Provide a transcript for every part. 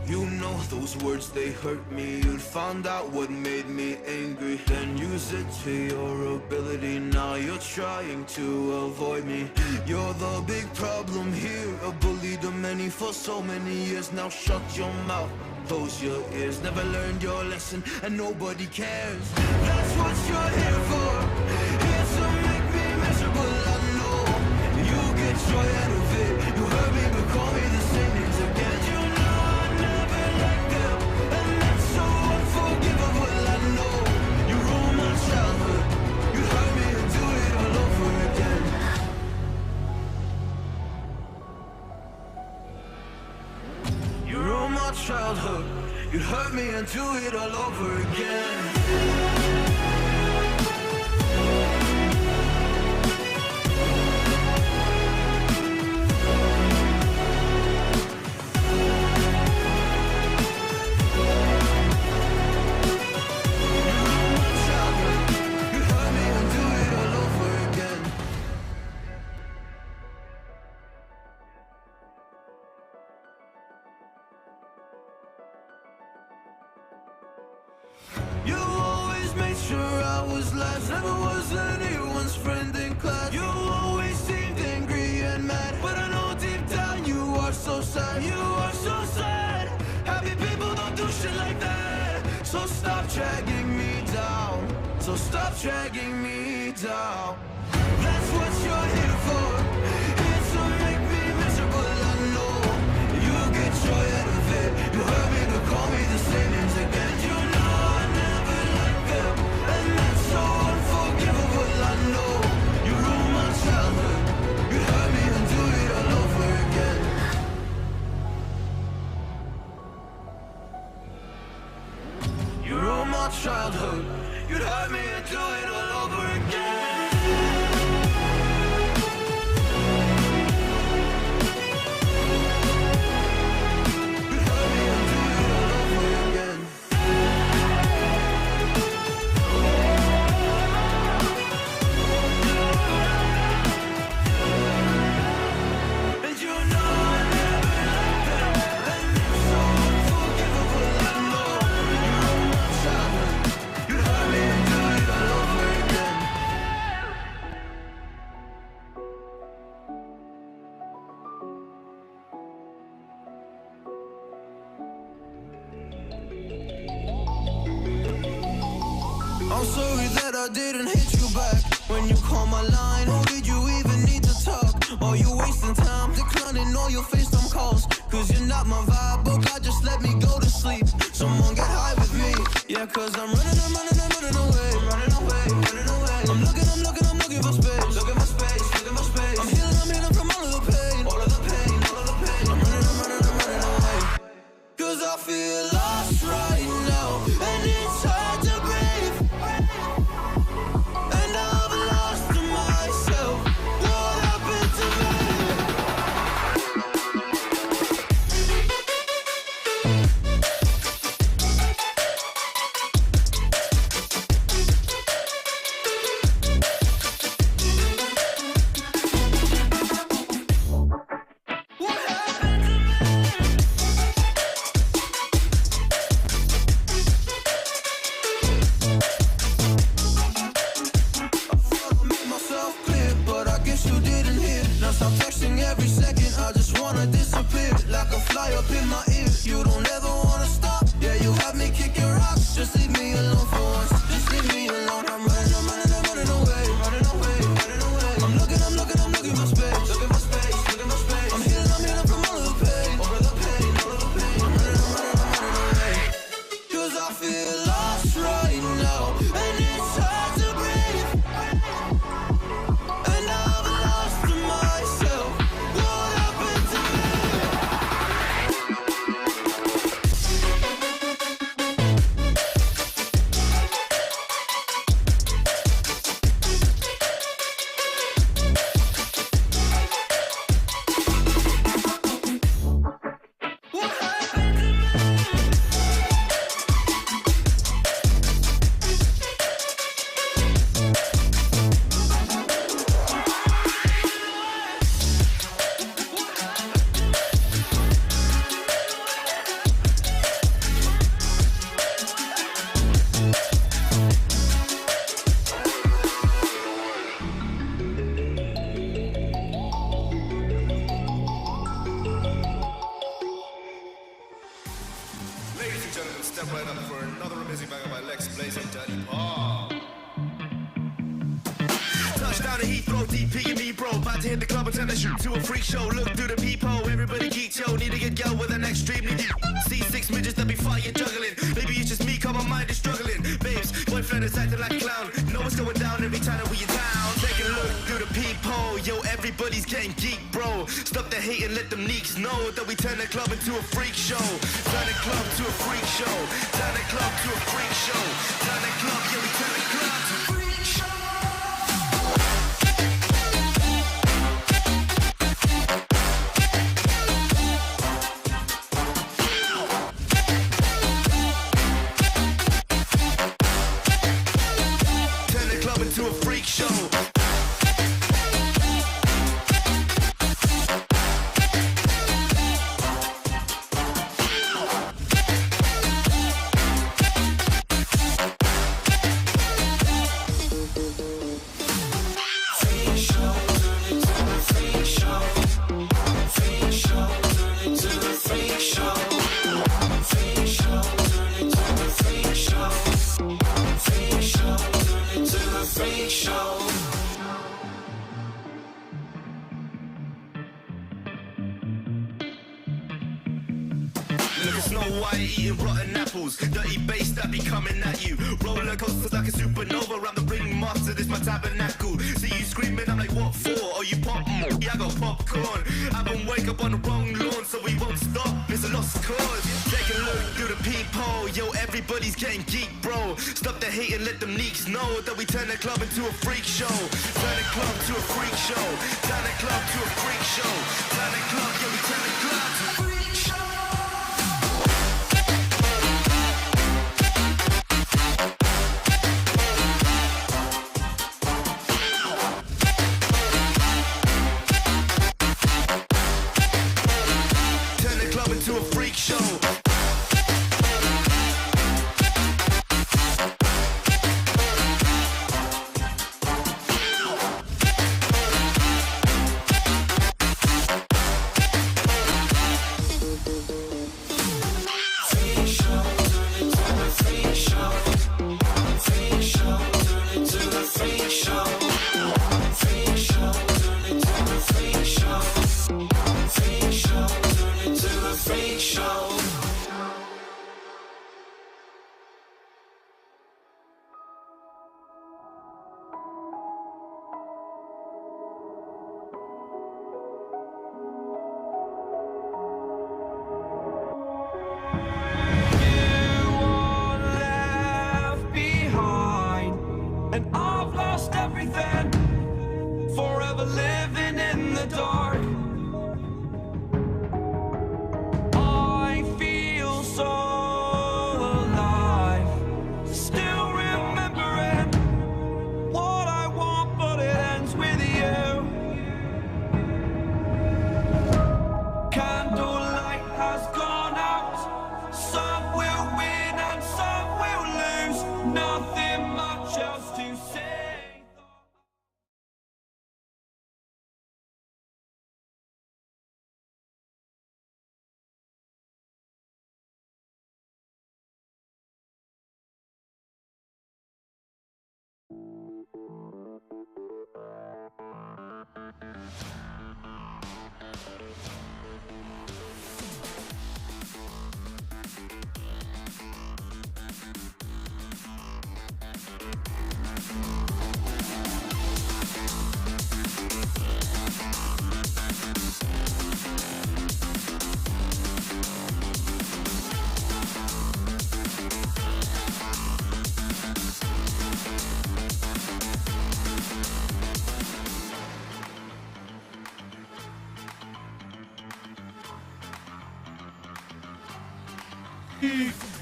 You know those words, they hurt me. You'd found out what made me angry, then use it to your ability. Now you're trying to avoid me. You're the big problem here, a bully to many for so many years. Now shut your mouth, close your ears. Never learned your lesson and nobody cares. That's what you're here for, here to make me miserable, I know. You get joy out of it. You hurt me but call me the same names again. You know I never liked them, and that's so unforgivable, I know. You ruined my childhood. You hurt me and do it all over again. You ruined my childhood. You hurt me and do it all over again. You ruined my childhood. You hurt me and do it all over again. You always made sure I was last. Never was anyone's friend in class. You always seemed angry and mad, but I know deep down you are so sad. You are so sad. Happy people don't do shit like that. So stop dragging me down. So stop dragging me down. That's what you're here for, here to make me miserable, I know. You get joy out of it. You hurt me but call me the same names again. You know I never liked them, and that's so unforgivable, I know. You ruined my childhood. You hurt me and do it all over again. You ruined my childhood. You'd hurt me and do it all over again. You'd hurt me and do it all over again. And you know I never liked them, and it's so unforgivable, I know. You ruined my childhood. You'd hurt me and do it all over again. I'm sorry that I didn't hit you back when you called my line. Oh, did you even need to talk? Are you wasting time declining all your FaceTime calls? Cause you're not my vibe. Oh God, just let me go to sleep. Someone get high with me. Yeah, cause I'm running, I'm running, I'm running away. I'm running away, running away. I'm looking, I'm looking, I'm looking for space. Looking for space, looking for space. I'm healing, I'm healing from all of the pain. All of the pain, all of the pain. I'm running, I'm running, I'm running away. Cause I feel lost right now, and it's hard to breathe. And I've lost myself. What happened to me? Step right up for another amazing banger by Lex Blaze and Daddy Paul. Touchdown to Heathrow, DP and me, bro. About to hit the club and turn the shit to a freak show. Look through the peephole, everybody geek, yo. Need to get go with the next stream. Need to see six midgets that be fire juggling. Maybe it's just me, cause my mind is struggling. Babes, boyfriend is acting like a clown. Know what's going down every time that we in town. Take a look through the peephole, yo. Everybody's getting geek, bro. Stop the hate and let them neeks know that we turn the club into a freak show. Turn the club to a freak show. Turn the club to a freak show. Turn the club, yeah, we turn the club to a freak show. Turn the club into a freak show. Look at Snow White eating rotten apples. Dirty bass that be coming at you. Roller coasters like a supernova. I'm the ringmaster, this my tabernacle. See you screaming, I'm like, what for? Oh, you pop? Yeah, I got popcorn. I been wake up on the wrong lawn, so we won't stop. It's a lost cause. Take a look through the peephole. Yo, everybody's getting geek, bro. Stop the hate and let them neeks know that we turn the club into a freak show. Turn the club to a freak show. Turn the club to a freak show. Turn the club, yeah, we turn the club to a freak show. Turn the club into a freak show. You are left behind, and I've lost everything. Forever living in the dark. I feel so alive, still remembering what I want, but it ends with you. Candlelight has gone out. Some will win and some will lose. Nothing much else to say.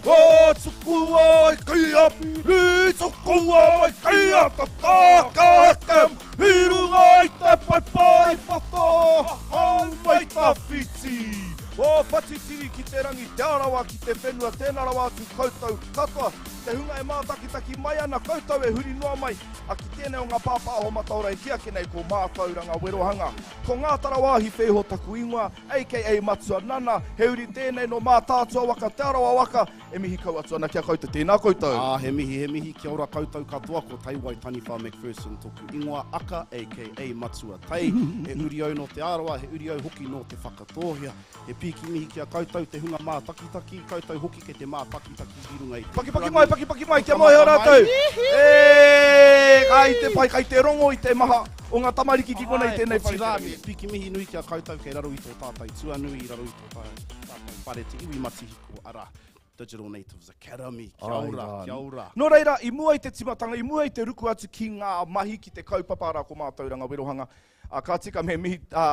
O tukua i kia, i tukua i kia, ta tākākam, i runga i te paepae whata, hau mai tawhiti. Ko Whatitiri ki te rangi, Te Arawa ki te whenua, tēnā rawa atu koutou katoa. Te hunga e mātakitaki mai ana koutou e huri noa mai, a ki tēnei o ngā pāpāho mataora e kī ake nei ko Mātauranga Werohanga. Ko Ngātarawāhi Wheiho taku ingoa, aka Matua Nana, he uri tēnei nō Mātaatua waka, Te Arawa waka, E mihi kau atu ana ki a koutou, tēnā koutou. Ā, he mihi, he mihi, kia ora koutou katoa, ko Taiwai Taniwha McPherson toku ingoa, aka, aka Matua Tai, he uri au nō Te Arawa, he uri au hoki nō Te Whakatōhea. He pīki mihi ki a koutou, te hunga mātakitaki, koutou hoki kei te mātakitaki i runga i te Pakipaki mai, pakipaki mai, kia mōhio rātou. E, kai te pai, kai te rongo i te maha o ngā tamariki ki konei tēnei whare. Otirā, he pīki mihi nui ki a koutou kei raro i tō tātou tuanui, i raro i tō tātou whare te iwi matihiko. Ko ara Digital Natives Academy. Kia ora, kia ora. Nō reira, i mua i te timatanga, i mua i te ruku atu ki ngā mahi, ki te kaupapa arā ko Mātauranga Werohanga, ā, ka tika me mihi, ā,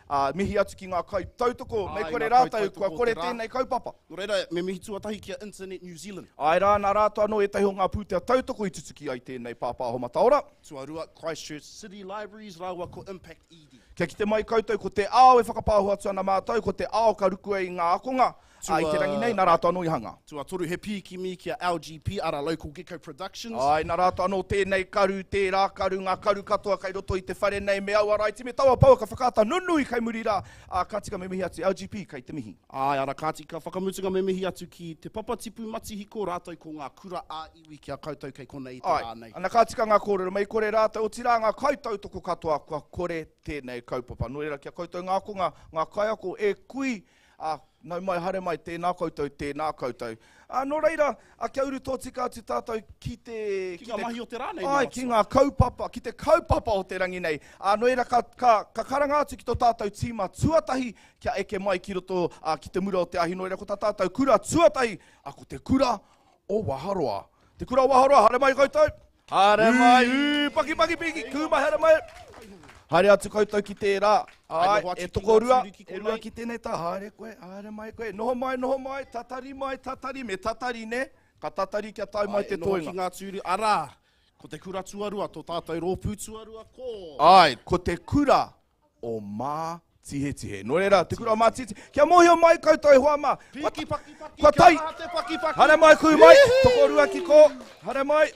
ā, mihi atu ki ngā kaitautoko, mei kore rātou, kua kore tēnei kaupapa. Nō reira, me mihi tuatahi ki a Internet New Zealand. Āe rā, nā rātou anō ētahi o ngā pūtea tautoko i tutuki ai tēnei pāpāho mataora. Tuarua, Christchurch City Libraries rāua ko Impact ED. Kia kite mai koutou, ko te ao e whakapāho atu ana mātou, ko te ao ka rukua i ngā ākonga, Ā, i te rangi nei, nā rātou anō i hanga. Tuatoru, he pīkimi ki a LGP, arā, Local Gecko Productions. Āe, nā rātou anō tēnei karu, tērā karu, ngā karu katoa kei roto i te whare nei, me aua raiti, me taua pouaka whakaata nunui kei muri rā. Ā, ka tika me mihi atu, LGP, kei te mihi. Āe, arā, ka tika, whakamutunga me mihi atu ki Te Papatipu Matihiko rātou ko ngā kura ā-iwi ki a koutou kei konei i te rā nei. Āe, ana ka tika ngā kōrero, mei kore rātou, otirā ngā kaitautoko katoa, kua kore tēnei kaupapa. Nō reira, ki a koutou ngā ākonga, ngā kaiako, e kui, Ā, nau mai, haere mai, tēnā koutou, tēnā koutou. Ā, nō reira, ā, kia uru tōtika atu tātou ki te... Ki ngā mahi o te rā nei, Āe, ki ngā kaupapa, ki te kaupapa o te rangi nei. Ā, nō reira, ka, ka, ka karanga atu ki tō tātou tīma tuatahi kia eke mai ki roto, ā, ki te mura o te ahi. Nō reira, ko tā tātou kura tuatahi, ā, ko te kura o Waharoa. Te kura o Waharoa, haere mai koutou! Haere mai, ū, paki, paki, piki, kūma, haere mai. Haere atu koutou ki tērā. Ai, e tokorua, e rua ki tēnei tā, haere koe, haere mai koe. Noho mai, noho mai, tatari mai, tatari, me tatari, ne? Ka tatari kia tae mai te toenga. Ai, e noho ki ngā tūru, arā, ko te kura tuarua, tō tātou rōpū tuarua, ko... Ai, ko te kura o Mātihetihe. Nō reira, te kura o Mātihetihe. Kia mōhio mai koutou e hoa mā. Piki paki paki, kua tai. Kia kaha te paki paki. Haere mai, kui mai, tokorua ki kō. Haere mai.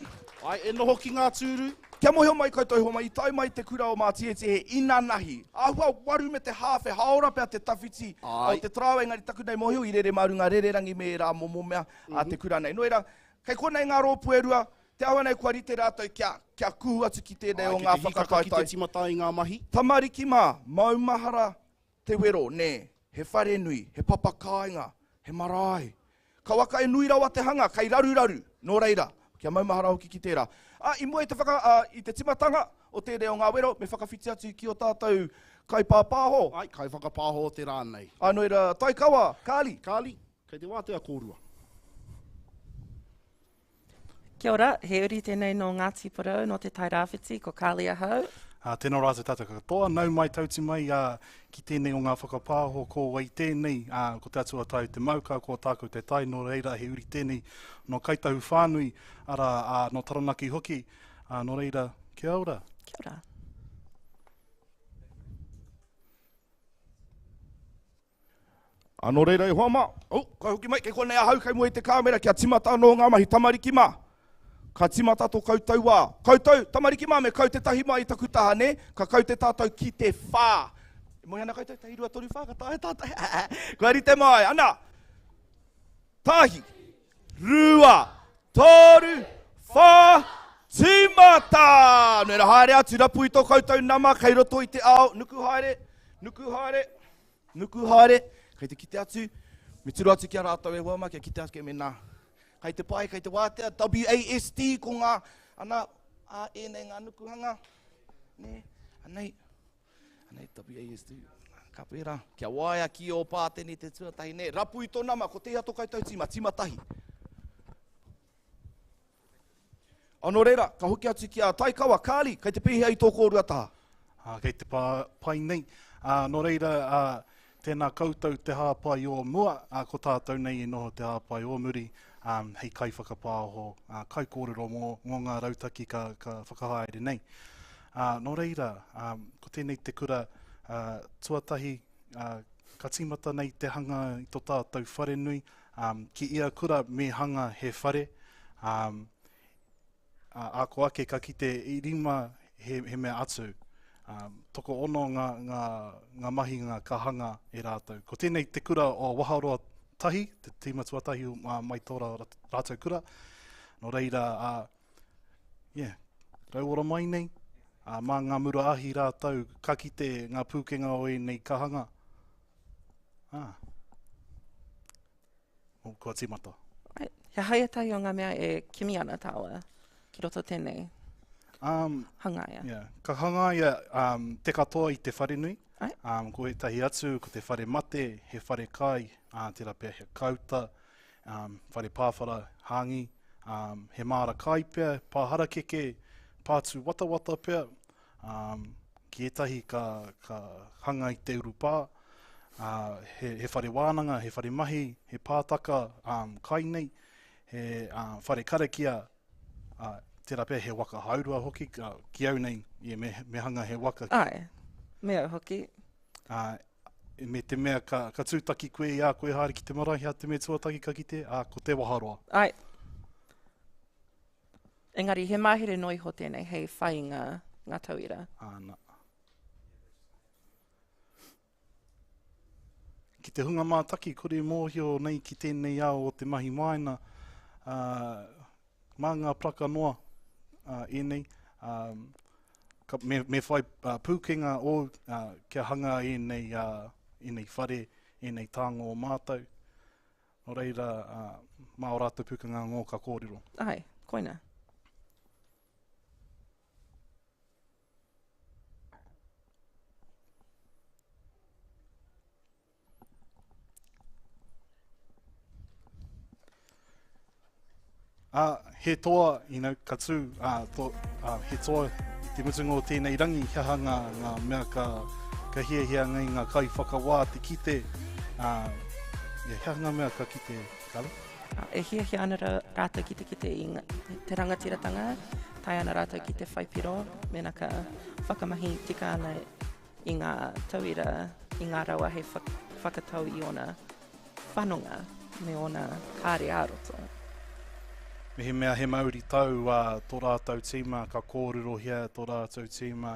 Ai, e noho ki ngā tūru. Kia mōhio mai koutou e hoa mā, i tae mai te kura o Mātihetihe inanahi. Āhua waru me te hāwhe hāora pea te tawhiti o te tarāwai, engari taku nei mōhio i rere mā runga rererangi me ērā momo mea a te kura nei. Nō reira, kei konei ngā rōpū e rua, Te awa nei kua rite rātou kia, kia kuhu atu ki tēnei o ngā whakataetae. Ki te timata i ngā mahi. Tamariki mā, maumahara te wero, nē, he wharenui, he papa kāinga, he marae. Kauaka e nui rawa te hanga, kei raruraru, nō reira, kia maumahara hoki ki tērā. Ā, i mua i te whaka, ā, i te timatanga o tēnei o ngā wero, me whakawhiti atu ki ō tātou kaipāpāho. Ai, kaiwhakapāho o te rā nei. Ā, nō reira, Taikawa, Carly. Carly, kei te wātea kōrua. Kia ora, he uri tēnei nō Ngāti Porou, nō Te Tai Rāwhiti, ko Carly ahau. Ā, tēnā rā atu tātou katoa, nau mai tauti mai ā, ki tēnei o ngā whakapāho, ko wai tēnei, ā, ko Te Atua Tau te mauka, ko Tākou te tai, nō reira he uri tēnei nō Kai Tahu whānui, arā, ā, nō Taranaki hoki, ā, nō reira, kia ora. Kia ora. Ā, nō reira e hoa mā, oh, ka hoki mai, kei konei ahau kei mua i te kāmera kia timata anō ngā mahi tamariki mā. Ka timata tō koutou wā. Koutou, tamariki mā, me kaute tahi mai i taku taha, nē? Ka kaute tātou ki te whā. E moe ana koutou, tahi, rua, toru, whā, ka taea tātou. Kua rite mai, ana. Tahi, rua, toru, whā, tīmata! Nō reira, haere atu, rapu i tō koutou nama kei roto i te ao, nuku haere, nuku haere. Nuku haere, kei te kite atu, me tiro atu ki a rātou e hoa mā, kia kite ake mēnā. Kei te pai, kei te wātea, WASD ko ngā, ana, a, ēnei ngā nukuhanga, nē, anei, anei WASD, ka pērā. Kia waea ki ō pātene te tuatahi, nē, rapu i tō nama, ko tēhea tō koutou tīma, tīma tahi. A, nō reira, ka hoki atu ki a Taikawa, Carly, kei te pēhea i tō kōrua taha? Ā, kei te pā pai nei. Ā, nō reira, ā, tēnā koutou te hāpai o mua, ā, ko tātou nei e noho te hāpai o muri, ā, hei kaiwhakapāoho, ā, kaikōrero mō, mō ngā rautaki ka, ka whakahaere nei. Ā, nō reira, ā, ko tēnei te kura, ā, tuatahi, ā, Ka tīmata nei te hanga i to tātou wharenui, um, ki ia kura me hanga he whare, um, ā, ako ake ka kite i rima he, he mea atu. Um, tokoono ngā, ngā, ngā mahinga ka hanga e rātou. Ko tēnei te kura o Waharoa tahi, te tīma tuatahi uh, mai tō rātou kura. Nō reira, uh, yeah, rauora mai nei, uh, mā ngā mura ahi rātou ka kite ngā pūkenga o ēnei ka hanga. Ah. Oh, kua tīmata. Right. He aha ētahi o ngā mea e kimi ana tāua ki roto tēnei um, hangaia? Yeah. Ka hangaia um, te katoa i te wharenui. Ai. Um, ko ētahi atu, ko te whare mate, he whare kai, uh, tērā pea he kauta, um, whare pāwhara hāngi, um, he māra kai pea, pā harakeke, pātū watawata pea, Um, ki ētahi ka, ka hanga i te urupā, uh, he, he whare wānanga, he whare mahi, he pātaka um, kai nei, he uh, whare karakia, uh, tērā pea he waka haurua hoki, uh, ki au nei, yeah, me, me hanga he waka. Ai, me au hoki. Uh, me te mea ka, ka tūtaki koe i a koe haere ki te marae, hea te mea tuataki ka kite, ā, ko te waharoa. Ai. Engari, he mahere noa iho tēnei hei whai i ngā, ngā tauira. Āna. Ki te hunga mātaki, kore mōhio nei ki tēnei ao o te mahi māina, ā, mā ngā plaka noa ā, ēnei, ā, ka, me, me whai ā, pūkenga ōu ā, kia hanga ēnei, ā, ēnei whare, ēnei tānga o mātou. Nō reira, mā ō rātou pūkenga ngō ka kōrero. Āe, koina. Ā, he toa, you know, ka tū, ā, to, ā, he toa i te mutunga o tēnei rangi, he aha ngā, ngā mea ka, ka hiahia nei ngā kaiwhakawā te kite, ā, yeah, he aha ngā mea ka kite, Carla? Ā, e hiahia ana rā, rātou ki te kite i ngā, te rangatiratanga, tae ana rātou ki te whai piro, mēnā ka whakamahi tika ana i ngā tauira, i ngā rawa hei whakatau i ōna whanonga me ōna kāre ā-roto. Mehemea he mauri tau ā tō rātou tīma, ka kōrerohia tō rātou tīma,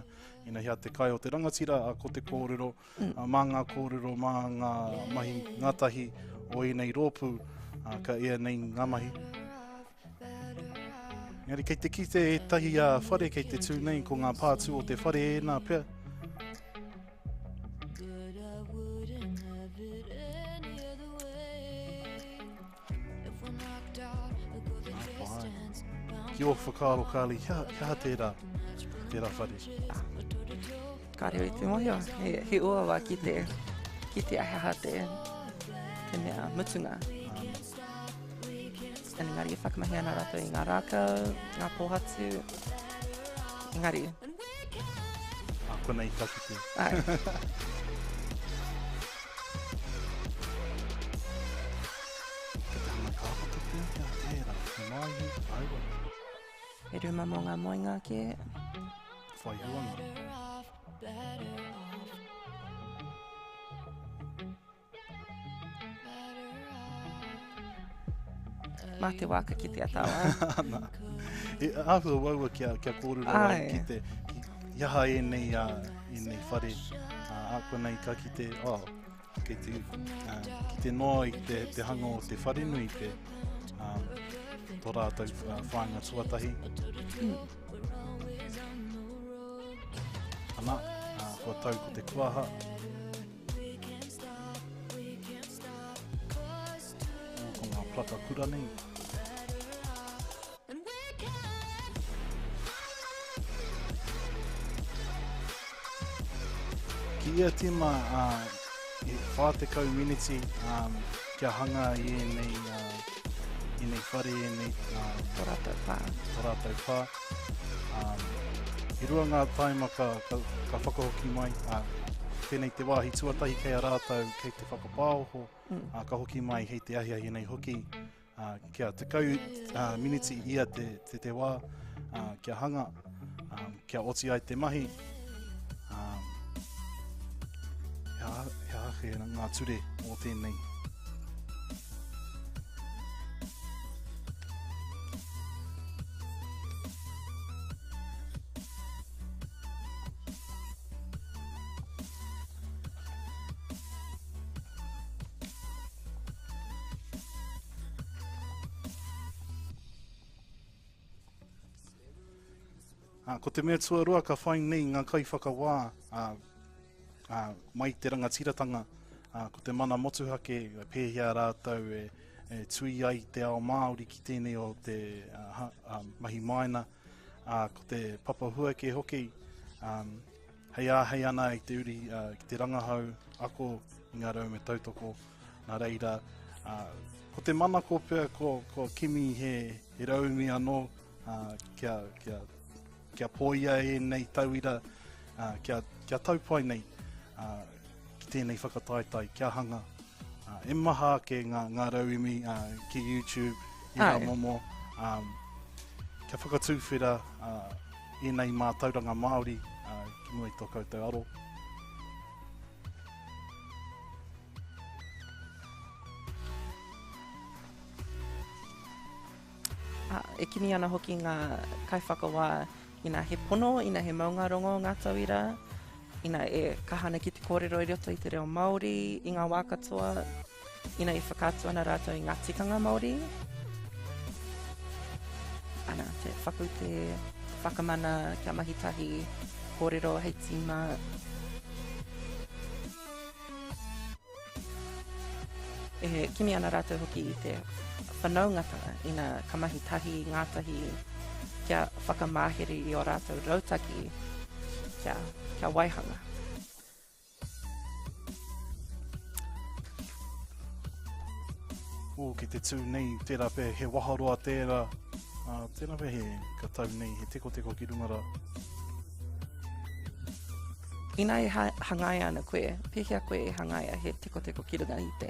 ina hea te kai o te rangatira, ā, ko te kōrero, ā, mā ngā kōrero, mā ngā mahi ngātahi o ēnei rōpū, ā, ka ea nei ngā mahi. Engari kei te kite ētahi ā, whare kei te tū nei, ko ngā pātū o te whare ēnā pea. Ki ō whakaaro, Carly, he aha tērā, tērā whare? Kāre i te mōhio, he, he uaua ki te, ki te he aha te, te mea mutunga. Engari e whakamahi ana rātou i ngā rākau, ngā pōhatu. Engari. A konei ka kite. Ai. Kei te hanga kāpata pea kia tērā, he māihi, aua. He rūma mō ngā moenga kē. Whai huanga. Mā te wā ka kitea tāua. Ana. E āhua uaua kia, kia kōrero ai ki te, ki, i aha ēnei, uh, ēnei whare, uh, ākonei ka kite, oh, kei te, uh, ki te noa i te, te hanga o te wharenui te, um, tō rātou uh, whāinga tuatahi. Mm. Ana, uh, kua tau ko te kuaha. Ko ngā plaka kura nei. Ki ia tīma, uh, e 40 miniti um, kia hanga i ēnei, uh, ēnei whare, ēnei... Um, tō rātou pā. Tō rātou pā. Um, e rua ngā taima ka, ka, ka whakahoki mai, uh, tēnei te wāhi tuatahi kei a rātou, kei te whakapāoho, mm. uh, ka hoki mai hei te ahiahi nei hoki, uh, kia tekau uh, miniti ia te, te, te wā, uh, kia hanga, um, kia oti ai te mahi. Um, he aha, he aha ake ngā ture o tēnei. Ā, ko te mea tuarua ka whai nei ngā kaiwhakawā ā, ā, mai te rangatiratanga, ā, ko te mana motuhake, e pēhea rātou e, e tui ai te ao Māori ki tēnei o te ā, ha, ā, mahi māina, ā, ko te papa huake hoki, ā, hei āhei ana i te uri ā, ki te rangahau, ako i ngā reo me tautoko. Nā reira, ā, ko te manako pea ko, ko kimi he, he rauemi anō, ā, kia, kia, kia poia ēnei tauira, ā, kia, kia tau pai nei ā, ki tēnei whakataetae, kia hanga. Ā, e maha ake ngā, ngā rauemi ā, ki YouTube, i ngā momo, ā, kia whakatūwhera ā, ēnei mātauranga Māori ā, ki mua i tō koutou aro. Ā, e kimi ana hoki ngā kaiwhakawā ina he pono, ina he maungarongo ngā tauira, ina e kaha ana ki te kōrero i roto i te reo Māori i ngā wā katoa, ina e whakaatu ana rātou i ngā tikanga Māori. Ana, te whakaute, te whakamana, kia mahi tahi, kōrero hei tīma. E kimi ana rātou hoki i te whanaungatanga ina ka mahi tahi, ngātahi, kia whakamahere i ō rātou rautaki kia, kia waihanga. Ō, ki te tū nei, tērā pea he waharoa tērā, uh, tērā pea he ka tau nei, he tekoteko ki runga rā. Ina e hangaia ana koe, pēhea koe e hangaia he tekoteko ki runga i te?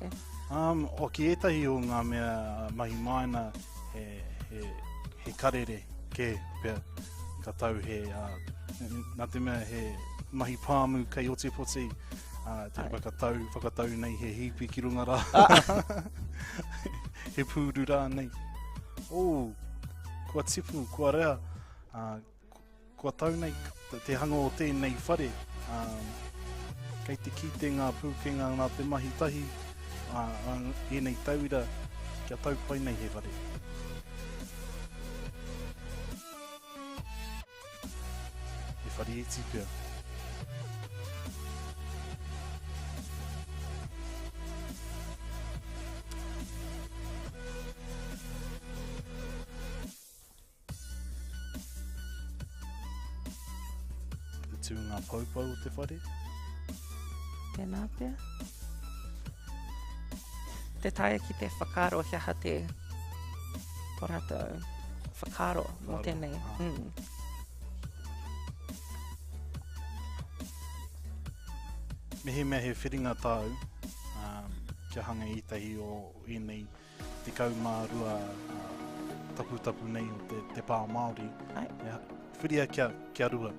Um, o ki ētahi o ngā mea mahi māina, he, he, he karere kē pea, ka tau he, uh, nā te mea he mahi pāmu kei Otepoti, uh, te whakatau, whakatau nei he hīpi ki runga rā. Ah. he pūru rā nei. Oh, kua tipu, kua rea, uh, Kua tau nei te hanga o tēnei whare, ā, kei te kite ngā pūkenga nā te mahi tahi a ēnei tauira kia tau pai nei he whare. He whare iti pea. Te tū ngā poupou o te whare. Tēnā pea. Te taea ki te whakaaro he aha te tō rātou whakaaro mō tēnei. Ah. Mm. Mehemea he whiringa tāu, um, kia hanga ētahi o ēnei 12 taputapu nei o te, te pā Māori. Ai. Ja, whiria kia, kia rua.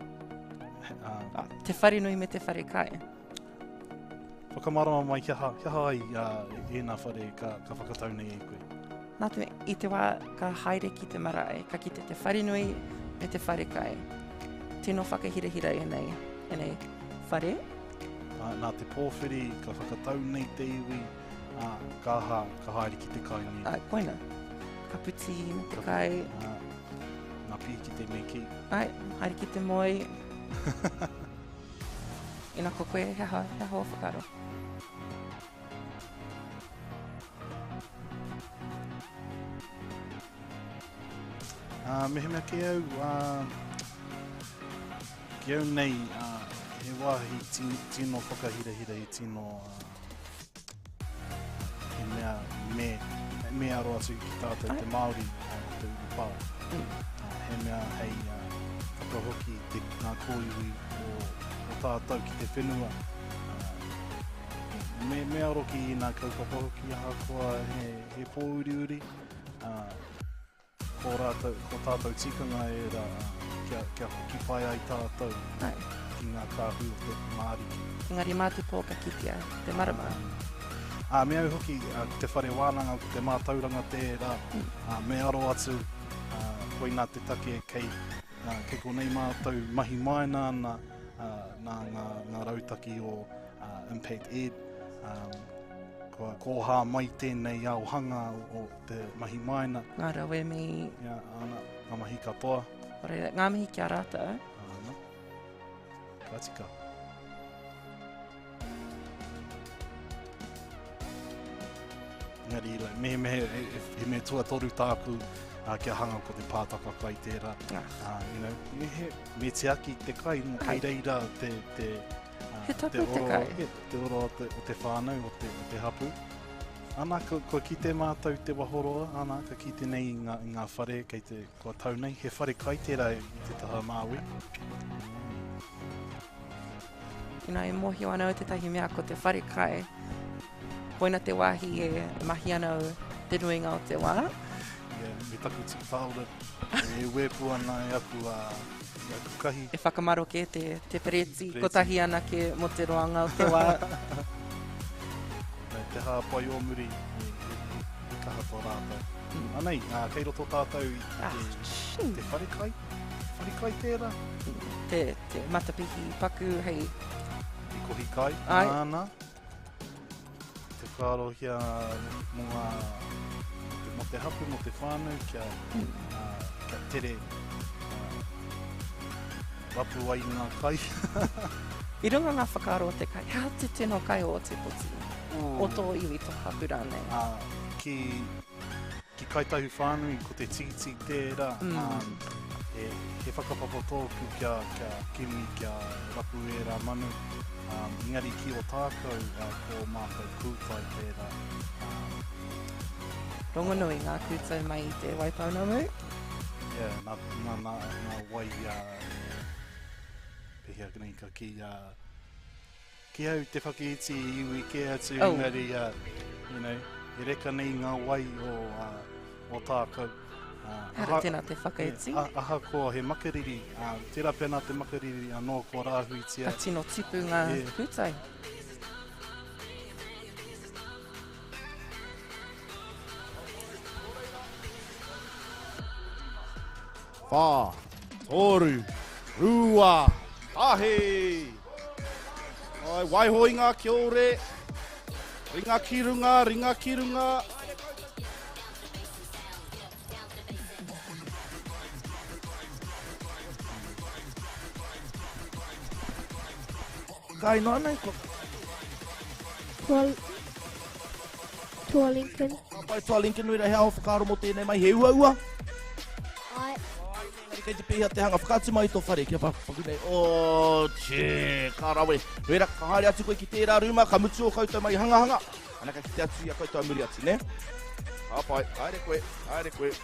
Uh, te wharenui me te whare kai. Whakamarama mai kia ha, kia ha ai uh, ēnā whare ka, ka whakatau nei e koe. Nā te mea, i te wā ka haere ki te marae, ka kite te wharenui me te whare kai. Tino whakahirahira ēnei, ēnei whare. Nā, nā te pōwhiri ka whakatau nei te iwi, Ā, ka aha, ka haere ki te kai nei. Ā, koina. Ka puti me te kai. Ā, ngā pīkite me kī. Āe, haere ki te moe. Ina ko koe, he aha, he aha ō whakaaro? Ā, mehemea kē au, ā, ki au nei, ā, he wāhi tino whakahirahira, he tino, ā, he mea me, me aro atu ki tātou te Māori, ā, ko te urupā. Mm. Ā, he mea hei ā, whakahoki te, ngā kōiwi o, o tātou ki te whenua. Ā, me, me aro ki nā kaupapa hoki ahakoa he, he pōuriuri, ā, ko rātou, ko tātou tikanga ērā, ā, kia, kia hoki pai ai tātou. Ai. ki ngā kāhui o te Maariki. Engari mā te pō ka kitea te marama. Ā, me au hoki, ā, ko te whare wānanga, ko te mātauranga tērā, ā, me aro atu, ā, koinā te take kei, ā, kei konei mātou mahi māena ana, ā, nā ngā, ngā rautaki o, ā, Impact Ed, ā, kua kōhā mai tēnei ao hanga o, o te mahi māena. Ngā rauemi. Jā, āna, ngā mahi katoa. Nō reira, ngā mihi ki a rātou. Āna. Ka tika. Engari, like, me, me, he, he mea tuatoru tāku uh, kia hanga ko te pātaka kai tērā. Ah. Uh, you know, he, he, me tiaki te kai, no, kei reira te, te, uh, he tapu te, oro, te kai. He, te oro o te, o te whānau, o te, o te hapu. Ana, kua, kua kite mātou te wahoroa, ana, ka kite nei i ngā, i ngā whare kei te, kua tau nei, he whare kai tērā i te taha Māui. Ina e mōhio ana au tētahi mea ko te whare kai, koina te wāhi e mahi ana au te nuinga o te wā. Yeah, me taku tūtāura, e wēpu ana e aku, uh, e aku kahi. E whakamaroke te, te pereti, kotahi anake mō te roanga o te wā. Te hāpai o muri, he, he, he kaha tō rātou. Mm. Anei, uh, kei roto tātou i ah, te, te whare kai? Whare kai tērā? Te, te matapihi paku hei... I kohi kai, Ai. āna. Te whakaarohia mō ngā, mō te hapu, mō te whānau, kia, mm. uh, kia tere uh, rapu ai ngā kai. I runga ngā whakaaro o te kai, he aha te tino kai o Ōtepoti? Mm. O tō iwi, tō hapu rānei? Uh, ki, Ki Kai Tahu whānui, ko te tītī tērā, mm. um, he, he whakapapa tōku kia, kia kimi, kia rapu ērā manu. Um, engari ki Ōtākou, uh, ko mātou kūtai tērā. Um, Rongonui ngā kūtai mai i te Waipounamu. Yeah, nā, nā, nā, nā wai, uh, pehea nei ka ki, uh, Ki au te whakaiti i iwi kē atu, oh. engari, uh, you know, he reka nei ngā wai o, uh, o tākou. Uh, aha, tēnā te whakaiti. Yeah, ahakoa he makariri, uh, tērā pea nā te makariri anō kua rāhuitia. Ka tino tipu ngā yeah. kūtai. Whā, toru, rua, tahi! Ai, waiho i ngā kiore. Ringa ki runga, ringa ki runga. Kai noa nei ko. Toa, Toa Lincoln. Ka pai Toa Lincoln nui he ao whakaaro mō tēnei mai, he uaua? Ai. Engari kei te pēhea te hanga whakaatu mai i tō whare kia whakapaku nei. O, tē, ka rawe. Wera, ka haere atu koe ki tērā rūma, ka mutu o koutou mai hangahanga. Ana ka kite atu i a koutou a muri atu, ne? Ka pai, haere koe, haere koe.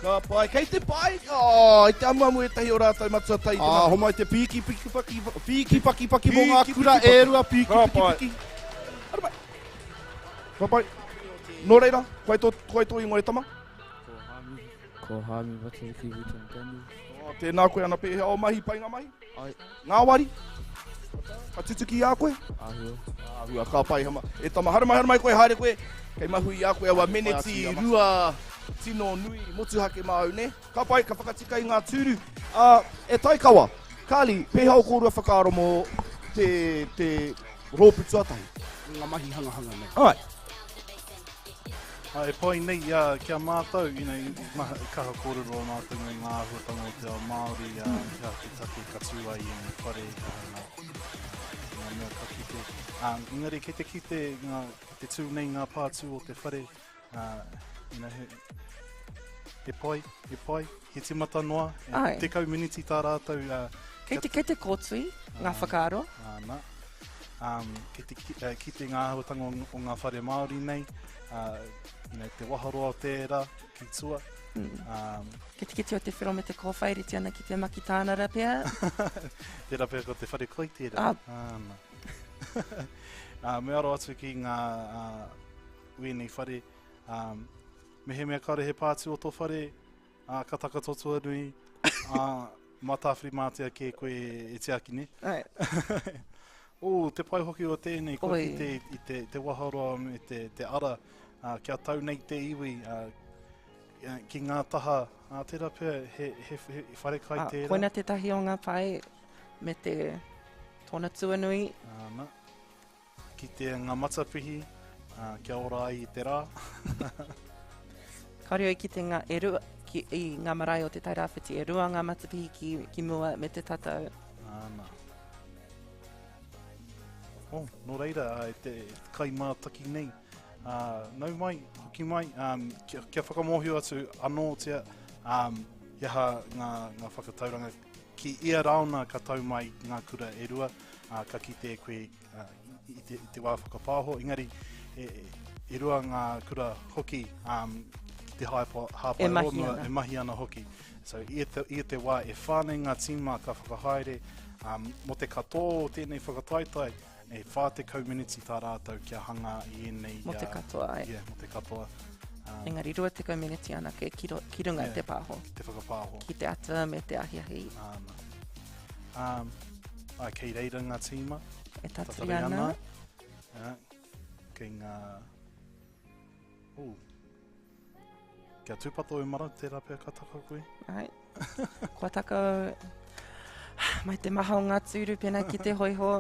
Ka pai, kei te pai! Oh, i te amuamu ētahi o rātou matua tai. Ah, homai te pīki piki paki, pīki paki paki mō ngā kura e rua, pīki piki piki. Haere mai. Ka pai. Nō reira, koe tō, koe tō ingoa e tama? Ko Hami. Ko Hami Matariki Witten Daniels. Oh, tēnā koe ana pēhea o mahi, pai ngā mahi? Ai. Ngāwari? Ka tutuki i a koe? Āhua. Āhua, ka pai hama. E tama, haere mai, haere mai koe, haere koe. Kei mahu i a koe aua meneti rua tino nui motuhake māu, ne? Ka pai, ka whakatika i ngā tūru. Uh, e Taikawa, Carly, pēhea o kōrua whakaaro mō te, te rōpū tuatahi? Ngā mahi hangahanga nei. Ai. E pai nei uh, ki a mātou, you know, i, maha, i kaha kōrero mātou mō ngā āhuatanga o te ao Māori, uh, mm. he aha te take ka tū ai i ēnei whare, he aha ngā, ngā mea ka kite. Um, engari, kei te kite ngā, kei te tū nei ngā pātū o te whare, uh, you know, he, he pai, he pai, he timata noa, Ai. 10 miniti tā rātou. Uh, kei te, kei te kōtui ngā whakaaro. Āna. Um, kei te uh, kite ngā āhuatanga o, o ngā whare Māori nei, uh, you know, te waharoa o tērā ki tua. Mm. Um, kei te kite o te whero me te kōwhai rite ana ki te makitānara pea. tērā pea ko te whare koi tērā. Ah. Āna. uh, me aro atu ki ngā uh, wēnei whare. Um, mehemea kāore he pātū o tō whare, ā, ka taka tō tuanui, ā, Mā Tāwhirimātea kē koe e tiaki, nē? Ai. Ū, te pai hoki o tēnei, kua Oi. kite i te, te waharoa me te, te ara, ā, kia tau nei te iwi, ā, ki ngā taha, ā, tērā pea he, he, he wharekai Ā, tērā. koina tētahi o ngā pae me te tōna tuanui. Āna. Kitea ngā matapihi, ā, kia ora ai i te rā. Kāore au i kite ngā, e rua, ki, i ngā marae o Te Tairāwhiti, e rua ngā matapihi ki, ki mua me te tatau. Āna. Oh, nō reira, ā, e te kaimātaki nei, ā, nau mai, hoki mai, ā, kia, kia whakamōhio atu anōtia, ā, he aha ngā, ngā whakatauranga ki ia raona ka tau mai ngā kura e rua, ā, ka kite e koe i, te, i te wā whakapāho, engari e, e rua ngā kura hoki um, ki te hāpai, hāpai E mahi rōmua, ana. e mahi ana hoki. So, i te, i te wā e whānei ngā tīma ka whakahaere um, mō te katoa o tēnei whakataetae, e 40 miniti tā rātou kia hanga i ēnei... Mō te katoa, ai. Yeah, mō te katoa. Um, Engari 20 miniti anake ki, ro, ki runga Yeah, te pāho. Ki te whakapāho. Ki te ata me te ahiahi. Āna. Um, ai, kei reira ngā tīma. E tatari ana. Ja, kei ngā... Ooh. Kia tūpato e mara, tērā pea ka taka koe. Ai. Kua taka mai te maha o ngā tūru pēnā ki te hoiho.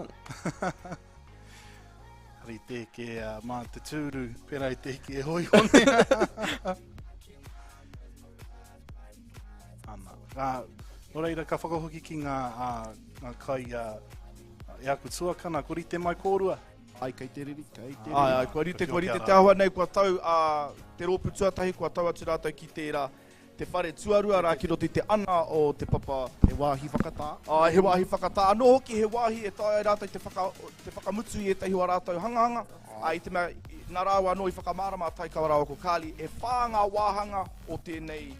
Rite ke uh, mā te tūru, pērā i te hiki e hoiho nei. Ana. Uh, nō reira, ka whakahoki ki ngā, uh, ngā kai uh, e aku tuakana, ko rite mai kōrua. Ai, kei te riri, kei te riri. Ai, ai, kua rite, kua rite te āhua nei, kua tau a te rōpū tuatahi, kua tau atu rātou ki tērā, te whare tuarua rā ki roto i te ana o te papa. He wāhi whakatā. Āe, he wāhi whakatā. Anō hoki, he wāhi e taea ai rātou te whaka, te whakamutu i ētahi o ā rātou hangahanga. Ā, i te mea, nā rāua anō i whakamārama a Taikawa rāua ko Carly, e whā ngā wāhanga o tēnei,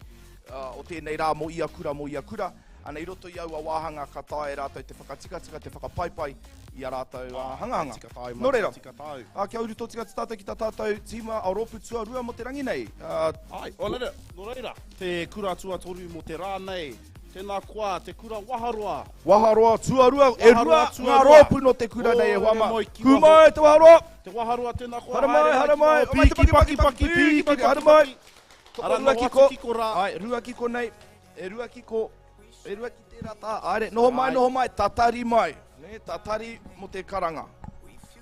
o tēnei rā mō ia kura, mō ia kura. Ana, i roto i aua wāhanga ka taea e rātou te whakatikatika, te whakapaipai i a rātou hangahanga. Tika tāu, Nō reira, tika tāu. ā, kia uru tōtika atu tātou ki tā tātou tīma a rōpū tuarua mō te rangi nei. Ā, Ai, o reira, nō reira, te kura tuatoru mō te rā nei, tēnā koa, te kura waharoa. Waharoa tuarua, e rua ngā rōpū nō te kura nei e hoa mā. Kū mai te waharoa! Te waharoa, tēnā koa, Haere mai, haere mai, Pīki, paki, paki, pīki, paki, haere mai. Ara, Tokorua noho ki atu ko. ki korā. Ai, rua ki konei. E rua ki ko, e rua ki tērā tā. Haere, noho mai, noho mai, tatari mai. Nē, tatari mō te karanga.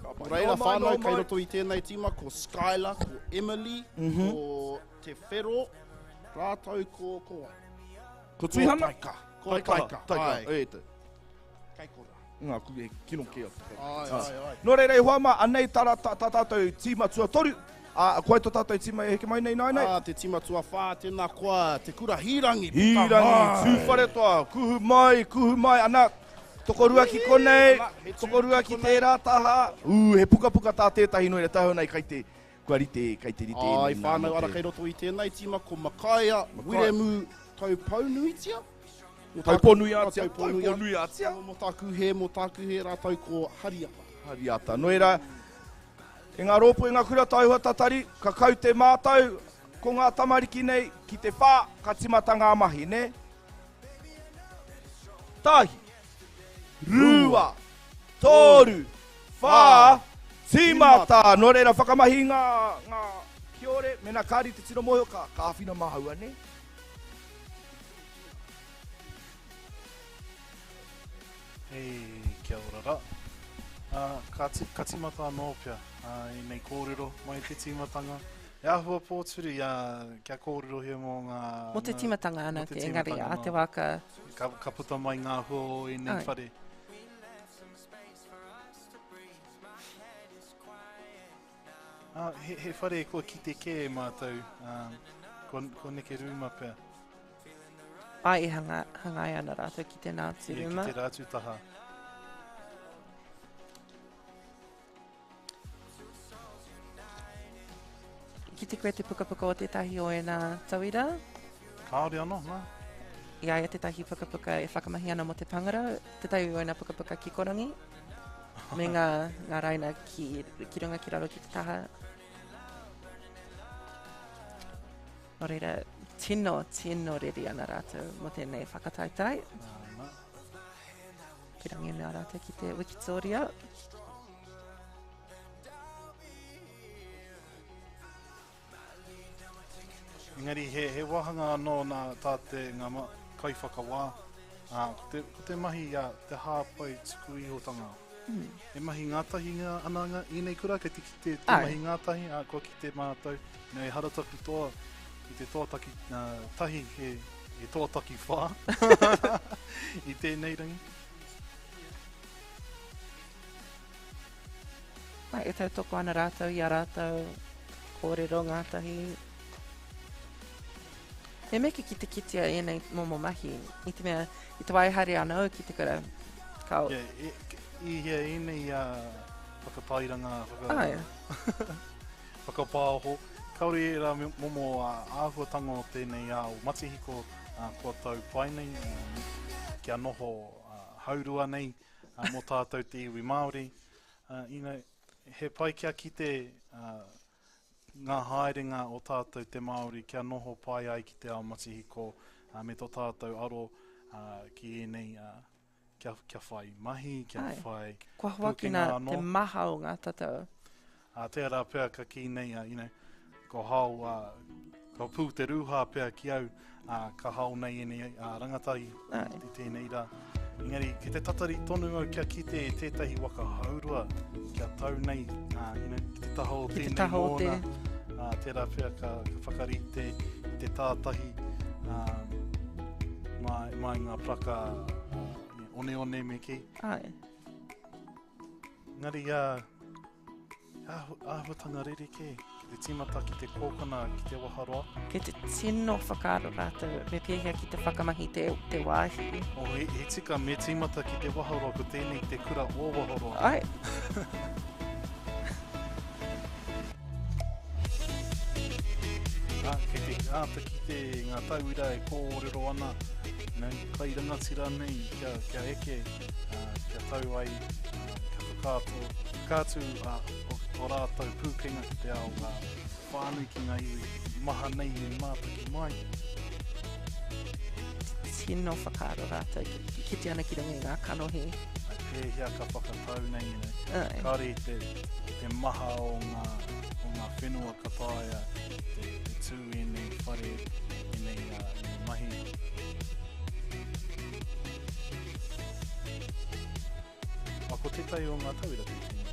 Ka pai. Reira Noho mai, whānau noho kei mai. roto i tēnei tīma ko Skylar, ko Emily, ko Te Whero, rātou ko, ko wai? Ko Tuihana? Ko Taika. Ko Taika. Taika, Ai. e te. Kei korā. Ngā kupu e kino kē atu. Ai, ai, ai. Nō reira, e hoa mā, anei tā, tā, tā tātou tīma tuatoru. Ā, ko wai tō tātou tīma e heke mai nei nāianei? Ā, te tīma tuawhā, tēnā koa, te kura hīrangi, puta Hīrangi, mai. Tūwharetoa, kuhu mai, kuhu mai, ana, tokorua ki konei, Ana, he tū tokorua ki ki konei. tērā taha. Ū, he pukapuka tā tētahi nō reira, tahu nei kai te, kua rite, kai te rite Ai, ēnei nā whānau mō ara te- kei roto i tēnei tīma ko Makaia, Makaia. Wiremu, Tauponuitia? Mō tāku- Tauponuiatia, Tauponuiatia. Tauponuiatia. Mō tāku hē, mō tāku hē rātou ko Hariata. Hariata. Nō reira, E ngā rōpū, e ngā kura taihua tatari, ka kaute mātou, ko ngā tamariki nei, ki te whā, ka timata ngā mahi, nē? Tahi, rua, toru, whā, timata! Nō reira, whakamahi ngā, ngā kiore, mēnā kāri te tino mōhio, ka, ka āwhina māua, nē? Hei, kia ora rā. Ā, ka, ka tīmata anō pea ā, ēnei kōrero mai te tīmatanga. E āhua pōturi ā, kia kōrerohia mō ngā... Mō te tīmatanga mō te anake, engari tīmatanga ā te noa. wā ka... Ka, ka puta mai ngā hua o ēnei Ai. whare. Ā, he, he whare kua kite kē e mātou, ā, kua, kua neke rūma pea. Ai, e hanga, hangaia ana rātou ki tēnā atu Yeah, rūma. ki tērā atu taha. Kite koe te pukapuka o tētahi o ēnā tauira? Kāore anō, nā. I a ia tētahi pukapuka e whakamahi ana mō te pāngarau, tētahi o ēnā pukapuka kikorangi, me ngā, ngā raina ki, ki runga ki raro ki te taha. Nō reira, tino, tino reri ana rātou mō tēnei whakataetae. Pirangi mea rātou ki te wikitoria. Engari he, he wāhanga anō nā tā te ngā ma, kaiwhakawā. Ā, ko te, ko te mahi a te hāpai tuku ihotanga. Mm. E mahi ngātahi ngā, ana ngā, ēnei kura, kei te kite te Ai. mahi ngātahi, ā, kua kite mātou, you know, ehara taku toa, i te toa taki, uh, tahi, he, he toa taki whā i tēnei rangi. Ai, e tautoko ana rātou i a rātou kōrero ngātahi. He mea ki te kitea ēnei momo mahi, i te mea, i te wā e haere ana au ki te kura, ka... Yeah, e, i hea ēnei uh, whakatairanga, whaka, Ai. whakapāoho, kāore ērā momo uh, āhuatanga o tēnei ao matihiko uh, kua tau pai nei, um, kia noho uh, haurua nei uh, mō tātou te iwi Māori. Uh, you know, he pai kia kite uh, ngā haerenga o tātou te Māori kia noho pai ai ki te ao matihiko uh, me tō tātou aro uh, ki ēnei uh, kia, kia whai mahi, kia Ai. whai Kua hoakina te maha o ngā tatau. Ā, tērā pea ka kī nei, you know, ko hao, ā, ko pū te rūhā pea ki au, ā, ka hao nei ēnei ā, rangatahi i tēnei rā. Engari, ki te tatari tonu au kia kite e tētahi waka haurua, kia tau nei, ā, you know, ki te taha o tēnei mōna, te... ā, tērā pea ka, ka whakarite i te tātahi, ā, mai, mai ngā paraka ā, oneone me kī. Ai. Engari, ā, Āhuatanga rerekē, ki te tīmata ki te kōkana, ki te waharoa. Kei te tino whakaaro rātou me pēhea ki te whakamahi te, te wāhi. Oh, he, he tika, me tīmata ki te waharoa, ko tēnei te kura o waharoa. Ai. Ah, kei te āta kite ngā tauira e kōrero ana, nei, kai rangatira nei, kia, kia eke, uh, kia tau ai, uh, kia whakato, whakaatu uh, o, o rātou pūkenga ki te ao uh, whānui ki ngā iwi maha nei e mātaki mai. Tino whakaaro rātou, kite ana ki runga i ngā kanohi. Ai pēhea ka whakatau nei, you know, kāre i te, te maha o ngā, o ngā whenua ka taea te, te tū ēnei whare, ēnei, uh, ēnei mahi. A, ko tētahi o ngā tauira tēnei.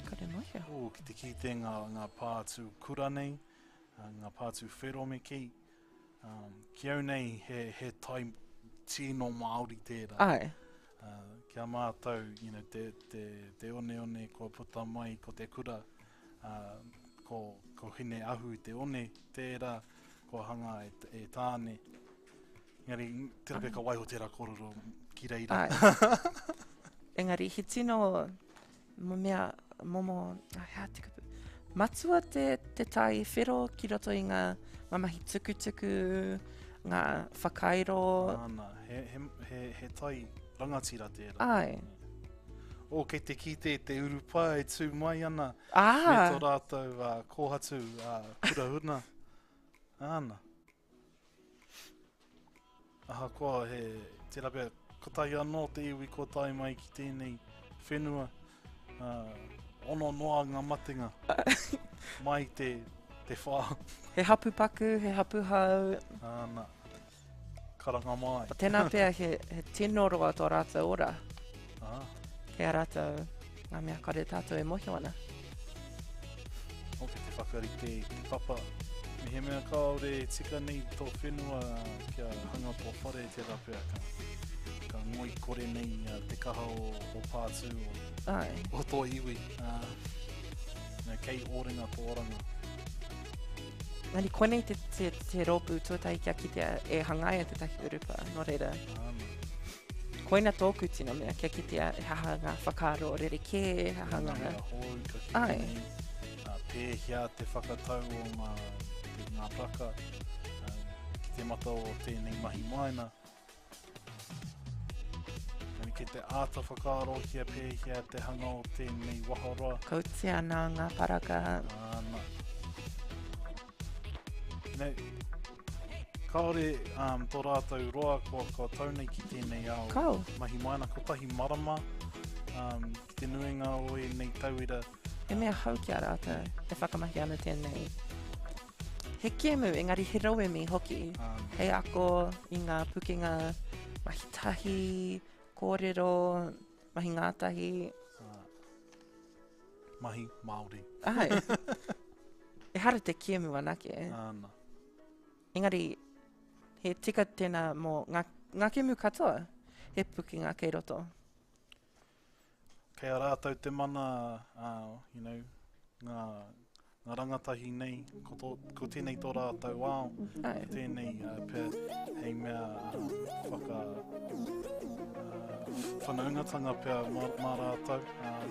Kore mōhio. Oh, ki te kite ngā, ngā pātū kura nei, ngā pātū whero me kī. Um, ki au nei, he, he tai tino Māori tērā. Ai. Uh, kia mātau, you know, te, te, te oneone kua puta mai ko te kura, uh, ko, ko Hine Ahu te one, tērā kua hanga e, e Tāne. Engari, tērā pea ka waiho tērā kōrero ki reira. Ai. Engari, he tino mea, momo, ah, hea te kupu, matua te, te tai whero ki roto i ngā, ngā mahi tukutuku, ngā whakairo. Āna, he, he, he, he tai rangatira tērā. Ai. O, kei te kite te urupā e tū mai ana ah. me tō rātou uh, kōhatu uh, kura huna. Āna. Ahakoa he tērā pea kotahi anō te iwi kua tae mai ki tēnei whenua, uh, ono noa ngā matenga mai te, te whā. He hapu paku, he hapu hau. Āna, karanga mai. Tēnā pea he, he tino roa tō rātou ora. Ah. Kei a rātou ngā mea kare tātou e mōhio ana. Hoki te whakarite i te papa. Mehemea kāore e tika nei tō whenua kia hanga tō whare tērā pea ka, ka ngoikore nei te kaha o, o pātū o, Ai. o tō iwi. Uh, no, kei ōrenga tō oranga. Engari koinei te, te, te rōpū tuatahi kia kitea e hangaia tētahi urupa, nō reira. Āna. Koina tōku tino mea, kia kitea he aha ngā whakaaro rerekē, he aha ngā... Ngā hou ka kite Ai. nei, ā, pēhea te whakatau o ngā, te, ngā raka ā, ki te mata o tēnei mahi maina. Engari kei te āta whakaarohia pēhea te hanga o tēnei waharoa. Kautia ana ngā paraka. Āna. Nei, Kāore um, tō rātou roa kua, kua tau nei ki tēnei ao. Kao. Mahi maina kotahi marama um, ki te nuinga o ēnei tauira. He mea hou ki a rātou e whakamahi ana tēnei. He kēmu, engari he rauemi hoki. Um, Hei ako i ngā pukenga mahi tahi, kōrero, mahi ngātahi. Uh, mahi Māori. Ai. Ehara te kēmu anake. Āna. Engari, he tika tēnā mō ngā, ngā kēmu katoa. He pukenga kei roto. Kei a rātou te mana, uh, you know, ngā, ngā rangatahi nei, ko, tō, ko tēnei tō rātou ao, Ai. ko tēnei uh, pea hei mea uh, whaka uh, whanaungatanga pea mā, mā rātou. Uh,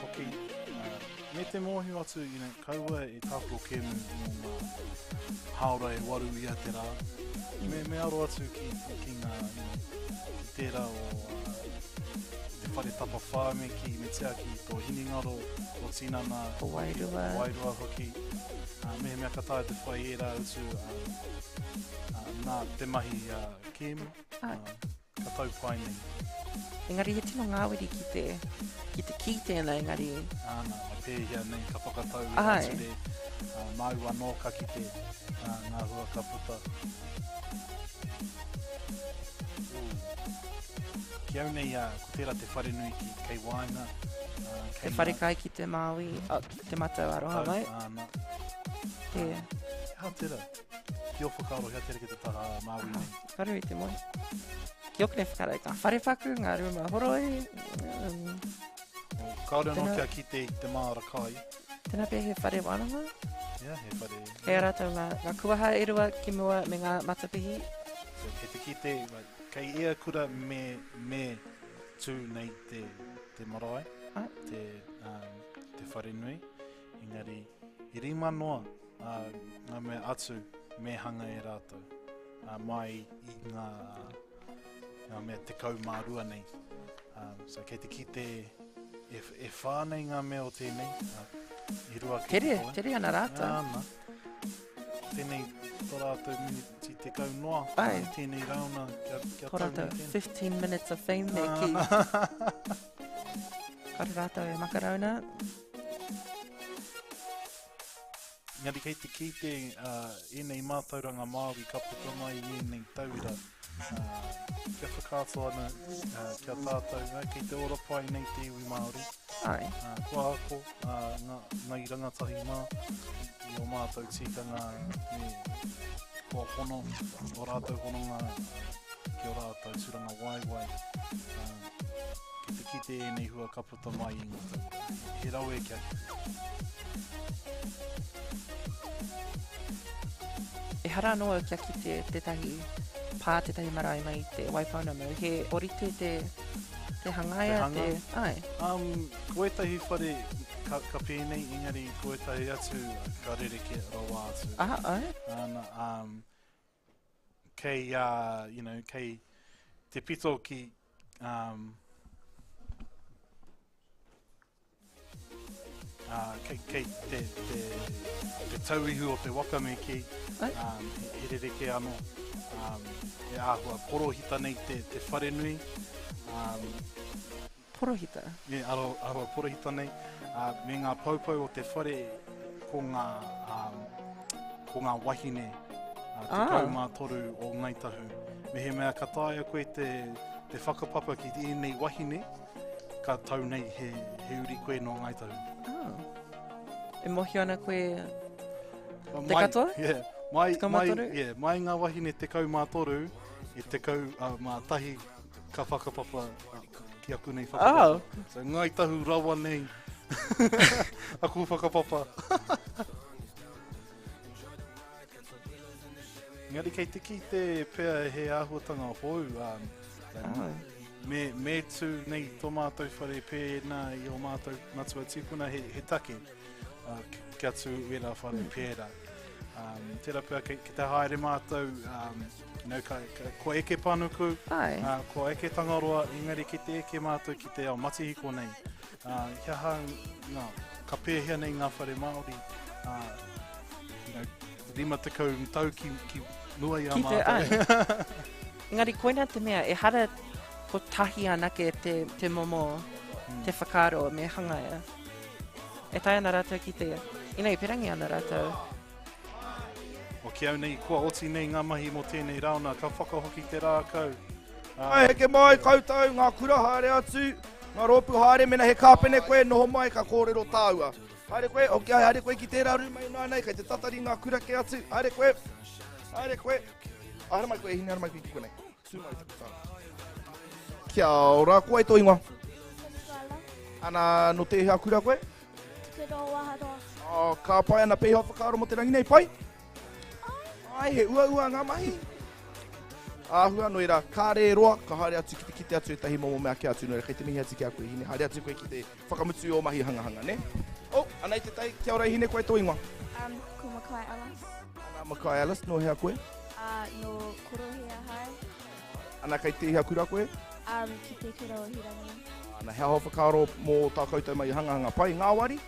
hoki, uh, me te mōhio atu, you know, kaua e tākaro kēmu mō ngā hāora e waru ia te rā. Me, me aro atu ki, ki ngā, you know, ki tērā o uh, te whare tapawhā me ki, me tiaki i tō hinengaro, tō tinana, Tō wairua. tō wairua hoki. Uh, mehemea ka taea te whai ērā utu uh, uh, nā te mahi uh, kēmu, Ai. uh, ka tau pai nei. Engari he tino ngāwari ki te, ki te kī tēnā, engari... Āna, me pēhea nei ka whakatau i Ai. ture, uh, māu anō ka kite uh, ngā hua ka puta. Ki au nei, uh, ko tērā te wharenui ki kei waenga. Uh, kei Te wharekai ki te Māui, oh, te matau aroha Tau, mai. Āna. Te... Hea tērā? Ki ō whakaaro, hea tērā ki te taha Māui nei? Wharu i te moe. Ki ōku nei whakaaro, ngā wharepaku, ngā rūma horoi. Um, Oh, kāore anō Tēnā- kia kite i te māra kai. Tēnā pea he whare wānanga? Yeah, he whare. Kei a rātou ngā, ngā kuaha e rua ki mua me ngā matapihi. So, kei te kite, like, kei ia kura me, me tū nei te, te marae, Ai. te, um, te wharenui. Engari, i rima noa uh, ngā mea atu me hanga e rātou. Uh, mai i ngā, ngā mea 12 nei. Um, so kei te kite e, e whā nei ngā mea o tēnei. Uh, i rua kei te Tere, toe. tere ana rātou. Āna. Tēnei tō rātou miniti tekau noa. Ai. Tēnei rauna kia, kia Tō tau rātou nei tēnei. 15 minutes of fame me kī. Kāre rātou e makarauna. Engari kei te kite uh, ēnei mātauranga Māori ka puta mai i ēnei tauira uh, kia whakaata ana uh, kia tātou, uh, kei te ora pai nei te iwi Māori. Ai. Uh, kua ako uh, ngā, ngā rangatahi mā i, i o mātou tikanga me kua hono, o rātou hononga ki o rātou tūranga waewae. Uh, ki te kite ēnei hua ka puta mai i ngā tauira. He rawe kia kite. Ehara anō au kia kite tētahi pā, tētahi marae mai i te Waipounamu. He orite te, te hangaia, Te hanga? te... Ai. Um, ko ētahi whare ka, ka pēnei, engari ko ētahi atu ka rerekē rawa atu. Ah, ai? Ana, um, kei, uh, you know, kei te pito ki um, uh, kei, kei te, te, te tauihu o te waka me ki, Ai. um, he, he rerekē anō. Um, e āhua porohita nei te, te wharenui. Um, Porohita? E aro, āhua porohita nei. Uh, me ngā poupou o te whare ko ngā, um, ko ngā wahine uh, Ah. 13 o Ngāi Tahu. Mehemea ka taea koe te, te whakapapa ki ēnei wahine, ka tau nei he, he uri koe nō Ngāi Tahu. Oh. E mōhio ana koe te Mai- katoa? Yeah. Mai, mai, 13? yeah, mai ngā wahine 13, e tekau uh, mā tahi ka whakapapa uh, ki aku nei whakapapa. Oh. So Ngāi Tahu rawa nei aku whakapapa. Engari kei te kite pea he āhuatanga hou. Um, Oh. me, me tū nei tō mātou whare pēnā i o mātou matua tīpuna he, he take uh, kia tū wera whare pērā. Um, tērā pea ki, ki te haere mātou, um, you know, ka, ka, kua eke panuku, Ai. uh, kua eke Tangaroa, engari ki te eke mātou ki te ao matihiko nei. Uh, he aha, ngā, ka pēhea nei ngā whare Māori, uh, you know, 50 tau ki, ki mua i a Ki te, mātou. ai. Engari koina te mea, ehara kotahi anake te, te momo, te whakaaro me hangaia. E taea ana rātou ki te, ina i perangi ana rātou. O ki au nei, kua oti nei ngā mahi mō tēnei rauna, ka whakahoki te rākau. Ā, Ai, heke mai koutou, ngā kura haere atu, ngā rōpū haere, mena he kāpene koe, noho mai ka kōrero tāua. Haere koe, ok, haere koe ki tērā rūma ināianei, kei te tatari ngā kura kē atu, haere koe, haere koe. Haere mai koe, e hine, haere mai koe ki konei. Tū mai taku taha. Kia ora, ko wai tō ingoa? Ana, nō tēhea kura koe? Te kura o Waharoa. Oh, ka pai ana pēhea whakaaro mō te rangi nei, pai? Ai, he uaua ngā mahi. Āhua, nō reira, kāre e roa, ka haere atu ki te kite atu ētahi momo mea kē atu, nō reira, kei te mihi atu ki a koe, hine, haere atu koe ki te whakamutu i ō mahi hangahanga, nē? Oh, anei te tai, kia ora e hine, koe tō ingoa? Um, ko Makai Ellis. Ana, Makai Ellis, nō hea koe? Uh, nō Korohea High. Ana, kei tēhea kura koe? Um, ki te kura o Hirangi. Ana, he aha whakaaro mō tā koutou mahi hangahanga pai, ngāwari?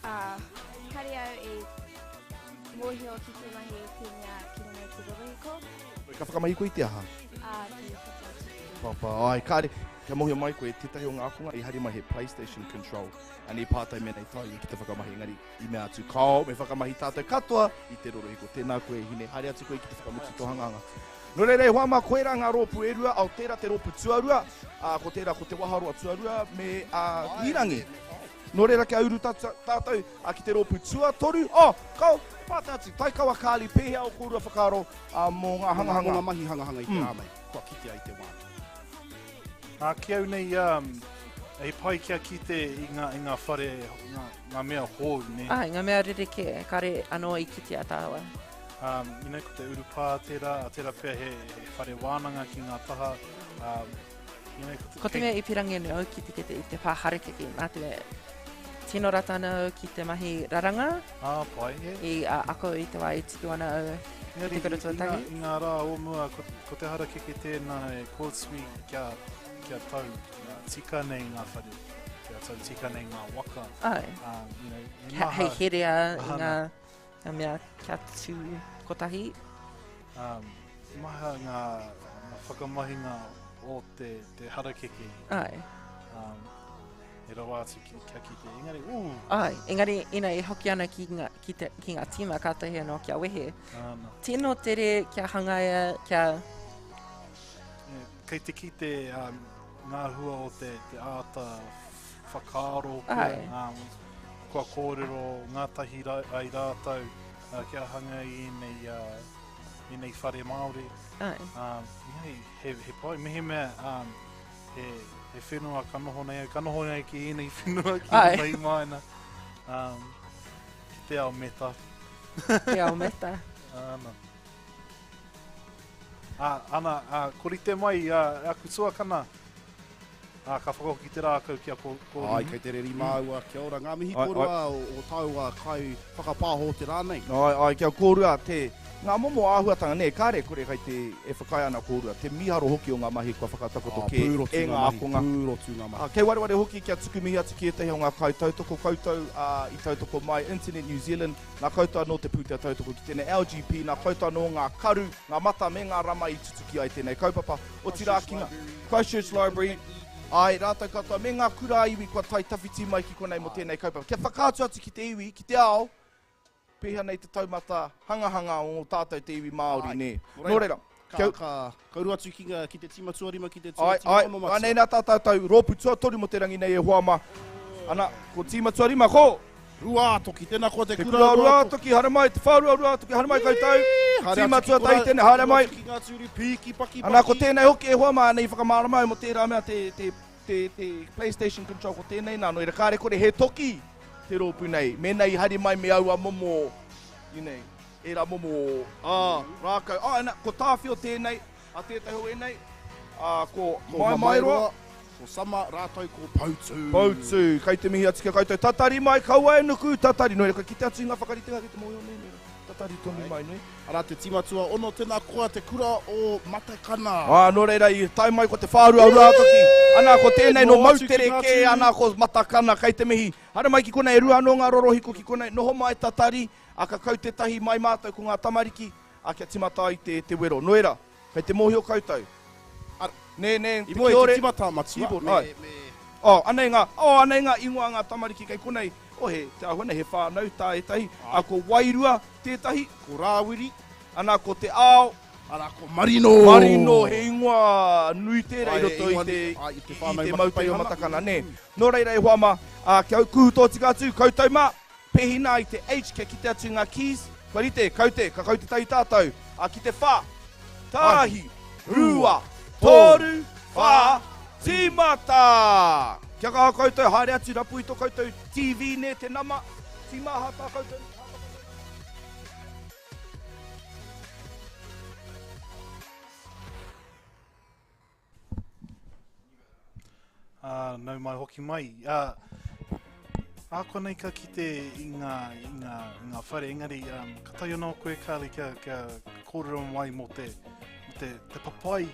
Uh, kare au i mōhio ki te mahi i te mea ki runga i te rorohiko. Ka whakamahi koe i te aha? Uh, te papa. Papa, ai, kāre, kia mōhio mai koe, tētahi o ngā ākonga i hari mai he PlayStation control, and i pātai mēnā i taea ki te whakamahi, engari i mea atu, kāo, me whakamahi tātou katoa i te rorohiko. Tēnā koe, hine, haere atu koe ki te whakamutu tō hanganga. Nō reira, e hoa mā, koirā ngā rōpū e rua, ao tērā te rōpū tuarua, ā, ko tērā ko Te Waharoa tuarua me, ā, Hīrangi. Nō reira, kia uru tātou ki te rōpū tuatoru, oh, kāo, e pātai atu, Taikawa Carly, pēhea ō kōrua whakaaro, ā, mō ngā hangahanga? Mō ngā mahi hangahanga i te rā nei, kua kitea i te wā nei. Ā, ki au nei, he pai kia kite i ngā, i ngā whare, ngā, ngā mea hou, nē? Āe, ngā mea rerekē, kāre anō i kitea tāua. Um, you know, ko te urupā tērā, tērā pea he, he whare wānanga ki ngā taha. Um, you know, ko te, Ko te mea i pirangi anō au ki te kite i te pā harakeke, nā te mea tino rata ana au ki te mahi raranga. Ā, pai, e. I uh, ako i te wā e tuku ana au i te kura tuatahi. I ngā rā o mua, ko, ko te harakeke tēnā e kōtui kia, kia tau tika nei ngā whare, kia tau tika nei ngā waka. Ai. Um, you know, he maha, Hei herea i ngā, ngā mea kia tū kotahi. Um, maha ngā, ngā whakamahinga o te, te harakeke. Ai. Um, He rawa atu ki, kia kite. Engari, ū! Ai, engari ina e hoki ana ki ngā, ki te, ki ngā tīma kātahi anō kia wehe. Āna. Tino tere kia hangaia, kia... Kei te kite um, ngā hua o te, te āta whakaaro pea, Ai. um, kua kōrero ngātahi ra, ai rātou uh, kia hanga i ēnei, uh, ēnei whare Māori. Ai. Um, yeah, he, he pai, mehemea um, He, he whenua ka noho nei au, ka noho nei ki ēnei whenua, ki Ai. ēnei maina. Um, ki te ao meta. Te ao meta. Ana. Ah, ana, ah, ko rite mai ah, aku tuakana, ah, ka whakahoki te rākau ki a ko, ko Ai, kei te reri māua, kia ora. Ngā mihi Ai, kōrua o, o tāua kai whakapāho o te rā nei. Ai, ai, kia kōrua te, Ngā momo āhuatanga, nē, kāre kore kai te e whakaae ana kōrua, te mīharo hoki o ngā mahi kua whakatakoto kē e ngā ākonga. Pūrotu ngā mahi. Kei wareware hoki kia tuku mihi atu ki ētahi o ngā kaitautoko koutou i tautoko mai, Internet New Zealand, nā koutou anō te pūtea tautoko ki tēnei LGP, nā koutou anō ngā karu, ngā mata me ngā rama i tutuki ai tēnei kaupapa, otirā ki ngā Christchurch Library, āe, rātou katoa, me ngā kura ā-iwi kua tae tawhiti mai ki konei mō tēnei kaupapa. Kia whakaatu atu ki te iwi, ki te ao, Pēhea nei te taumata hangahanga o tātou te iwi Māori, nē? Nō reira, ka, ka, ka uru atu ki, ngā, ki te tīma tuarima, ki te tua, tīma ono matua. Ai, ai, anei nā tā tātou rōpū tuatoru mō te rangi nei e hoa mā. Ana, ko tīma tuarima, ko! Ruātoki, tēnā koa te Te kura kura o Ruātoki, haere mai, te whārua o Ruātoki, haere mai koutou. Tīma tuatahi tēnei, haere mai. Ki ngā tūru pīki, paki, paki. Ana, ko tēnei hoki e hoa mā, anei i whakamārama au mō tērā mea te, te, te, te PlayStation control ko tēnei nā, nō reira kāre kore he toki te rōpū nei, mēnā i hari mai me aua momo, you know, ērā momo, ā, rākau. Ā, ana, ko Tāwhio tēnei, a tētahi o ēnei, ā, ko Maemaeroa. Ko Sama rātou ko Poutū. Poutū, kei te mihi atu ki a koutou. Tatari mai, kaua e nuku, tatari. Nō reira, kua kite atu i ngā whakaritenga kei te mōhio nei, nō reira. Tatari tonu mai nui. Arā te tīma tuaono, tēnā koa te kura o Matakana. Ā, nō reira i tae mai ko te whārua Ruātoki. Ana, ko tēnei nō Moutere kē, ana ko Matakana kei te mihi. Haere mai ki konei, e rua anō ngā rorohiko ki konei, noho mai tatari, ā, ka kau tētahi mai mātou ko ngā tamariki, ā, kia timata ai te, te wero. Nō reira, kei te mōhio koutou. Ar, Nē, nē, I te mua i te kiore. timata, Matua, Keyboard, me, āe. me. Oh, anei ngā, oh, anei ngā ingoa a ngā tamariki kei konei. Oh, he, te āhua nei, he whānau tā ētahi. Ā, ko Wairua tētahi. Ko Rāwiri. Ana, ko Te Ao. Arā, ko Marino. Marino, he ingoa nui tērā i Āe, roto i ingoa te, nui, āe, i te i whānau te moutere o Makipeihana. Matakana, nē. Nō reira e hoa mā, ā, kia kuhu tōtika atu, koutou mā, pēhi nā i te H kia kite atu ngā keys, kua rite, kaute, ka kaute tahi tātou, ā, ki te whā, tāhi, rua, toru, whā, tīmata! Kia kaha koutou, haere atu, rapu i tō koutou TV nē, te nama, tīmaha tā koutou. Ā, nau mai hoki mai. Ā, ākonei ka kite i ngā, i ngā, i ngā whare, engari um, ka tae anō koe, Carly, kia, kia kōrero mai mō te, mō te, te papai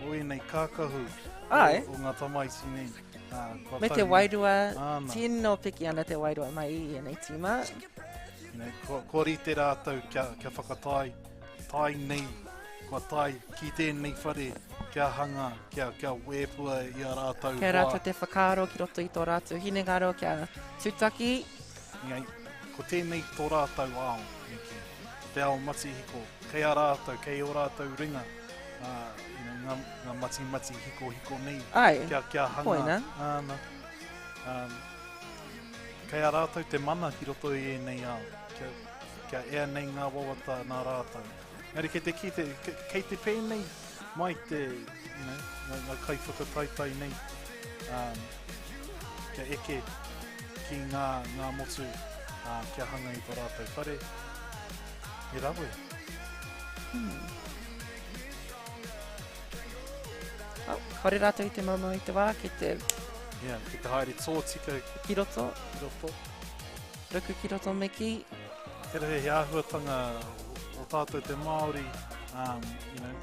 o ēnei kākahu Ai. o, o ngā tamaiti nei. Ā, kua Me te tau- wairua, Āna. tino piki ana te wairua mai i ēnei tīma. You know, kua, kua rite rātou kia, kia whakatae, tae nei, kua tae ki tēnei whare kia hanga, kia, kia wēpua i a rātou Kei hoa. rātou te whakaaro ki roto i tō rātou hinengaro kia tūtaki. Engari, ko tēnei tō rātou ao, me kī, te ao matihiko, kei a rātou, kei ō rātou ringa, ā, you know, ngā, ngā matimati hikohiko nei, Ai, kia, kia hanga, koina. āna, um, kei a rātou te mana ki roto i ēnei ao, kia, kia ea nei ngā wawata nā rātou. Engari kei te kite, kei te pēnei mai te, you know, ngā, ngā kaiwhakataetae nei, um, kia eke ki ngā, ngā motu, uh, kia hanga i tō rātou whare. He rawe. Oh, kāore rātou i te moumou i te wā ki te... Yeah, ki te haere tōtika ki roto. Ki roto. Ruku ki roto me kī. Tērā he āhuatanga o tātou te Māori, um, you know,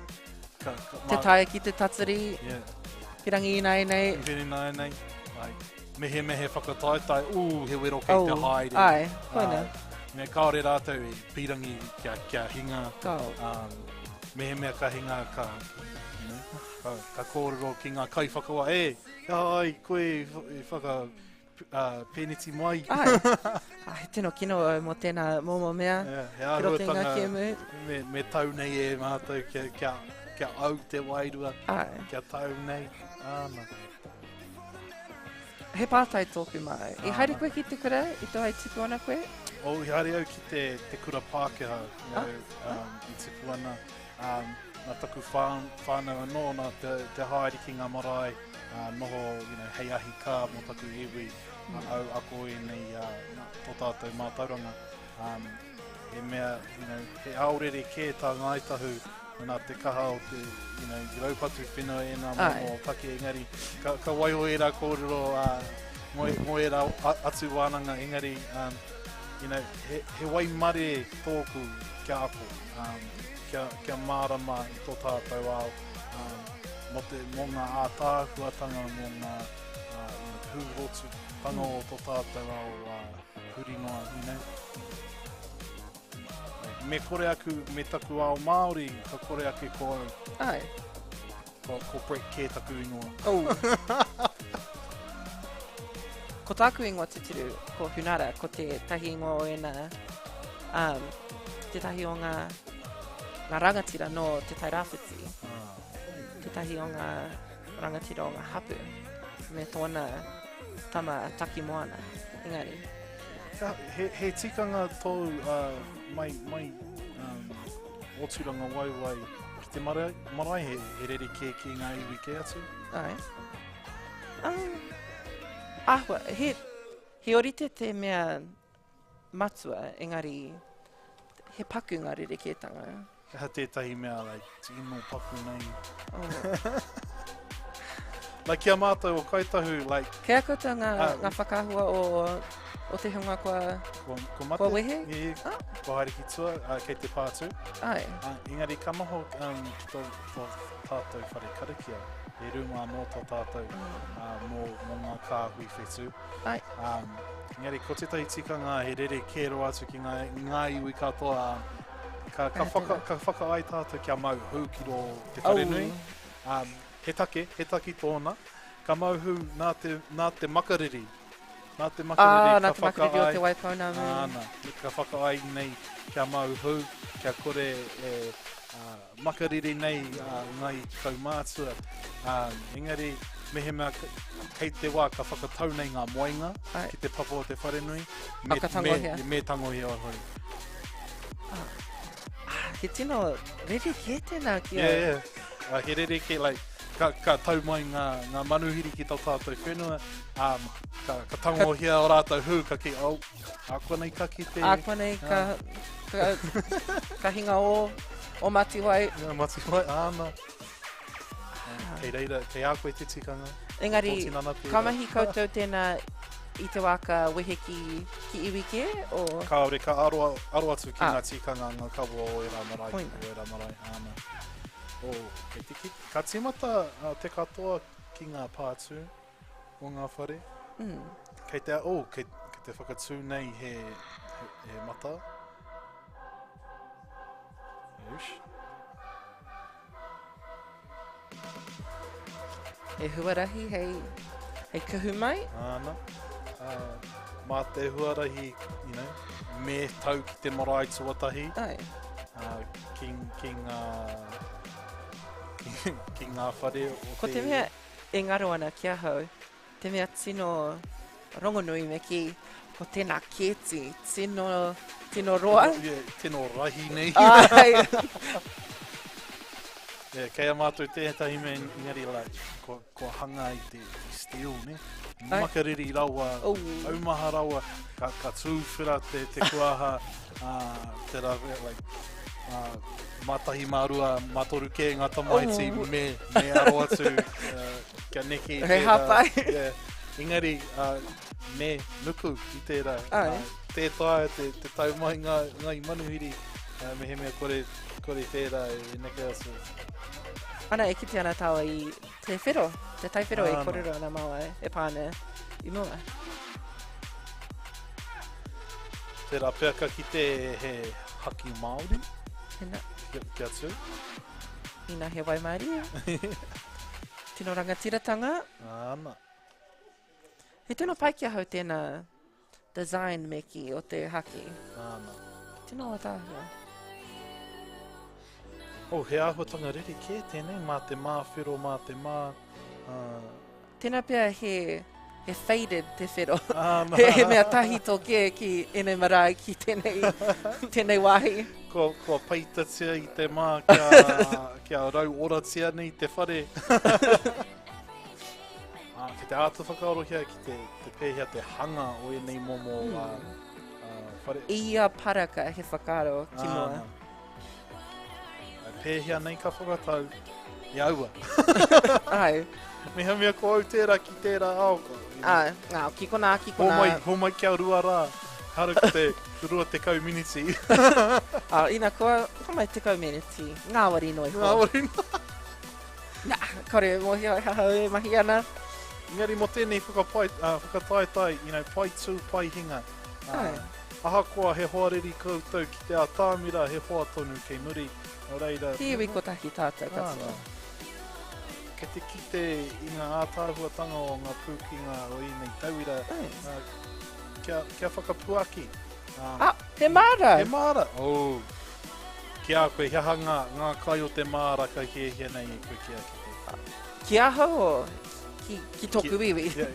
ka, ka, Te tae ki te tatari, yeah. pirangi ināianei. Pirangi ināianei, like, mehemehe whakataetae, ū, he wero kei oh, te haere. Ai, koina. Uh, me kāore rātou e pirangi kia, kia hinga. Ka. Um, mehemea ka hinga, ka, you know, ka, ka kōrero ki ngā kaiwhakawa, e, ai, koe e whaka, pēneti mai. Ai, ah, he tino kino au mō tēnā momo mea. Yeah, he Ki roto i ngā āhuatanga kēmu. me, me tau nei e mātou kia, kia, kia au te wairua, Ai. kia tau nei. Āna. He pātai tōku māu. I haere Āna. koe ki te kura i te wā i tipu ana koe? Oh, i haere au ki te, te kura Pākehā, you Ah, know, um, i tipu ana. Um, nā taku whānau anō, nā te, te haere ki ngā marae, uh, noho you know, hei ahi kā mō taku iwi, mm. au ako ēnei uh, tō tātou mātauranga. Um, he mea, you know, he ao rerekē tā Ngāi Tahu nā te kaha o te, you know, i raupatu whenua ēnā momo take, engari ka, ka waiho ērā kōrero uh, mō, mō ērā atu wānanga, engari, um, you know, he, he waimare tōku kia ako, um, kia, kia mārama i tō tātou ao, um, mō, te, mō ngā ātaahuatanga, mō ngā uh, you know, te hūrotutanga o tō tātou ao uh, huri noa, you know. Like, me kore aku, me taku ao Māori, ka kore ake ko au. Ai. Ko, ko Brett kē taku ingoa. Oh. ko tāku ingoa tuturu, ko Hunara, ko te tahi ingoa o ēnā, um, tētahi o ngā, ngā rangatira nō Te Tai Rāwhiti. Ah. Tētahi o ngā rangatira o ngā hapu, me tōna tama a Takimoana. Engari. He, he tikanga tōu uh, mai, mai um, o Tūrangawaewae ki te marae, marae he, he rerekē ki ngā iwi kē atu? Ai. Um, āhua, he, he orite te mea matua, engari he paku ngā rerekētanga. He aha tētahi mea, like, tino paku nei? Oh. like, ki a mātou o Kai Tahu, like... Kei a koutou ngā, Ah. ngā whakaahua o o te hunga kua... Kua, kua mate. Kua wehe? Yeah, ah. Kua haere ki tua, uh, kei te pātū. Ai. Uh, engari ka noho um, ki tō, tō tātou whare karakia, he rūma anō tō tātou mm. uh, mō, mō ngā kāhui whetū. Ai. Um, engari ko tētahi tikanga he rere kē rawa atu ki ngā, ngā iwi katoa, ka, ka, whaka, ka whakaai tātou kia mau hū ki rō te whare nui. Um, he take, he taki tōna. Ka mau hū nā te, nā te makariri. Nā te makariri ah, nā ka te makariri o whakaai. Te Waipounamu. Āna, ka whakaai nei kia mau hū, kia kore e uh, makariri nei uh, ngai kaumātua. Um, engari, mehemea kei te wā ka whakatau nei ngā moenga Ai. ki te papa o te wharenui, me, ah, ka tangohia. Me, me tangohia hoi. Ah. Ah, he tino rerekē tēnā ki Yeah, yeah. Uh, he rerekē, like, ka, ka tau mai ngā, ngā manuhiri ki tō tātou whenua, um, ka, ka tangohia o rātou hū, ka ki, oh, ākonei ka kite. Ākonei ka, ka, ka hinga o, o Matiwai. Yeah, Matiwai, āna. Ah. Kei reira, kei a koe te tikanga. Engari, ka mahi koutou tēnā i te wā ka wehe ki, ki iwi kē? O... Kāore, ka aro, aro atu ki ah. ngā tikanga, ngā kawa o ērā marae, Koina. o ērā marae, āna. Oh, kei te kite. Ka tīmata te katoa ki ngā pātū o ngā whare. Mm. Kei te, oh, kei, kei te whakatū nei he, he, he mata. Oosh. He huarahi hei, hei kuhu mai. Āna. Uh, mā te huarahi, you know, me tau ki te marae tuatahi. Ai. Uh, ki, ki ngā ki, ki ngā whare o Ko te mea e ngaro ana ki ahau, te mea tino rongonui me kī, ko tēnā kēti, tino, tino roa. Yeah, tino rahi nei. Ai. yeah, kei a mātou tētahi me engari like, kua, kua hanga i te, te steel, ne? Ai. Makariri rawa, Oh. aumaha rawa, ka, ka tūwhera te, te kuaha, uh, te rā, like, uh, mā tahi, mā rua, mā toru kē ngā tamaiti Oh. me, me aro atu uh, kia neke i He tērā. hāpai. Yeah. Engari, uh, me nuku i tērā. Ai. Uh, tē taea te, te tau mai ngā, ngā i manuhiri, uh, mehemea kore, kore tērā e, e neke atu. Ana, e kite ana tāua i te whero, te tai whero e Ana. kōrero ana māua e pā ana i mua. Tērā pea ka kite he haki Māori. Tēnā. Kia, kia tū. Ina he waimarie. Tino rangatiratanga. Āna. He tino pai ki ahau tēnā design me kī o te haki. Āna. Tino ataahua. Oh, he āhuatanga rerekē tēnei, mā te mā whero, mā te mā... Uh, Tēnā pea he, he faded te whero. Āna. He, he mea tahito kē ki ēnei marae, ki tēnei, tēnei wāhi. Kua, kua peitatia i te mā kia, kia rauoratia nei te whare. Ā, ki te āta whakaarohia ki te, te pēhea te hanga o ēnei momo mm. uh, uh, whare. I ia paraka he whakaaro ki mua. Āna. Pēhea nei ka whakatau i aua. Ai. Mehemea ko au tērā ki tērā ao. Ko, Ai, ngā, ki konā, ki konā. Hōmai, hōmai kia rua rā. Hara ko te 20 miniti. Ā, ina koa, hōmai 10 miniti. Ngāwari noa iho. Ngāwari noa. Nā, kore e mōhio e ahau e mahi ana. Engari mō tēnei whakapai, uh, whakataetae, you know, pai tū, pai hinga. Uh, Ai. Ahakoa he hoariri koutou ki te atamira, he hoa tonu kei muri. Nō reira... He iwi kotahi tātou katoa. Kei te kite i ngā ātaahuatanga o ngā pūkenga o ēnei tauira, uh, kia, kia whakapuaki. Um, ah, he māra! He māra! Oh. Ki a koe, he aha ngā, ngā kai o te māra ka hiahia nei e koe kia kite? Ki ahau o ki, ki tōku iwi? Ki,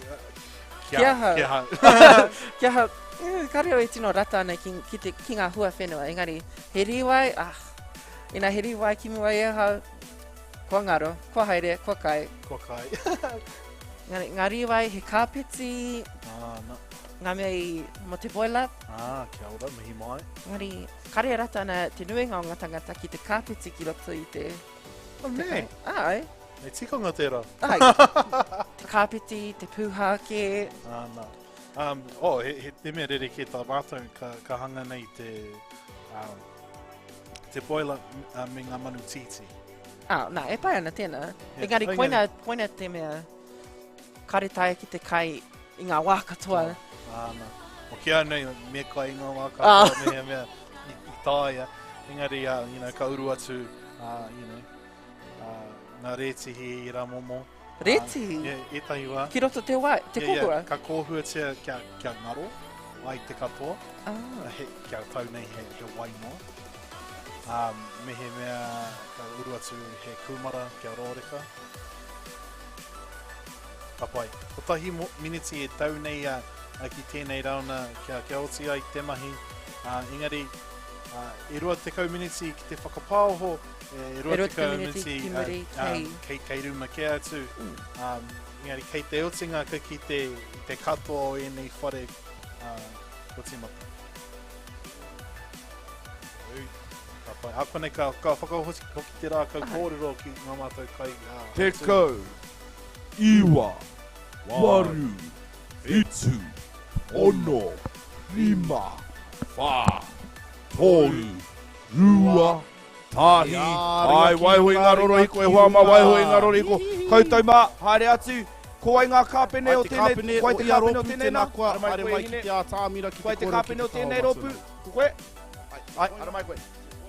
ki ahau. Ki ahau. ki ahau. Mm, Kāre au e tino rata ana ki, ki, te, ki ngā hua whenua, engari he rīwai, ah, ina he rīwai ki mua i ahau, kua ngaro, kua haere, kua kai. Kua kai. Engari, ngā rīwai, he kāpeti, ah, na. ngā mea i mo te boil up. Ah, kia ora, mihi mai. Engari, kāre e rata ana te nuinga o ngā tangata ki te kāpeti ki roto i te... Oh, nē. Ai. He tikanga tērā. Ai. te kāpeti, te pūhāke. Ah, nā. Um, oh, he, he, he mea rerekē tā mātou, ka, ka hanga nei te, um, te boiler uh, me ngā manu tītī. Ah, nā, e pai ana tēnā. Yeah. Engari, Engari- koina, koina te mea kare taea ki te kai i ngā wā katoa. Ah, nā. O ki au nei, me kai i ngā wā katoa, Ah. me he mea i, i taea. Engari, uh, you know, ka uru atu, uh, you know, uh, ngā rētihi i rā momo. Rētihi? Uh, yeah, ētahi wā. Ki roto te wai, te yeah, kōhua? Yeah, ka kōhuatia kia, kia ngaro ai te katoa. Ah. He, kia tau nei he, he wai noa. Um, me he mea ka uru atu he kūmara kia rōreka. Ka pai. Kotahi miniti e tau nei a, a ki tēnei rauna kia, kia oti ai te mahi. Uh, engari, uh, e 20 miniti ki te whakapāoho, e 20 miniti ki muri, kei... kei, kei ruma kē atu. Um, engari, kei te otinga ka ki te, te katoa o ēnei whare uh, ko tīmata. Ui, Ka pai. A konei ka, ka whakahoki hoki te rākau kōrero ki ngā mātou kai. Uh, 19, 8, 7, 6, 5, 4, 2, 1. Ai, waiho i ngā rorohiko, e hoa mā, waiho i ngā rorohiko. Koutou mā, haere atu, ko wai ngā kāpene o tēnei, ko wai te kāpene o tēnei nā? Koa, Haere mai haere koe, mai ki hine. te ātamira, ki Ko wai te te kōrero kāpene ki o te tēnei taha rōpū? matua. Ko koe? Ai, haere mai koe.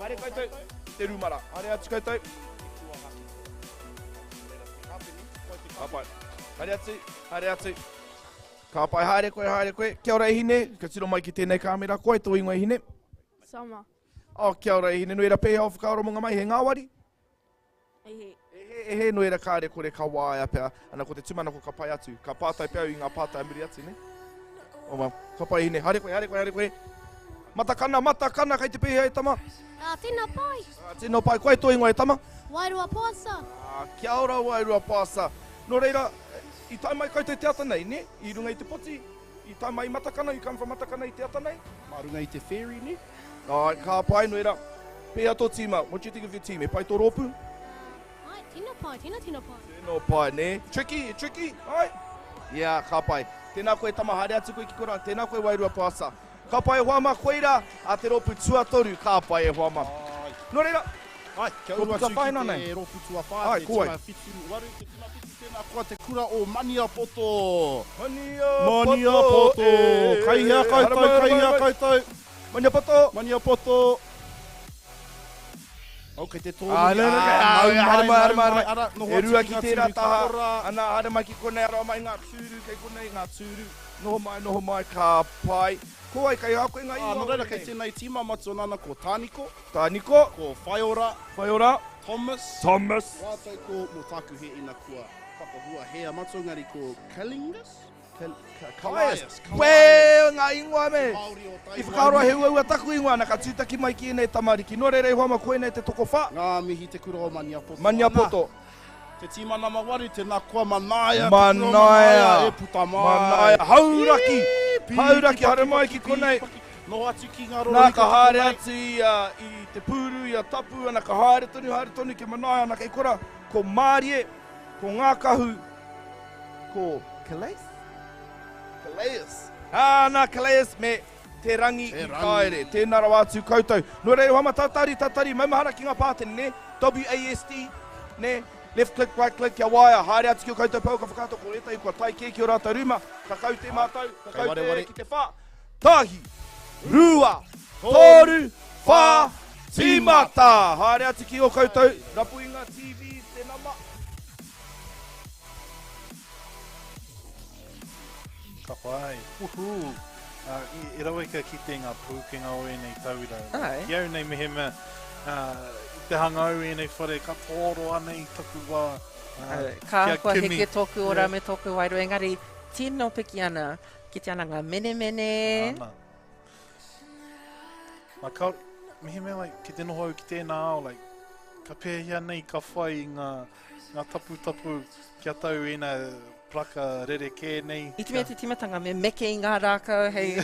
Haere koutou, ki te rūmara. Haere atu koutou. Ka pai. Haere atu, haere atu. Ka pai, haere koe, haere koe. Kia ora e hine, ka tiro mai ki tēnei kāmera. Ko wai tō ingoa e hine? Summer. Oh, kia ora e hine, nui ra pēhea o whakaaro mō ngā mahi, he ngāwari? E he. E he, e he, nui ra kāre kore ka waea pea. Ana, ko te tūmanako ka pai atu. Ka pātai pea au i ngā pātai a muri atu, ne? Oh, well. Ka pai e hine, haere koe, haere koe, haere koe. Matakana, matakana, kei te pēhea e tama? Ah, tēnā pai. Ah, tēnā pai, koe tō ingoa e tama? Wairua Pāsa. Ah, kia ora Wairua Pāsa. Nō reira, i tae mai koutou te ata nei, ne? I runga i te poti, i tae mai i Matakana, you come from Matakana i te ata nei? Mā runga i te ferry, ne? Ai, ka pai, nō reira, pēhea tō tīma? What do you think of your team? E pai tō rōpū? Ai, tino pai, tino tino pai. Tino pai, nē? Tricky, e tricky, ai? Yeah, ka pai. Tēnā koe tama, haere atu koe ki korā. Tēnā koe Wairua Pāsa. Ka pai e hoa mā, koirā a te rōpū tuatoru, ka pai e hoa mā. Nō reira, Ai, kia uru rōpū atu tuawhā ki ina te nei. rōpū tuawhā, Ai, te ko wai? tima whitu waru, te tima whitu tēnā koa te kura o Maniapoto. Maniapoto, Maniapoto. e. Kai hea Haere koutou, mai, kai haere hea mai. koutou. Maniapoto. Maniapoto. Oh, kei te tōnui. Ah, nē, nē, nē, Ah, ah, haere mai, haere mai, haere mai. Ara, noho E atu rua ki ki ngā tērā tūru taha. kakora. Ana, haere mai ki konei, ara mai ngā tūru, kei konei ngā tūru. Noho mai, noho mai, ka pai. Ko wai, kei a koe ngā Ah, ingoa nō reira, o kei tēnei? tēnei tīma matua nana ko Tāniko. Tāniko. Ko Whaiora. Whaiora. Thomas. Thomas. Rātou ko mō tāku he ina kua whakahua he a matua ngari ko Kalingas? Kaias. Kaias. Wē, ngā ingoa me. Māori o I whakaroa he uaua taku ingoa, na ka tūtaki mai ki ēnei tamariki. Nō reira e hoa ma koinei te tokowhā. Ngā mihi te kura o Maniapoto. Maniapoto. Ana, te tīma nama waru, tēnā koa Manaia. te kura o Manaia. Manaia, e puta mai. Manaia. Hauraki. Pī, Hauraki, pī, haere paki, mai ki paki, konei. paki. Noho atu ki ngā Nā, rorohiko ka haere konei. atu i, uh, i te pūru, i a Tapu, ana ka haere tonu, haere tonu ki Manaia, ana kei kora, ko Mārie, ko Ngākahu, ko Calais? Calais. Ah, nā, Calais me Te Rangi Te i Rangi. Kaere. Tēnā rawa atu koutou. Nō reira, hoa ma tatari, tatari, maumahara ki ngā pātene, nē? WASD, nē? Left click, right click, kia waea, haere atu ki o koutou pouaka whakaata, ko ētahi kua tae kē ki o rātou rūma, ka kaute mātou, ka Kei kaute wareware. ki te whā. Tahi, rua, toru, whā, tīmata. Haere atu ki o koutou, rapu i ngā TVs, te nama. Ka pai. Uhu. Uh, i, i rawe ka kite ngā pūkenga o ēnei tauira. Ai. Ki au nei mehemea, uh, i te hanga au ēnei whare ka tōro ana i taku wā. Uh, Ka kia kua kimi. heke tōku ora Yeah. me tōku wairua, engari tino piki ana, kite ana ngā menemene. Ana. Like, ka, mehemea, like, ki te noho au ki tēnā ao, like, ka pēhea nei ka whai i ngā, ngā taputapu kia tau ēnā plaka rerekē nei. I te mea te timatanga, me meke i ngā rākau hei,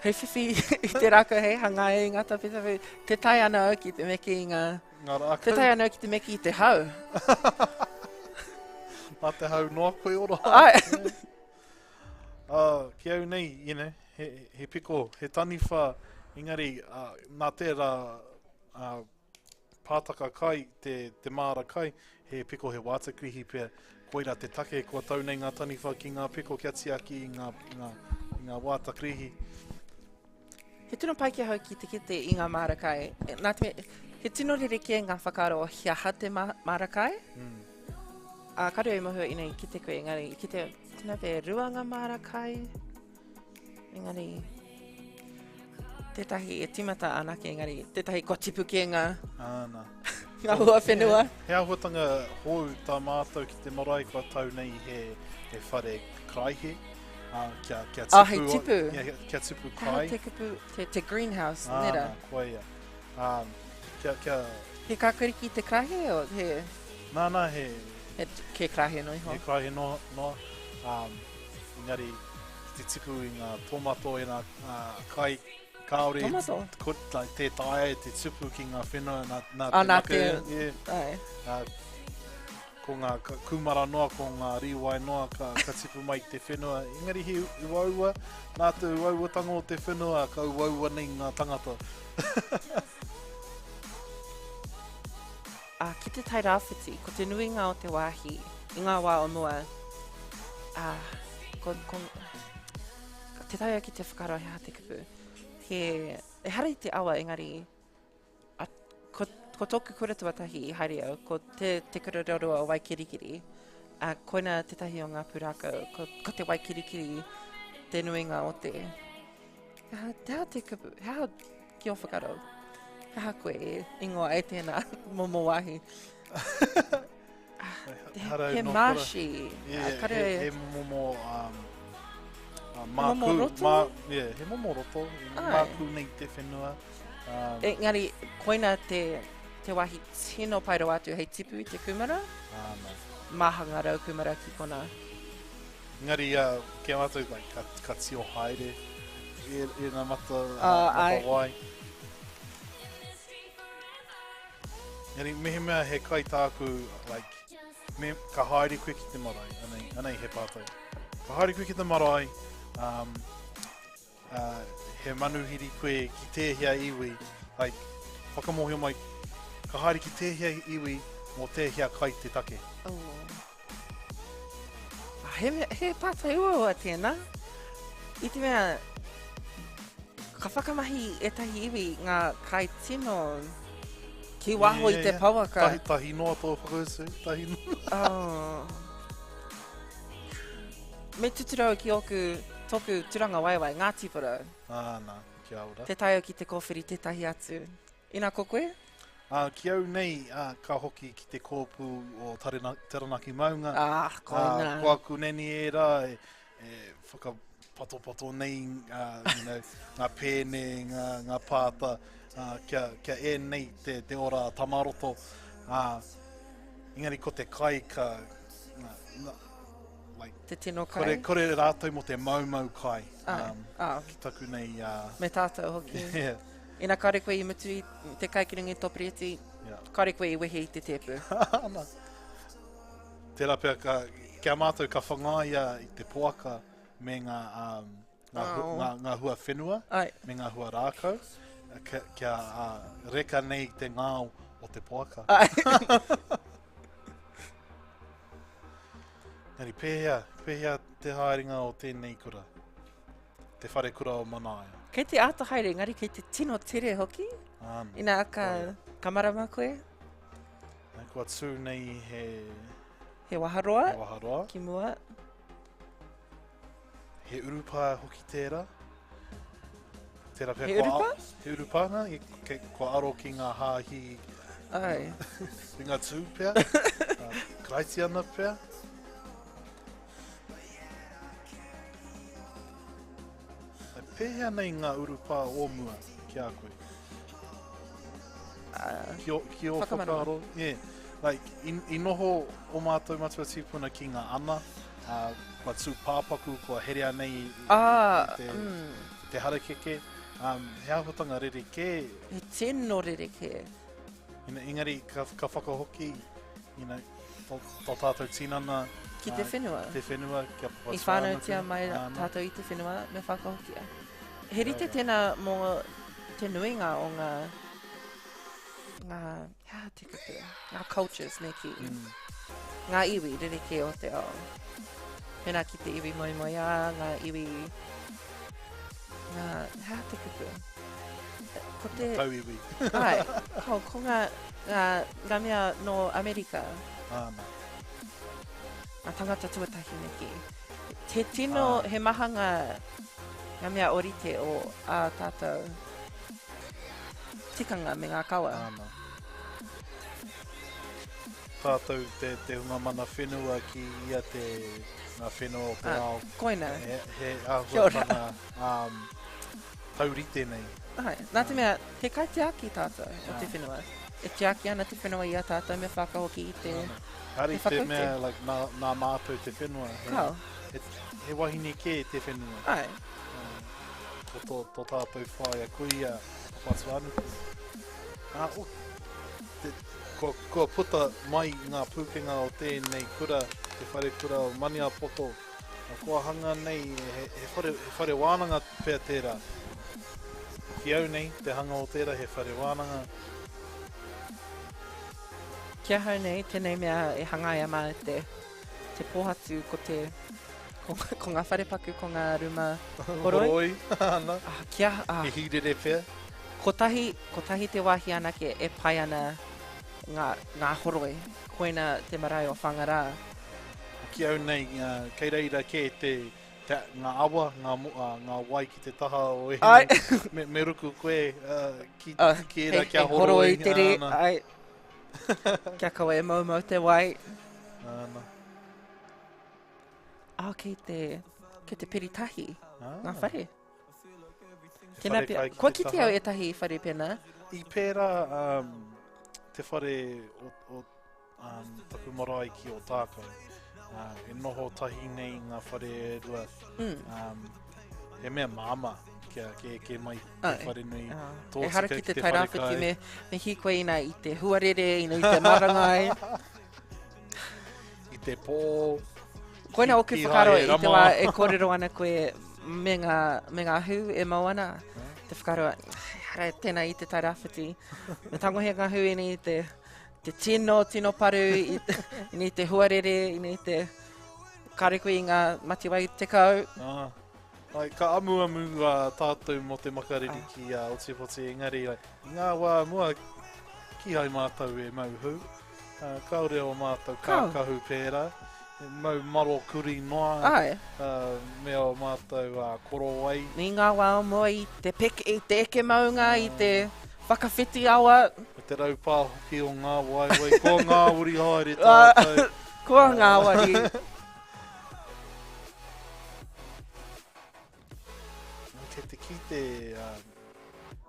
hei whiwhi i te rākau hei hanga i ngā taputapu. Te tae ana au ki te meke i ngā... Ngā rākau. Te tae ana au ki te meke i te hau. Mā te hau noa koe ora. Ai. Uh, ki au nei, you know, he, he piko, he taniwha, engari uh, nā tērā uh, pātaka kai, te, te māra kai, he piko he wātakrihi pea. Koirā te take kua tau nei ngā taniwha ki ngā piko kia tiaki i ngā, i ngā, i ngā wātakrihi. He tino pai ki ahau ki te kite i ngā māra kai. Nā te mea, he tino rerekē ngā whakaaro o he aha te māra kai. Mm. Ā, kāre au i mōhio ina i kite koe, engari i kite, tēnā pea e rua ngā māra kai, engari tētahi e tīmata anake, engari tētahi kua tipu kē ngā, Āna. ngā hua whenua. He, he āhuatanga hou tā mātou ki te marae kua tau nei he, he whare karaihe. Uh, kia, kia tipu, oh, hei tipu. Yeah, kia tipu kai. Te kupu, te, te greenhouse, ah, nera. Nā, koia. Um, kia, kia... He kakariki te krahe o he... Nā, nā, he... He, ke krahe no iho. He krahe no, no. Um, engari, ki te tipu i ngā tomato e ngā uh, kai, kāore tomato? Ko, like, tē taea e te tupu ki ngā whenua nā, nā ah, te nā maka. Te, yeah. Ai. Uh, Ko ngā kūmara noa, ko ngā rīwai noa ka, ka tipu mai i te whenua. Engari he uaua, nā te uauatanga o te whenua, ka uaua nei ngā tangata. Ā, ki te Tai Rāwhiti, ko te nuinga o te wāhi i ngā wā o mua, ā, ko, ko, te taea ki te whakaaro he aha te kupu. He, ehara i te awa engari, A, ko, ko tōku kura tuatahi i haere au, ko te, te kura roroa o Waikirikiri. A, koina tētahi o ngā pūrākau, ko, ko te Waikirikiri te nuinga o te... He aha, te aha te kupu, he aha ki ō whakaaro? He aha koe e ingoa ai tēnā momo wāhi? Ehara He no marshy. Yeah, Kare... he, he momo um, uh, momo mākū, roto? mā, yeah, he momo roto, Ai. mākū nei te whenua. Um, Engari, koina te, te wāhi tino pai rawa atu hei tipu i te kūmara. Āna. Māhanga rau kūmara ki kona. Engari, uh, ki a mātou, like, ka, ka tio haere e, e ngā mata, uh, Ah, ai. mata wai. Engari, mehemea he kai tāku, like, me, ka haere koe ki te marae, anei, anei he pātai. Ka haere koe ki te marae, um, uh, he manuhiri koe ki tēhea iwi, like, whakamōhio mai, ka haere ki tēhea iwi mō tēhea kai te take. Oh. Ah, He, he pātai uaua tēnā. I te mea, ka whakamahi ētahi iwi ngā kai tino ki waho i te pouaka. Tahi, tahi noa tō whakautu, tahi noa. Oh. Me tuturu au ki ōku, tōku turanga waewae, Ngāti Porou. Ah, nā, kia ora. Te tae au ki te kōwhiri tētahi atu. Ina ko koe? Ā, ki au nei, ā, ka hoki ki te kōpū o Tarena, Taranaki maunga. Ah, koina. Ā, ko aku neni ērā e, e whakapatopato nei, ā, you know, ngā pēne, ngā, ngā pāta, ā, kia, kia ēnei te, te ora tamaroto. Ā, engari ko te kai ka, nā, nā, like, Te tino kai. Kore, kore rātou mō te maumau kai. Ai, Um, ah. Ki taku nei... Uh, Me tātou hoki. Yeah. Ina kāore koe i mutu i te kai ki runga i tō pereti, Yeah. kāore koe i wehe i te tēpu. Ana. Tērā pea ka, ki a mātou ka whangaia i te poaka me ngā, um, ngā, hu, Oh. ngā, ngā hua whenua, Ai. me ngā hua rākau, kia, kia uh, reka nei te ngao o te poaka. Ai. Engari, pēhea, pēhea te haerenga o tēnei kura? Te whare kura o Manaia. Kei te āta haere, engari kei te tino tere hoki. Āna. Ina ka, ka marama koe. Nei, Kua tū nei he... He waharoa. He waharoa. Ki mua. He urupā hoki tērā. Tērā pea He kua urupā? He urupā nā, i- kei, kua aro ki ngā hāhi... Ai. Ringatū pea. uh, Karaitiana pea. E pēhea nei ngā urupā o mua ki a koe? Uh, ki o, ki o whakamarama. whakaaro. Yeah. Like, i, i noho o mātou matua tīpuna ki ngā ana, uh, kua tū pāpaku, kua herea nei i, i, Ah, i te, mm. i te harakeke. Um, he āhuatanga rerekē. He tino rerekē. You know, engari ka, ka whakahoki you know, tō, tō tātou tinana. Ki te whenua. Te whenua, kia I whānautia mai tātou i te whenua, me whakahokia. He rite tēnā mō te nuinga o ngā, ngā, he aha te kupu, ngā cultures me kī. Mm. Ngā iwi rerekē o te ao. Mēnā ki te iwi moemoeā, ngā iwi, ngā, he aha te kupu? Ko te... Tauiwi. Ai, ko, ko ngā, ngā, ngā mea nō Amerika. Āna. Ngā tangata tuatahi me kī. He tino, he maha ngā, ngā mea orite o ā tātou tikanga me ngā kawa. Āna. Tātou te, te hunga mana whenua ki ia te, ngā whenua o te ao. Koina. He, he āhuatanga um, taurite nei. Ai, nā te mea, he kaitiaki tātou o te whenua. E tiaki ana te whenua i a tātou me whakahoki i te, Hari te te whakaute. mea, like, nā, nā mātou te whenua. He, Kao. he, he wahine kē te whenua. Ai. Ko tō, tō tātou whaea kuia, Papatūānuku. Ā, o, te, kua, kua puta mai ngā pūkenga o tēnei kura, te wharekura o Maniapoto. Kua hanga nei, he, he, whare, he whare wānanga pea tērā. Ki au nei, te hanga o tērā he whare wānanga. Ki ahau nei, tēnei mea e hangaia mā te, te pōhatu ko te, ko, ko ngā wharepaku, ko ngā ruma horoi. Horoi, ana. Ah, kia, ah. He hīrere pea. Kotahi, kotahi te wāhi anake e pai ana ngā, ngā horoi. Koina te marae o Whangarā. Ki au nei, kei reira kē te, te, ngā awa, ngā, ngā wai ki te taha o ēnei. Ai. Me, me ruku koe ki, uh, ki ērā kia hei horoi. Horoi tere, ai. Kia kaua e moumou te wai. Āna. Ah, kei te, kei te peri tahi, ah. ngā whare. Tēnā pea, kua kite au ētahi whare pēnā? I pērā um, te whare o, o um, taku marae ki Ōtākou. Uh, e noho tahi nei ngā whare e rua. Mm. Um, he mea māmā kia, kia eke mai te whare nui. Ah. Tōtika Ehara ki te ki te whare Tairāwhiti kai. me, me hīkoi ina i te huarere, ina i te marangai. I te pō. Koina oku Kīhai whakaaro e i te rama. wā e kōrero ana koe me ngā, me ngā hū e mau ana. Te whakaaro, ehara tēnā i te Tairāwhiti. Me tangohia ngā hū ina i te, te tino, tino paru, i, ina i te huarere, ina i te kare koe i ngā matiwai tekau. Ah. Ai, ka amuamu uh, tātou mō te makariri ah. ki uh, Otipoti, engari like, i ngā wā mua, kīhai mātou e mau hū. Uh, kāore o mātou kākahu pērā. E mau maro kuri noa. Ai. Uh, me o mātou uh, korowai. I ngā wā o mua i te peke, i te eke maunga, i te whakawhiti awa. Me te raupā hoki o ngā waewae. Kua ngāwari haere tātou. Kua ngāwari. Kei te kite uh,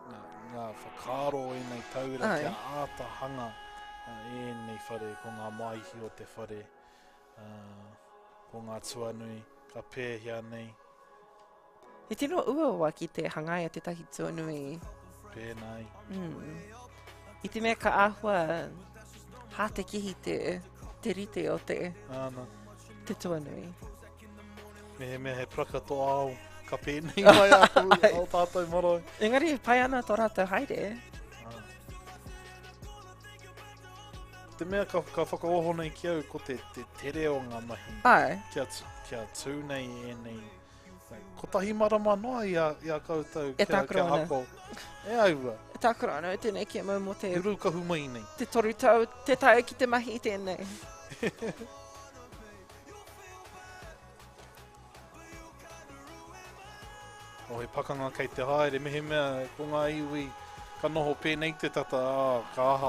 ngā, ngā whakaaro o ēnei tauira Ai. kia āta hanga uh, ēnei whare, ko ngā maihi o te whare, uh, ko ngā tuanui, ka pēhea nei. He tino uaua ki te hangaia tētahi tuanui. Pēnā i. Mm. I te mea ka āhua hātekihi te, te rite o te, Āna. te tuanui. Mehemea he paraka tō ao, ka pēnei mai a ō tātou marae. Engari e pai ana tō rātou haere. Ah. Te mea ka, ka whakaoho nei ki au, ko te, te tere o ngā mahi. Ai. Kia, kia tū nei ēnei Kotahi marama noa i a, i a koutou E tākaro ana. ako. E aua. E tākaro ana i tēnei kēmu mō te... E rūkahu mai nei. Te toru tau, te tae ki te mahi i tēnei. Oh, he pakanga kei te haere, mehemea ko ngā iwi ka noho pēnei te tata, ā, ka aha.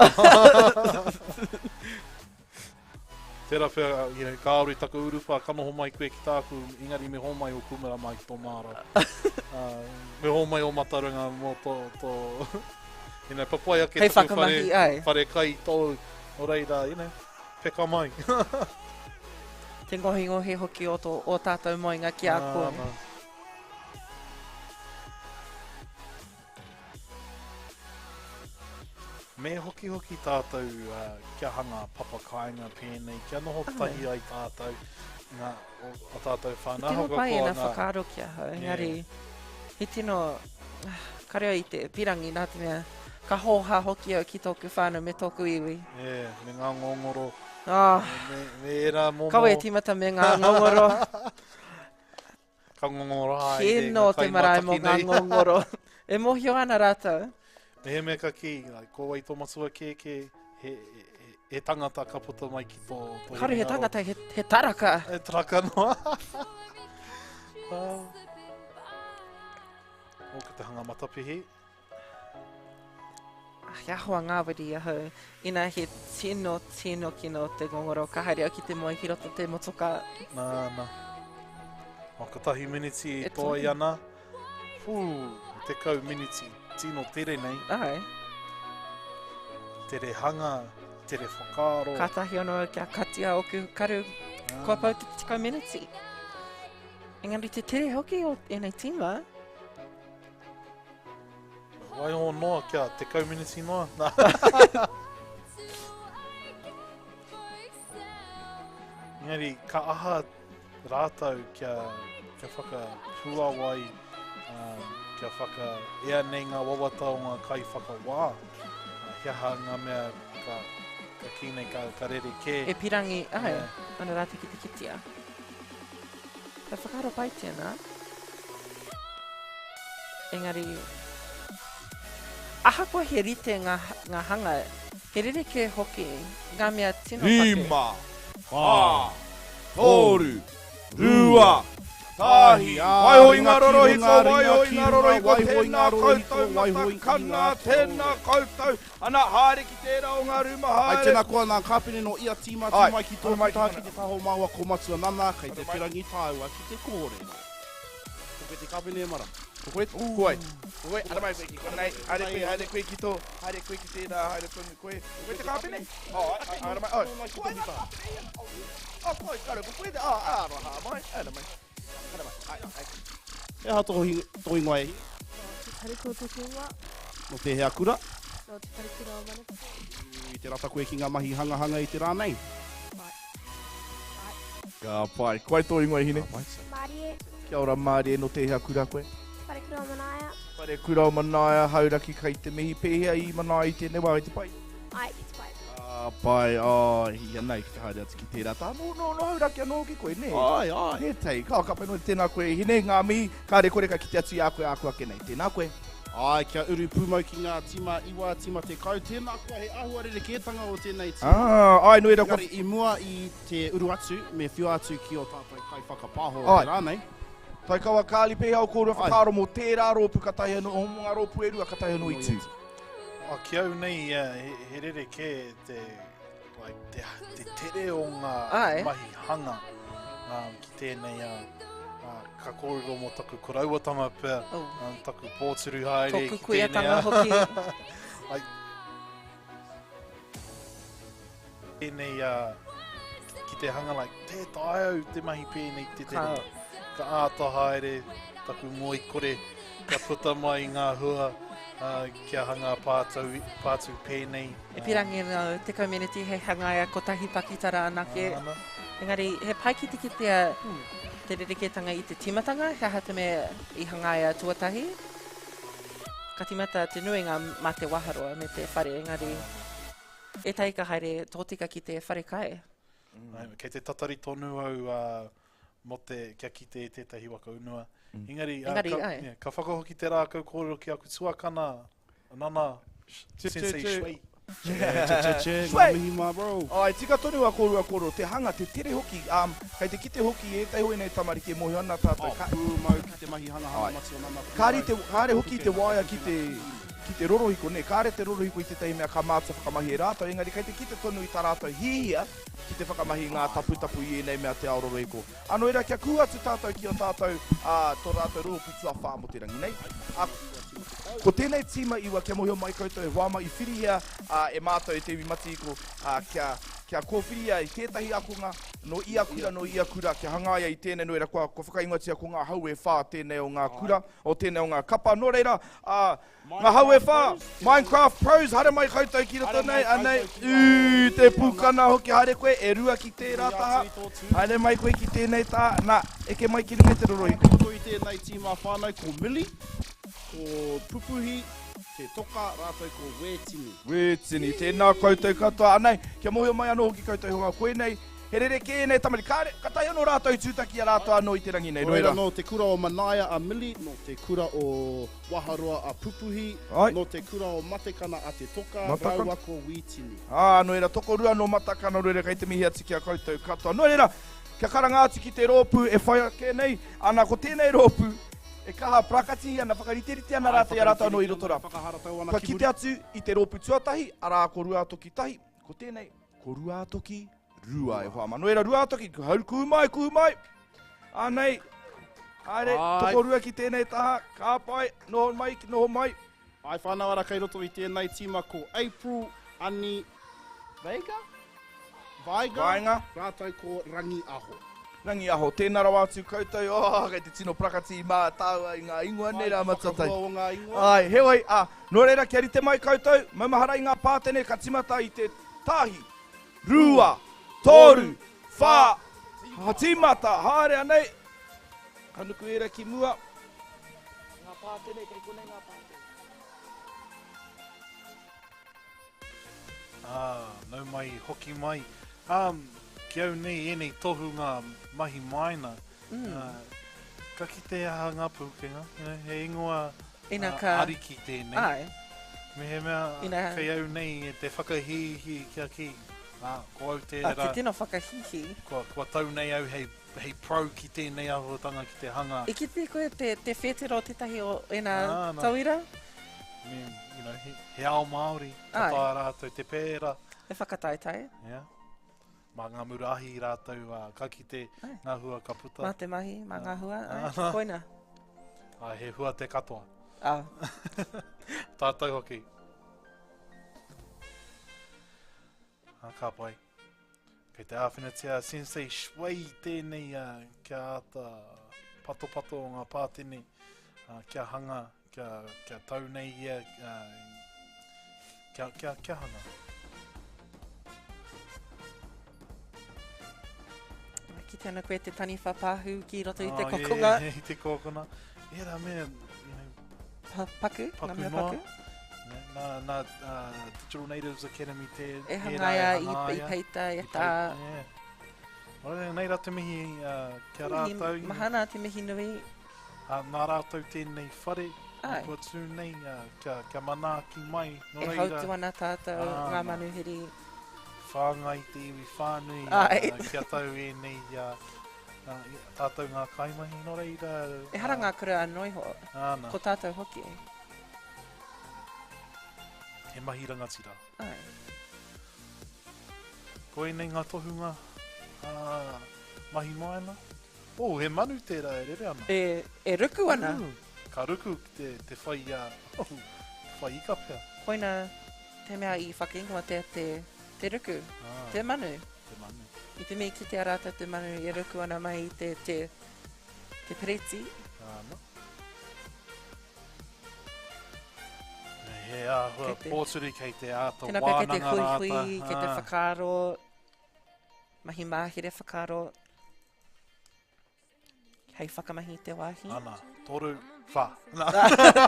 Tērā pea, you know, kāore taku urupā, ka noho mai koe ki tāku, engari me hōmai o kūmara mai ki tō māra. Uh, me hōmai o matarunga mō tō, tō, you know, papai ake Hei taku whare, whakamahi, ai. whare kai tōu, nō reira, you know, peka mai. Te ngohingohi hoki o tō, o tātou moenga ki a koe. Āna. Me hokihoki tātou kia hanga papa kāinga pēnei, kia noho tahi ai tātou. Ngā, o, o tātou whānau. Tino Ahakoa pai ēnā ngā- whakaaro ki ahau, engari he tino, kare au i te pirangi nā te mea ka hōhā hoki au ki tōku whānau me tōku iwi. Yeah, me ngā ngongoro. Oh. Me, me, me ērā momo. Kawe e tīmata me ngā ngongoro. Ka ngongoro haere Kino ngā te marae mō kaimātaki ngā nei. ngongoro. E mōhio ana rātou. Mehemea ka kī, like, ko wai tō matua kēkē, he, he, he tangata ka puta mai ki tō, tō Kāore he hinengaro. tangata, he, he taraka. He taraka noa. Oh. Oh, ko te hanga matapihi. He ahoa ngāwari ahau. Ina he tino, tino kino te ngongoro, ka haere au ki te moe ki roto te motoka. Nā, nā. Oh, kotahi miniti e E toi toru. ana. Whū, 10 miniti. Tino tere nei. Ai. Tere hanga, tere whakaaro. Kātahi anō au kia katia ōku karu. Kua pau te 10 miniti. Engari te tere hoki o ēnei tīma. Waiho noa kia 10 miniti noa. Nā. Engari, ka aha rātou kia, kia whakapuawai, um, kia whakaea nei ngā wawata o ngā kaiwhakawā. Uh, he aha ngā mea ka, ka kī nei ka, ka rere kē. E pirangi, ai, Yeah. ana rātou ki te kitea. He whakaaro pai tēnā. Engari, ahakoa he rite ngā, ngā hanga, he rerekē hoki ngā mea tino take. Rima, whā, toru, rua, tahi, waiho i ngā rorohiko, waiho i ngā rorohiko, tēnā koutou matakana, tēnā koutou, ana, haere ki tērā o ngā rūma, Ai, haere. tēnā koa nā kāpene nō ia tīma, tū Ai, mai ki tōku taha ki te taha o māua ko Matua Nana, kei te pirangi tāua ki te kōrero. Ko koe te kāpene e mara. Ko koe, ko koe. Ko koe, ara mai koe ki konei, haere koe, haere koe ki tō, haere koe ki tērā, haere tonu koe. Ko koe te kāpene? Oh, ai, ai, ara mai, oh. Ko koe ngā kāpene ia? Oh, oh, koe, kare, ko koe te, oh, aroha mai, ara mai. Ara mai, ai, ai. He aha tō tō ingoa e Hine? Te Wharekura tōku ingoa. Nō tēhea kura? Nō Te Wharekura o Manukau. I te rata koe ki ngā mahi hangahanga i te rā nei? Pai. Pai. Ka pai. Ko wai tō ingoa e Hine? Mārie. Kia ora Mārie, nō tēhea kura koe? Wharekura o Manaia. Wharekura o Manaia, Hauraki kei te mihi. Pēhea i Manaia i tēnei wā, i te pai? Ai, ki te pai. Ka pai, ai, ia nei ki te haere atu ki tērā taha. Nō, nō, nō Hauraki anō hoki koe, nē? Ai, ai. He tei, ka, ka pai noa, tēnā koe e Hine, ngā mihi, kāre kore ka kite atu i a koe āku ake nei. Tēnā koe. Āe, kia uru pūmau ki ngā tīma iwa, tīma 10, tēnā koa he āhua rerekētanga o tēnei tīma. Ah, āe, nō reira kua. Engari i mua i te uru atu, me whiua atu ki ō tātou kaiwhakapāho o te Āe. rā nei. Taikawa Carly, pēhea ō kōrua Āe. whakaaro mō tērā rōpū katahi anō, mō ngā rōpū e rua katahi anō i tū? Oh, ki au nei, he, he rerekē te, like, te, te tere o ngā Āe. mahi hanga um, ki tēnei uh, uh, ka kōrero mō taku korauatanga pea, Oh. um, taku pōturu haere Tōku ki tēnei. kuiatanga hoki. like, tēnei uh, ki te hanga, like, tē taea au te mahi pēnei te tere. Ka- Ka āta haere taku ngoikore, ka puta mai ngā hua uh, kia hanga pātau, pātū pēnei. E pirangi ana au, 10 meneti hei hangaia kotahi pakitara anake. Ana. Engari, he pai ki te kitea te rerekētanga i te tīmatanga, he aha te mea i hangaia tuatahi. Ka tīmata te nuinga mā te waharoa me te whare, engari ētahi ka haere tōtika ki te whare kai. Mm. Kei te tatari tonu au uh, mō te, kia kite i tētahi waka unua. Engari, uh, Engari, ka, ai. yeah, ka whakahoki te rākau kōrero ki aku tuakana, nana, Sensei Shui. Che, che, che, ngā mihi mā bro. Ai, tika tonu a kōrua kōrero, te hanga, te tere hoki, um, kei te kite hoki i ētahi o ēnei tamariki e mōhio ana tātou. Oh, pūmau ki te mahi hangahanga Ai. matua nana pūmau. Kāre, te, kāre hoki te waea ki te, ki te rorohiko, nē, kāre te rorohiko i tētahi mea ka mātua whakamahi e rātou, engari kei te kite tonu i tā rātou hihia ki te whakamahi i ngā taputapu i ēnei mea te ao rorohiko. Anō era, kia kuhu atu tātou ki o tātou, ā, tō rātou rōpū tuawhā mō te rangi nei. Ā, Ko tēnei tīma iwa, kia mōhio mai koutou, he wāma i whirihia e mātou e te iwi matihiko kia, kia kōwhiria i tētahi akonga nō ia kura, nō ia kura, kia hangaia i tēnei, nō reira kua, kua whakaingoatia ko ngā hau e whā tēnei o ngā kura, o tēnei o ngā kapa. Nō reira, ā, Ngā hau e whā, Minecraft Pros, haere mai koutou ki roto nei, anei, ū, te pūkana hoki, haere koe, e rua ki tērā taha, haere mai koe ki tēnei taha, nā, eke mai ki runga i te rorohiko. Kei roto i tēnei tīma whānau ko Millie, ko Pupuhi, Te Toka rātou ko Wētini. Wētini, tēnā koutou katoa, anei, kia mōhio mai anō hoki koutou hoa, koinei, he rerekē ēnei tamariki, kāre, ka taea anō rātou tūtaki i a rātou anō i te rangi nei, Nō reira, nō te kura o Manaia a Millie, nō te kura o Waharoa a Pupuhi, nō te kura o Matekana a Te Toka, rāua ko Wītini. Ā, nō reira, tokorua nō Matakana, nō reira, kei te mihi atu ki a koutou katoa. Nō reira, kia karanga atu ki te rōpū e whai ake nei, ana, ko tēnei rōpū, e kaha parakatihi ana, whakariterite ana rātou i a rātou anō i roto rā. Kua kite atu i te rōpū tuatahi, arā, ko Ruātoki tahi, ko tēnei, ko Ruātoki Rua, e hoa ma. Nō reira, Ruātoki, kuhu mai, kuhu mai! Anei, haere, tokorua ki tēnei taha, ka pai, noho mai, noho mai. Ai whānau ara kei roto i tēnei tīma ko April, Ani, Veiga? Vaiga? Vaenga. Rātou ko Rangi Aho. Rangi Aho, tēnā rawa atu koutou, oh, kei te tino parakati mā tāua i ngā ingoa nei rā Matua Tai. Whakahua o ngā ingoa. Ai, heoi, ā, nō reira kia rite mai koutou, maumahara i ngā pātene ka timata i te tāhi, rua, toru, whā, tīmata, haere anei, ka nuku ērā ki mua. Ngā pātene, kei konei ngā pātene. Ā, nau mai, hoki mai. Ā, ki au nei ēnei tohu ngā mahi maina, mm. ka kite aha ngā pūkenga, you know, he ingoa Ina ka... ariki tēnei. Ai. Mehemea Ina... kei au nei e te whakahīhī kia kī, ā, ko au tērā... A, te tino whakahīhī. Kua, kua tau nei au hei, hei pro ki tēnei āhuatanga ki te hanga. I kite koe te, te whētero o tētahi o ēnā tauira? Me, you know, he, he ao Māori, ka taea rātou te pērā. Te whakataetae. Yeah. Mā ngā mura ahi rātou, ā, ka kite ngā hua ka puta. Mā te mahi, mā ngā hua, āe, koina. Āe, he hua te katoa. Ā. Tātou hoki. Ā, ka pai. Kei te āwhinatia a Sensei Shui tēnei ā, kia āta patopato o ngā pātene, ā, kia hanga Kia, kia tau nei ia, kia, kia, kia hanga. Kite ana koe te taniwha pāhū ki roto i te oh, kokonga. Yeah, i te kokona. Ērā mea, you know, pa, paku, paku ngā mea noa. paku. Nā, nā uh, Digital Natives Academy te... E hangaia, i, i peita, e tā. Yeah. Nei rā te mihi uh, kia rātou. Mahana te mihi nui. Ā, nā rātou tēnei whare Āe. kua tū nei, ā, kia, kia manaaki mai, nō E reira. hautu ana tātou, Ā, ngā manuhiri. Whāngai te iwi whānui, ā, Āe. kia tau ēnei, ā, ā, tātou ngā kaimahi, nō reira, Ehara ngā kura anō iho, Āna. ko tātou hoki. He mahi rangatira. Āe. Koinei ngā tohunga, ā, mahi māena. Oh, he manu tērā e rere ana. E, e ruku ana. Mm. Ka ruku ki te, te whai, uh, oh, te whai ika pea. Koina te mea i whakaingoa te, te, te ruku, ah, te manu. Te manu. I te mea i kitea rātou te manu e ruku ana mai i te, te, te pereti. Āna. He āhua pōturi kei te āta Tēnā pea kei te wānanga rāta. huihui, kei te whakaaro, mahi māhere whakaaro. Hei whakamahi i te wāhi. Ana, toru, wha.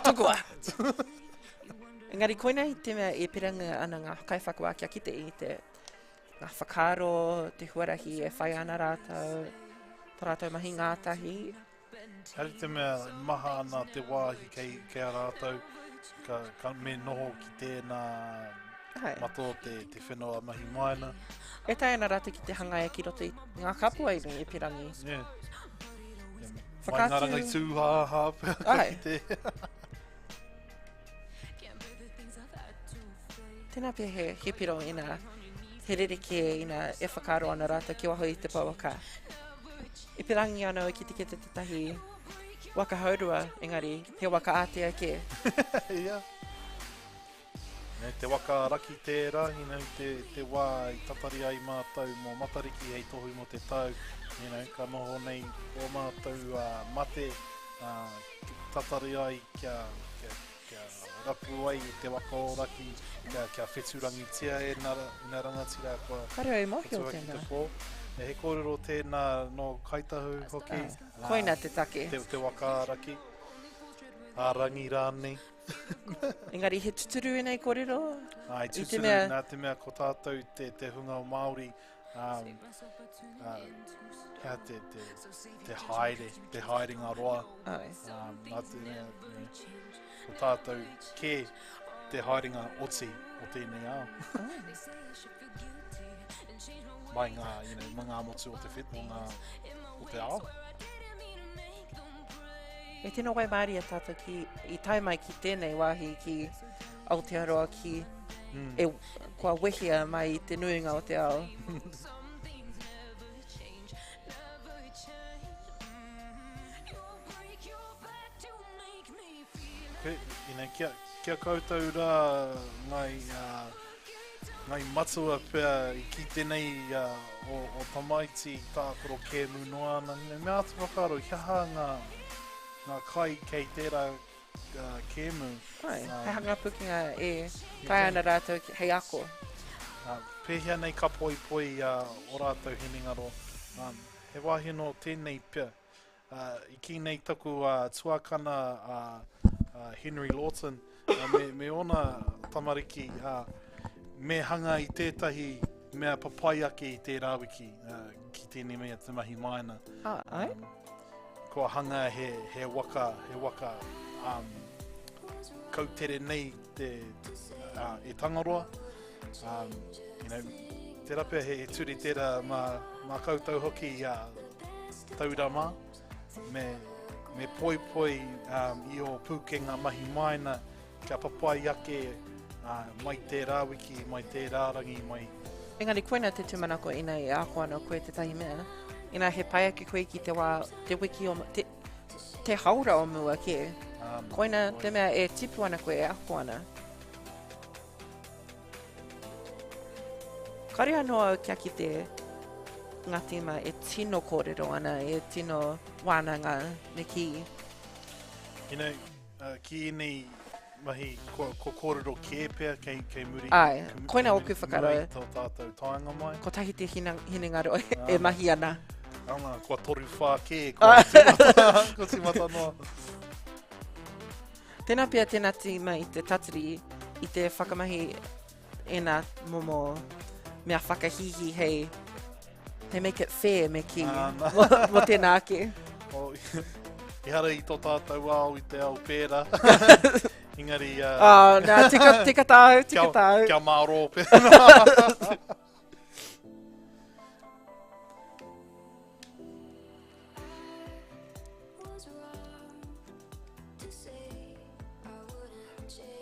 Tukua! Engari koinei te mea e piranga ana ngā kaiwhakawā kia kite i te ngā whakaaro, te huarahi e whai ana rātou, tā rātou mahi ngātahi. Hari te mea maha ana te wāhi kei, kei a rātou, ka, ka me noho ki tēnā Ai. mata o te, te whenua mahi maina. E taea ana rātou ki te hangaia ki roto i ngā kapua i runga i Pirangi. Yeah. Yeah. Mai ngā Whakaatu... rangi tūhāhā pea ka Ai. kite. Tēnā pea he, he piro ina, he rerekē ina e whakaaro ana rātou ki waho i te pouaka. I pirangi anō ki te kite tētahi Waka hourua, engari he waka ātea kē. Ia. Me te waka raki tērā, you know, te, te wā i tatari ai mātou mō Matariki hei tohu mō te tau, you know, ka noho nei ō mātou uh, mate, uh, tatari ai kia, kia, kia rapu ai i te waka o Raki, kia, kia wheturangitia e nā, nā rangatira kua Kare au i mōhio tua ki tēnā. te pō. E he kōrero tēnā nō Kaitahu hoki. Ah, koina te take. Te, te waka a Raki. A Rangi rānei. Engari he tuturu ēnei kōrero? Ai, I te tuturu, mea... nā te mea ko tātou te, te hunga o Māori, um, uh, hea te, te, te haere, te haerenga roa. Ai. Um, nā te mea, you know, ko tātou kē te haerenga oti o tēnei ao. Mai ngā, you know, mai ngā motu o te whet, o ngā, o te ao. E tino waimaria tātou ki, i tae mai ki tēnei wāhi ki Aotearoa ki, mm. e, kua wehea mai i te nuinga o te ao. you know, kia, kia koutou rā ngai, uh, ngai matua pea i kite nei uh, o, o tamaiti tākaro kēmu noa ana. You know, me āta whakaaro, he aha ngā, ngā kai kei tērā uh, kēmu. Ai, um, he hanga pukenga e tae ana rātou hei ako. Uh, pēhea nei ka poipoi uh, o rātou hinengaro. Um, he wāhi nō tēnei pea. I kī nei taku tuakana a Henry Lawton me, me ōna tamariki, me hanga i tētahi mea papai ake i tērā wiki ki tēnei mea te mahi māina. Ah, ai? Kua hanga he, he waka, he waka um, kautere nei te, uh, e Tangaroa. Um, you know, tērā pea he, he turi tērā mā, mā koutou hoki i a tauira mā, me, me poipoi um, i ō pūkenga mahi māina kia papai ake uh, mai tērā wiki, mai tērā rangi, mai... Engari koina te tūmanako ina e ako ana koe tētahi mea, ina he pai ake koe ki te wā, te wiki o, te, te haora o mua kē. Um, koina te mea e tipu ana koe, e ako ana. Kāore anō au kia kite ngā tīma e tino kōrero ana, e tino wānanga me kī. You know, uh, ki ēnei mahi kua, kua kōrero kē pea kei, kei muri. Ai, kei, koina kei ōku whakaaro. Muri tō tātou taenga mai. Kotahi te hina, hinengaro e, e mahi ana. Anga, kua 3-4 kē, kua tīmata, kua tīmata noa. Tēnā pea tēnā tīma i te tatari i te whakamahi ēnā momo mea whakahīhī hei hei make it fair me kī mō, mō tēnā ake. Oh, ehara i tō tātou ao i te ao pērā. Engari... Uh, oh, nā, tika, tika tāu, tika tāu. Kia mārō pērā.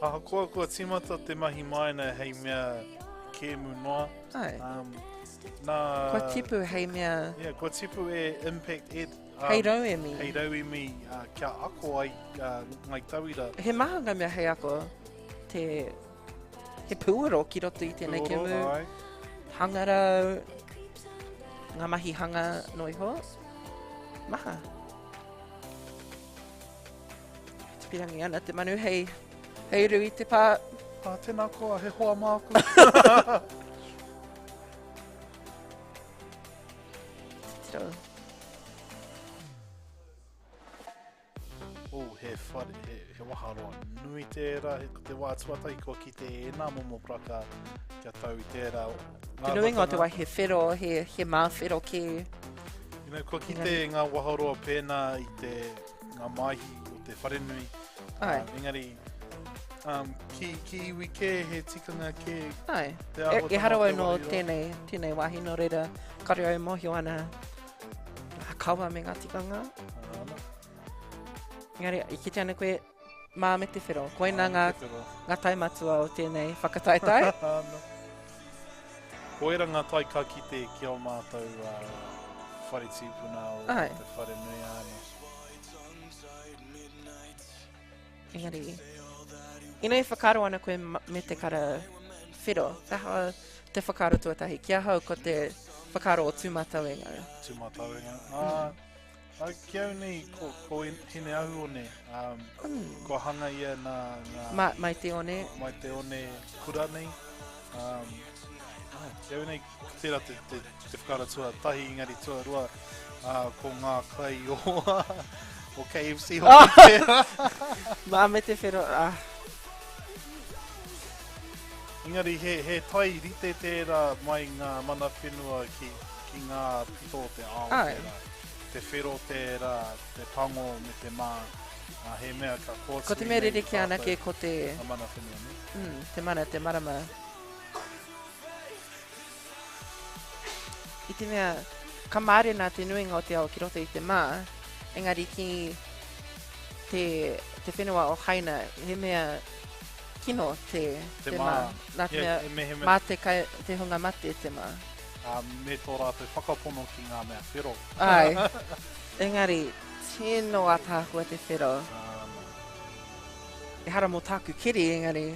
Ahakoa kua tīmata te mahi māina hei mea kēmu noa. Ai. Um, nā, Kua tipu hei mea... Yeah, kua tipu e Impact Ed. Um, hei rauemi. Hei rauemi uh, kia ako ai uh, ngai tauira. He maha ngā mea hei ako. Te, he pūoro ki roto i tēnei Pūoro, kēmu. ai. Hangarau, ngā mahi hanga no iho. Maha. Te pirangi ana te manu hei, hei rui te pā. Ah, tēnā koa, he hoa māku. Tiro. Oh, he whare, he, he waharoa nui tērā, he, ko te wā tuatahi kua kite e ēnā momo paraka kia tau i tērā. Te nuinga o te wā he whero, he, he māwhero kē. You know, kua kite Engari. ngā waharoa pēnā i te, ngā maihi o te wharenui. Ai. Engari, um, ki, ki iwi kē, he tikanga kē. Ai. Te E, āhuatanga ehara o au te nō wahiroa. tēnei, tēnei wāhi nō reira, kare au mōhio ana ngā kawa me ngā tikanga. Ana. Engari, i kite ana koe, mā me te whero. Koina ngā, ngā tai matua o tēnei whakataetae. no. Koera ngā tai ka kite ki o mātou uh, whare tīpuna o Ai. te whare nui āna. Engari, ina e whakaaro ana koe me te kara whero, he aha te whakaaro tuatahi? Ki ahau ko te whakaaro o Tūmatauenga. Tūmatauenga. Ah, mm. Ki au nei, ko, ko Hineahuone, um, mm. kua hanga ia nā, nā... Ma, mai te one. Mai te one kura nei. Um, ai, ki au nei, ko tērā te, te, te whakaaro tuatahi, engari tuarua, ā, ko ngā kai o, o KFC hoki tērā. Mā me te whero, ah. Engari he, he tai rite tērā mai ngā mana whenua ki, ki ngā pito o te ao Ai. tērā. Te whero tērā, te pango me te mā. Ā, he mea ka kōtui Ko te mea rerekē anake ko te... Ngā mana whenua, ne? Mm, te mana, te marama. I te mea, ka mārena te nuinga o te ao ki roto i te mā, engari ki te, te whenua o Haina, he mea kino te, te, te mā. Nā te mea, yeah, me, me, mā te, kai, te hunga mate te mā. Uh, me tō rātou whakapono ki ngā mea whero. Ai, engari, tino ataahua te whero. Ehara mō tāku kiri, engari.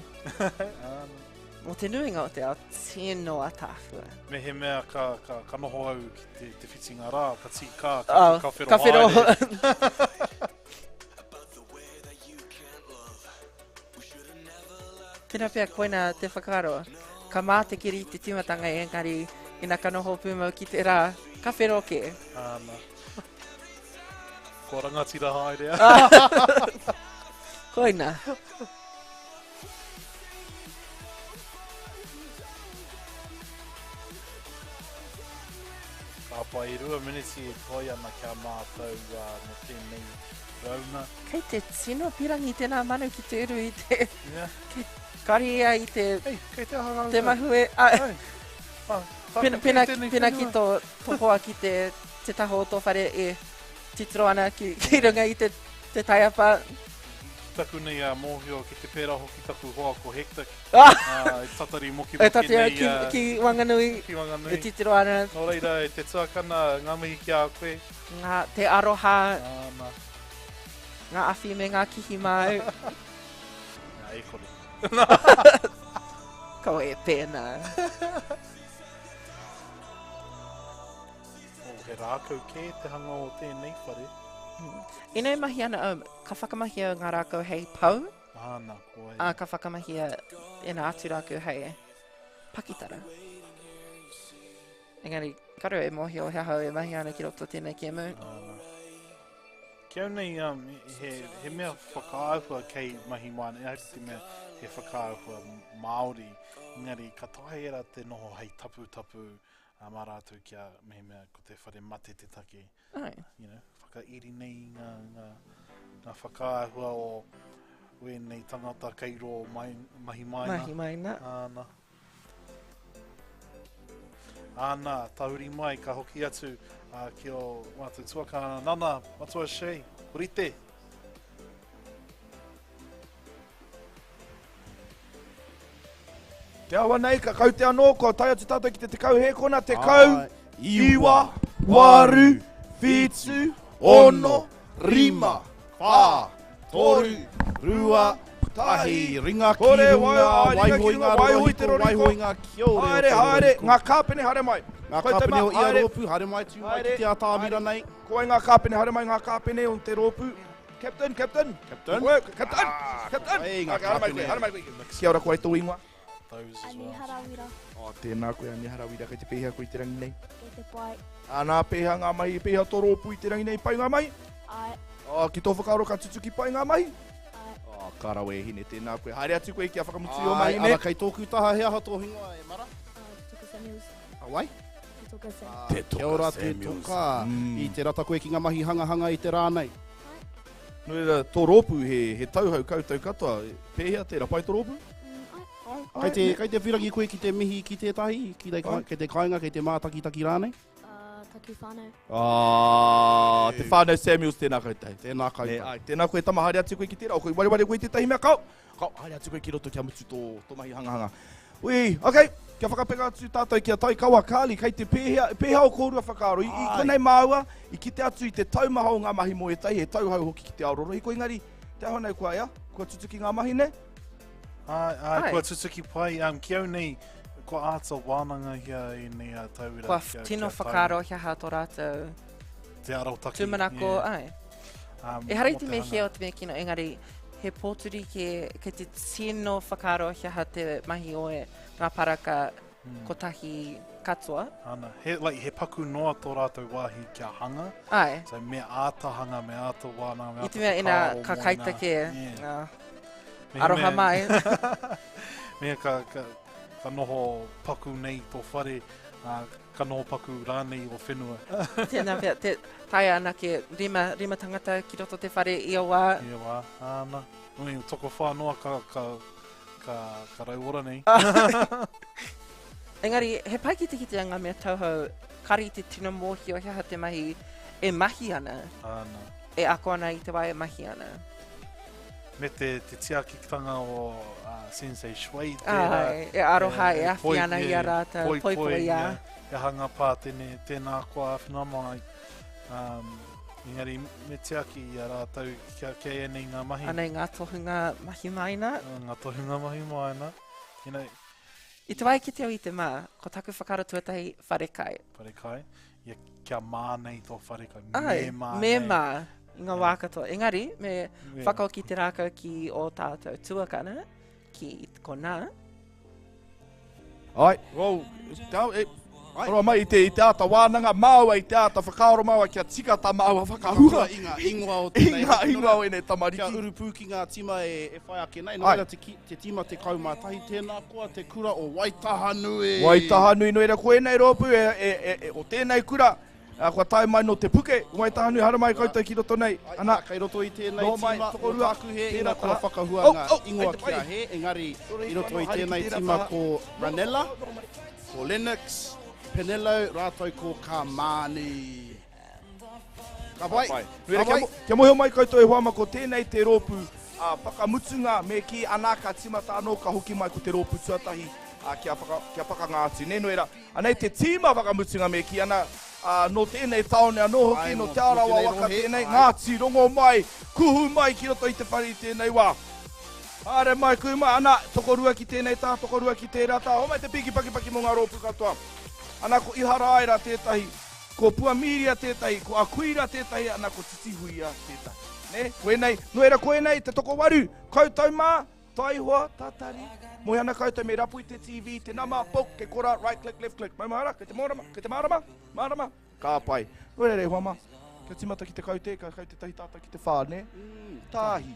Mō te nuinga o te ao, tino ataahua. Mehemea ka, ka, ka noho au ki te, te whitinga rā, ka tīkā, ka, oh, ka whero, ka whero. Tēnā pea koina te whakaaro. Ka mā te kiri te tīmatanga engari ina ka noho pūmau ki te rā, ka whero kē. Āna. Kua rangatira haere. Koina. Ka pai, e rua miniti e toe ana ki a mātou mō tēnei rauna. Kei te tino pirangi tēnā manu ki te uru i te... Yeah. Kei, kare ia i te... Hey, kei te aha Te mahue... Ai. Ah, pena, pena, pena ki tō, tō hoa ki te, te taha o tō whare e titiro ana ki, ki runga i te, te taiapa. Taku nei a mōhio ki te pērā hoki taku hoa ko Hector e tatari mokemoke nei ki, ki Wanganui, ki Wanganui. E titiro ana. Nō reira, e te tuakana, ngā mihi ki a koe. Ngā, te aroha. Āna. Ngā awhi me ngā kihi māu. Ngā e kore. Ko e pēnā. Oh, he rākau kē te hanga o tēnei whare. Ina e mahi ana au, ka whakamahia ngā rākau hei pou. Āna, ko ai. Ā, ka whakamahia ēnā atu rākau hei pakitara. Engari, kāore e mōhio he aha au e mahi ana ki roto tēnei kēmu. Āna. Ki au nei, um, he, he mea whakaahua kei mahi mai, ehara i te mea he whakaahua Māori, engari ka taea e rā te noho hei taputapu ā, mā rātou kia mehemea ko te whare mate te take. Ai. You know, whakairi nei ngā, ngā, ngā whakaahua o wēnei tangata kei rō mai, mahi maina. Mahi maina. Āna. Āna, tahuri mai, ka hoki atu uh, ki o mātou tuakana. Nana, Matua Shay, rite. Te awa nei, ka kaute anō, kua tae atu tātou ki te 10 hēkona, 10, 9, 8, 7, 6, 5, 4, 3, 2, 1, ringa ki runga, waiho i ngā rorohiko, waiho i ngā kiore o te Haere, haere, ngā kāpene haere mai. Ngā kāpene o ia rōpū, haere mai, tū mai ki te atamira nei. Ko wai ngā kāpene, haere mai ngā kāpene o te rōpū. Captain, Captain. Captain. Work, Captain. Ah, Captain. Hey, ngā okay, haere mai koe, Kia ora, ko wai tō ingoa? Those as well. Ani Harawira. Oh, tēnā koe, Ani Harawira, kei te pēhea koe i te rangi nei? Kei te pai. Ā, nā, pēhea ngā mahi, pēhea tō rōpū i te rangi nei, pai ngā mahi? Ai. Oh, ki tō whakaaro ka tutuki pai ngā mahi? Ai. Oh, ka rawe e hine, tēnā koe. Haere atu koe kia whakamutu i ō mahi, ne? Ara, kei tōku taha, he aha tō ingoa e mara? Toka Samuels. A wai? Te Toka Samuels. Te Toka Kia ora, Te Samuels. Toka. I te rata koe ki ngā mahi hangahanga i te rā nei? Nō reira, tō rōpū he, he tauhou koutou katoa. Pēhea tērā? Pai tō rōpū? Ai. Kei te, kei te whirangi koe ki te mihi ki tētahi, ki te, kei te kāinga, kei te mātakitaki rānei? Taku whānau. Ah, te whānau Samuels, tēnā koutou. Tēnā koutou. Ne, ai, tēnā koe tama, haere atu koe ki tērā. O, koe wareware koe i tētahi mea, kao! Kao, haere atu koe ki roto kia mutu tō, tō mahi hangahanga. Ui, ok, kia whakapeka atu tātou ki a Taikawa, Carly, kei te pēhea, pēhea o kōrua whakaaro? I, i konei māua, i kite atu i te taumaha o ngā mahi mō ētahi, he tauhou hoki ki te ao rorohiko, engari, Te aho nei kua ea, kua tutuki ngā mahi, nē? Āe, āe, kua tutuki pai. Um, ki au nei, kua āta wānangahia ēnei uh, tauira. Kua kia, tino kia whakaaro he aha tō rātou te arotaki. Tūmanako, yeah. āe. Um, Ehara i te mea hē o te mea kino, engari he pōturi ke, ke te tino whakaaro he aha te mahi o e ngā paraka mm. kotahi katoa. Ana, he, like, he paku noa tō rātou wāhi kia hanga. Ai. So me āta hanga, me āta wānanga, me āta I te mea ina ka kaita ke. Yeah. Aroha mai. Mea ka, ka, ka noho paku nei tō whare, uh, ka noho paku rānei o whenua. Tēnā pea, te, taea ana ke rima, rima tangata ki roto te whare i a wā. I a wā, āna. Nui, tokowhā noa ka, ka, ka, ka rauora nei. Engari, he pai ki te kitea ngā mea tauhou, kāre i te tino mōhio he aha te mahi e mahi ana. Āna. E ako ana i te wā e mahi ana. Me te, te tiakitanga o uh, Sensei Shui tērā. Ai, e aroha, e, e awhi ana i a rātou, poipoi, poipoi ia. He aha ngā pātene, tēnā koa āwhina mai. Um, engari, me tiaki i a rātou kia, kia ēnei ngā mahi. Anei ngā tohunga mahi maina. Ngā tohunga mahi maina. You know, I te wā i kite au i te mā, ko taku whakaaro tuatahi, wharekai. Wharekai. Ia, kia mā nei tō wharekai. Ai, me mā me nei. mā i ngā wā katoa. Engari, me Yeah. whakahoki te rākau ki ō tātou tuakana, ki konā. Ai, well, tau, e, Aroha mai i te, i te āta wānanga māua, i te āta whakaaro māua kia tika tā māua whakahua I ngā ingoa o i tēnei ngā ingoa o ēnei tamariki. Kia uru pū ki ngā tīma e, e whai ake nei. Nō Ai. reira te, ki, te tīma 11, tēnā koa te kura o Waitahanui. Waitahanui, nō reira ko ēnei rōpū e, e, e, e, o tēnei kura, ā, kua tae mai nō Te Puke, Waitahanui, haramai koutou ki roto nei. Ai, Ana, kei roto i tēnei Nō mai, tīma o tokorua, tāku he, tērā ina kua taha. whakahua Oh, ngā oh, ingoa hei te ki a pai. he, engari i roto i Haere ki tēnei tērā tīma taha. ko Ranella, ko Lennox, Penelo, rātou ko Kamani. Ka pai, Pai. ka Nō reira, kia, pai. mo- kia mōhio mai koutou e hoa ma, ko tēnei te rōpū ā, whakamutunga me kī ana ka tīmata anō ka hoki mai ko te rōpū tuatahi ā, kia, whaka, kia pakanga atu. Nē, nō reira, anei te tīma whakamutunga me kī ana, ā, nō tēnei tāone anō hoki, Ai, nō nō- Te nō Arawa tēnei waka rohe, tēnei, ai. Ngāti Rongomai, kuhu mai ki roto i te whare i tēnei wā. Haere mai, kuhu mai, ana, tokorua ki tēnei tā, tokorua ki tērā tā, homai te piki pakipaki mō ngā rōpū katoa. Ana, ko Iharaira tētahi, ko Puamīria tētahi, ko Akuira tētahi, ana, ko Titihuia tētahi. Nē, koinei, nō reira koinei te tokowaru, koutou mā, Taihoa, tatari. Moe ana koutou me rapu i te TV, te nama, pok, ke kora, right click, left click. Maumahara, kei te mōrama, kei te mārama, mārama, ka pai. Nō reira e hoa mā, kia tīmata ki te kaute, ka kaute tahi tātou ki te whā, nē? Tahi,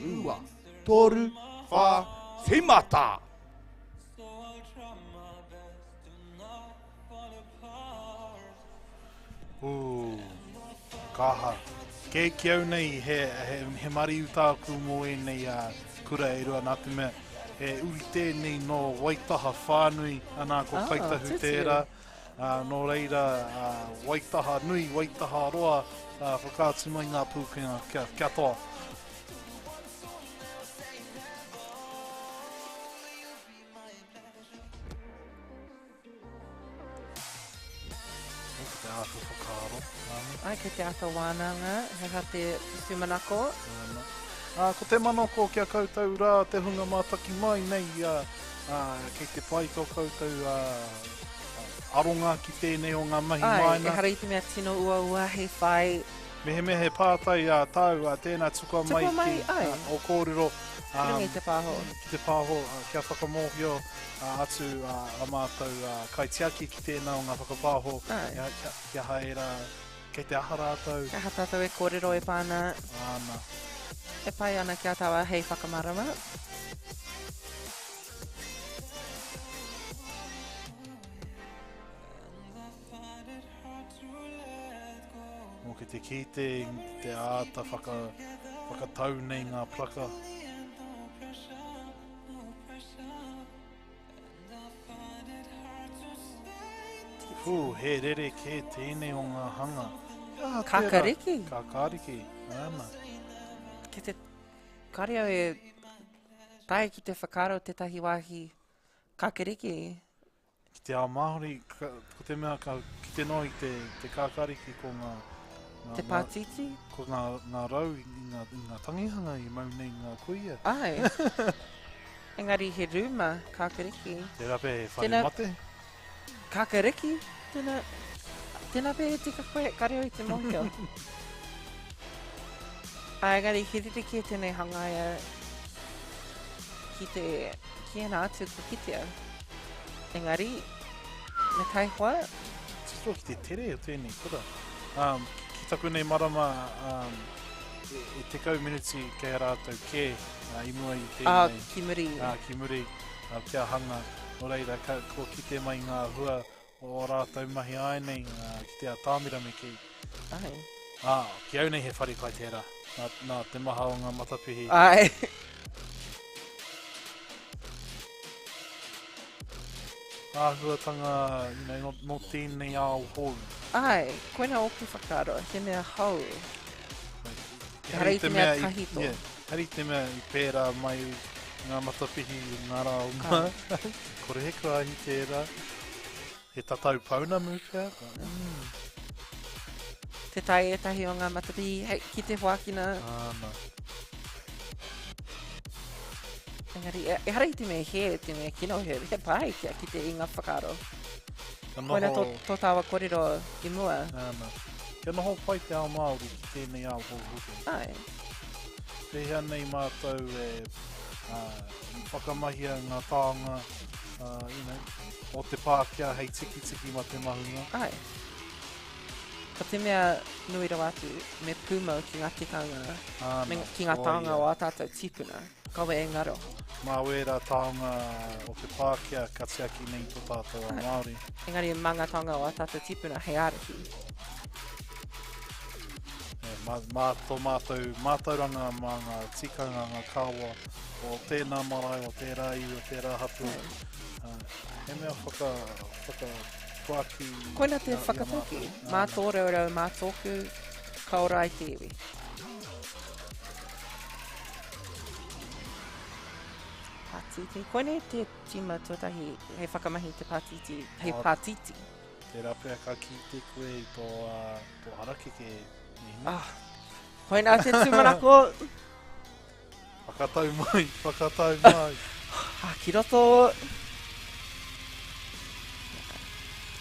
rua, toru, whā, tīmata! Ooh, ka aha. Kei ki au nei he, he, he mariu tāku mō ēnei uh, kura e rua nā te mea he uri tēnei nō Waitaha whānui, anā ko Ah, Kaitahu tūturu. tērā. Uh, nō reira, uh, Waitaha nui, Waitaha roa, uh, whakaatu mai ngā pūkenga kia, kia toa. Kei te āta whakaaro, Nāmi. Ai, kei te āta wānanga, he aha te tūmanako. Nāna. Ā, ko te manako ki a koutou rā, te hunga mātaki mai nei, ā, ā, kei te pai tō koutou, ā, aronga ki tēnei o ngā mahi Ai, māina. ehara i te mea tino uaua hei whai. Mehemea he pātai ā tāu, ā, tēnā tukua mai Tukua mai, ki, ai. ā, ō kōrero, Ki runga i te pāho. Ki te pāho, ā, kia whakamōhio ā, atu ā, a mātou ā, kaitiaki ki tēnā o ngā whakapāho, Ai. kia, kia, kia aha ērā, kei te aha rātou. Kia aha tātou e kōrero e pā ana. Āna. E pai ana ki a tāua hei whakamārama. Mō ki te kite i te āta whaka, whakatau nei ngā plaka. Pū, he rere kē tēnei o ngā hanga. He aha tērā? Kakariki. Kakariki, āna. Ki te, kāre au e tae ki te whakaaro tētahi wāhi kakariki. Ki te ao Māori, ka, ko te mea ka kite noa i te, te kākāriki ko ngā, Te pātītī? Ko ngā, ngā rau i ngā, i ngā tangihanga i mau nei ngā kuia. Āe. Engari he rūma kākariki. Tērā pea he whare Tēnā, mate. Kākariki? Tēnā, tēnā pea he tika koe, kare au i te mōhio. Āe, engari he rerekē tēnei hangaia ki te, ki ēnā atu kua kitea. Engari, me taihoa. Tito ki te tere o tēnei kura. Um, ki taku nei marama, um, e, e 10 minuti kei a rātou kē uh, i mua i tēnei. Ah, ki muri. Uh, ki muri, uh, kia hanga. Nō reira, ka, kua kite mai ngā hua o ō rātou mahi āianei uh, ki te atamira me kī. Ai. Ah, ki au nei he whare kai tērā, nā, nā te maha o ngā matapihi. Ai. Āhuatanga, you know, nō, nō tēnei ao hou. Āe, koina ōku whakaaro, he mea hou. Ehara i te mea tahito. Yeah, ehara i te mea i pērā mai ngā matapihi i ngā rā o mua. Kore he karahi tērā. He tatau pounamu pea. Mm. Te tae ētahi o ngā matapihi hei, ki te hoakina. Āna. Engari, e, ehara i te mea hē, te mea kino, he, he pai kia kite i ngā whakaaro. Kia noho... Koina tō, tō tāua kōrero i mua. Āna. Kia noho pai te ao Māori ki tēnei ao hou hoki. Ai. Pēhea nei mātou e uh, whakamahia ngā taonga uh, you know, o te Pākehā hei tikitiki mā te mahunga. Ai. Ko te mea nui rawa atu, me pūmau ki ngā tikanga, Āna, me, ki ngā taonga o ā tātou tīpuna, kaua e ngaro. Mā wērā taonga o te Pākehā ka tiaki nei tō tātou ao Māori. Engari mā ngā taonga o ā tātou tīpuna hei ārahi. E, mā, mā tō mātou mātauranga, mā ngā tikanga, ngā kawa o tēnā marae, o tērā iwi, o tērā hapū. Uh, he mea whaka, whaka Puaki. Koina te whakatauki. Mā tō raurau, mā tōku, ka ora ai te iwi. Pātītī. Koinei te tīma tuatahi hei whakamahi te pātītī, hei pātītī. Tērā pea ka kite koe i tō, uh, tō harakeke. Ah, koina te tūmanako. Whakatau mai, whakatau mai. Ah, ki roto.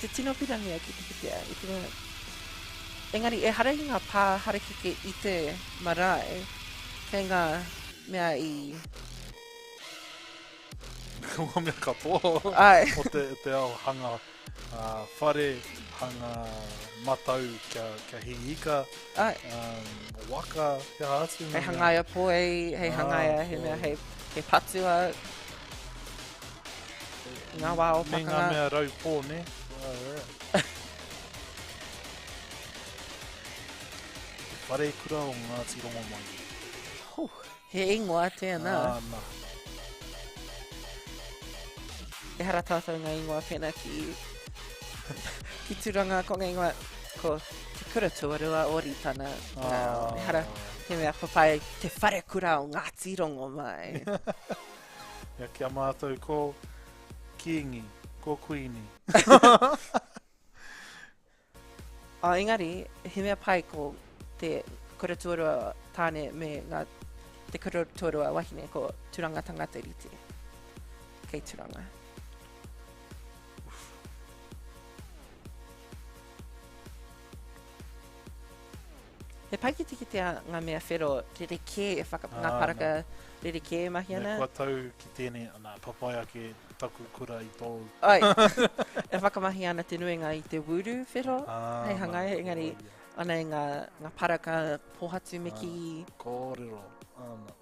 Te tino pirangi au ki te kitea. I te mea... Engari, ehara i ngā pā harakeke i te marae, kei ngā mea i... Ko ngā mea katoa Ai. o te, te ao hanga uh, whare, hanga matau kia, kia hī ika, Ai. um, waka, he aha atu. Hei hangaia poi, hei ah, hangaia he mea hei, hei patua. Ngā wā o pakanga. Me ngā mea raupō, ne? Te wharekura o Ngāti Rongomai. Huh. He ingoa tēnā. Āna. Ehara tātou ngā ingoa pēnā ki, ki Tūranga, ko ngā ingoa, ko Te Kura Tuarua o Rītana. Ah. Ehara, he mea papai, Te Wharekura o Ngāti Rongomai. Ia, ki a mātou ko Kīngi, ko Kuini. Oh, engari, he mea pai ko te kura tuarua tāne me ngā, te kura tuarua wahine ko Turanga Tangata Rite. Kei Turanga. He pai ki te kitea ngā mea whero rerekē e whaka, ngā paraka rerekē e mahi ana. Me kua tau ki tēnei, ana, papai ake taku kura i tōu. Ai, e whakamahi ana te nuinga i te wūru whero, hei hangaia, engari ana i ngā, ngā paraka pōhatu me kī. Kōrero, ana.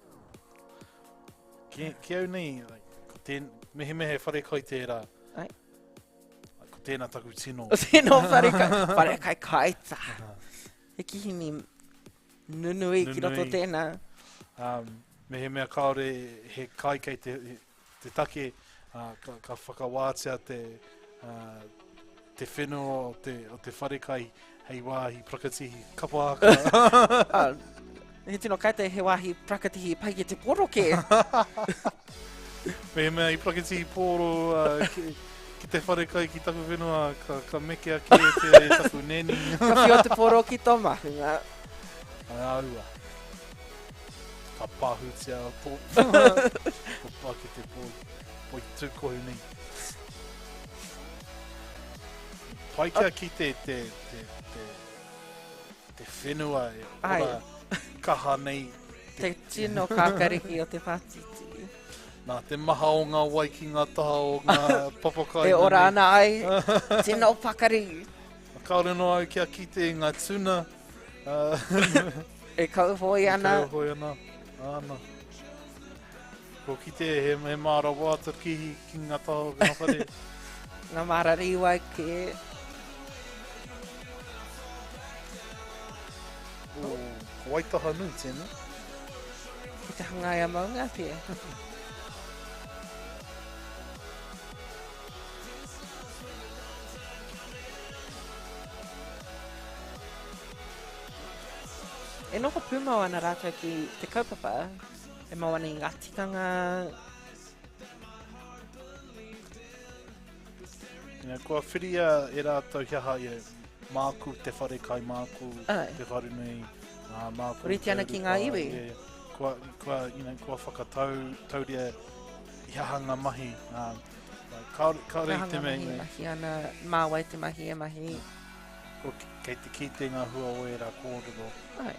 Ki, ki au nei, like, ko tēn, mehemea he wharekai tērā, Ai. Ko tēnā taku tino. Tino wharekai, wharekai kaita. He kihini nunui ki roto tēnā. Um, mehemea kāore he kai kei te, te take, uh, ka, ka whakawātea te, uh, te whenua o te, o te wharekai hei wāhi prakatihi kapa haka. uh, he tino kaita he wāhi prakatihi pai ki te poro kē. Mehemea i prakatihi pōro uh, ki, ki te wharekai ki taku whenua, ka, ka mekea kē te taku neni. Ka whio te poro ki tō mahunga. Ai āua. Ka pāhutia tō, tō pākete poi, poi tūkohu nei. Pai kia kite te, te, te, te whenua e ora kaha nei. Te tino kākariki o te pātītī. Nā te maha o ngā wai ki ngā taha o ngā papakai. E ora ana ai, tino pakari. Kāore noa au kia kite i ngā tuna. E kauhoi ana. E kauhoi ana, āna. Ko kite he, he māra wāta ki, ki ngā taha o ngā whare. Ngā māra rīwai kē. Ko, ko Waitaha nui tēnei. Ki te hangaia maunga pea. E noho pūmau ana rātou ki te kaupapa, e mau ana i ngā tikanga. Yeah, kua whiria e rātou he aha, yeah, māku te whare kai, māku Ai. te whare nui, uh, māku Rite ana ki ngā iwi. Yeah, yeah. Kua, kua, you know, kua whakatau, tauria he aha ngā mahi. Uh, kāore, kāore i te mea. Mahi, mahi ana, mā wai te mahi e mahi. Ko, kei te kite ngā hua o ērā kōrero. Ai.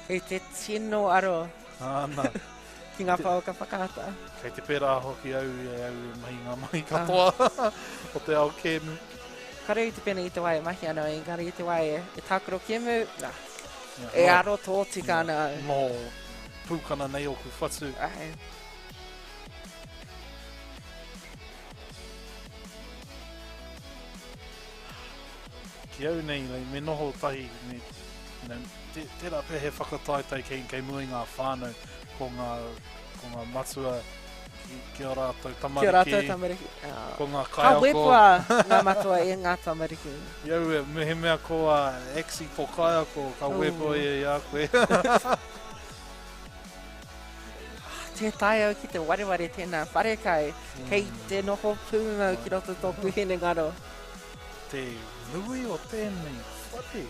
Kei te tino aro. Āna. Ki ngā pouaka whakaata. Kei te pērā hoki au i a au e mahi ngā mahi katoa ah. o te ao kēmu. Kare i te pēnei i te wā e mahi ana, engari i te wā e, e tākaro kēmu, nā, yeah, e aro tōtika ana au. Nō pūkana nei oku whatu. Ai. Ki au nei, like, me noho tahi, me, you know, te, tērā pea he whakataetae kei, kei mua i ngā whānau, ko ngā, ko ngā matua ki, ki ō rātou tamariki. Ki ō rātou tamariki. Ah. Ko ngā kaiako. Ka wepua ngā matua e ngā tamariki. I au e, mehemea ko a Axie tō kaiako, ka wepua ia i a koe. Tē taea au ki te wareware tēnā wharekai, kei te noho pūmau ki roto tōku hinengaro. Te nui o tēnei whare.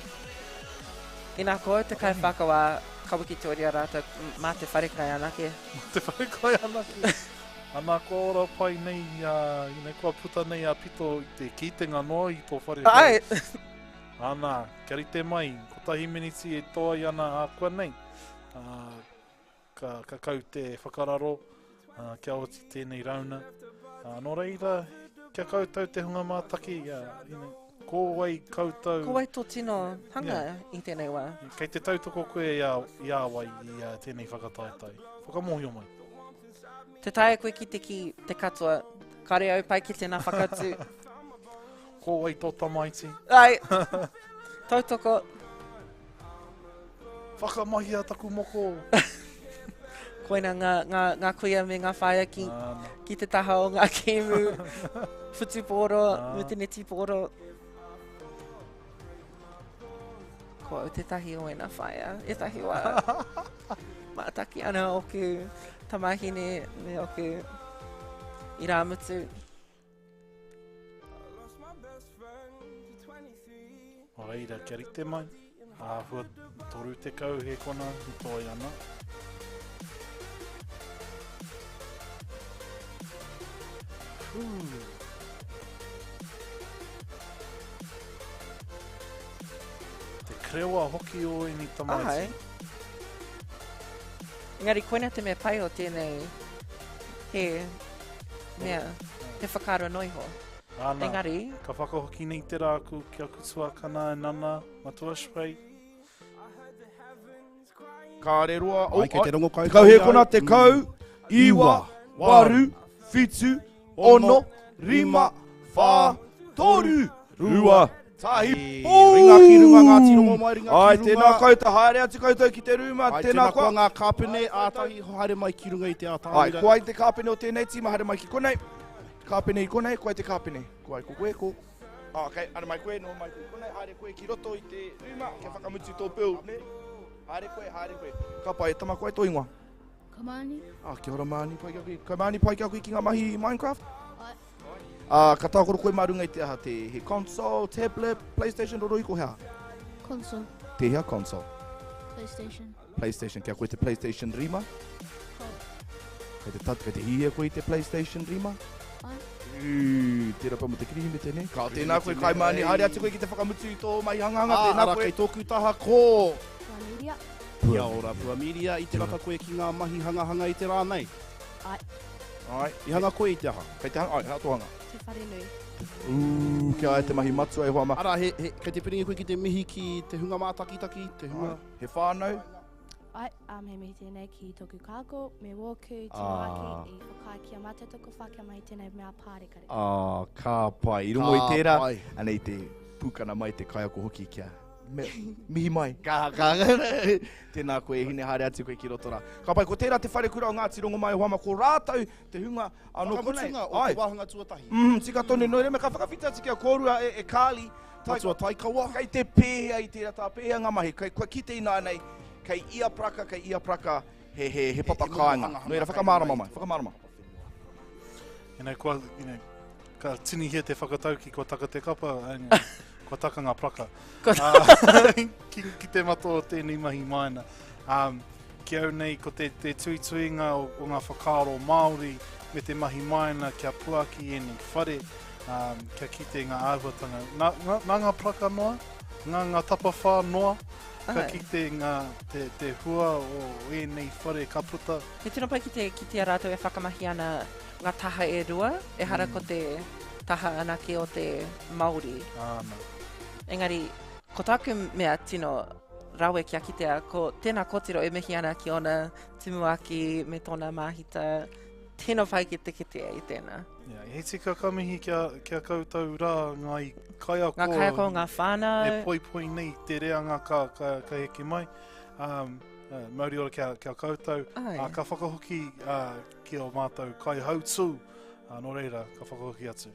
Ina ko au te kaiwhakawā, ka wikitoria rātou mā te wharekai anake. Mā te wharekai anake. Ana, kua ora pai nei, uh, you know, kua puta nei a Pito i te kitenga noa i tō wharekai. Ai! Ana, kia rite mai, kotahi miniti e toai ana a koa nei. Uh, Ka, ka kau te whakararo, ā, kia oti tēnei rauna. Ā, nō reira, kia koutou te hunga mātaki, ā, you know, ko wai koutou... Ko wai tō tino hanga yeah. i tēnei wā? Kei te tautoko koe i a, i a wai i a, tēnei whakataetae. Whakamōhio mai. Te taea koe ki te ki te katoa, kare au pai ki tēnā whakatū. Ko wai tō tamaiti? Ai, tautoko. Whakamahia taku moko! Koina ngā, ngā, ngā kuia me ngā whaea ki, ki te taha o ngā kēmu whutupōro, me te netipōro. Ko au tētahi o ēnā whaea, ētahi wā. Mātaki ana oku tamāhine me oku irāmutu. Nō reira, kia rite mai, āhua 30 hēkona i toi ana. Whū! Te krewa hoki o ēnei tamaiti. Āe. Engari koina te mea pai o tēnei, he mea, he whakaaro noa iho. Ana, Engari. Ka whakahoki nei te rāku ki aku tuakana e Nana, Matua Shrey. Kāre roa, oh, Ai, kei te rongo koutou tekau i au. hēkona, tekau, iwa, waru, whitu, ono, rima, whā, toru, rua, tahi, pū! Ringa ki runga, Ngāti Rongomai, ringa ki Ai, runga. tēnā koutou, haere atu koutou ki te rūma, Ai, tēnā tēnā koa. koa ngā kāpene, ātahi haere mai ki runga i te Ai, ātamira. ko ai te kāpene o tēnei tīma, haere mai ki konei. Kāpene i konei, ko ai te kāpene. Ko ai, ko koe, ko... Ah, okay, haere mai koe, noho mai koe i konei, haere koe ki roto i te rūma, kia whakamutu tō bill, nē? Haere koe, haere koe. Ka pai, e tama, ko ai tō ingoa? Kamani. Ah, kia ora Māni, pai ki a koe. Ka Māni pai ki a koe ki ngā mahi i Minecraft? Ai. Ah, ka tākaro koe mā runga i te aha, te he console, tablet, PlayStation, rorohiko he aha? Console. Tēhea console? PlayStation. PlayStation, kia koe te PlayStation 5? Kei te tat, kei te hihia koe i te PlayStation 5? Ai. Ū, tērā pea mo te Kirihimete, ne? Ka tēnā koe Kaimāni, haere atu koe ki te whakamutu i tō mahi hangahanga, Ah, tēnā ara koe. kei tōku taha ko... Pua Media. Kia ora, Pua Media, i te rata koe ki ngā mahi hangahanga i te rā nei? Ai. Ai. I hanga koe i te aha? Kei te hanga, ai, hea tō hanga? Te wharenui. Ū, kia ai te mahi matua e hoa ma. Ara, he, he, kei te piringi koe ki te mihi ki te hunga mātakitaki, te hunga... He whānau? Ai, um, he mihi tēnei ki tōku kāko, me wōku Ah. tumuaki i whakaae ki a mātou tokowhā kia mahi tēnei mea pārekareka. Ah, ka pai. I rongo i Ka tērā, pai. anei te pūkana mai te kaiako hoki kia me, mihi mai. Ka, ka, tēnā koe, hine haere atu koe ki roto rā. Ka pai, ko tērā te wharekura o Ngāti Rongomai e hoa ma, ko rātou te hunga anō konei. Whakamutunga o Ai. te wāhanga tuatahi. Mm, tika tonu, nō reira me ka whakawhiti atu ki a kōrua e, e Carly. Matua Taikawa. Kei te pēhea i tērā tā, pēhea ngā mahi. Kei, kua kite ināianei, kei ia praka, kei ia praka, he, he, he papa he momo kāinga. hangahanga Nō reira, kei whakamārama runga i mai, whakamārama. You know, kua, you know, ka tinihia te whakatauki, kua taka te kapa, and, kua taka ngā praka. Uh, ki, ki te mata o tēnei mahi maina. Um, ki au nei, ko te, te tuituinga o, o ngā whakaaro Māori me te mahi maina kia puaki ēnei whare, um, kia kite ngā āhuatanga. Nā, nā, nā ngā praka noa, ngā, ngā tapawhā noa, ka Ai. kite ngā, te, te hua o ēnei whare ka puta. He tino pai ki te kitea rātou e whakamahi ana ngā taha e rua, ehara ko te taha anake o te Māori. Āna. Engari, ko tāku mea tino rawe kia kitea, ko tēnā kōtiro e mihi ana ki ōna tumuaki me tōna māhita, tino pai ki te kitea i tēnā. Yeah, he tika ka mihi kia, kia koutou rā ngā kaiako. Ngā kaiako, ngā whānau. E poipoi nei te reanga ka, ka, ka heke mai. Um, uh, mauri ora kia, kia koutou. Ai. Uh, ka whakahoki uh, ki o mātou kaihautū. Uh, nō reira, ka whakahoki atu.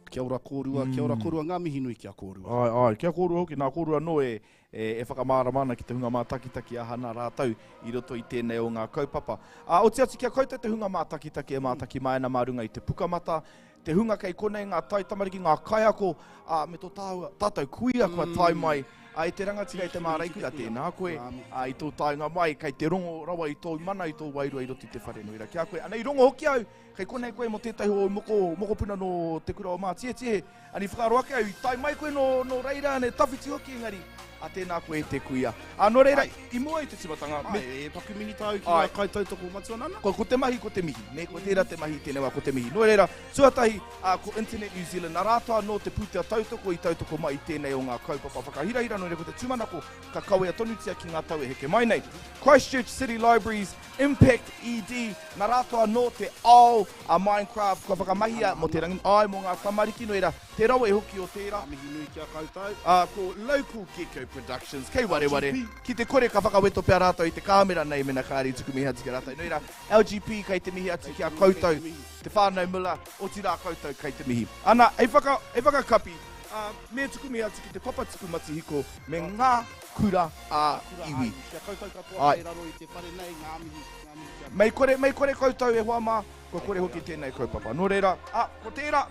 Kia ora kōrua, kia ora kōrua, ngā mihi nui ki a kōrua. Ai, ai, kia kōrua hoki, nā kōrua anō e, e, e whakamārama ana ki te hunga mātakitaki aha nā rātou i roto i tēnei o ngā kaupapa. Ā, oti atu ki a koutou te hunga mātakitaki e mātaki mai ana mā runga i te pukamata, te hunga kei konei ngā taitamariki, ngā kaiako, ā, me tō tāua, tātou kuia kua tae mai, ā, e te rangatira e te māreikura, tēnā koe, ā, i tō taenga mai, kei te rongo rawa i tōu mana, i tō wairua i roto i te wharenui rā. Ki a koe, anei rongo hoki au, Kei konei koe mō tētahi o moko, mokopuna nō te kura o Mātietie. Ani whakaaro ake au, i tae mai koe nō, nō reira, ne tawhiti hoki engari, a tēnā koe e te kuia. A nō reira, i mua i te timatanga, me... Ai, e paku mihi tāu ki ngā kaitautoko matua nana? Ko, ko te mahi, ko te mihi. Ne, ko tērā te mahi i tēnei wā, ko te mihi. Nō reira, tuatahi, a, ko Internet New Zealand, nā rātou anō te pūtea tautoko i tautoko mai i tēnei o ngā kaupapa whakahirahira, nō reira ko te tūmanako ka kawea tonutia ki ngā tau e heke mai nei. Christchurch City Libraries, Impact ED, nā rātou anō te ao a Minecraft kua whakamahia mō te rangi, āe mō ngā tamariki, nō reira, te rawe hoki o tērā. Ngā mihi nui ki a koutou. Ā, ko Local Gecko Productions, kei wareware, ki te kore ka whakaweto pea rātou i te kāmera nei mena kāre i tuku mihi atu ki a rātou. Nō reira, LGP kei te mihi atu ki a koutou, te whānau Muller, otirā koutou kei te mihi. Ana, hei whaka, hei whakakapi, ā, me tuku mihi atu ki te papatipu matihiko me ngā kura ā-iwi. Kia koutou katoa Āe. kei raro i te whare nei, ngā mihi, ngā mihi ki a Mei kore, mei kore koutou e hoa mā, kua kore hoki tēnei kaupapa. Nō reira, ā, ko tērā,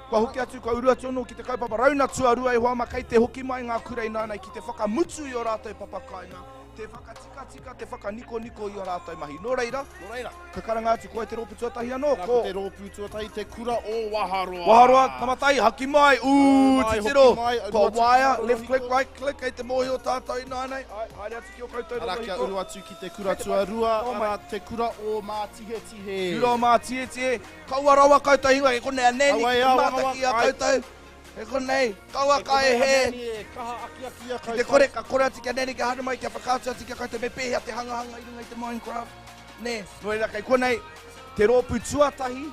kua hoki atu, kua uru atu anō ki te kaupapa rauna tuarua e hoa mā, kei te hoki mai ngā kura ināianei ki te whakamutu i ō rātou papakāinga, te whakatikatika, te whakanikoniko i ō rātou mahi. Nō reira, Nō reira. ka karanga atu koe te rōpū tuatahi anō, Nā, ko. ko te rōpū tuatahi, te kura o Waharoa. Waharoa, tamatai, haki mai, ū, Mai, titiro, hoki mai, kua uru atu ki waea, ngā left click, rorohiko. right click, kei te mōhio tātou ināianei, ai, haere atu ki ō koutou Arā, kia rorohiko. uru atu ki te kura tuarua, arā, te kura o Mātihetihe. Kura o Mātihetihe, kaua rawa koutou hinga, kei konei a Nanny Kaua ki e te awa, mātaki i a ai. koutou, kei konei, kaua Kei ka e konei a hē. Nanny e kaha akiaki i a Ki te koutou. kore, ka kore atu ki a Nanny kia haere mai, kia whakaatu atu ki a koutou me pēhea te hangahanga i runga i te Minecraft. Nē, nō reira kei konei te rōpū tuatahi,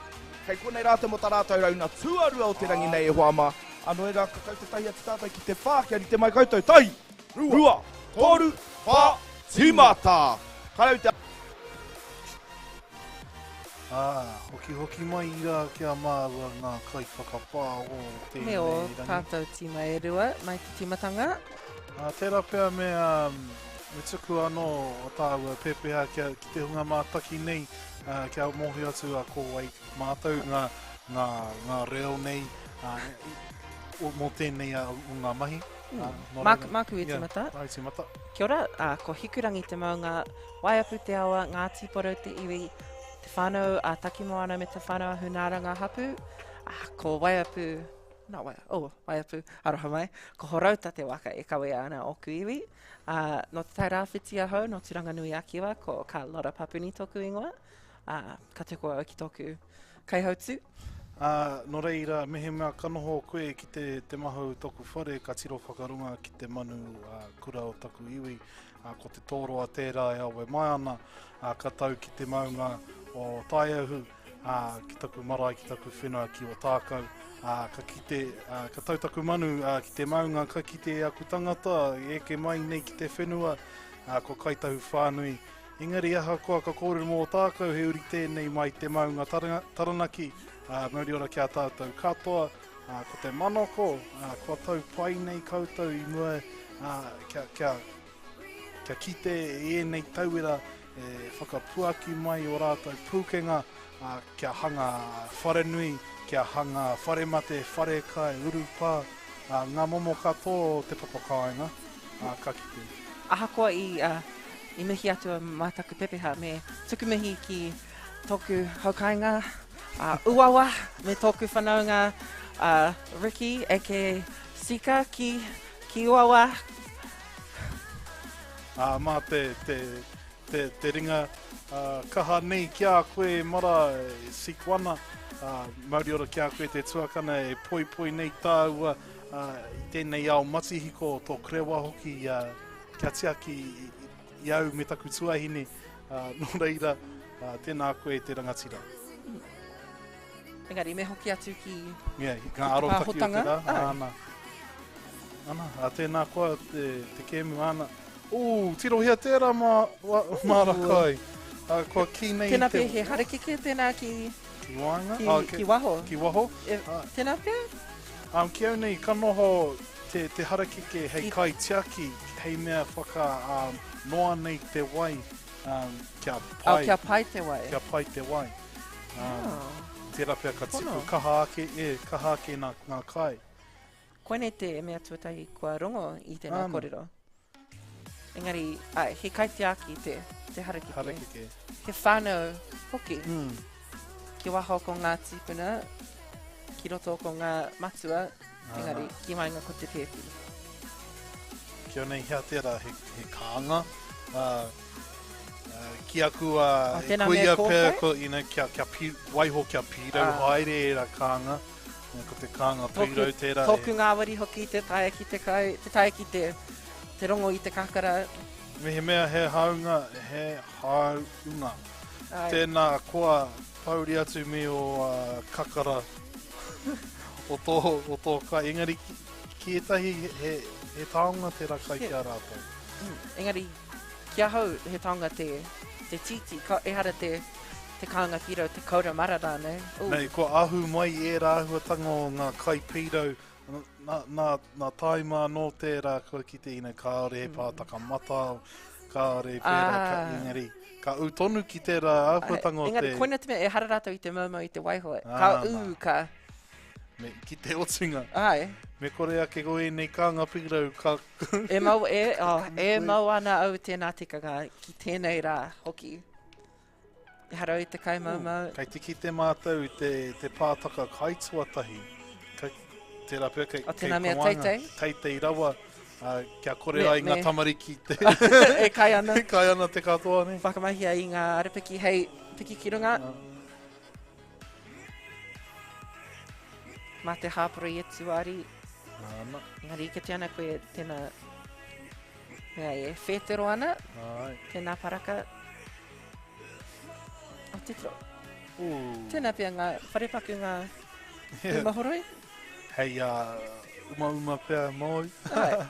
kei konei rātou mō tā rātou rauna tuarua o te rangi nei e hoa mā. Ā, nō reira ka kaute tahi atu tātou ki te whā kia rite mai koutou. Tahi, rua, toru, whā, tīmata! Ka rau te. Ā, hokihoki mai rā ki a māua ngā kaiwhakapāho o tēnei Me ō rangi. tātou tīma e rua mai te tīmatanga. Ā, tērā pea me, Me tuku anō o tāua pepeha kia, ki te hunga mātaki nei, uh, kia mōhio atu a ko wai mātou ngā, ngā, ngā reo nei uh, o, mō tēnei uh, o ngā mahi. Mm. Uh, nō Māku, māku e tīmata. Yeah, tīmata. Kia ora, uh, ko Hikurangi te maunga, Waiapu te awa, Ngāti Porou te iwi, te whānau a Takimoana me te whānau a Hunara ngā hapū, uh, ko Waiapu Nā wai, oh, Waiapu, aroha mai. Ko Horouta te waka e kawea ana ōku iwi. Ā, nō Te Tai Rāwhiti ahau, nō Tūranganui-a-Kiwa, ko Carlotta Papuni tōku ingoa. Ā, ka tuku au ki tōku kaihautū. Ā, nō reira, mehemea ka noho koe ki te, te maha o taku whare, ka tiro whakarunga ki te manu ā, kura o taku iwi, ā, ko te tōroa tērā e awe mai ana, ā, ka tau ki te maunga o Taeahu, ā, ki taku marae, ki taku whenua, ki Ōtākou, ā, ka kite, ā, ka tau taku manu, ā, ki te maunga, ka kite e aku tangata, e eke mai nei ki te whenua, ā, ko Kai Tahu whānui. Engari ahakoa ka kōrero mō Ōtākou, he uri tēnei mai te maunga Taranaki, ā, mauri ora ki a tātou katoa, ā, ko te manako, ā, kua tau pai nei koutou i mua, ā, kia, kia, kia kite i ēnei tauira e whakapuaki mai ō rātou pūkenga kia hanga wharenui, kia hanga wharemate, wharekai, urupā, ngā momo katoa o te papakāinga, ka kite. Ahakoa i, i mihi atu au mā taku pepeha me tuku mihi ki tōku haukāinga, a Uawa, me tōku whanaunga a Ricky, aka Sika, ki, ki Uawa. Ā, mā te, te, te, te ringa ā, kaha nei ki a koe e mara, e Sikwana, ā, mauri ora ki a koe te tuakana e poipoi nei tāua ā, i tēnei ao matihiko o tō krewa hoki, ā, kia tiaki i, i au me taku tuahine, ā, nō reira, ā, tēnā koe te rangatira. Engari, me hoki atu ki, yeah, ki ngā arotaki o te rā. Ana. Ana, a tēnā koa te, te kēmu, ana. Ū, tirohia tērā mā, māra kai. Uh, kua kī nei tēnā te... Tēnā pea he harakeke, tēnā ki... Ki waenga? Ki, ah, ki, ki waho. Ki waho. E, ah. Tēnā pea? Um, ki au nei, ka noho te, te harakeke hei kai tiaki, hei mea whaka um, noa nei te wai um, kia pai. Oh, kia pai te wai. Kia pai te wai. Um, oh. Tērā pea ka tipu kaha ake, e, kaha ake nā, ngā kai. Koinei te mea tuatahi kua rongo i tēnā um, kōrero. Engari, ai, he kaitiaki te, te harakeke. Harakeke. He whānau hoki. Mm. Ki waho ko ngā tīpuna, ki roto ko ngā matua, engari, ki waenga ko te pēpi. Ki au nei hea tērā, he, he kānga. Uh, ki aku uh, oh, kuia pea, ko, you know, kia, kia pi, waiho kia pīrau ah. haere e ra kānga. Ko te kānga pīrau tērā. Tōku ngāwari hoki te taea ki te kai, te taea ki te, te rongo i te kakara. Mehemea he haunga, he haunga. Ai. Tēnā koa pouri atu me o uh, kakara o tō, o tō kai. Engari ki, ki ētahi he, he taonga tērā kai ki a rātou. Mm, engari Ki ahau, he taonga te, te tītī, ka, ehara te, te kānga pīrau, te koura mara rānei. Ooh. Nei, kua ahu mai ērā āhuatanga o ngā kai pīrau, nā, nā, nā tāima anō tērā kua kite ina kāore he pātaka matao, kāore pērā, ka, ah. engari, ka ū tonu ki tērā āhuatanga o te... Engari, koina te mea, ehara rātou i te moumou i te waiho, ka ū, ka... Me, ki te otinga. Ai. Me kore ake ko ēnei kānga pīrau ka... E mau, e, oh, e mau ana au tēnā tikanga ki tēnei rā hoki. Ehara i te kai maumau. Kei te kite mātou i te, te pātaka kai tuatahi. Kei, tērā pea kei, oh, tēnā mea teitei. Teitei rawa, uh, kia kore me, ai ngā tamariki te... e kai ana. E kai ana te katoa, ne? Whakamahia i ngā arapiki hei piki ki runga. Mā te hāpori e tuari. Nāna. Engari, kite ana koe tēnā mea e whētero ana. Ai. Tēnā paraka. Oh, titiro. Ooh. Tēnā pea ngā wharepaku ngā yeah. umahoroi. Hei uh, umauma pea mōu. Ai.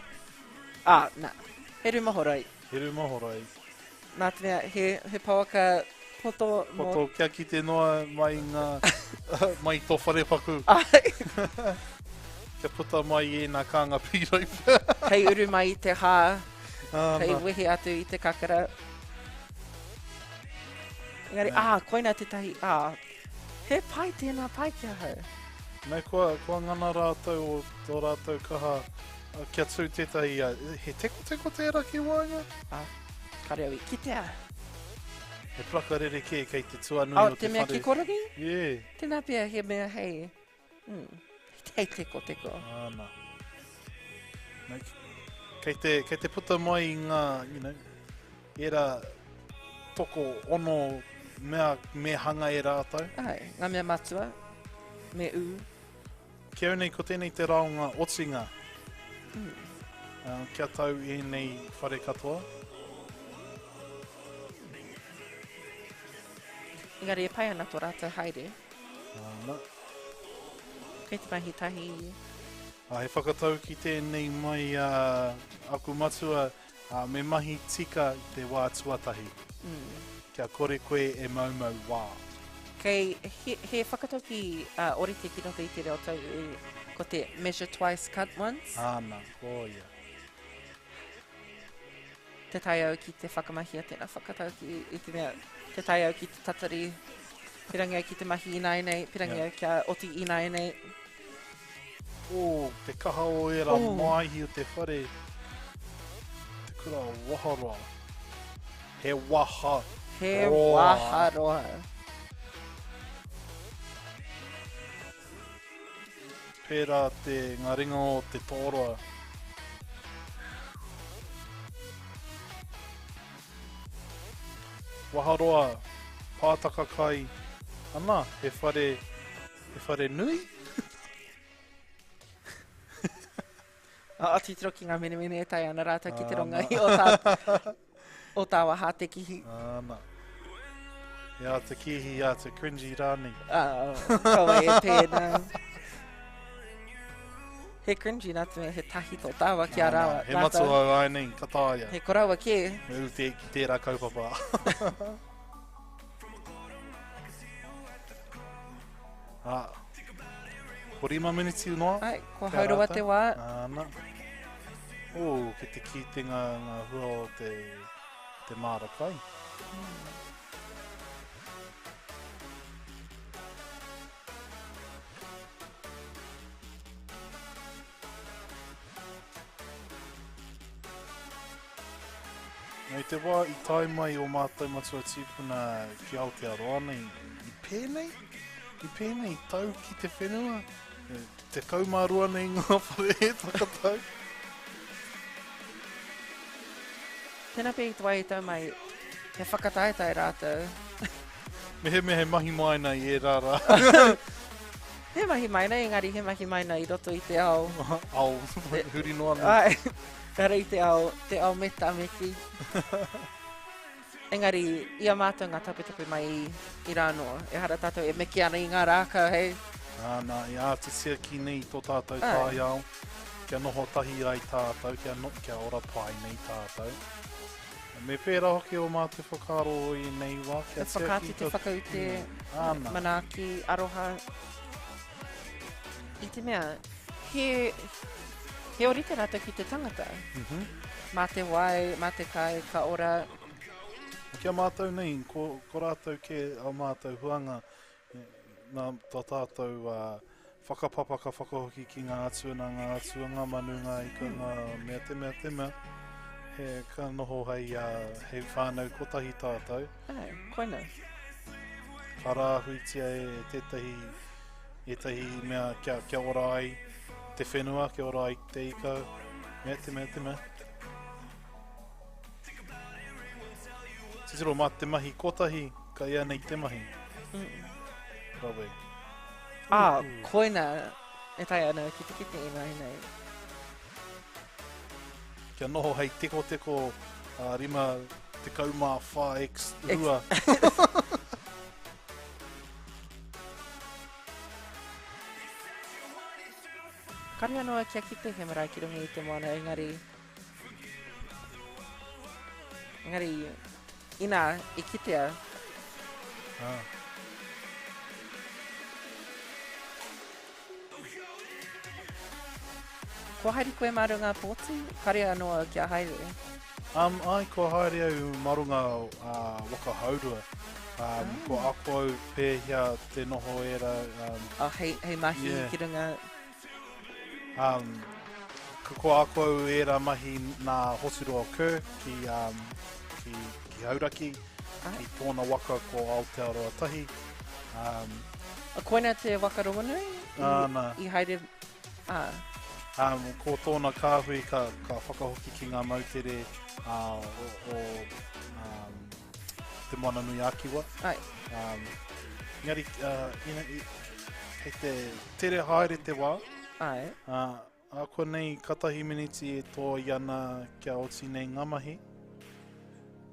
Ah, nā. He rumahoroi. He rumahoroi. Nā te mea, he, he pouaka poto mō... Poto, kia kite noa mai ngā, mai tō wharepaku. Ai. Kia puta mai ēnā kānga pīrau pea. Kei uru mai i te hā. Kei wehe atu i te kakara. Engari, ā, koina tētahi, ā, he pai tēnā pai ki ahau. Nei, kua, kua ngana rātou o tō rātou kaha kia tū tētahi, he tekoteko tērā ki waenga? Ā, kare au i kitea. He plaka rerekē kei te tuanui o te whare. Oh, te mea kikorangi? Yeah. Tēnā pea he mea hei, mm, hei tekoteko. Āna. Nei, kei te, kei te puta mai i ngā, you know, ērā toko ono mea me hanga e rātou. Ai, ngā mea matua, me ū. Ki au nei, ko tēnei te rā o ngā otinga. Kia tau ēnei whare katoa. Engari e pai ana tō rātou haere. Āna. Kei te mahi tahi. He whakatauki tēnei mai a aku matua, me mahi tika i te wā tuatahi. Kia kore koe e maumau wā. Kei, he, he whakatauki uh, orite ki roto i te reo tauiwi, ko te measure twice, cut once. Āna, ko ia. Te tae au ki te whakamahia tēnā whakatauki i te mea, te tae au ki te tatari, pirangi au ki te mahi ināianei, pirangi yeah. au kia oti ināianei. Oh, te kaha o ērā oh. maihi o te whare. Te kura o Waharoa. He waha He roa. waha roa. Pērā te, ngā ringa o te tōroa. Waharoa, pātaka kai, ana, he whare, he whare nui? Oh, titiro ki ngā menemene e tae ana rātou ki te ronga i o tā, o tāua hātekihi. Ana. E āta kīhi, āta cringy rānei. Oh, kaua e pēnā. He cringy nā te mea he tahi tō tāua ki a rāua. He matua au ai nei, ka taea. He koroua kē. Me ū te, ki tērā kaupapa. Ā, ko rima miniti noa. Ai, kua hauroa te wā. Āna. Ō, ki te kitenga ngā hua o te, te māra kai. Mm. I te wā i tae mai ō mātou matua tīpuna ki Aotearoa nei, i pēnei? I pēnei i tau ki te whenua? 12 nei ngā whare e whakatau. Tēnā pea i te wā i tau mai, he whakataetae rātou. Mehemea he mahi maina i ērā rā. He mahi maina, engari he mahi maina i roto i te ao. Ao, huri noa nei. Ai, ehara i te ao, te ao me tameki. Engari, i a mātou ngā taputapu mai i, i rānō, ehara tātou e meke ana i ngā rākau, hei. Āna, i āta tiaki nei tō tātou taiao, kia noho tahi ai tātou, kia, no, kia ora pai nei tātou. Me pērā hoki ō mātou whakaaro i ēnei wā, kia Te whakaatu, te whakaute, Āna. manaaki, aroha. I te mea, he, he orite rātou ki te tangata. Mm -hmm. Mā te wai, mā te kai, ka ora. Ki a mātou nei, ko, ko rātou kē a mātou huanga, nā tā tātou uh, whakapapa ka whakahoki ki ngā atua, nā ngā atua, ngā manu, ngā ika, ngā mea, te mea, te mea. He, ka noho hei, uh, hei whānau kotahi tātou. Ai, koina. Ka rāhuitia e tētahi, ētahi mea kia, kia ora ai te whenua, kia ora ai te ika, mea, te mea, te mea. Titiro, mā te mahi kotahi, ka ia nei te mahi. Mm. Rawe. Ah, koina e taea ana ki te kite ināianei. Kia noho hei tekoteko uh, 54x rua. Kare anō kia kite he marae ki runga i te moana, engari... Engari, inā, i kitea. Ah. Kua haere koe mā runga pōti? Kare anō au kia haere. Um, ai, kua haere au mā runga uh, waka haurua. Um, ah. Kua ako au pēhea te noho ērā. Um, oh, hei, hei mahi yeah. ki runga. Um, kua ako au ērā mahi nā Hoturoa Kerr ki, um, ki, ki Hauraki, ah. ki tōna waka ko Aotearoa Tahi. Um, Koina te waka rongonui? I, nā. I haere Ā. Ā, ko tōna kāhui ka, ka whakahoki ki ngā moutere ā, o, o um, Te Moananui-a-Kiwa. Ai. Um, engari, uh, ina, i, kei te tere haere te wā. Ai. Ā, ākuanei katahi miniti e toi ana kia oti nei ngā mahi.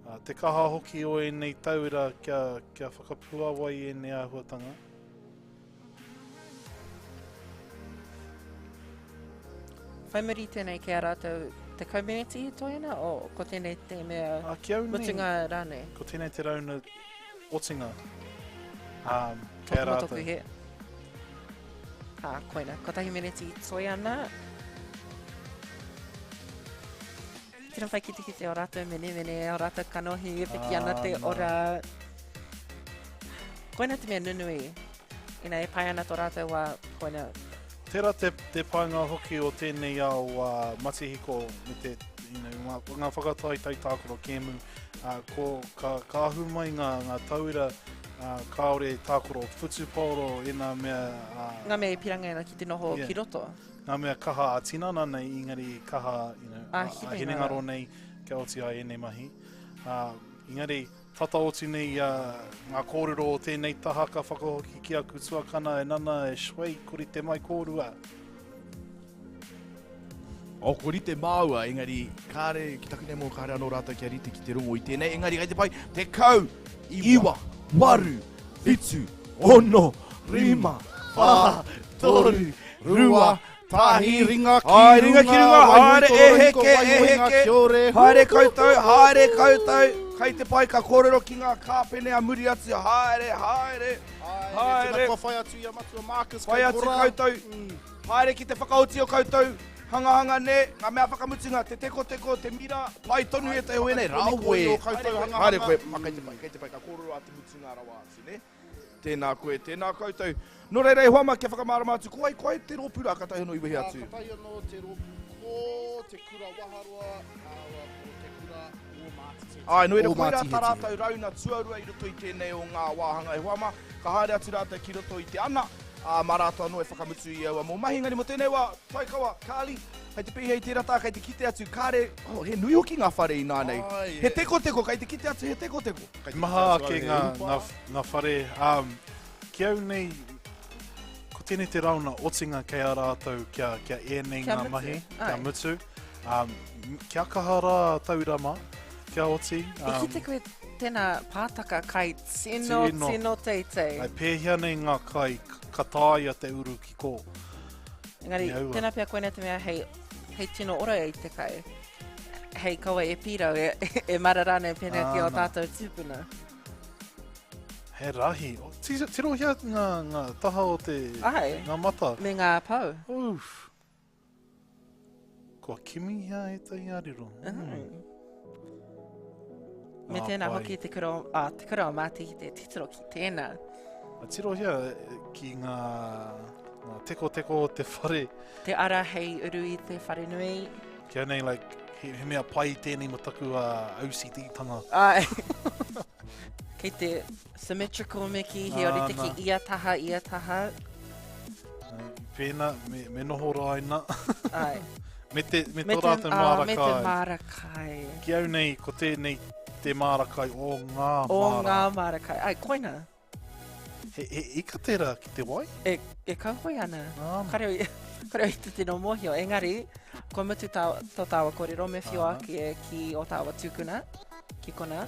Ā, te kaha hoki o ēnei tauira kia, kia whakapuawai ēnei āhuatanga. Whai muri tēnei ki a rātou 10 miniti e toe ana, o ko tēnei te mea A, ki au nei, mutunga rānei? Ko tēnei te rauna otinga um, kei a rātou. He. Ah, koina, kotahi miniti i toe ana. Tino whai kitekite o rātou menemene, o rātou kanohi, e piki ana te ora. Koina te mea nunui. Ina e pai ana tō rātou wā, koina. Tērā te, te painga hoki o tēnei ao uh, matihiko me te, you know, ngā, ngā whakataetae tākaro kēmu, uh, ko, ka, ka ahu mai ngā, ngā tauira uh, kāore tākaro whutupaoro ēnā mea... Uh, ngā mea e piranga ana ki te noho yeah. ki roto. Ngā mea kaha ā-tinana nei, engari kaha, you know, ā-hinengaro nei kia oti ai ēnei mahi. Uh, engari, tata oti nei uh, ngā kōrero o tēnei taha ka whakahoki ki aku tuakana e nana e Shui, kori te mai kōrua. Oh, kua rite māua, engari kāre, ki taku nei mō kāre anō rātou kia rite ki te rongo i tēnei, engari kei te pai, 10, 9, 8, 7, 6, 5, 4, 3, 2, Tahi, ringa ki runga, ringa ki runga, haere, e heke, e heke, haere koutou, haere koutou, kei te pai ka kōrero ki ngā kāpene a muri atu, haere, haere, haere. Kua whai atu i a Matua Marcus, Whai atu koutou, haere ki te whakaoti o koutou, hangahanga nē, ngā mea whakamutunga, te tekoteko, te mira, pai tonu ētahi o ēnei, rawe. Haere koe, kei te pai, kei te pai, ka kōrero a te mutunga rawa atu, nē. Tēnā koe, tēnā koutou. Nō reira e hoa mā kia whakamārama atu, ko wai, ko wai te rōpū rā katahi anō i wehe atu? Katahi anō te rōpū ko Te Kura Waharoa rāua ko Te Kura o Mātihetihe. Āe, nō reira koirā tā rātou rauna tuarua i roto i tēnei o ngā wāhanga e hoa mā. Ka haere atu rātou ki roto i te ana, ā, mā rātou anō e whakamutu i aua mō mahi. Engari mō tēnei wā, Taikawa, Carly, kei te pēhea i tērā taha, kei te kite atu, kāre, oh, he nui hoki ngā whare inānei. He tekoteko, kei te kite atu he tekoteko. Maha ake ngā, ngā, ngā whare, um, ki au nei, ko tēnei te rauna otinga kei a rātou kia, kia ēnei ngā mahi, kia mutu. Um, kia kaha rā tauira mā, kia oti. Um, I kite koe tēnā pātaka kai tino, tino, tino teitei. Ai pēhea nei ngā kai ka tāia te uru ki kō. Engari, tēnā pea koinā te mea hei, hei tino ora i te kai. Hei kaua e pīrau, e, e mara rānei pēnā ki o tātou tūpuna. He rahi. Tirohia ngā, ngā taha o te, Ai, ngā mata. Me ngā pou. Oof. Kua kimihia ētahi arero. Mm. Me tēnā hoki te kura, ah, te kura o Mātihi te titiro ki tēnā. A tirohia ki ngā, ngā tekoteko o te whare. Te ara hei uru i te whare nui. Kia nei, like, he, he mea pai tēnei mo taku uh, OCD-tanga. Ai. Kei te symmetrical me ki, he ori te ki ia taha, ia taha. Pēnā, me, me noho rāina. Ai. Me te, me, me tō rātou māra kai. Me te māra kai. Ki au nei, ko tēnei te māra kai o ngā māra. O ngā māra kai. Ai, koina. He, he ika tērā ki te wai? E, e kauhoi ana. Kare, kare i te tino mōhio. Engari, kua mutu tā, tō tāua kōrero, me whio ake ki o tāua tūkuna, ki kona.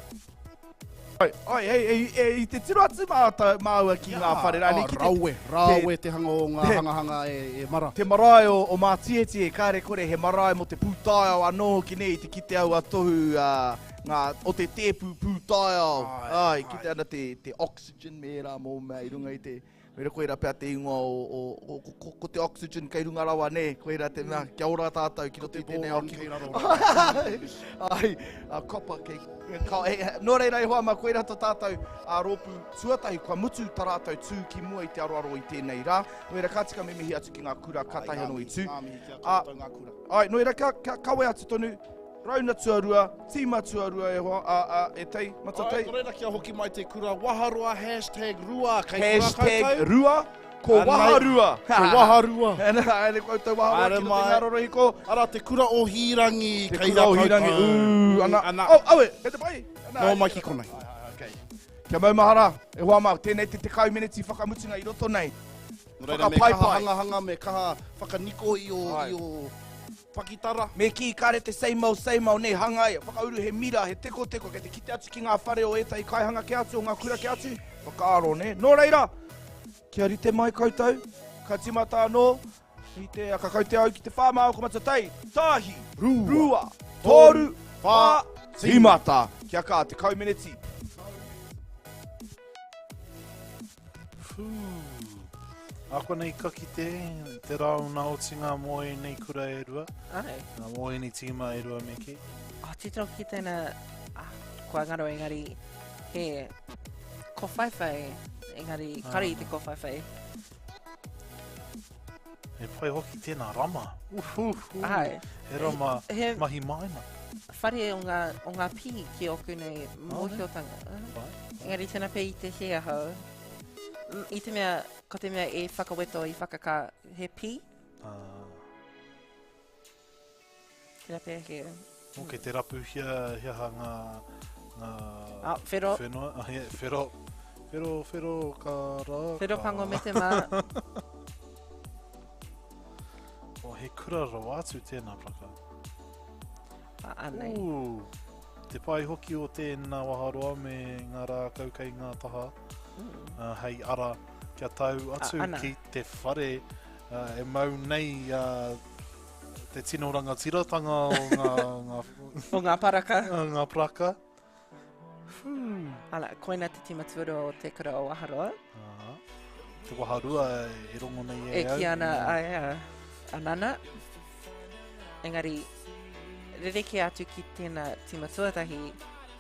Ai, ai, ei, ei, ei, i te tiro atu mātou, māua ki ngā whare rānei. Ki te, rawe, rawe te hanga o ngā hangahanga e, e mara. Te marae o, o Mātietie, kāre kore, he marae mō te pūtaiao anō hoki nei i te kite aua tohu uh, ngā, o te tēpu pūtaiao. Ai, ai, kite ana te, te oxygen me ērā mō mea i runga i te, Mera koira pea te ingoa o, o, o ko, ko, ko te oxygen kei runga rawa, nē, koira te mea, kia ora tātou ki roto i tēnei ao kei raro. Ai, a copper kei, ka, e, nō reira e hoa mā, koira to tātou a rōpū tuatahi, kua mutu ta rātou tū ki mua i te aroaro i tēnei rā. Nō reira, ka tika me mihi atu ki ngā kura, ka tahi anō i tū. Ngā mihi ki a koutou ngā kura. Ai, nō reira, kia, kia kawe atu tonu, Rauna tuarua, tīma tuarua e hoa, a, a, e tei, matatei. Ai, nō reira kia hoki mai te kura waharoa, hashtag rua, kei kura Hashtag koutou. rua, ko Anei, waharua. Ko waharua. Ana, haere koutou waharua Haere ki roto i mai. ngā rorohiko. Ara, te kura o Hīrangi, Te kei kura hea o Hīrangi, koutou. ū, ana, Ana. Oh, aue, kei te pai. Ana, Nō mai ki konei. Okay. Kia maumahara, e hoa mā, tēnei te 10 meneti whakamutunga i roto nei. Nō reira, me kaha Whakapaipai. hangahanga, me kaha whakaniko i o, Ai. i o Pakitara. Me kī, kāre te same old, same old, nē, hangaia, whakauru he mira, he tekoteko, kei te kite atu ki ngā whare o ētahi kaihanga kē atu, o ngā kura kē atu, whakaaro, nē. Nō reira, kia rite mai koutou, ka tīmata anō, i te, ka kaute au ki te whāmā o Komatatei, tahi, rua, toru, whā, tīmata. Kia kā, 10 meneti. Whū. Ākonei ka kite te rāuna otinga mō ēnei kura e rua. Ai. Mō ēnei tīma e rua me kī. Oh, titiro ki tēnā, ah, kua ngaro engari, he kōwhaiwhai, engari, ah. kare i te kōwhaiwhai. He pai hoki tēnā rama. Uhu, uhu. Ai. He rama he, mahi maina. Whare o ngā, o ngā pī ki oku nei mōhiotanga. Pai. Engari tēnā pē i te hē ahau. I te mea, ko te mea e whakaweto i whakakā, he pī. Ah. Tēnā pē he. Ok, te rapuhia he aha ngā, ngā ah, whero. whenua. Ah, he, whero. Whero, whero, ka rā. Whero pango me te mā. oh, he kura rawa atu tēnā plaka. Ah, anei. Ooh, te pai hoki o tēnā waharoa me ngā rākau kei ngā taha. Mm. Uh, hei ara kia tau atu ah, ana. ki te whare uh, e mau nei uh, te tino rangatiratanga o ngā... ngā o ngā paraka. Ngā paraka. Ala, koina te tima tuarua o te kura o Waharoa. Uh, te Waharua e rongo nei e, e au. E ki ana a, a, a Nana. Engari, rerekē atu ki tēnā tima tuatahi,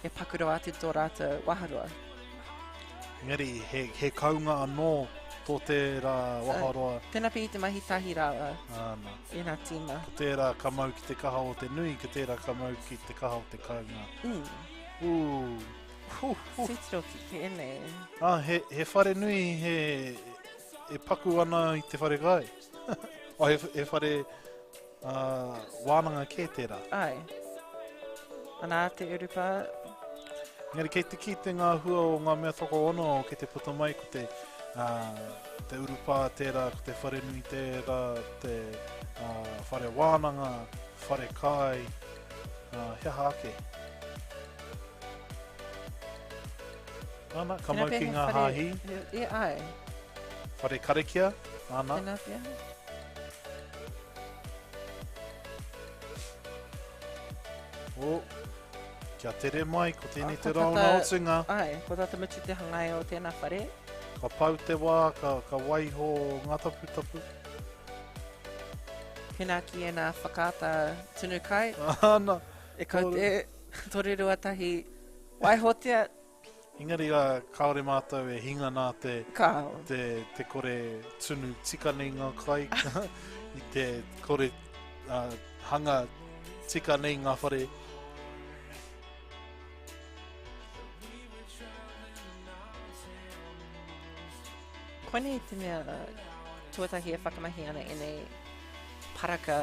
he paku rawa atu tō rātou waharoa. Engari, he, he kaunga anō tō tērā waharoa. Tēnā pea i te mahi tahi rāua Āna. i ngā tīma. Ko tērā ka mau ki te kaha o te nui, ko tērā ka mau ki te kaha o te kaunga. Mm. Ū. Hu, hu. Titiro ki tēnei. Ah, he, he whare nui, he, e paku ana i te whare kai. oh, he, he whare uh, wānanga kē tērā. Ai. Ana te urupa. Engari kei te kite ngā hua o ngā mea tokoono kei te puta mai ko te, uh, te urupā tērā, ko te wharenui tērā, te uh, whare wānanga, whare kai, uh, he aha ake. Ana, ka mau ki ngā hāhi. E ai. Whare karakia, ana. Tēnā pea. O, kia tere mai, ko tēnei te rauna otinga. Ai, ko tata mutu te hangai o tēnā whare. Ka pau te wā, ka, ka waiho ngā taputapu. Pēnā ki ēnā whakaata tunu kai. Ana. E kaute, toru tahi, waihotia. Engari rā, kāore mātou e hinga nā te, Kāo. te, te kore tunu tika nei ngā kai, i te kore uh, hanga tika nei ngā whare. Koinei te mea tuatahi e whakamahi ana ēnei paraka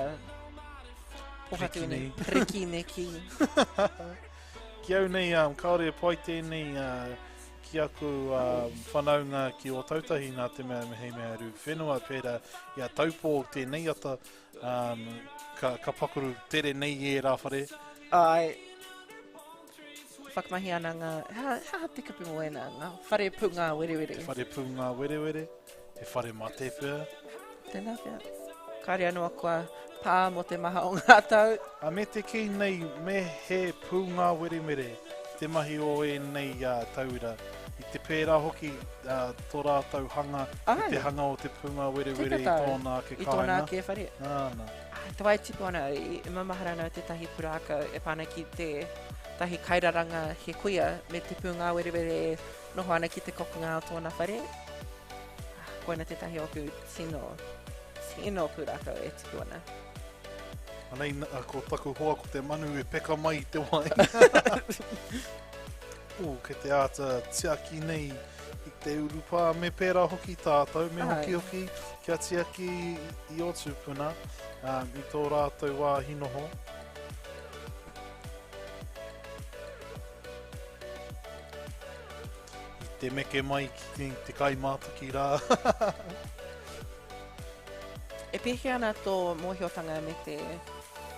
pohatu Riki nei. nei. Riki me ki. Ki au nei, um, kāore e pai tēnei uh, ki aku um, whanaunga ki Ōtautahi nā te mea hei mea rū whenua pērā i a Taupō tēnei ata, um, ka, ka pakuru tere nei i ērā whare. Ai, whakamahi ana ngā, ha, ha te kupu mō ēnā, ngā whare pūngā werewere. Te whare pūngā werewere, he whare mate pea. Tēnā pea. Kāre anō kua pā mō te maha o ngā tau. A me te kī nei me he pūngāwerewere te mahi o ēnei tauira. I te pērā hoki tō rātou hanga i te hanga o te pūngāwerewere i tōna ake kāinga. I tōna ake whare. Āna. Te wā e tipu ana, i maumahara ana tētahi pūrākau e pā ana ki tētahi kairaranga he kuia me te pūngāwerewere e noho ana ki te kokonga o tōna whare. Koina tētahi o aku tino, tino pūrākau e tipu ana. Anei, ko taku hoa ko te manu e peka mai i te wai. Ū, kei te āta tiaki nei i te urupā, me pērā hoki tātou, me hoki hoki kia tiaki i ō tūpuna, um, i tō rātou wāhi noho. I te meke mai ki te kaimātaki rā. E pēhea ana tō mōhiotanga me te,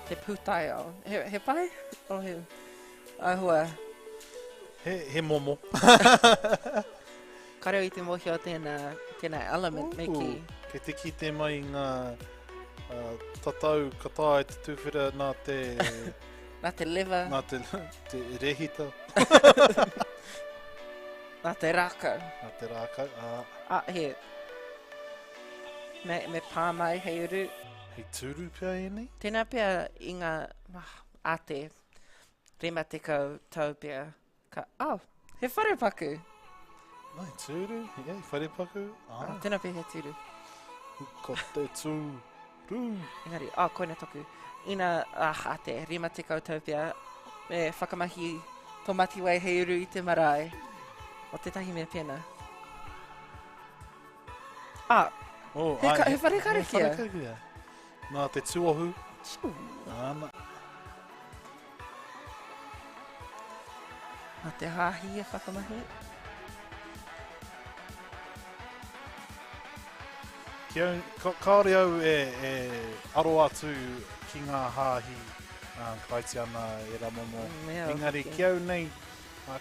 te pūtaiao? He, he pai? O he āhua? He, he momo. Kāre au i te mōhio tēnā, tēnā element me kī. Kei te kite mai ngā uh, tatau ka taea te tūwhera nā te... Nā te liver. Nā te, te rehita. Nā te rākau. Nā te rākau, ā. Ā, he... Me, me pā mai hei uru. Hei tūru pea ēnei? Tēnā pea i ngā, ah, ā te 50 tau pea. Ka, oh, he wharepaku! Nai, tūru, yeah, wharepaku, ā. Ah, tēnā pea he tūru. Ko te tūru. Engari, oh, koina toku. Ina, ah, a te 50 tau pea, me whakamahi tō matiwai hei uru i te marae. O tētahi mea pēnā. Ah, oh, he, ka, he whare karakia. He whare karakia. Nā te tuohu. Āna. Nā te hāhi e whakamahi. Ki au, ka, kāore au e, e aro atu ki ngā hāhi uh, Karaitiana e rā momo. Mm, Engari, ki au nei,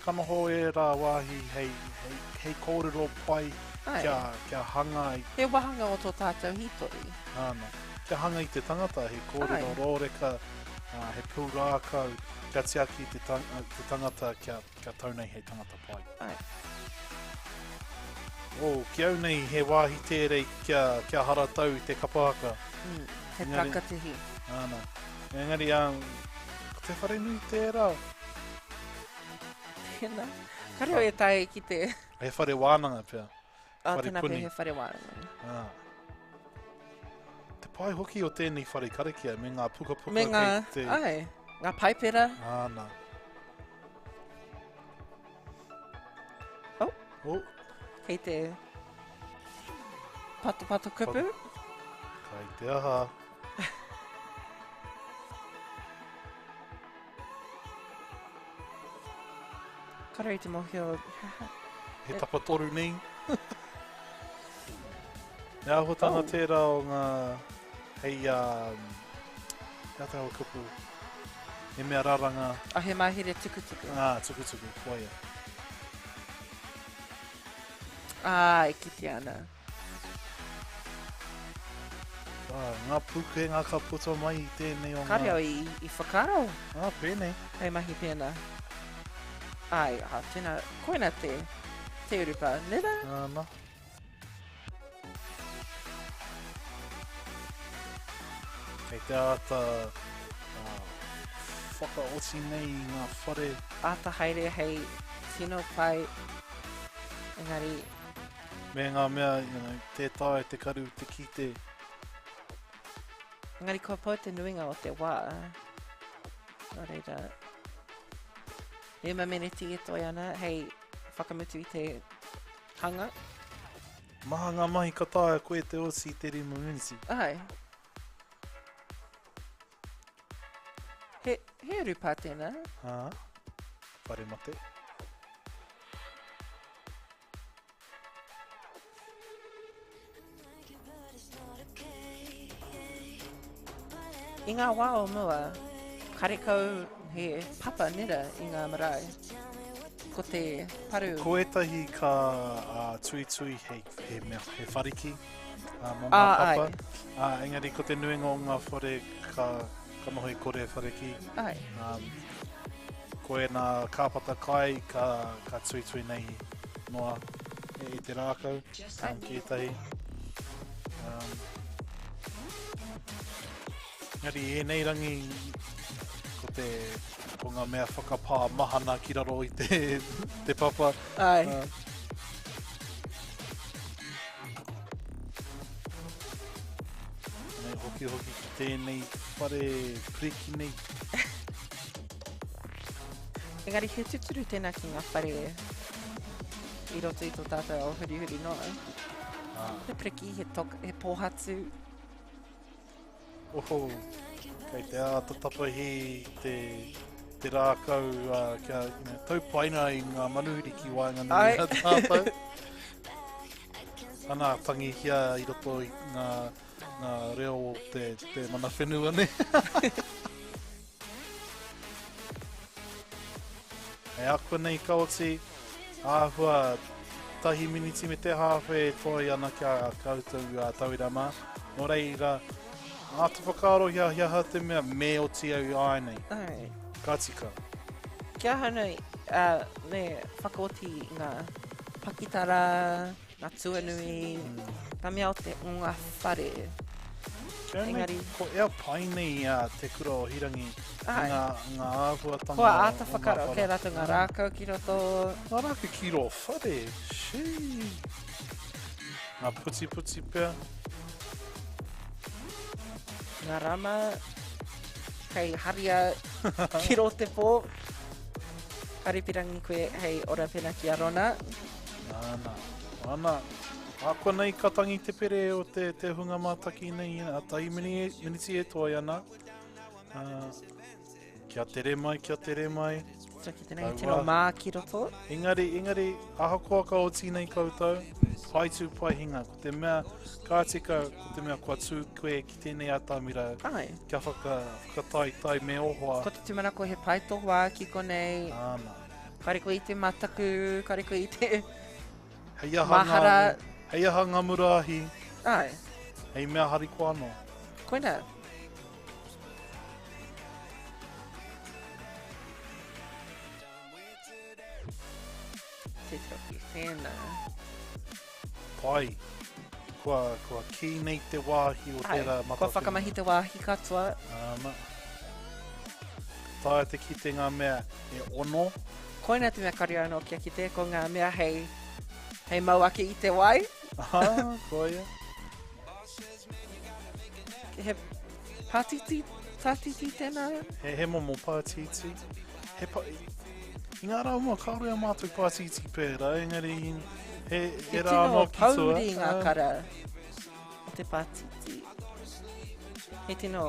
ka noho ērā wāhi hei, hei, hei kōrero pai kia, kia hanga i... He wāhanga o tō tātou hītori. Āna. Kia hanga i te tangata, he kōrero rōreka, he pūrākau, kia tiaki te, tang, te tangata kia, kia tau nei hei tangata pai. Ai. Oh, ki au nei he wāhi tērei kia, kia haratau i te kapa haka. Mm, he takatihi. Āna. Engari, um, ko te wharenui tērā. Tēnā. Ka reo e tae ki te... He whare wānanga pea. Oh, whare tēnā pea he whare wānanga. Ah. Te pai hoki o tēnei whare karakia me ngā pukapuka me ngā, kei te... Ai, ngā paipera. Āna. Oh. Oh. Kei te patopato kupu. Kai te aha. Kare i te mōhio. He tapatoru nei. He āhuatanga oh. tērā o ngā hei um, he ata kupu. He mea raranga. Oh, he mahere tukutuku. Ah, tukutuku, koia. Ah, e kite ana. Ah, ngā pūkenga ka puta mai i tēnei o ngā... Kāre au i, i whakaaro. Ah, pēnei. Hei mahi pēnā. Ai, ah, tēnā, koina te, te urupa, nera? Āna. Kei te āta whakaoti nei i ngā whare. Āta haere hei tino pai, engari. Me ngā mea, you know, tē taea te karu te kite. Engari kua pau te nuinga o te wā. Nō reira, rima meneti e toe ana hei whakamutu i te hanga. Maha ngā mahi ka taea koe te oti i te rima miniti. Ai. He, he urupā tēnā. Ā, whare mate. I ngā wā o mua, karekau he papa nera i ngā marae. Ko te paru. Ko ētahi ka tuitui he, he mea, he whariki mō ngā Ah, papa. ai. Ah, engari ko te nuinga o ngā whare ka, ka noho i kore whariki. Ai. Um, ko ēnā kāpata kai ka, ka tuitui nei noa i te rākau um, ki ētahi. Um, engari i ēnei rangi ko te ko ngā mea whakapā mahana ki raro i te, te papa. Ai. Uh, Nei hoki hoki ki tēnei whare priki nei. Engari he tuturu tēnā ki ngā whare i roto i tō tātou ao hurihuri noa. Ah. He priki, he, tok, he pōhatu. Oho, kei te āta tapahi te, te rākau uh, kia you know, taupaina i ngā manuhiri ki waenganui Ai. i a tātou. Ana, tangihia i roto i ngā, ngā reo o te, te mana whenua nei. Hei ako nei ka oti, āhua tahi miniti me te hāwhe e toi ana ki a koutou a tauira mā. Nō reira, āta whakaarohia he aha te mea me oti au i āianei. Ai. Ka tika. Ki ahau nei, uh, me whakaoti ngā pakitara, ngā tuanui, ngā mea o te, o ngā whare. Kia nei, Engari- ko ea pai nei a Te Kura o Hirangi i Ai. ngā, ngā āhuatanga Kua āta o ngā whakaro, whare. kei rātou ngā rākau ki roto. Ngā rākau ki rō whare, shee. Ngā putiputi pea. Ngā rama kei haria ki rō te pō. Karipirangi koe hei ora pena ki a Rona. Ana, ana. Ahakoa nei ka tangi te pere o te, te hunga mātaki nei, a tahi mini, miniti e toi ana. Uh, kia tere mai, kia tere mai. So ki te nei tino mā ki roto. Engari, engari, ahakoa ka oti nei koutou, pai tū pai hinga. Ko te mea, ka tika, ko te mea kua tū koe ki tēnei atamira. Ai. Kia whaka, whakataetae me ohoa. Ko te tūmanako he pai tō wā ki konei. Ana. Kare koe i te mataku, kare koe i te Hei aha ngā, mahara. hei aha ngā muraahi. Ai. Hei mea harikoa anō. Koina. Titiro ki tēnā. Pai. Kua, kua kī nei te wāhi o Ai, tērā Kua matawhenua. whakamahi te wāhi katoa. Ana. Taea te kite ngā mea e ono. Koina te mea kare anō kia kite, ko ngā mea hei, hei mau ake i te wai. Aha, koia. He pātiti, tātiti tēnā? He, he momo pātītī. He pa... I ngā rā mua, kāore a mātou pātītī pērā, engari he, he He rā tino anō ki tua. pouri ngā Ah. kara o te pātiti. He tino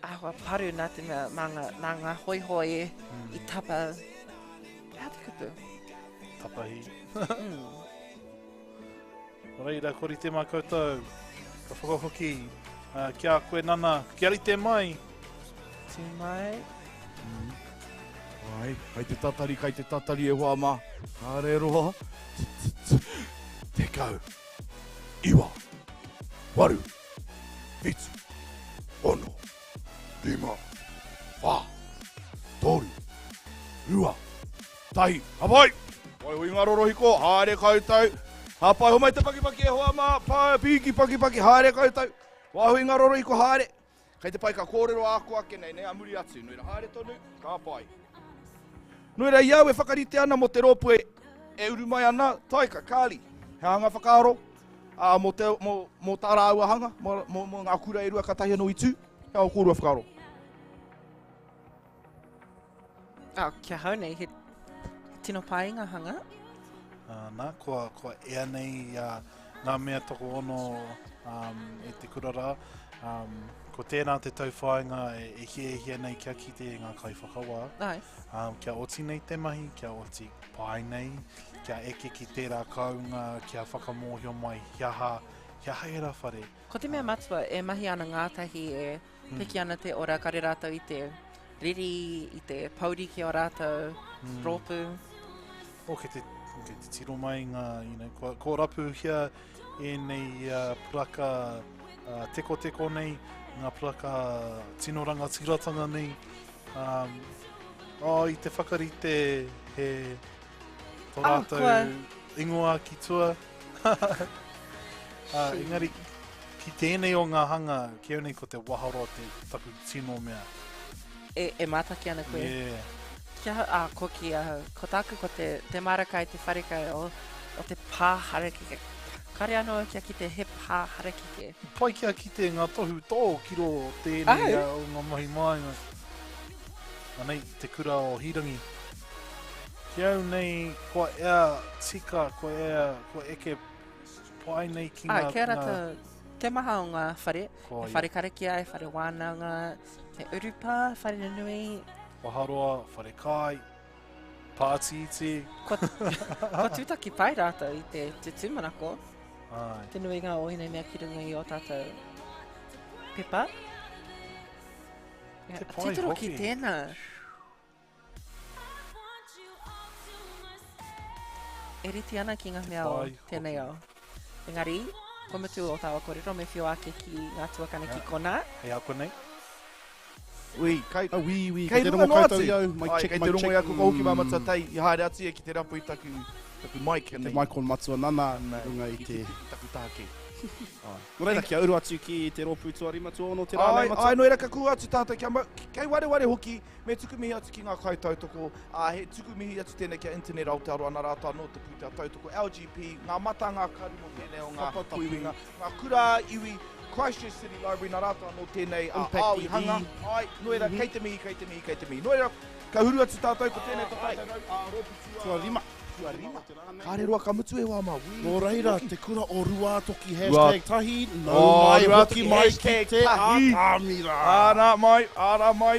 āhua paru nā te mea mā ngā, nā ngā hoihoi i tapa. He aha te kupu? Tapahi. Mm. Nō reira, ko rite mā koutou, ka whakahoki uh, ki a koe nana, kia rite mai. Tū mai. Mm. Ai, kai te tatari, kai te tatari e hoa mā. Kāre roa. 10, 9, 8, 7, 6, 5, 4, 3, 2, 1, ka pai! Waiho i ngā rorohiko, haere koutou. Hāpai, homai te pakipaki e hoa mā, pai, pīki pakipaki, haere koutou. Waiho i ngā rorohiko, haere. Kei te pai ka kōrero āko ake nei, nei, a muri atu. Nō reira, haere tonu, ka pai. Nō reira, i au e whakarite ana mō te rōpū e, e uru mai ana, taika, kāri, he aha ngā whakaaro, ā, mō, te, mō, mō tā rāua hanga, mō, mō, mō ngā kura e rua katahi anō i tū, he aha ō kōrua whakaaro? Oh, ki ahau nei, he, he tino pai ngā hanga. Nā, kua, kua ea nei uh, ngā mea tokoono um, e te kura rā. Um, ko tēnā te tauwhāinga e, e hiahia nei kia kite i ngā kaiwhakawā. Ai. Um, kia oti nei te mahi, kia oti pai nei, kia eke ki tērā kounga, kia whakamōhio mai he aha, he aha ērā whare. Ko te mea matua, e mahi ana ngātahi, e piki ana te ora, kare rātou i te riri, i te pouri ki ō rātou mm. rōpū. Oh, kei te, kei te tiro mai ngā, you know, kua, kua rapuhia ēnei uh, puraka uh, tekoteko nei, ngā puraka tino rangatiratanga nei. Um, oh, i te whakarite he tō ah, rātou kua... ingoa ki tua. uh, engari, ki tēnei o ngā hanga, ki au nei ko te waharoa te taku tino mea. E, e mātaki ana koe. Yeah. Ki ahau, ā, ko ki ahau, ko tāku ko te, te māra kai, te whare kai o, o te pā harakeke. Kāre anō au kia kite he pā harakeke. Pai kia kite ngā tohu tō ki rō tēnei o ngā mahi māinga. Anei, te kura o Hīrangi. Ki au nei, kua ea tika, kua ea, kua eke pai nei ki ngā... Ai, kia rata, te maha o ngā whare, he whare karakia, he whare wānanga, he urupā, whare nunui. Waharoa, whare kai, pātītī. Kua, kua tūtaki pai rātou i te, te tūmanako. Ai. Te nuinga o ēnei mea ki runga i ō tātou pepa. Te pai Titiro ki hoki. tēnā. E rite ana ki ngā mea o tēnei ao. Engari, kua mutu o tāua kōrero, me whio ake ki ngā tuakana ki konā. Hei a konei. Ui, kai, oh, ui, ui, kei kei te runga rongo noa koutou atu. i au, mic Ai, check, kei te mic rongo i check. a ko hoki mā matua tei, i haere atu ia ki te rapu i taku, taku mic. Te mic on matua nana, runga i te... Taku taha kē. Nō reira, kia uru atu ki te rōpū tuarima, tuaono te rā nei, matua. Ai, nō reira ka kuhu atu tātou kia mau, kei wareware hoki, me tuku mihi atu ki ngā kaitautoko, ā, he tuku mihi atu tēnei ki a Internet Aotearoa nā rātou anō te pūtea tautoko, LGP, ngā mata, ngā karu mō tēnei o ngā puiwinga, ngā kura iwi, Christchurch City Library nā rātou anō tēnei ā, ao i hanga, ai, nō reira, kei te mihi, kei te mihi, kei te mihi. Nō reira, ka huru atu tātou ko tēnei tō tātou rau, ā, rōpū tua... Tuarima. Tuarima. Kāre roa ka mutu e wā mā. Wī, Nō reira, te kura o Ruātoki Rua- hashtag tahi, nau Oh, mai hoki Ruātoki mai ki hashtag te tahi. atamira. Āra mai, āra mai.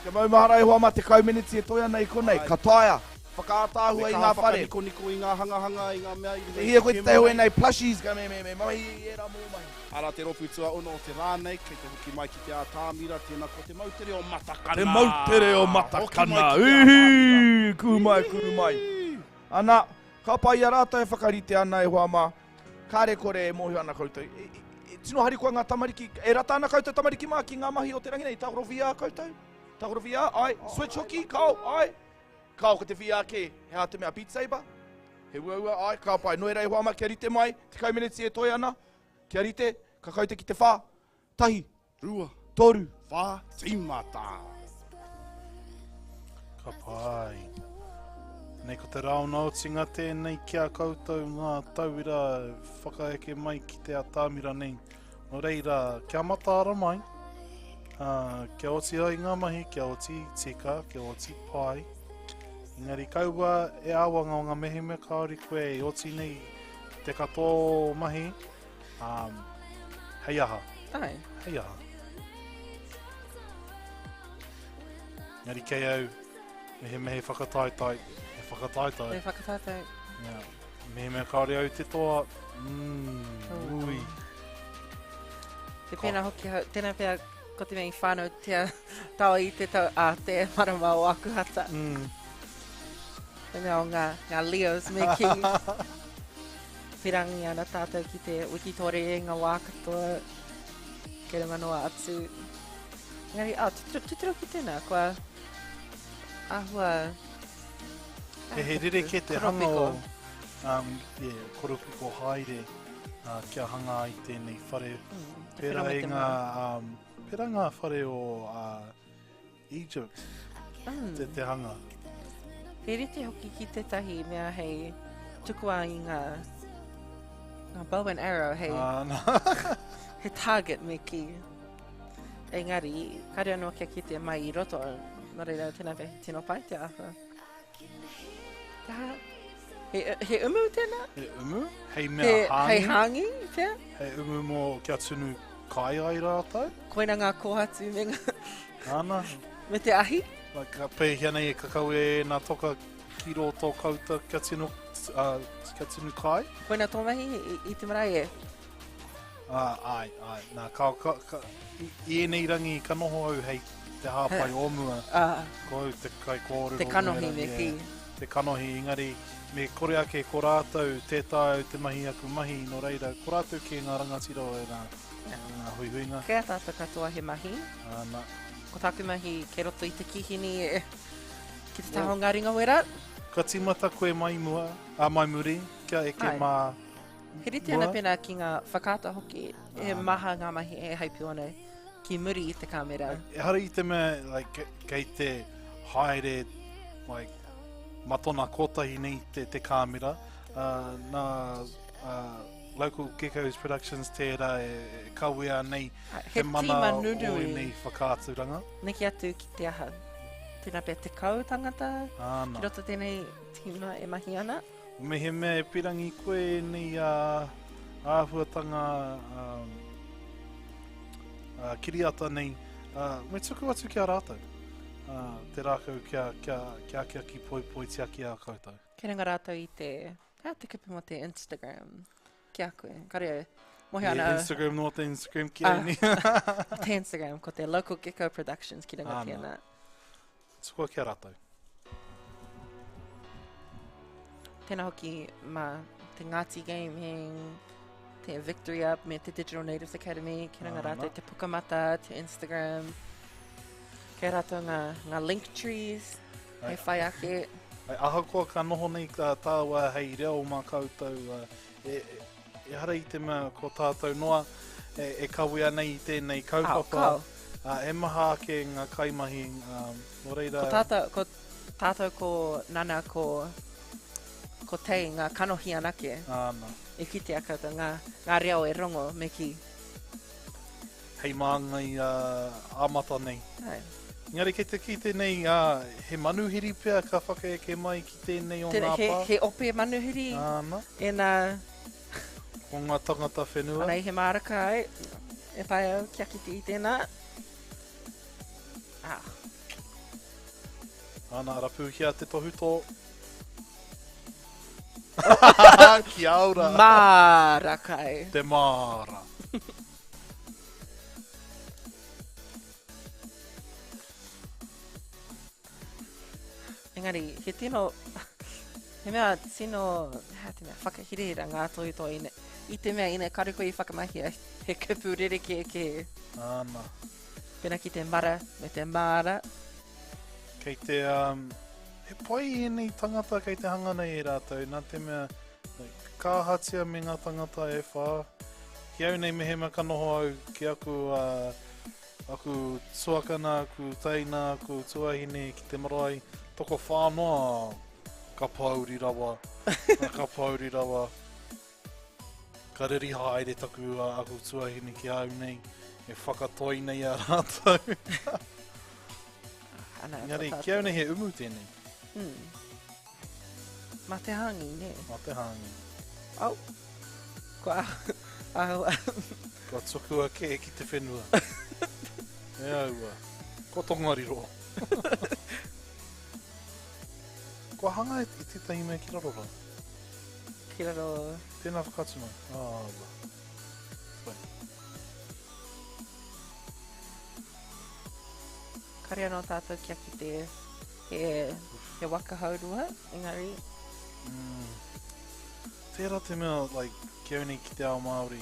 Kia maumahara e hoa mā 10 meneti e toe ana i konei. Ka taea. Whakaātaahua Me i kaha ngā whare. whakanikoniko i ngā hangahanga, i ngā mea i Te hia koe te tae o ēnei plushies, ka me, me, me mahi i ērā mō mahi. Arā te rōpū tuaono o te rā nei, kei te hoki mai ki te atamira, tēnā ko te moutere o Matakana. Te moutere o Hoki mai Matakana. ki te atamira. Uhi! Kū mai, kū mai. Ana, ka pai i a rātou e whakarite ana e hoa mā, kāre kore e mōhio ana koutou. E, e, e, tino harikoa ngā tamariki, e rata ana koutou tamariki mā ki ngā mahi o te rangi nei, tākaro VR koutou? Tākaro VR, ai, Switch hoki, kao, ai. Kao, ko te VR kē, he aha te mea Beat Saber? He uaua, ai, ka pai. Noera e hoa mā, kia rite mai, 10 meneti e toe ana, kia rite, ka kaute ki te whā, tahi, rua, toru, whā, tīmata. Ka pai. Nei ko te rauna otinga tēnei ki a koutou ngā tauira whakaeke mai ki te atamira nei. Nō reira, kia mataara mai, ā, kia oti ai ngā mahi, kia oti tika, kia oti pai. Engari kaua e āwangawanga mehemea kāore koe e oti nei te katoa o mahi, Um, hei aha. Ai. Hei aha. Engari kei au, me he mehe whakataetae, he whakataetae. He whakataetae. Yeah. Mehemea kāore au te toa, mm, oh. ui. Te pēnā hoki hau, tēnā pea ko te mea i whānau tea tau i te tau a te marama o Akuhata. Mm. Te mea o ngā, ngā Leos me ki. Pirangi ana tātou ki te wikitore i ngā wā katoa, kei runga noa atu. Engari, oh, tutiro, tutiro ki tēnā, kua āhua... He, he rerekē te hanga o, um, yeah, koropiko haere uh, kia hanga ai tēnei whare. Mm, te Pērā whero me i te ngā, mau. um, pērā ngā whare o uh, Egypt, mm. te, te hanga. He rite hoki ki tētahi mea hei tukua i ngā, ngā bow and arrow hei, ah, no. he target me ki. Engari, kare anō kia kite mai i roto, nō reira tēnā pea he tino pai te āhua. Tā, he, he umu tēnā? He umu? Hei mea he, hāngi? Hei hāngi, pea? Hei umu mō kia tunu kai ai rātou? Koina ngā kōhatu me ngā... Ana. Me te ahi? Like, ka pēhea nei e kakau e nā toka ki rō tō kauta kia tino, uh, kia tinu kai? Koina tō mahi i, i te marae e? Ah, ai, ai. Nā, ka, ka, ka, i, i ēnei rangi ka noho au hei te hāpai o mua. Ah. Ko au te kaikōrero. Te kanohi me kī. Te kanohi, engari me kore ake ko rātou tē taea au te mahi aku mahi, nō reira, ko rātou kē ngā rangatira o ērā ngā huihuinga. Kei a tātou katoa he mahi. Āna. Ko tāku mahi kei roto i te kīhini e, ki te taha o ngā ringa wera. Ka tīmata koe mai mua, ā, mai muri, kia eke Āe. mā He rite ana mua. pēnā ki ngā whakaata hoki, he Āna. maha ngā mahi e haipū ana ki muri i te kāmera. Ehara i te mea, like, kei te haere, like, ma tona kotahi nei te, te kāmera, uh, nā uh, Local Geckos Productions tērā e, e kawea nei He te mana tīma o nunui. ēnei whakaaturanga. Neke atu ki te aha. Tēnā pea 10 tangata Āna. ki roto tēnei tīma e mahi ana. Mehemea e pirangi koe ēnei uh, āhuatanga um, uh, kiriata nei, uh, me tuku atu ki a rātou. Uh, te rākau kia, kia, kia akiaki poipoi tiaki a koutou. Kei runga rātou i te, hea te kupu mō te Instagram ki a koe. Kare au, mohi He ana au. Instagram noa te Instagram ki Ah, au nei. te Instagram, ko te Local Gecko Productions ki runga Āna. tēnā. Tukua ki a rātou. Tēnā hoki mā te Ngāti Gaming, te Victory Up me te Digital Natives Academy, kei runga Āna. rātou te Pukamata, te Instagram. Kei rātou ngā, ngā link trees hei whai ake. Ai, ahakoa ka noho nei tā tāua hei reo mā koutou, e, e, ehara i te mea ko tātou noa e, e kawea nei i tēnei kaupapa. Ao, Uh, e maha ake ngā kaimahi, um, nō reira... Ko tātou, ko tātou ko Nana, ko, ko Tei, ngā kanohi anake. Āna. E kitea koutou ngā, ngā reo e rongo me kī. Hei māngai uh, āmata nei. Ai. Engari kei te kite nei, uh, he manuhiri pea ka whakaeke mai ki tēnei o Tēnei, ngā he, pā. he ope manuhiri. Āna. E nā... Ko ngā tangata whenua. Anei he māra kai. E pai au kia kite i tēnā. Ah. Āna, rapuhia te tohutō. Kia ora. Māra kai. Te māra. Engari, he tino, he mea tino, hea te mea, whakahirahira ngā tohutohu ine, i te mea ina kare koe i whakamahia he kupu rerekē kē. Āna. Pēnā ki te mara me te māra. Kei te, um, he pai ēnei tangata kei te hanga nei e rātou, nā te mea, like, ka ahatia me ngā tangata e whā. Ki au nei mehemea ka noho au ki aku, uh, aku tuakana, aku teina, aku tuahine ki te marae, tokowhā noa, ka pōuri rawa, ka pōuri rawa. Ka reri haere taku, uh, aku tuahine ki au nei, e whakatoi nei a rātou. Ana, Engari, ko ki au tātou. nei he umu tēnei. Mā te hāngi, nē? Mā te hāngi. Au, kua ahua. Kua tukua kē ki te whenua. E aua. Kua Tongariro. Kua hanga i tētahi mea ki raro rā? Ki raro... Tēnā whakaatu mai. Aua. Pai. Kare anō tātou kia kite he, he waka haurua, engari... Mm. Tērā te mea, like, ki au nei ki te ao Māori,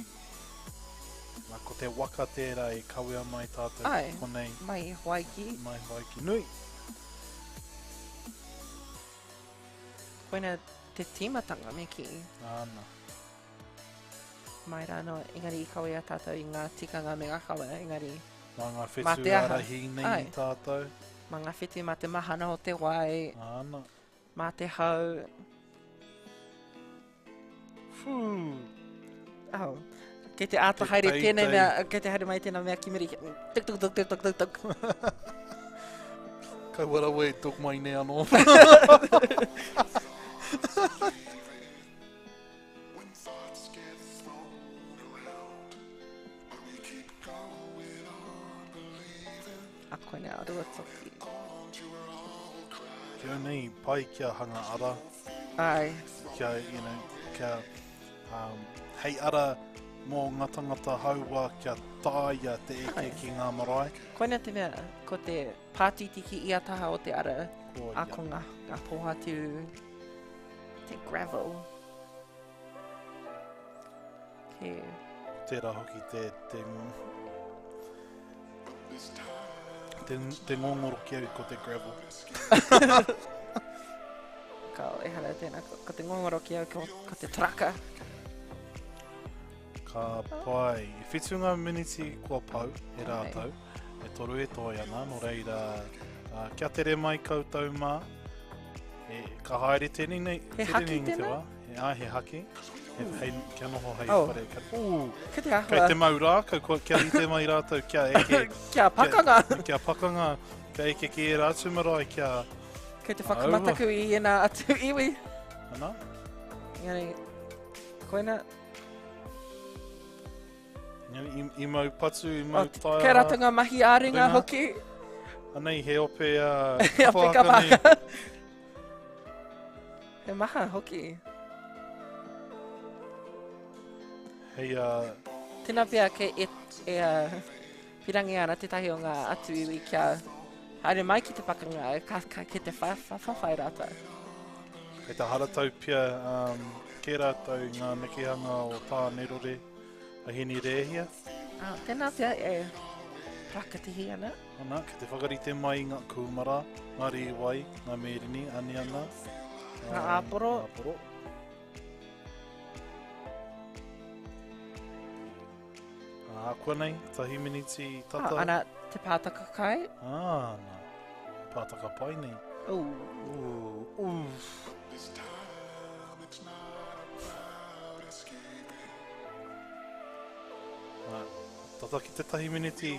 like, ko te waka tērā e kawea mai tātou Ai, konei. mai i Hawaiki. Mai Hawaiki. Nui! Koina te tīmatanga me kī. Āna. Mai rā anō, engari i kawea tātou i ngā tikanga me ngā kawa, engari... Mā ngā Mā whetū te aha. ārahi nei Ai. tātou. Mā ngā whetū, mā te mahana o te wai. Āna. Mā te hau. Whū! Oh. Kei te āta Te haere tēnei teitei. mea, kei te haere mai tēnā mea ki muri. Tuk, tuk, tuk, tuk, tuk, tuk, tuk. Kaua rawa e tuk mai nei anō. A koinā, Ruatoki. Ki au nei, pai kia hanga ara. Ai. Kia, you know, kia, um, hei ara mō ngā tangata haua kia taea te eke ki ngā marae. Koina te mea, ko te pātiti ki ia taha o te ara, Koia. a ko ngā, ngā pōhatu, te gravel. Ke... Tērā hoki te, te, te, te ngongoro ki au ko te gravel. Ka, ehara tēnā, ko, ko te ngongoro ki au ko, ko te traka. Ka pai. E whitu ngā miniti kua pau e rātou, e toru e toe ana, nō reira, uh, kia tere mai koutou mā. E, ka haere tēnei nei, He tere haki nei te tēnā? wā. He, ā, he haki. He, hei, kia noho hei Oh. whare. Kia, ū, Kei te āhua. Kei te mau rākau, kua, kia rite mai rātou, kia eke. Kia pakanga. Kia, kia pakanga, kia eke ki ērā atu marae, kia... Kei te whakamataku i ēnā atu iwi. Ana? Engari, koina... Engari, i, i mau patu, i mau Oh, taia... kei rātou ngā mahi ā-ringa hoki. Anei, he ope... Uh, He ope kapa haka nei. kapa haka. He maha hoki. Hei, uh, Tēnā pea kei e, e uh, pirangi ana tētahi o ngā atu iwi kia haere mai ki te pakanga, ka, ka, ki te wha, wha, whawhai rātou. Kei te haratau pea um, kē rātou ngā nekehanga o Tānerore a Heni Rēhia. Ah, tēnā pea e prakatihi ana. Ana, kei te whakarite mai i ngā kūmara, ngā rīwai, ngā mērini, aniana. Ngā āporo. Ngā āporo. Ā, konei, tahi miniti tata. Ah, ana, te pātaka kai. Ah, ana. Pātaka pai nei. Ooh. Ooh, ooh. Nā, tata ki te tahi miniti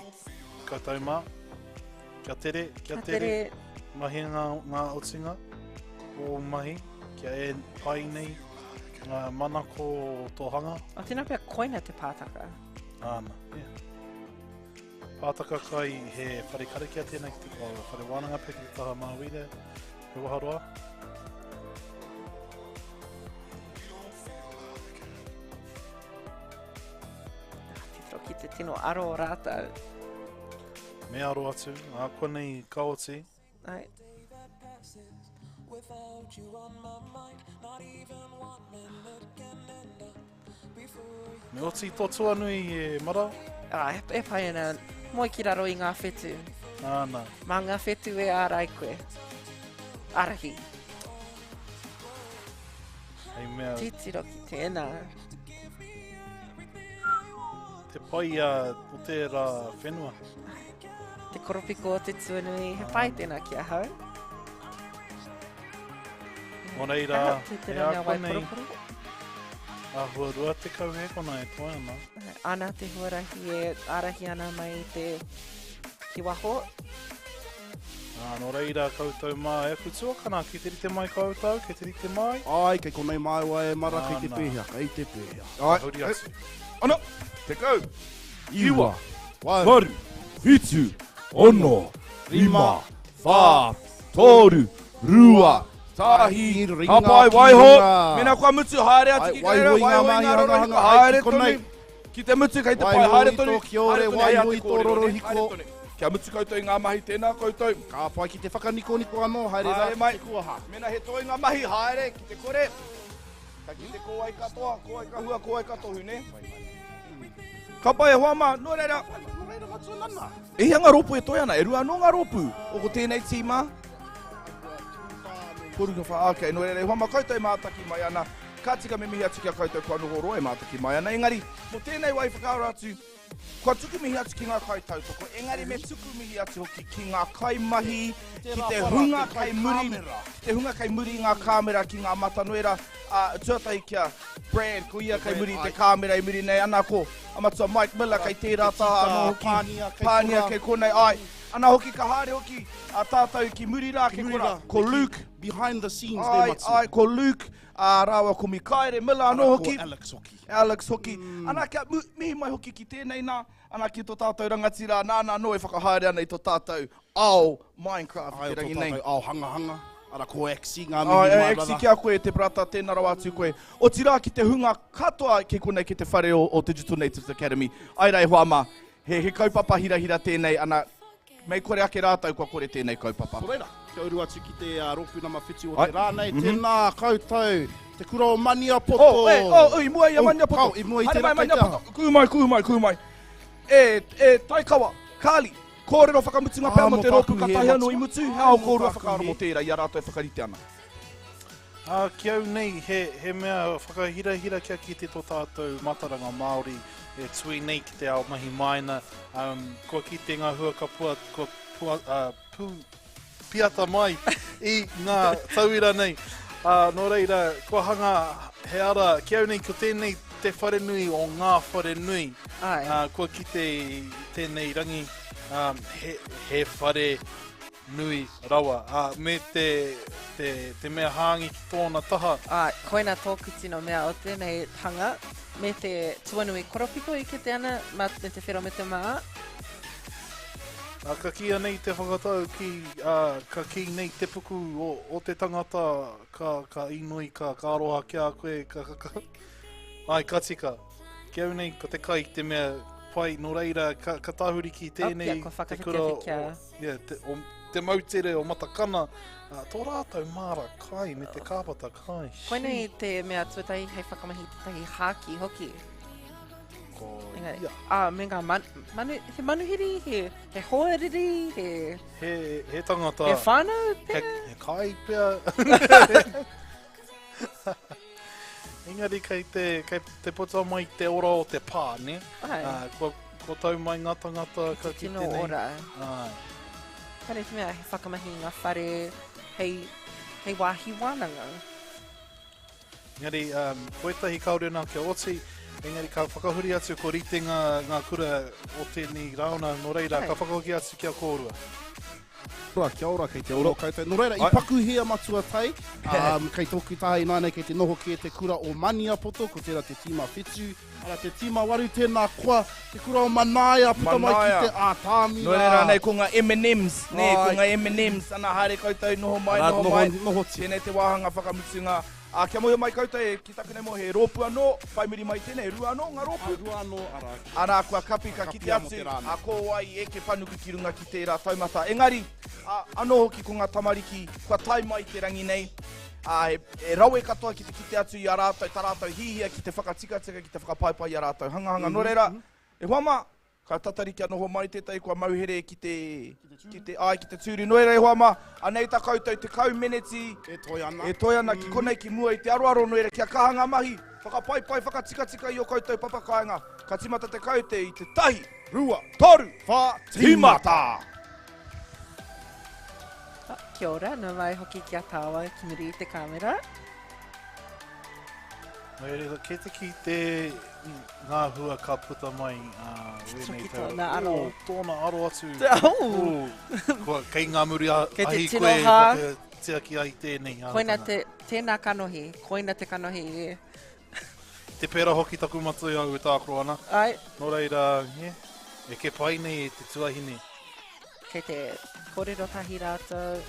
koutou mā. Kia tere, kia Kia tere. tere. Mahi ngā, ngā otinga o mahi, kia e pai nei ngā manako o tō hanga. O, tēnā pea koina te pātaka. Āna, yeah. Pātaka kai he whare karakia tēnā ki te oh, whare wānanga pea ki te taha Māuira, he waharoa. Titiro ki te tino aro o rātou. Me aro atu, ā, konei ka oti. Ai. Me oti tō tuanui e mara. Ah, e, e pai ana, moe ki raro i ngā whetū. Āna. Mā ngā whetū e ārai koe. Ārahi. Hei mea. Titiro ki tēnā. Te pai a o tērā whenua. Te koropiko o te tuanui, he pai tēnā ki ahau. Nō reira, Aha, te he ranga ākua nei, waiporoporo. āhua 20 hēkona e toe ana. Ana te huarahi e ārahi ana mai i te ki waho. Ā, nō reira koutou mā, e aku tuakana, ki te rite mai koutou, ki te rite mai. Ai, kei konei māua e mara, kei te Ana. pēhea, kei te pēhea. Ai, Huri atu. Ono, 10, Iwa, 8, 7, 6, 5, 4, 3, 2, 1, Ringa Ka pai, ki waiho. runga. Mēnā kua mutu, haere atu ki Ai, reira, waiho i ngā waiho i mahi ngā rorohiko, hangahanga, ai, haere ki konei. tonu. Ki te mutu, kei te pai, Waiho haere i tonu. tō kiore, Haere tonu, hei waiho ate i tō kōrero, nē, rorohiko. haere tonu. Kia mutu koutou i ngā mahi, tēnā koutou. Ka pai ki te whakanikoniko anō, haere rā Haere ki mai. te kuaha. Mēnā he toi ngā mahi, haere, ki te kore. Ka kite ko wai katoa, ko wai ka hua, ko wai ka tohu, nē? Ka pai e hoa mā, nō reira. Nō reira, matua nana. E hia ngā rōpū e toe ana, e rua anō ngā rōpū o ko tēnei tīma. Toru ka whā, okay, nō reira, e hoa mā koutou e mātaki mai ana. Ka tika me mihi atu ki a koutou kua noho roa e mātaki mai ana. Engari, mō tēnei wā i whakaaro atu, kua tuku mihi atu ki ngā kaitautoko, engari me tuku mihi atu hoki ki ngā kaimahi, ki te hunga te kei muri, kaikāmera. ki te hunga kei muri i ngā kāmera, ki ngā matanoera, ā, tuatahi ki a Brad, ko ia kei muri i te kāmera i muri nei, ana ko a matua Mike Miller kei tērā taha anō hoki, Pānia kei Pānia korā. kei konei, ai. Ana hoki ka haere hoki a tātou ki muri rā, Ki kei muri korā, rā, ko me ki Luke. Behind the scenes, Ai, ne matua. ai, ko Luke, ā, rāua ko Mikaere Miller anō Ara ko hoki. Alex hoki. Alex hoki. Ana kia mihi mai hoki ki tēnei nā, ana ki tō tātou rangatira, nāna anō e whakahaere ana i tō tātou ao Minecraft Ai, i o te tō rangi nei. tātou ao hangahanga. Ara ko Axie, ngā mihi Ai, my Axie brother. ki a koe te brata, tēnā rawa atu koe. Otirā ki te hunga katoa ki konei ki te whare o, o Digital Natives Academy. Ai rā e hoa mā, he, he kaupapa hirahira tēnei, ana, mei kore ake rātou kua kore tēnei kaupapa. Nō reira, kia uru atu ki te uh, rōpū nama 7 o Ai. te rā nei, Mm -hmm. tēnā koutou, te kura o Maniapoto. Oh, e, oh, i mua i a Maniapoto. Oh, i mua i Haere tērā mai, kei te aha. Maniapoto. Kū mai, kū mai, kū mai. E, e, Taikawa, Kāli, kōrero whakamutunga pea Ah, mō mō te rōpū tāku ka hē, tahi anō matua. i mutu, he Ah, ao mō kōrua tāku whakaaro hē. mō tērā i a rātou e whakarite ana. Ā, ki au nei, he, he mea whakahirahira kia kite tō tātou mataranga Māori e tui nei ki te ao mahi maina. Um, kua kite ngā hua ka pua, kua pua, uh, pū, piata mai i ngā tauira nei. Uh, nō reira, kua hanga he ara, ki au nei, ko tēnei te wharenui o ngā wharenui. Ai. Uh, kua kite i tēnei rangi, um, he, he whare nui rawa, ā, me te, te, te mea hāngi ki tōna taha. Ā, koina tōku tino mea o tēnei hanga, me te tuanui koropiko e kite ana, mā, me te whero me te mā. Ā, ka kīia nei te whakatau ki, ā, ka kī nei te puku o, o te tangata, ka, ka inoi, ka, ka aroha ki a koe, ka, ka, ka, āe, ka tika. Ki au nei, ko te kai te mea pai, nō reira, ka, ka tahuri ki tēnei, Oh, yeah, kua te kura o, whakawhitiwhiti kia. yeah, te, o, te moutere o Matakana, uh, tō rātou māra kai me te kāpata kai. Koinei te mea tuatahi hei whakamahi tētahi hāki hoki. Ko Engari, ia. ā, me ngā man, manu, he manuhiri, he, he hoariri, he... He, he tangata. He whānau pea? He, he kai pea. Engari kei te, kei te puta mai te ora o te pā, ne? Ai. Uh, kua, kua tau mai ngā tangata ka Te kite tino nei. ora. Ai. Kāre te mea he whakamahi i ngā whare hei, hei wāhi wānanga. Engari, um, ko ētahi kāore nā kia oti, engari ka whakahuri atu ko rite ngā, ngā kura o tēnei rauna, nō reira, Ai. ka whakahoki atu ki a kōrua. Ora, kia ora, kei te ora koutou. Nō reira, i Ai. pakuhia Matua Tai, um, kei tōku taha ināianei kei te noho kē te kura o Maniapoto, ko tērā te tīma whetū, ara te tīma waru tēnā koa, te kura o Manaia, puta mai ki te ātāmira. Nō reira nei ko ngā M&M's, nē, ko Ai. ngā M&M's, ana haere koutou, noho mai, Arā, noho noho- mai. noho tia. Tēnei te wāhanga whakamutunga. Ā, kia mōhio mai koutou, e, ki taku nei mō, he rōpū anō, whai muri mai tēnei, e rua anō ngā rōpū. Ā, rua anō, arā. Arā, kua kapi, ka Kapi kite amo atu, te rā nei. ā, ko wai i eke panuku ki runga ki tērā taumata. Engari, ā, anō hoki ko ngā tamariki kua tae mai te rangi nei, ā, he, he rawe katoa ki te kite atu i a rātou, tā rātou hihia ki te whakatikatika, ki te whakapaipai i a rātou hangahanga. Nō reira, e hoa mā, Ka tatari kia noho mai tētahi kua mauhere ki te, ki te, ai, ki te tūru. Nō reira e hoa mā, anei tā koutou 10 meneti e toe ana, e toe ana ki konei ki mua i te aroaro nō reira kia kaha ngā mahi, whakapaipai, whakatikatika i ō koutou papakāinga. Ka tīmata te kaute i te tahi, rua, toru, whā, tīmata! Kia ora, nau mai hoki ki a tāua ki muri i te kāmera. Nō reira, kei te kite ngā hua ka puta mai ā, wēnei Ki tau. tōna aro. Ō, tōna aro atu. Te au! Ō, kua, kei ngā muri a, Kei te ahi tino koe hā. whakatiaki ai tēnei Koina āhuatanga. te, tēnā kanohi, koina te kanohi e. Te pērā hoki taku matua i au e tākaro ana. Ai. Nō reira, yeah, e ke pai nei e te tuahine. Kei te kōrero tahi rātou.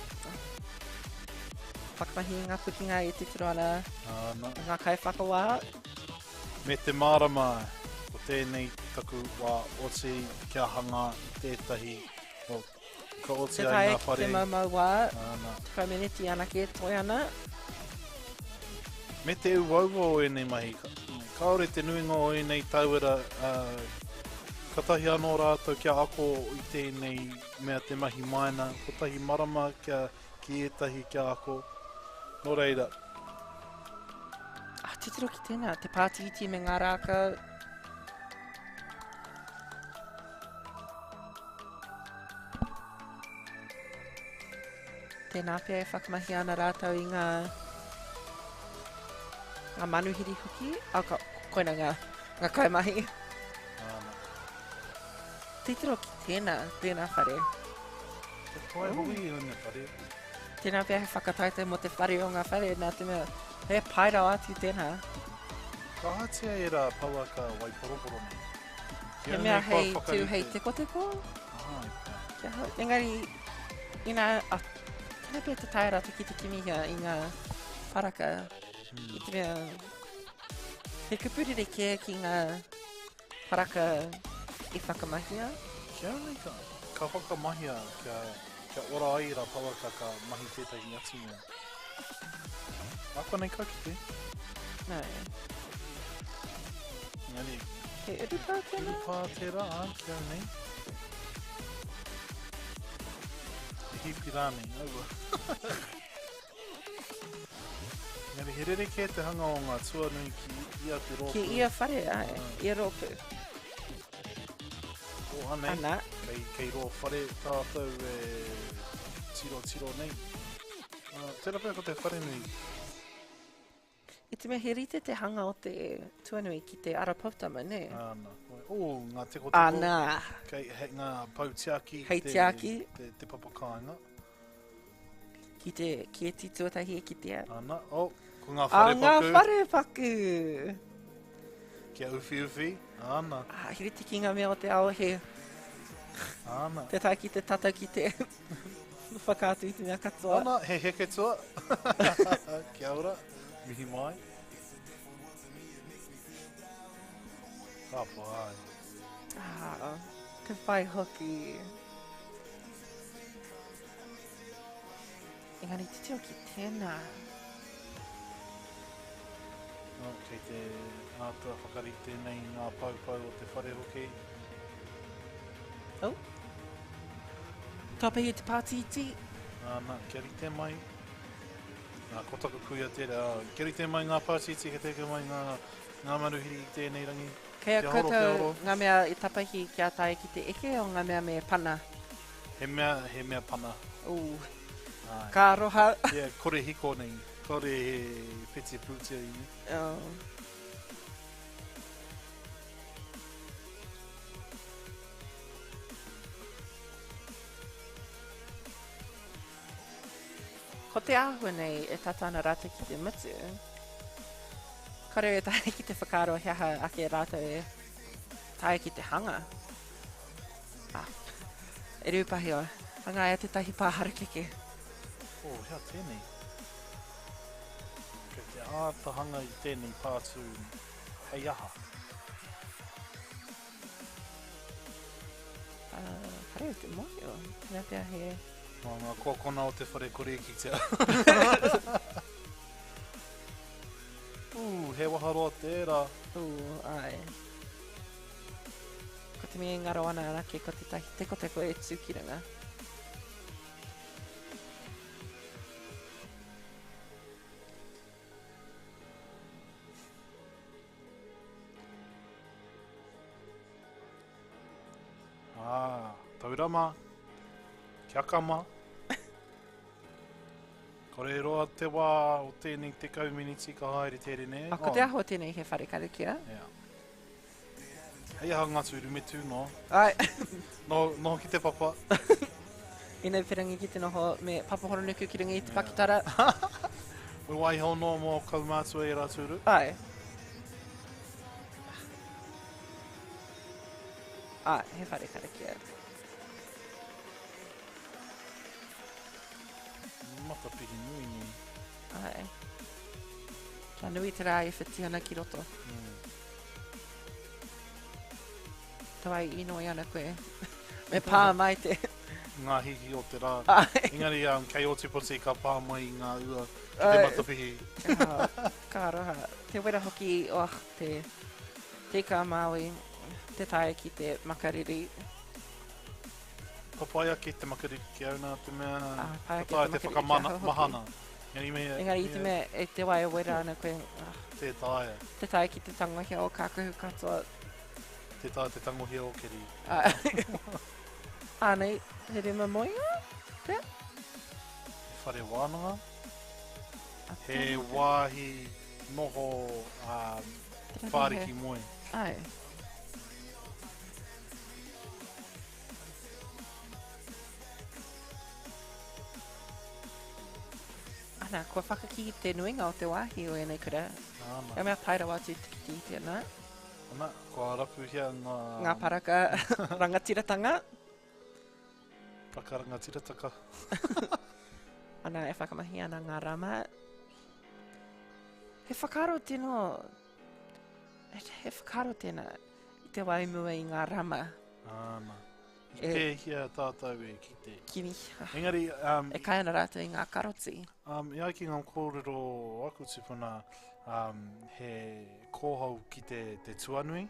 Whakamahi i ngā pukenga e titiro ana Āna. ngā kaiwhakawā. Me te mārama, ko tēnei taku wā oti kia hanga i tētahi, well, ka oti Te ai tae ngā ki whare. te maumau wā, Āna. 10 meneti anake e toe ana. Me te uaua o ēnei mahi, kāore te nuinga o ēnei tauira, katahi anō rātou kia ako i tēnei mea te mahi maina, kotahi marama kia, ki ētahi kia ako. Nō reira. Ah, titiro ki tēnā, te pātītī me ngā rākau. Tēnā pea e whakamahi ana rātou i ngā, ngā manuhiri hoki. Ah, ka, koina ngā, ngā kaimahi. Titiro ki tēnā, tēnā whare. Te toa hoki i ngā whare. Tēnā pea he whakataetae mō te whare o ngā whare, nā te mea, he pai rawa atu tēnā. Ka ahatia e rā pouaka waiporoporo nei? Ki He au mea nei kua hei tū hei whakarite. tekoteko? Ai, pea. Kia hau. Engari, ina, ah, Tēnā pea te taea rātou ki te kimihia i ngā paraka. I te mea, he kupu rerekē ki ngā paraka i whakamahia. Kia nei ka, ka whakamahia kia, kia ora ai ra paraka ka mahi tētahi atu mea. Nā konei ka kite. Nā. Engari, He urupā tēnā? Urupā tērā, ā, kia nei. He hipi rānei, aua. Engari, he rerekē te hanga o ngā tuanui ki ia te rōpū. Ki ia whare, āe, ia rōpū. O, anei, Ana. kei, kei rō whare tātou e tiro tiro nei. Uh, tērā pea ko te wharenui. I te mea he rite te hanga o te tuanui ki te ara poutama, nē? Ana. O, ngā tekoteko. Ana. Kei, he, ngā pou tiaki. Hei tiaki. Te, te papa kāinga. Ki te kēti tuatahi e kitea. Ana, oh, ko ngā whare paku. Ah, ngā whare paku. Kia uwhi uwhi, ana. Ah, he rite ki ngā mea o te ao he. Ana. Te tae ki te tata ki te whakaatu i te mea katoa. Ana, he heketua. Kia ora, mihi mai. Ka pai. Ah, te whai hoki. Engari titiro ki tēnā. Oh, kei te āta whakarite nei ngā poupou o te whare hoki. Oh. Tāpahi te pātītī. Āna, kia rite mai. Nā, ko taku kuia tērā. Kia rite mai ngā pātītī, kia teke mai ngā, ngā manuhiri i tēnei rangi. Kei a Kia ora, kia koutou ora. ngā mea i tapahi kia tae ki te eke o ngā mea me pana? He mea, he mea pana. Ooh. Āe. Ka aroha. Yeah, kore hiko nei. Kore he whiti pūtea i nei. Oh. Ko te āhua nei e tata ana rātou ki te mutu. Kore e taea ki te whakaaro he aha ake rātou e taea ki te hanga. Ah, e Rūpahi o, hangaia tētahi pā harakeke. Oh, hea tēnei? Kei te āta hanga i tēnei pātū hei aha? Uh, kare te mōhio. Tēnā pea he... Mā ngā kōkona o te whare kore e kitea. Ū, he waharoa tērā. Ū, ai. Ko te mea e ngaro ana anake ko tētahi tekoteko e tū ki runga. Ah, taurama. Kia kama. Kore roa te wā o tēnei 10 miniti ka haere tere nei. Ah, ko te aho tēnei he whare karakia. Yeah. Hei aha ngā tūru me tū noa. Ai. Noho, noho ki te papa. Ina whirangi ki te noho me Papahoronuku ki runga i te pakitara. Me waiho noa mō kaumātua e rā tūru. Ai. Ai, he whare karakia. Matapihi nui nei. Ai. Kia nui te rā e whiti ana ki roto. Mm. Tawai inoi ana koe. Me pā mai te... Ngā hihi o te rā. Ai. Engari um, kei Ōtepoti ka pā mai i ngā ua ki te matapihi. Ah, ka aroha. Te wera hoki, oh, te, te ka Māui, te tae ki te makariri. Ka pai ake te makariri ki au nā te mea Ah, pai ka ake taea te te makariri ki whakamana, ahau hoki. mahana. Engari me, Engari i te mea e te wā e wera ana koe, ah, Tē taea. te tae ki te tangohia o kākahu katoa. Tē taea te tangohia o keri. Ah, Ānei, he rima moenga, pea? He whare wānanga. He tēnā pea. wāhi noho um, Tēnā pea whāriki he- moe. Ai. Ana, kua whakakī te nuinga o te wāhi o ēnei kura. Ana. He mea pai rawa atu te kite i tēnā. Ana, kua rapuhia ngā... Ngā paraka rangatiratanga. Paraka rangatirataka. Ana, e whakamahi ana ngā rama. He whakaaro tino, he whakaaro tēnā i te wā i mua i ngā rama. Āna. I e, pēhea tātou e kite. Kimi. Engari, um, e kai ana rātou i ngā karoti. Um, e ai ki ngā kōrero o aku tūpuna, um, he kōhau ki te, te tuanui.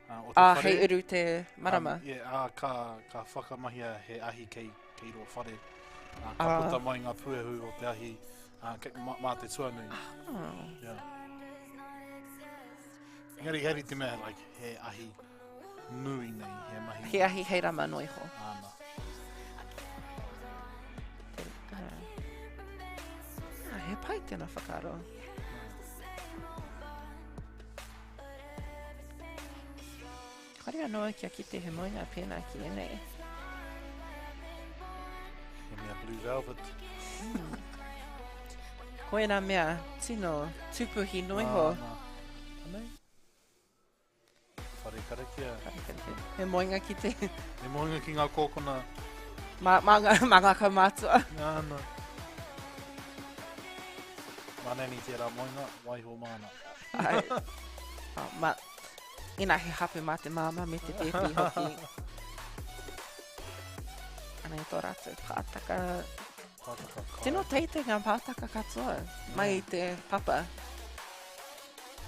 Uh, o te ah, whare. hei uru te marama. Um, yeah, ah, ka, ka whakamahia he ahi kei, kei rō whare. Uh, ka ah. puta mai ngā puehu o te ahi uh, kei, mā, mā te tuanui. Oh. Yeah. Engari, heri te mea, like, he ahi nui nei, he mahi. He ahi hei rama noa iho. Āna. Ah, he pai tēnā whakaaro. Kāre anō au kia kite he moenga pēnā ki ēnei. He mea blue velvet. Mm. Ko ēnā mea tino tūpuhi noa iho. Āna. Anei. Whare karakia. Whare karakia. He moenga ki te... He moenga ki ngā kōkona. Mā, mā, ngā, mā ngā kaumātua. Āna. Mā Nanny tērā moenga, waiho māna. Ai. Oh, mā, ina he hape mā te māmā me te pēpi hoki. Anei tō rātou pātaka. Pātaka kai. Tino teitei ngā pātaka katoa, mai i te papa.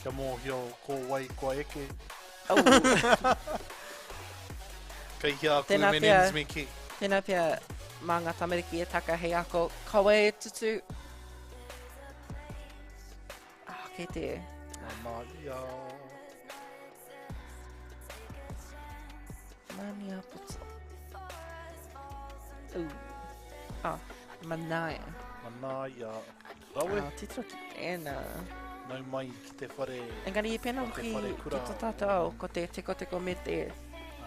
Kia mōhio ko wai kua eke. Oh. Kei hea aku Tēnā pea, M&M's me kī. tēnā pea mā ngā tamariki e taka hei ako, kaua e tutu. Ah, kei te... Mana ia. Maniapoto. Ooh. Ah, Manaia. Manaia. Rawe. Ah, titiro ki tēnā. Nau mai ki te whare. Engari i pēnā o te hoki whare ki kura. tō tātou ao, ko te tekoteko me te...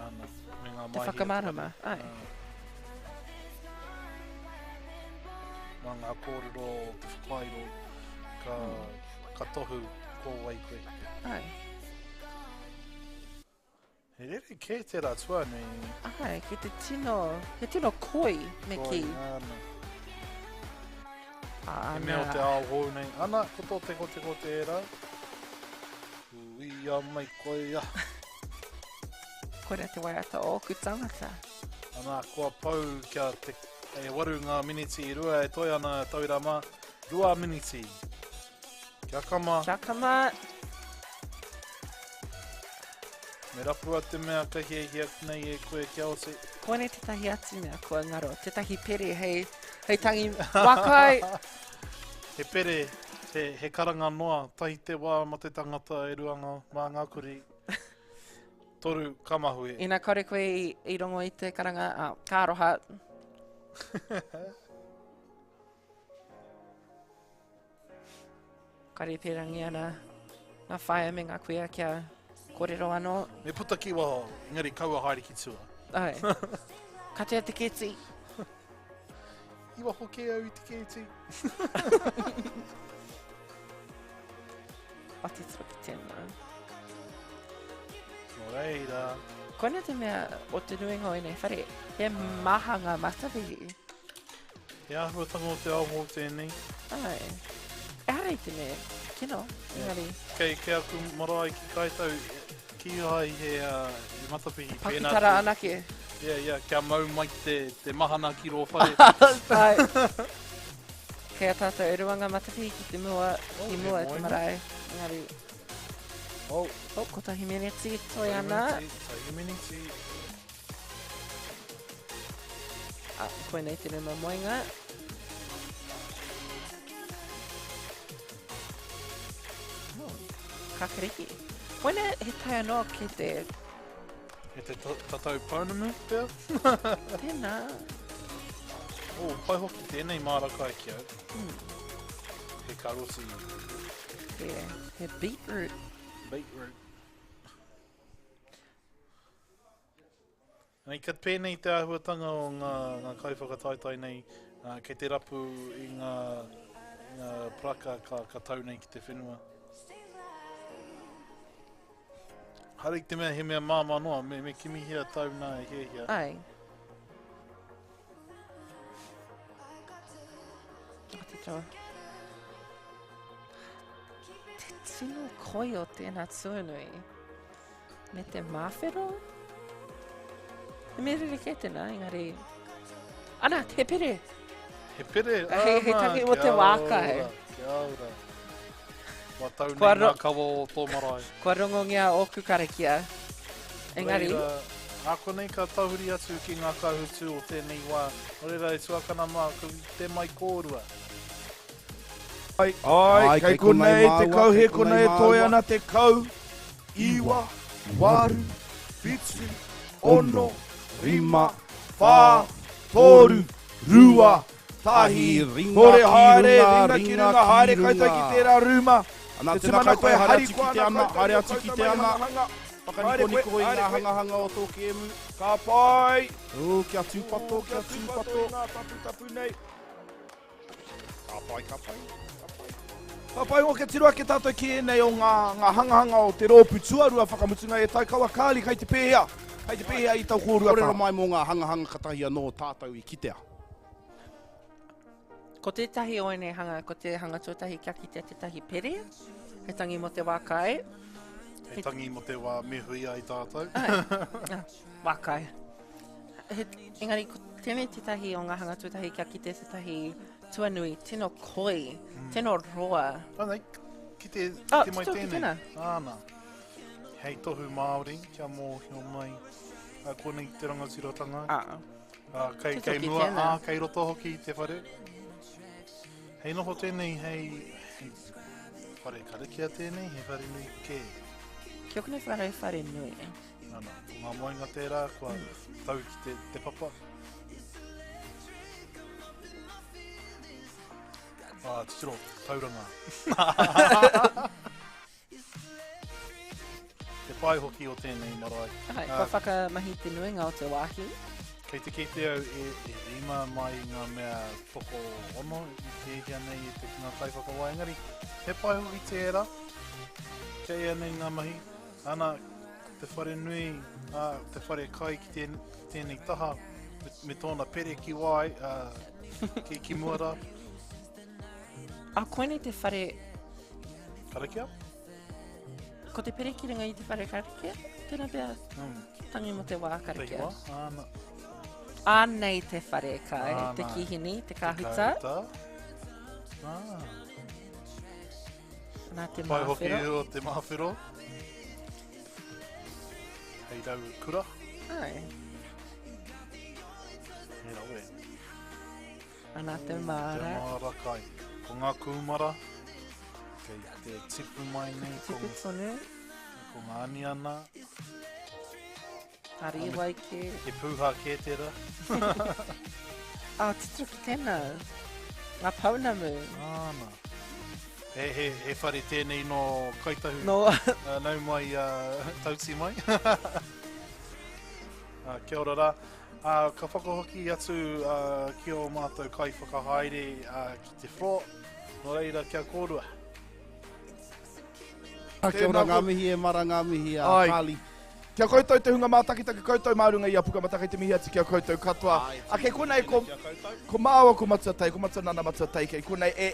Āna, me ngā Te maihi o te whakamārama, whare. āe. Mā ngā kōrero o te whakairo, ka, ka tohu ko wai koe. Āe. He rerekē tērā tuanui. Āe, ki te tino, he tino koi me Koi, kī. āna. Āna. He mea o te ao hou nei. Ana, ko tō tekoteko tērā. Uia mai koia. Koira te waiata o ōku tangata. Ana, kua pau kia te, e waru ngā miniti i rua e toe ana tauira mā. Rua miniti. Kia kama. Kia kama. Me rapua te mea ka hiahia nei e koe kia oti. Koinei tētahi atu mea kua ngaro, tētahi pere hei, hei tangi wakai. He pere, he, he karanga noa, tahi te wā ma te tangata e rua ngā, mā ngā kuri. Toru, ka mahue. Ina kore koe i, i rongo i te karanga, ah, ka aroha. Kare pērangi ana ngā whaea me ngā kuia kia kōrero anō. Me puta ki waho, engari kaua haere ki tua. Ai. Katea te kēti. I waho kē au i te kēti. O te tiro ki tēnā. Nō reira. Koina te mea o te nuinga o ēnei whare, he maha ngā matapihi. He āhuatanga o te ao hou tēnei. Āe. Ehara i te mea kino, engari. Kei, kei aku marae ki Kaitau, kīhai he, uh, he matapihi pēnā. Pakitara anake. Yeah, yeah, kia mau mai te, te mahana ki rō whare. Āe. Kei a tātou e rua ngā matapihi ki te mua, oh, ki mua i te marae. Engari. Oh. Oh, kotahi meneti toe ana. Kotahi meneti. Ah, koinei te ruma moenga. Oh, kakariki. Koina he tae anō ki te... E te tatau pounamu, pea? Tēnā. Oh, pai hoki tēnei māra kai ki au. He karoti. He, he beetroot. Beetroot. Nei, ka pēnei te āhuatanga o ngā, ngā kaiwhakataetae nei, uh, kei te rapu i ngā, i ngā paraka ka, ka tau nei ki te whenua. Haere i te mea he mea māmā noa, me, me kimihia tau nā e hiahia. Ai. titiro. Te tino koi o tēnā tuanui. Me te māwhero? He mea rerekē tēnā, engari... Ana, he pere! He pere, He, he tangi mō te wā kai. Kia ora. Kua tau nei ngā kawa o tō marae. Kua rongongia ōku karakia. Engari... Reira, nā konei ka tahuri atu ki ngā kahutu o tēnei wā. Nō reira, e tuakana mā, te mai kōrua. Ai, ai, kei konei te kauhe, konei e toe ana te kau, iwa, waru, whitu, ono, rima, whā, toru, rua, tahi, kore haere, ringa ki runga, haere koutou ki tērā rūma. Ana, Te tēnā tūmanako koutou, e haere atu ki harikoa te ana ana, koutou haere mō atu ki koutou te mai ana. hangahanga. Haere koe, Whakanikoniko i haere ngā koe. hangahanga o tō kēmu. Ka pai! Ū, kia tūpato, kia Kia tūpato tūpato. i ngā taputapu nei. Ka pai, ka pai, ka pai. Ka pai o kia tiro ake tātou ki ēnei o ngā, ngā hangahanga o te rōpū tuarua whakamutunga e Taikawa Kāli kai te pēhea, kai te pēhea i tau kōrua Kōrero taha. mai mō ngā hangahanga katahi anō tātou i kitea. Ko tētahi o ēnei hanga, ko te hanga tuatahi kia kitea tētahi pere, hei tangi mō te wā kai. Hei tangi mō te wā me hui ai tātou. Ai, ah, wā kai. He, engari, ko tēnei tētahi o ngā hanga tuatahi kia kite tētahi tuanui, tino koi, mm. tino roa. Anei, ki te, oh, te mai tēnei. tēnei. Āna. Hei tohu Māori, kia mōhio mai. A, konei te rangatiratanga. Ah. A, kei, kei mua, a, kei roto hoki te whare. Hei noho tēnei, hei, hei whare karakia tēnei, he whare nui kē. Kia konei whare whare nui. Ana, ko ngā moenga tērā, kua tau ki te, te papa. Ah, titiro, tauranga. te pai hoki o tēnei marae. Ai, kua whakamahi te nuinga o te wāhi. Kei te kite au e, e rima mai ngā mea toko ono i kēhia nei e te ngā kaiwhakawā, engari he pai hoki tērā. Kei ea nei ngā mahi. Ana, te whare nui, ā, te whare kai ki tēn, tēnei taha, me, me tōna pere ki wai, ā, ki, ki mua rā. A, koinei te whare... Karakia? Ko te pere ki runga i te whare karakia? Tēnā pea, mm. tangi mo te wā karakia. Te wā, āna. Anei te whare kai, Āna. te kihini, te kahuta. Te kahuta. Ah. Nā te Pai hoki māwhero. o te māwhero. Hei rau kura. Ai. He rawe. Ana te māra. Te māra kai. Ko ngā kūmara. Kei te tipu mai nei. Tipu tonu. Ko ngā aniana. Ka rīwai kē. He pūhā kē tērā. Ah, titiro ki tēnā. Ngā pounamu. Āna. He, he, he whare tēnei nō Kaitahu. Nō. Uh, nau mai, uh, tauti mai. uh, kia ora rā. Uh, ka whakahoki atu uh, ki ō mātou kaiwhakahaere uh, ki te floor. Nō reira, kia kōrua. Kia ora ngā mihi e mara ngā mihi a Carly. Kia koutou te hunga mātakitaki koutou mā runga i a Pukamata kei te mihi atu ki a koutou katoa. A kei konei ko, ko māua ko Matua Tai, ko Matua Nana Matua Tai kei konei e,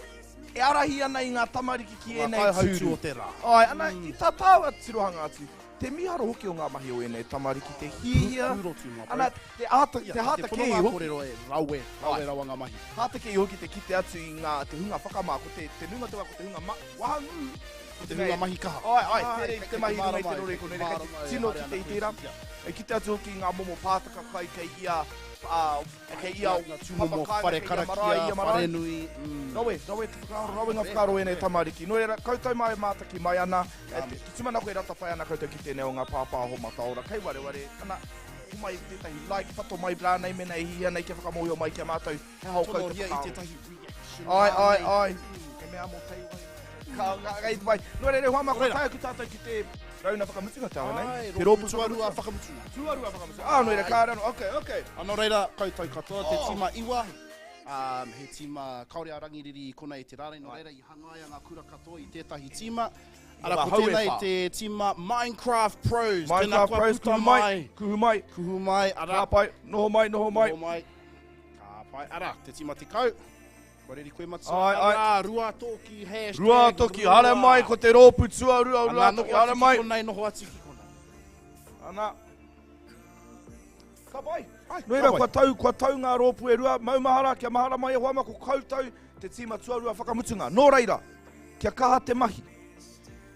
e arahi ana i ngā tamariki ki Ngā ēnei kaihautū tūru. o te rā. Ai, ana, i tā tāua tirohanga atu, te miharo hoki o ngā mahi o ēnei tamariki, te hihia, Pūrotu ngā ana, te āta, Ia, te hāta te pono kē ngā hoki. kōrero e rawe, rawe Ai. rawa ngā mahi. Hāta kē hoki te kite atu i ngā, te hunga whakamā, ko te, te nuinga te wā, ko te hunga ma, wahangū, Ko te hunga mahi kaha. Ai, ai, Ai, tere kei te mahi te runga i te mārama, rori kei ko te nei, kei te mārama e tino haere kite ana i koe. tērā. E kite atu hoki i ngā momo pātaka kai kei ia, ā, kei ia Ngā tūmomo papakāinga, whare kei ia karakia, marae, ia marae. wharenui, mm. Rawe, rawe te whakaaro, rawe ngā whakaaro ēnei tamariki. Nō reira, koutou mai e mātaki mai ana, e te, te tūmanako e rata pai ana koutou ki tēnei o ngā pāpāho mataora. Kei wareware, ana, homai tētahi like, pato mai rānei mēnā e hihia nei kia whakamōhio mai ki a mātou, he aha o koutou Tonohia i whakaaro. tētahi reaction Ai, ai, rānei. ai. He mea mō Teiwai. Ka, ka, kei te pai. Nō reira, hoa mā, kua tae atu tātou ki te rauna whakamutunga te aho nei. Ai, Te rōpū tuarua whakamutunga. Tuarua whakamutunga. Ah, nō reira, ka rano. Ok, ok. Ah, nō reira, koutou katoa, te Oh. tīma iwa, um, he tīma kāore a Rangiriri i konei i te rā nei, nō reira i hangaia ngā kura katoa i tētahi tīma. Ara, Ngā ko hau e tēnei whā. te tīma Minecraft Pros. Tēnā Minecraft kua Pros, puta kuhu mai, mai. kuhu mai. Kuhu mai, ara. Ka pai, noho mai, noho mai. Noho mai. Ka pai, ara, te tīma 10. Kua reri koe matua. Ai, ai. Arā, Ruatoki, hashtag Ruatoki, haere mai ko te rōpū tuarua o Ana, Ruatoki, noho haere atu ki mai. konei, noho atu ki konei. Ana. Ka pai. Ai, Nō reira, ka pai. kua tau, kua tau ngā rōpū e rua, maumahara, kia mahara mai e hoa mā, ko koutou te tīma tuarua whakamutunga. Nō reira, kia kaha te mahi.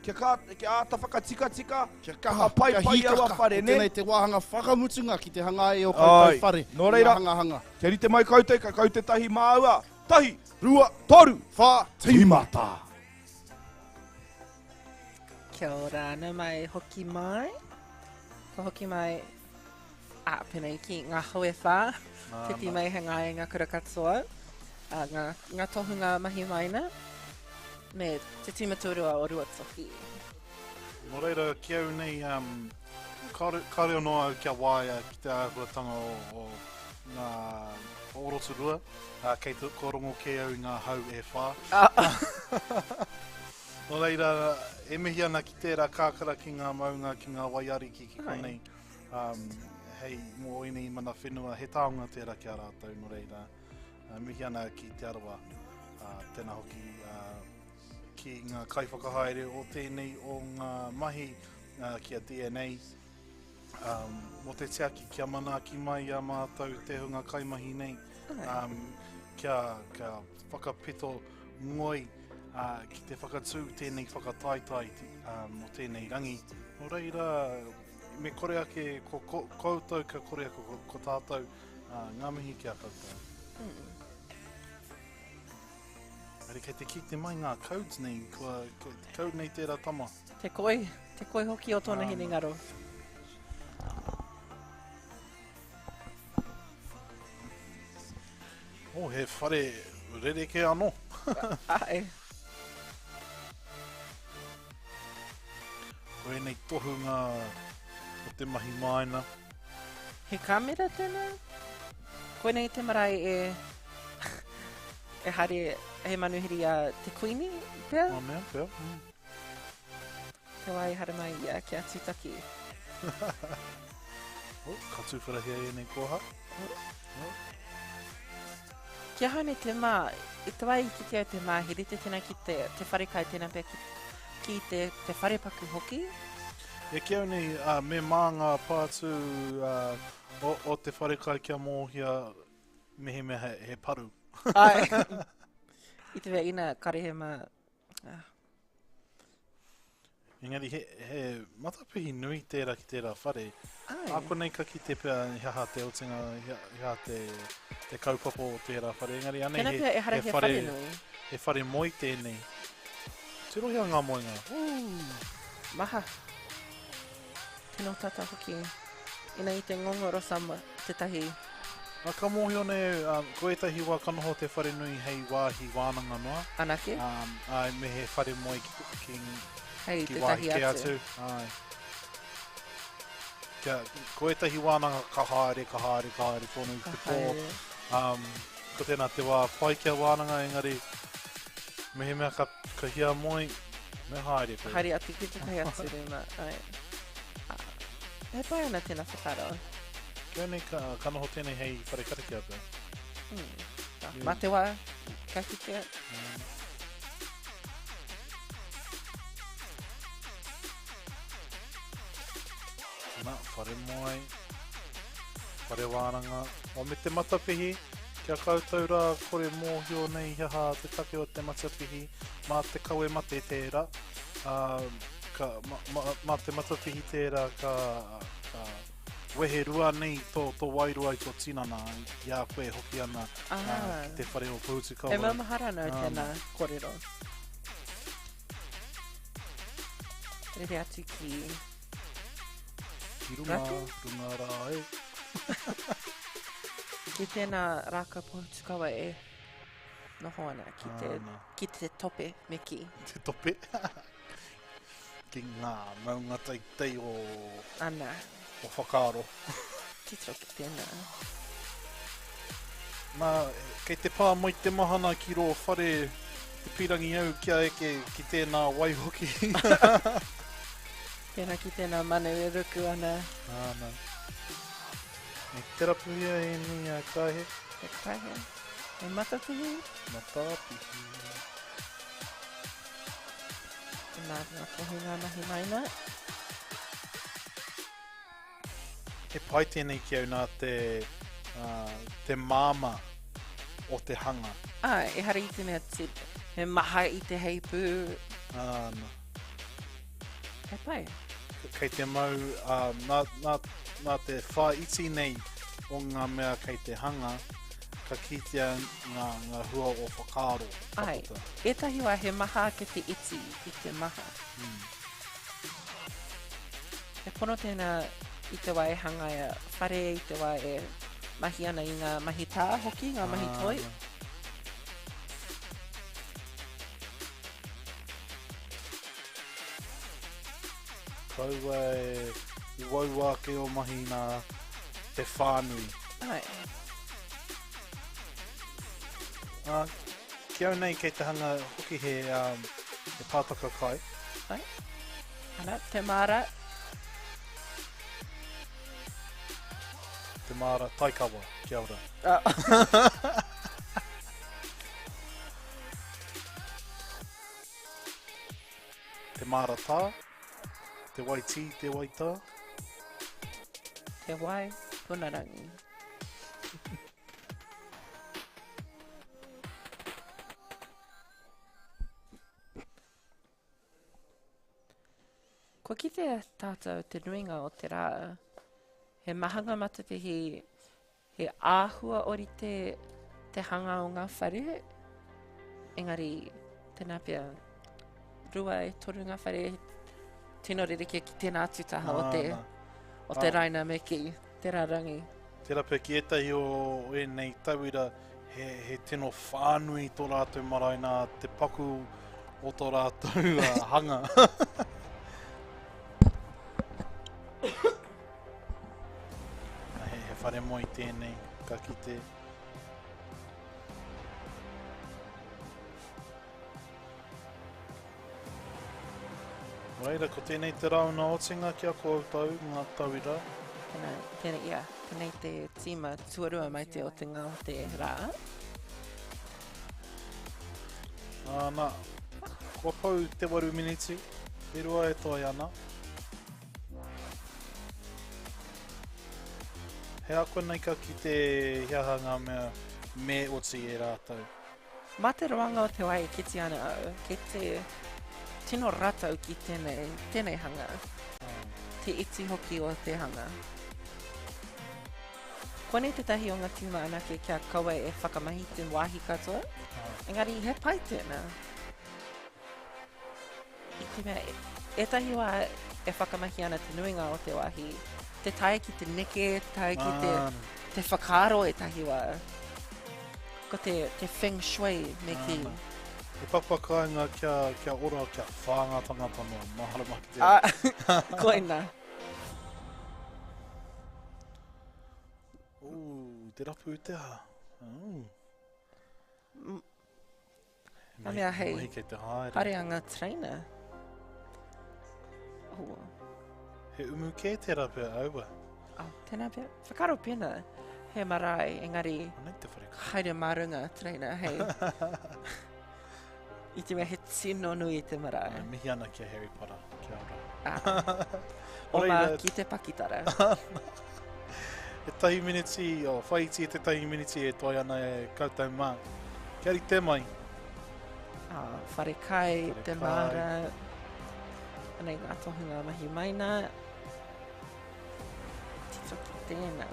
Kia kaha, kia āta whakatikatika, Kia kaha, whakapaipai kia aua hīkaka. whare, Ko nē? tēnei te wāhanga whakamutunga ki te hanga ai o koutou Ai. whare. Nō reira, Ngā hangahanga. kia rite mai koutou, ka kaute tahi māua. Tahi, rua, toru, whā, tīmata! Kia ora, nau mai hoki mai. Ka hoki mai, a, pēnei ki ngā hau e whā, te tīma i hanga ai ngā kura katoa, a, ngā, ngā tohunga mahi maina, me te tīma tuarua o Ruatoki. Nō reira, ki au nei, um, kāore, kāore anō au kia waia ki te āhuatanga o, o ngā o Rotorua, uh, kei te, kua rongo kē au i ngā hau e whā. Ah. Nō reira, e mihi ana ki tērā kākara ki ngā maunga, ki ngā waiariki ki konei, um, hei mō ēnei mana whenua, he taonga tērā ki a rātou, nō reira, uh, mihi ana ki Te Arawa, uh, tēnā hoki uh, ki ngā kaiwhakahaere o tēnei o ngā mahi uh, ki a DNA, um, mō te tiaki kia manaaki mai i a mātou te hunga kaimahi nei, um, kia, kia whakapeto ngoi uh, ki te whakatū tēnei whakataetae um, o tēnei rangi. Nō reira, me kore ake ko, ko, koutou, ka kore ake ko, ko tātou, uh, ngā mihi ki a koutou. Engari kei te kite mai ngā codes nei, kua, kei te code nei tērā tama. Te koi, te koi hoki o tōna hinengaro. Oh, he whare rerekē anō. Ai. Ko ēnei tohunga o te mahi māina. He kāmera tēnā? Koinei te marae e e haere he manuhiri a te Kuini, pea? Oh, mea, pea. Mm. Te wā i haere mai ia kia tūtaki. oh, ka tūwherahia ēnei koha. Oh. oh. Ki ahau nei te mā, i te wā i kite au te mā, he rite tēnā ki te, te wharekai tēnā pea ki, ki te, te wharepaku hoki. E ki au nei, uh, me mā ngā pātū uh, o, o te wharekai kia mōhia mehemea he, he paru. Ai. I te mea ina kare he mā. Ah. Engari he, he matapihi nui tērā ki tērā whare. Ai. A konei ka kite pea he aha te otinga, he, he aha te, te kaupapa o tērā whare. Engari anei Tēnā he, pea ehara he whare nui. He whare moe tēnei. Tirohia ngā moenga. Ooh, maha. Tino tata hoki. Ina i te ngongoro sama tetahi. A, ka mōhio nei au, um, ko ētahi wā ka noho te wharenui hei wāhi wānanga noa. Anake? Um, ai, me he whare moe ki, ki, Hei ki wāhi tētahi kē atu. atu. Ai. Kia, ko ētahi wānanga ka haere, ka haere, ka haere tonu i Ka te pō. haere. Um, ko tēnā te wā pai kia wānanga, engari mehemea ka, ka hiamoe, me haere koe. Haere atu ki tētahi atu rūma. Ai. Ah, he pai ana tēnā whakaaro. Kia nei ka, ka noho tēnei hei whare karakia pea. Mm. Ah, Yeah. Mā te wā, ka kitea. Mm. Nā, whare moe, whare wānanga. O me te matapihi, kia koutou rā kore mōhio nei he aha te take o te matapihi, mā te kawe mate tērā, ā, ka, ma, ma, mā te matapihi tērā ka, ka wehe rua nei tō, tō wairua i tō tinana i a koe e hoki ana Ah. ā, ki te whare o Pohutukawa. E maumahara ana au tēnā kōrero. Rere atu ki... Ki runga, Raki? runga rā e. Ki tēnā rākau pohutukawa e noho ana ki te, Āna. ki te tope me kī. Te tope. Ki ngā maunga teitei o... Ana. O whakaaro. Titiro ki tēnā. Nā, kei te pā mai te mahana ki rō whare te pīrangi au kia eke ki tēnā wai hoki. Tēnā ki tēnā manu e ruku ana. Āna. Me terapuhia ēnei a karaehe. He karaehe. He matapihi. Matapihi. Nā ngā tohu ngā mahi maina. He pai tēnei ki au nā te, uh, te māmā o te hanga. Ā, ehara i te mea te, he maha i te heipū. Āna. He pai. Kei te mau, uh, nā, nā, nā te whāiti nei o ngā mea kei te hanga, ka kitea ngā, ngā hua o whakaaro. Ai, ētahi wā he maha ake te iti i te maha. Mm. He pono tēnā i te wā e hangaia whare, i te wā e mahi ana i ngā mahi tā hoki, ngā mahi toi. Kaua e uaua ake o mahi nā te whānui. Ai. Uh, ki au nei kei te hanga hoki he, um, he pātaka kai. Ai. Ana, te māra. Te māra taikawa, kia ora. Ah. Te māra tā, te wai tī, te wai tā. Te wai punarangi. Kua kitea tātou te nuinga o te rā, he maha ngā matapihi, he āhua orite te hanga o ngā whare, engari tēnā pea, rua e toru ngā whare tino rerekē ki tēnā atu taha o te, o te raina me kī, te rārangi. Tērā pea ki ētahi o ēnei tauira, he, he tino whānui tō rātou marae nā te paku o tō rātou uh, hanga. he, he whare moe tēnei, ka kite. Reira, ko tēnei te rauna otinga ki a koutou, ngā tauira. Tēnā, tēnei, ia, tēnei te tīma tuarua mai te otinga o te rā. Āna, kua pau te waru miniti, e rua e toe ana. He aha koe nei ka kite he aha ngā mea me oti e rātou? Mā te roanga o te wā e kite ana au, kei te tino ratau ki tēnei, tēnei hanga. Te iti hoki o te hanga. Koinei tētahi o ngā tīma anake kia kaua e whakamahi te wāhi katoa, engari he pai tēnā. I te mea, ētahi wā e whakamahi ana te nuinga o te wāhi, te tae ki te neke, te tae ki te, te whakaaro ētahi wā. Ko te, te feng shui me kī. He papa kāinga kia, kia ora, kia whā ngā tangata noa, mārama ki te. Ah, koina. Ooh, te rapu te aha. Ooh. Ka mea hei Mahi kei te haere. haere trainer. Oh. He umu kē tērā pea, aua. Oh, tēnā pea. Whakaaro pēnā, he marae, engari Anei te whare kai. haere mā runga trainer, hei. I te mea he tino nui te marae. Ai, mihi ana ki a Harry Potter. Kia ora. Ah. Oma ki te pakitara. He tahi miniti, oh, whaiti e te tahi miniti e toe ana e koutou mā. Kia rite mai. Ah, whare kai, te māra. Anei ngā tohunga mahi maina. Tito ki tēnā.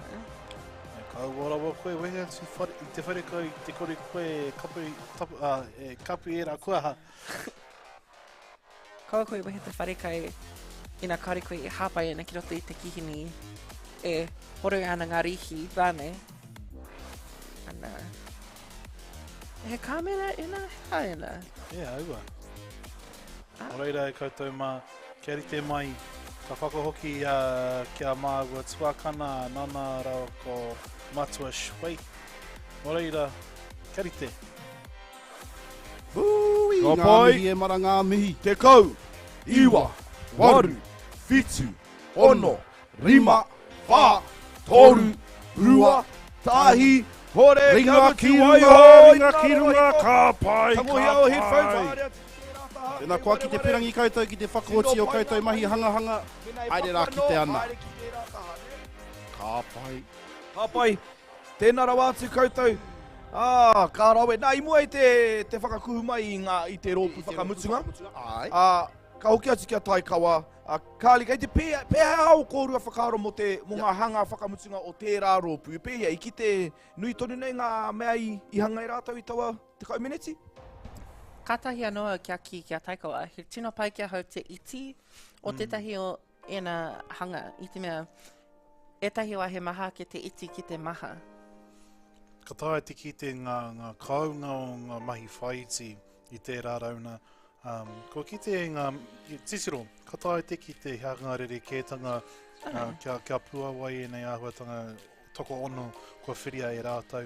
E kaua rawa koe wehe atu whare, i te whare kai, te kore koe e kapu, tapu, ah, e kapu ērā kuaha. Kaua koe wehe te wharekai ina kāore koe e hāpai ana ki roto i te kihini e horoi ana ngā rīhi rānei. Ana. He kāmera ena, he aha ena? E, aua. Ah. Nō reira e koutou mā, kia rite mai, ka whakahoki uh, ki a māua tuakana, Nana rāua ko Matua Shui. Nō reira, kia rite. Hui, Ka ngā pai. mihi e mara ngā mihi. Tekau, iwa, waru, whitu, ono, rima, whā, toru, rua, tahi, Hore, Ringa kia ki mutu, runga, waiho, ringa ki runga, ka pai, ka Tangohia o headphones, pai. haere atu ki tērā taha. Tēnā koa ki te pirangi koutou ki te whakaoti o koutou mahi hangahanga. Haere rā ki te ana. Haere ki tērā taha, nē? Ka pai. Ka pai. Tēnā rawa atu koutou. Ā, ka rawe. Nā, i mua i te, te whakakuhu mai i, ngā, i te rōpū whakamutunga. Āe. Ā, ka hoki atu ki a Taikawa. Ā, Carly, kei te pē, pēhea ō kōrua whakaaro mō te, mō ngā hanga whakamutunga o tērā rōpū? Pēhea, i kite nui tonu nei ngā mea i, i hanga i rātou i taua 10 meneti? Kātahi anō au kia kī ki a Taikawa, he tino pai ki ahau te iti o tētahi o ēnā hanga, i te mea, ētahi wā he maha ake te iti ki te maha. Ka taea te kite ngā, ngā kounga o ngā mahi whāiti i tērā rauna. Um, kua kite i ngā, titiro, ka taea te kite he aha ngā rerekētanga uh, kia, kia puawai ēnei āhuatanga tokoono kua whiria e rātou.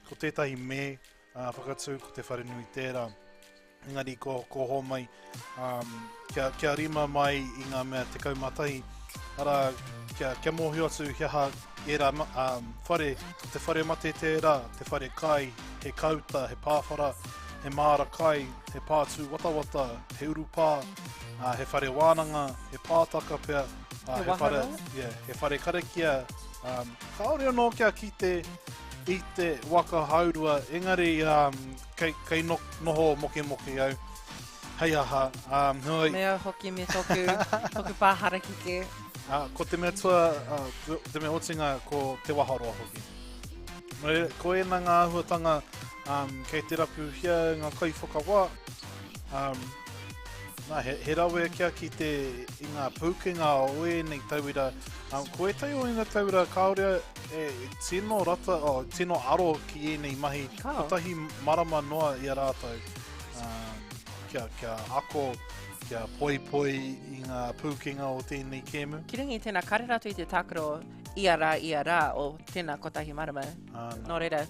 Ko tētahi me uh, whakatū ko te wharenui tērā. Engari ko, ko hōmai um, kia, kia rima mai i ngā mea 11, arā, kia, kia mōhio atu he aha ērā um, whare, ko te whare mate tērā, te whare kai, he kauta, he pāwhara, he māra kai, he pātū watawata, he urupā, uh, he whare wānanga, he pātaka pea, uh, He he, whare, waharoa? yeah, he whare karakia, um, kāore anō kia kite i te waka haurua, engari um, kei, kei no, noho mokemoke au. Hei aha, um, heoi, Me au hoki me tōku, tōku pā harakeke. Uh, ko te mea tua, uh, te mea otinga, ko te waharoa hoki. Nō reira, ko ēnā ngā āhuatanga um, kei te rapuhia ngā kaiwhakawā. Um, nā, he, he rawe kia ki te i ngā pūkenga o ēnei tauira. Um, ko ētahi o ēnei tauira kāore e tino rata, oh, tino aro ki ēnei mahi. Kao. Kotahi marama noa i a rātou um, kia, kia ako, kia poipoi i ngā pūkenga o tēnei kēmu. Ki runga i tēnā, kāre rātou i te tākaro ia rā, ia rā o tēnā kotahi marama. Ā, nā. Nō reira,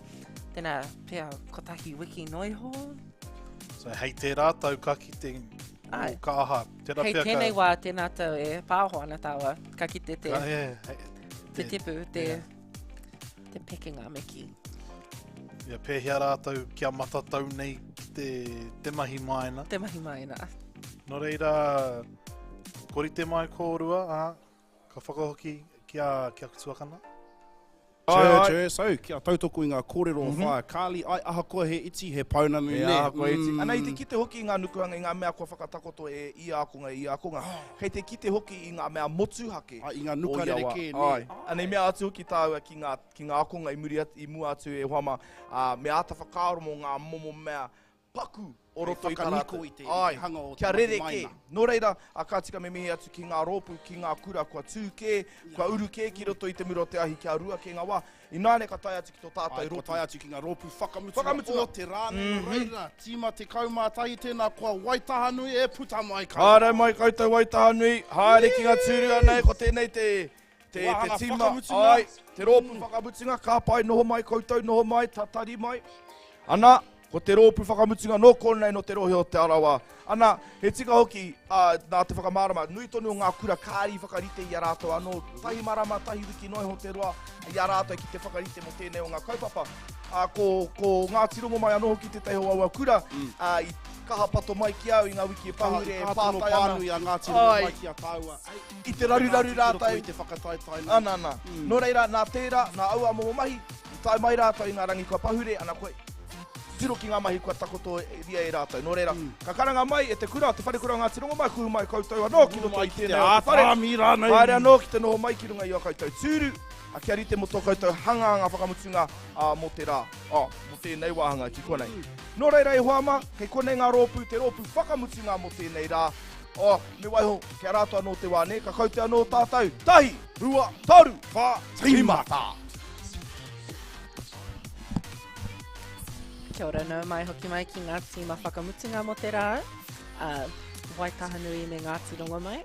tēnā pea kotahi wiki noa iho. So, hei tērā tau ka kite Ai. o ka aha. Tērā Hei pea tēnei ka... wā, tēnā tau e pāho ana tāua, ka kite te, Ka, yeah, hei, te tipu, te, yeah. te pekenga me kī. Yeah, pēhea rātou kia matatau nei ki te, te mahi maina. Te mahi maina. Nō reira, ko rite mai kōrua, ā, ka whakahoki ki a, ki aku tuakana. Ai, ai. Chur, chur, so, kia tautoko i ngā kōrero o Whaea Carly, ai, ahakoa he iti, he pounamu, E nē. ahakoa iti. Ana i te kite hoki i ngā nukuhanga, i ngā mea kua whakatakoto e ia ākonga, e ia ākonga. Kei te kite hoki i ngā mea motuhake. Ai, i ngā nuka o ia wā. rerekē, nē. Ai. Ana i mea atu hoki tāua ki ngā, ki ngā ākonga i muri atu, i mua atu e hoa mā, ā, me āta whakaaro mō ngā momo mea paku o roto i tā whakaniko rātou. i te- i Ai, te hanga o te kia mahi rerekē. maina. Nō reira, a ka tika me mihi atu ki ngā rōpū, ki ngā kura kua tū kē, kua uru kē ki roto i te mura o te ahi kia rua kē ngā wā. Ināiane ka tae atu ki tō tātou Ai, kua rōpū. tae atu ki ngā rōpū whakamutunga, Whakamutunga. o te rā nei. Nō reira, tīma 11 tēnā kua Waitahanui e puta mai koutou. Haere mai koutou Waitahanui, haere ki ngā tūrua nei, ko tēnei te, te, te Wāhanga tīma, whakamutunga. ai, te rōpū whakamutunga, ka pai, noho mai koutou, noho mai, tatari mai. Ana, ko te rōpū whakamutunga nō konei nō te rohe o Te Arawa. Ana, he tika hoki, ā, nā te whakamārama, nui tonu o ngā kura kāri whakarite i a rātou anō, tahi marama, tahi wiki noa iho te roa i a rātou ki te whakarite mō tēnei o ngā kaupapa. Ā, ko, ko Ngāti Rongomai anō hoki tētahi o aua kura, ā, i kaha pato mai ki au i ngā wiki e pahure, e Kaha tono pātai ana. pānui a Ngāti Rongomai Ai. ki a tāua. I te raruraru rātou. I te whakataetae nei. Ana, ana. Nō reira, nā tērā, nā aua momo mahi, i tae mai rātou i ngā rangi kua pahure, ana koe, tiro ki ngā mahi kua takoto ria e rātou. Nō reira, ka karanga mai e te kura, te wharekura o Ngāti Rongomai, kuhu mai koutou anō ki roto i tēnei o te whare. ātāmi rānei. Haere anō ki te noho mai ki runga i ō koutou tūru, a kia rite mō tō koutou hanganga whakamutunga ā, mō te rā, ā, mō tēnei wāhanga ki konei. Nō reira e hoa mā, kei konei ngā rōpū, te rōpū whakamutunga mō tēnei rā. Ā, me waiho, kia rātou anō te wā, nē, ka kaute anō tātou. Tahi, rua, toru, whā, tīmata! Kia ora, nau mai hoki mai ki ngā tīma whakamutunga mō te rā, ā, Waitahanui me Ngāti Rongomai.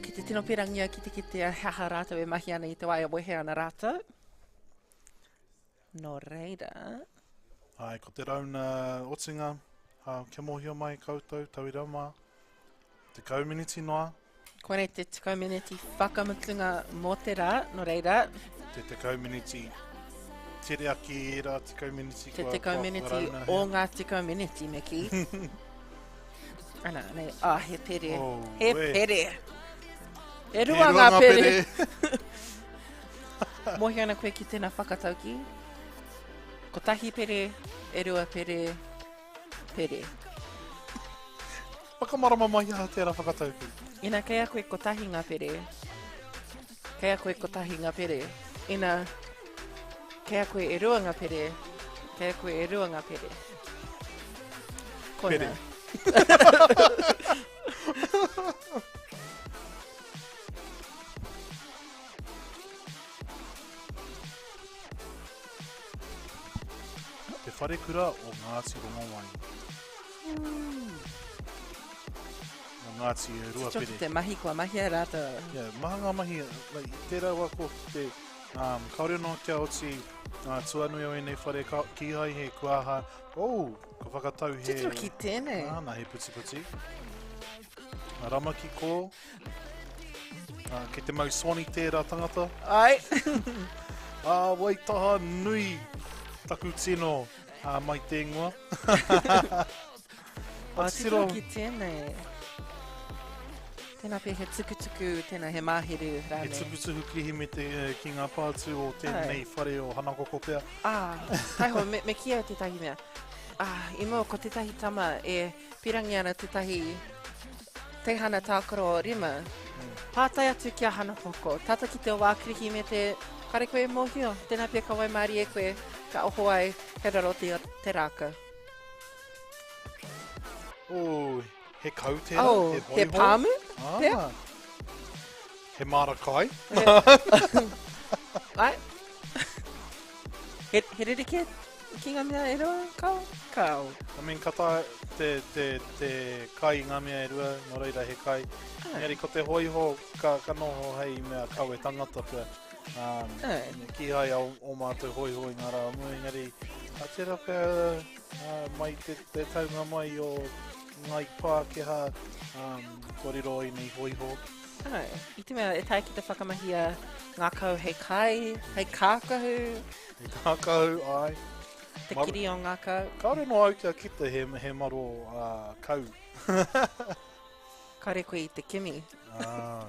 Ki te tino pīrangi au ki te kitea he aha rātou e mahi ana i te wā e wehe ana rātou. Nō reira. Ai, ko te rauna otinga, ā, kia mōhio mai koutou, tauira mā, 10 miniti noa. Koinei te 10 miniti whakamutunga mō te rā, nō reira. Te 10 miniti. tere ake ērā 10 miniti Te kua, 10 kua miniti whakarauna o ngā 10 miniti, me kī. Ana, nei, ah, he pere. Oh, he we. pere. E He rua rua ngā ngā pere. Mōhio ana koe ki tēnā whakatauki. Kotahi pere, e rua pere, pere. Whakamarama mai aha tērā whakatauki. Ina kei a koe kotahi ngā pere, kei a koe kotahi ngā pere. Ina kei a koe e rua ngā pere, kei a koe e rua ngā pere. Koina. Pere. Te wharekura o Ngāti Rongowai. O Ngāti Titiro Ruapere. ki te mahi kua mahia rātou. Yeah, maha ngā mahi, like, i tērā wā ko te, um, kāore anō kia oti ngā tuanui o ēnei whare, ka, kīhai he kuaha, oh, ka whakatau he... Titiro ki tēnei. Āna, he putiputi. Rama ki kō. Kei te mau Swanee tērā tangata. Ai. Ā, Waitaha nui taku tino ā, mai te ingoa. Oh, titiro ki tēnei. Tēnā pea he tukutuku, tēnā he māheru rānei. He tukutuku Kirihimete ki ngā pātū o tēnei whare o Hanakoko pea. Ah, taiho, me, me kī au tētahi mea. Ah, i mua ko tētahi tama e pirangi ana tētahi teihana tākaro rima. Pātai atu ki a Hanakoko, tata ki te wā Kirihimete, kare koe e mōhio, tēnā pea ka waimarie koe, ka oho ai, kei raro te, te rākau. Oh, he kau tērā, Oh, he he hoiho. pāmu? Ah. Pea? He māra kai. Ai. He, he rerekē ki ngā mea e rua? Kao? Kao. I mean, ka taea te, te, te kai i ngā mea e rua, nō reira he kai. Engari ko te hōiho ka, ka noho hei mea kawe tangata pea. Um, Ai. kīhai o, o mātou hōiho i ngā rā o mua, engari a tērā pea uh, mai te, te taunga mai o Ngai Pākehā, um, kua riro ai nei hōiho. Ai, i te mea e taea ki te whakamahia ngā kau hei kai, hei kākahu. Hei kākahu, ai. Te kiri o ngā kau. Kāore noa au kia kite he, he maro uh, kau. Kāore koe i te kimi. ah,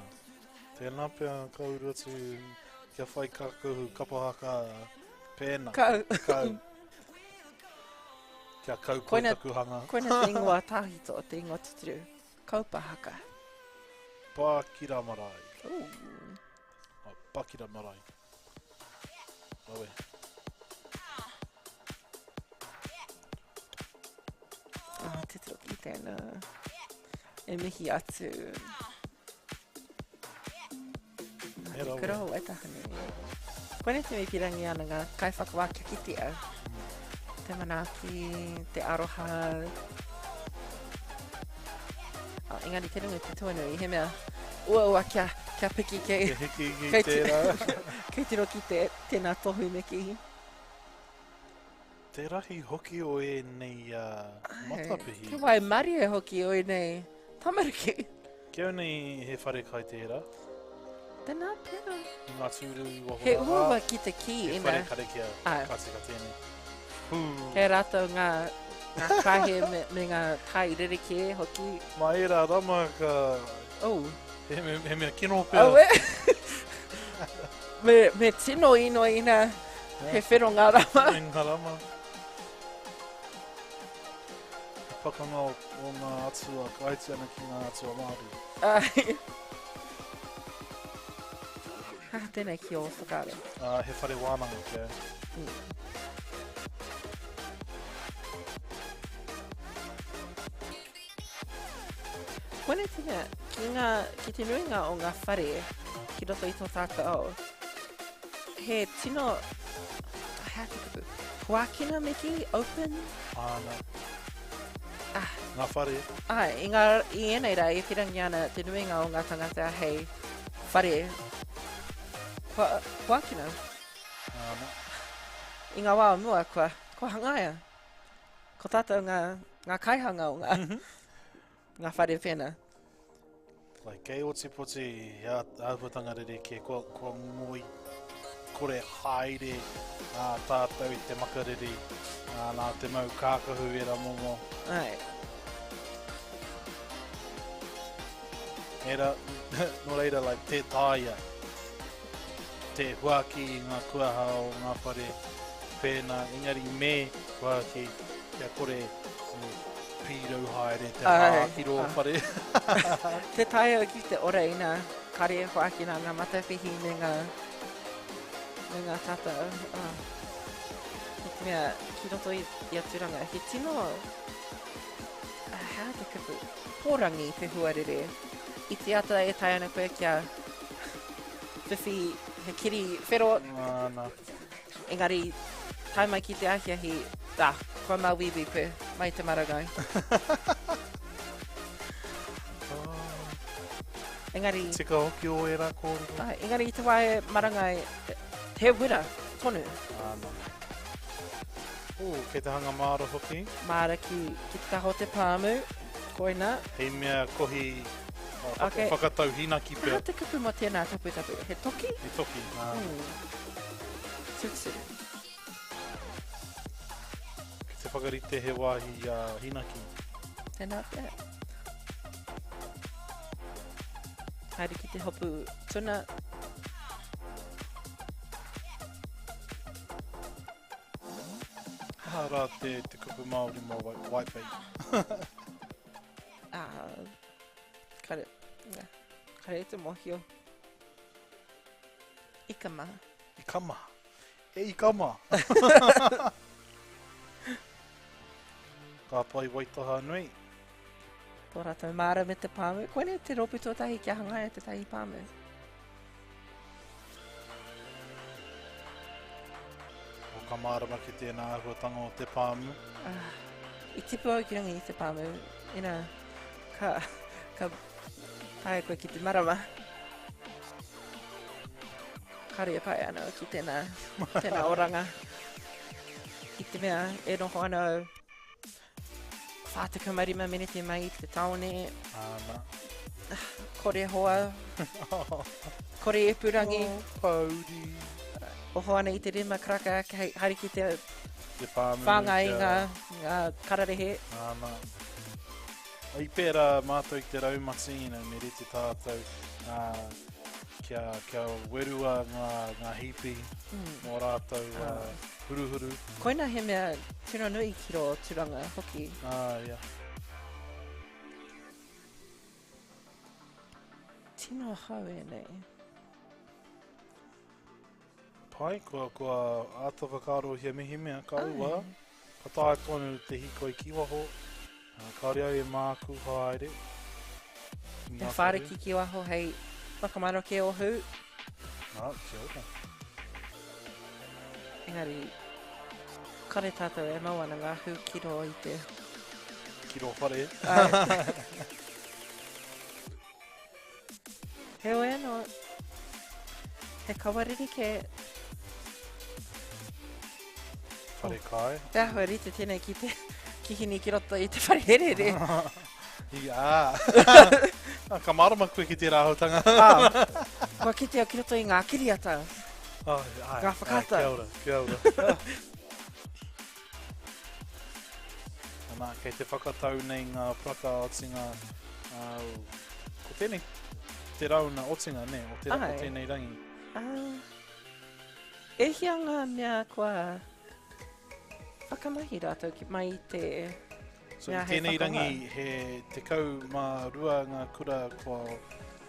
tēnā pea ka uru atu kia whai kākahu kapa haka pēnā. Kau. Kau. Kia kau koe Koina, taku hanga. koina te ingoa tāhito, te ingoa tuturu. Kaupa haka. Pākira marae. Ooh. Oh, Pākira marae. Rawe. Oh, titiro ki tēnā. E mihi atu. He rawe. Kura o Waitahanui. Koinei te mea pirangi ana ngā kaiwhakawā kia kitea. Te manaaki, te aroha. Oh, engari te runga i te tuanui, he mea uaua kia, kia piki kei... Kia hiki ki kei tērā. Kei tiro ki te, tēnā tohu me kī. Te rahi hoki o ēnei uh, matapihi. Te waimarie hoki o ēnei tamariki. Ki au nei he whare kai tērā. Tēnā pea. I ngā tūru i waho He rā. uaua ki te kī He ina. whare karakia Āe. ka tika tēnei. Hū. Kei rātou ngā, ngā kāhe me, me ngā kai rerekē hoki. Mā ērā rama ka... Oh. He, he, he mea kino pea. Aue. me, me tino inoi ina he whero ngā rama. Me ngā rama. He pakanga o, o ngā atua, ka aiti ana ki ngā atua Māori. Ai. Ha, tēnei ki ō whakaaro. Uh, he whare wānanga kia. Mm. Koinei te mea, ki, ngā, ki te nuinga o ngā whare ki roto i tō tātou ao, he tino, he aha te kupu, huakina me kī, open? Āna. Ah. Ngā whare. Ai, i, ngā, i ēnei rā e whirangi ana te nuinga o ngā tangata hei whare kua, huakina. Āna. I ngā wā o mua kua, kua hangaia. Ko tātou ngā, ngā kaihanga o ngā, mm -hmm. ngā whare whena. Like, kei Ōtepoti he āhuatanga rerekē, kua, kua ngoi. kore haere ā, tātou i te makariri, ā, nā te mau kākahu ērā momo. Ai. Ērā, nō reira, like, tē taea te huaki i ngā kuaha o ngā whare pēnā, engari me huaki kia kore e pīrau haere te hā ki rō whare. Tē taea ki te ora ina kare e huakina ngā matapihi me ngā, me ngā tata. Oh. I te mea, ki roto i, i a Tūranga, he tino, hea te kupu, pōrangi te huarere. I te ata e taea ana koe kia whiwhi he kiri whero. Nā. Engari, tae mai ki te ahiahi, ah, kua māuiui koe, mai te marangai. Engari... Tika hoki o ērā kōrero. Ai, engari i te wā e marangai, he wera tonu. Āna. Ū, kei te hanga māra hoki. Māra ki, ki te taha o te pāmu, koina. He mea kohi whaka, okay. whakatau hīnaki pea. Aha te kupu mō tēnā taputapu? He toki? He toki, ā. Tūturu. Ki te whakarite he wāhi hīnaki. Tēnā pea. Haere ki te hopu tuna. Aha rā te, te kupu Māori mō whitebait? Ah, kare, kare te mōhio. Ika mā. Ika mā. E ika mā. Ka pai Waitaha nui. Tō rātou māra me te pāmu. Koinei te rōpū tuatahi kia hangaia tētahi pāmu. O ka mārama ki tēnā āhuatanga o te pāmu. Ah, i tipu au ki runga i te pāmu, ina ka, ka taea koe ki te marama. Kāre e pai ana au ki tēnā, tēnā oranga. I te mea e noho ana au 45 miniti mai i te tāone. Āna. Kore hoa. Kore ipurangi. Oh, pouri. Oho ana i te rima karaka, hei, haere ki te, te pāmu, whāngai i ngā, ngā kararehe. Āna. I pērā mātou i te raumati, you know, me rite tātou, uh, kia, kia werua ngā, ngā hipi mm. mō rātou uh, huruhuru. Koina he mea tino nui ki rō Turanga hoki. Ah, yeah. Tino hau ēnei. Pai, kua, kua āta whakaarohia mehemea ka ua, ka taea tonu te hīkoi ki waho, kāore au e māku haere. Te whāriki ki waho hei whakamaroke o hū. Ā, kia ora. Engari, kare tātou e mau ana ngā hū ki rō i te... Ki rō whare. Heoi anō, he kawa rerekē. Whare kai. Te āhua rite tēnei ki te kihini ki roto i te whare herehere. I, ā. Ka mārama koe ki tērā āhuatanga. Ā, kua kitea ki roto i ngā kiriata. Ai, ai, Ngā whakaata. Ai, kia ora, kia ora. Ana, kei te whakatau nei ngā paraka otinga, uh, ko tēnei te rauna otinga, ne, o, te, o tēnei rangi. Uh, e hia ngā mea kua whakamahi rātou ki mai i te So, i tēnei rangi he 12 ngā kura kua,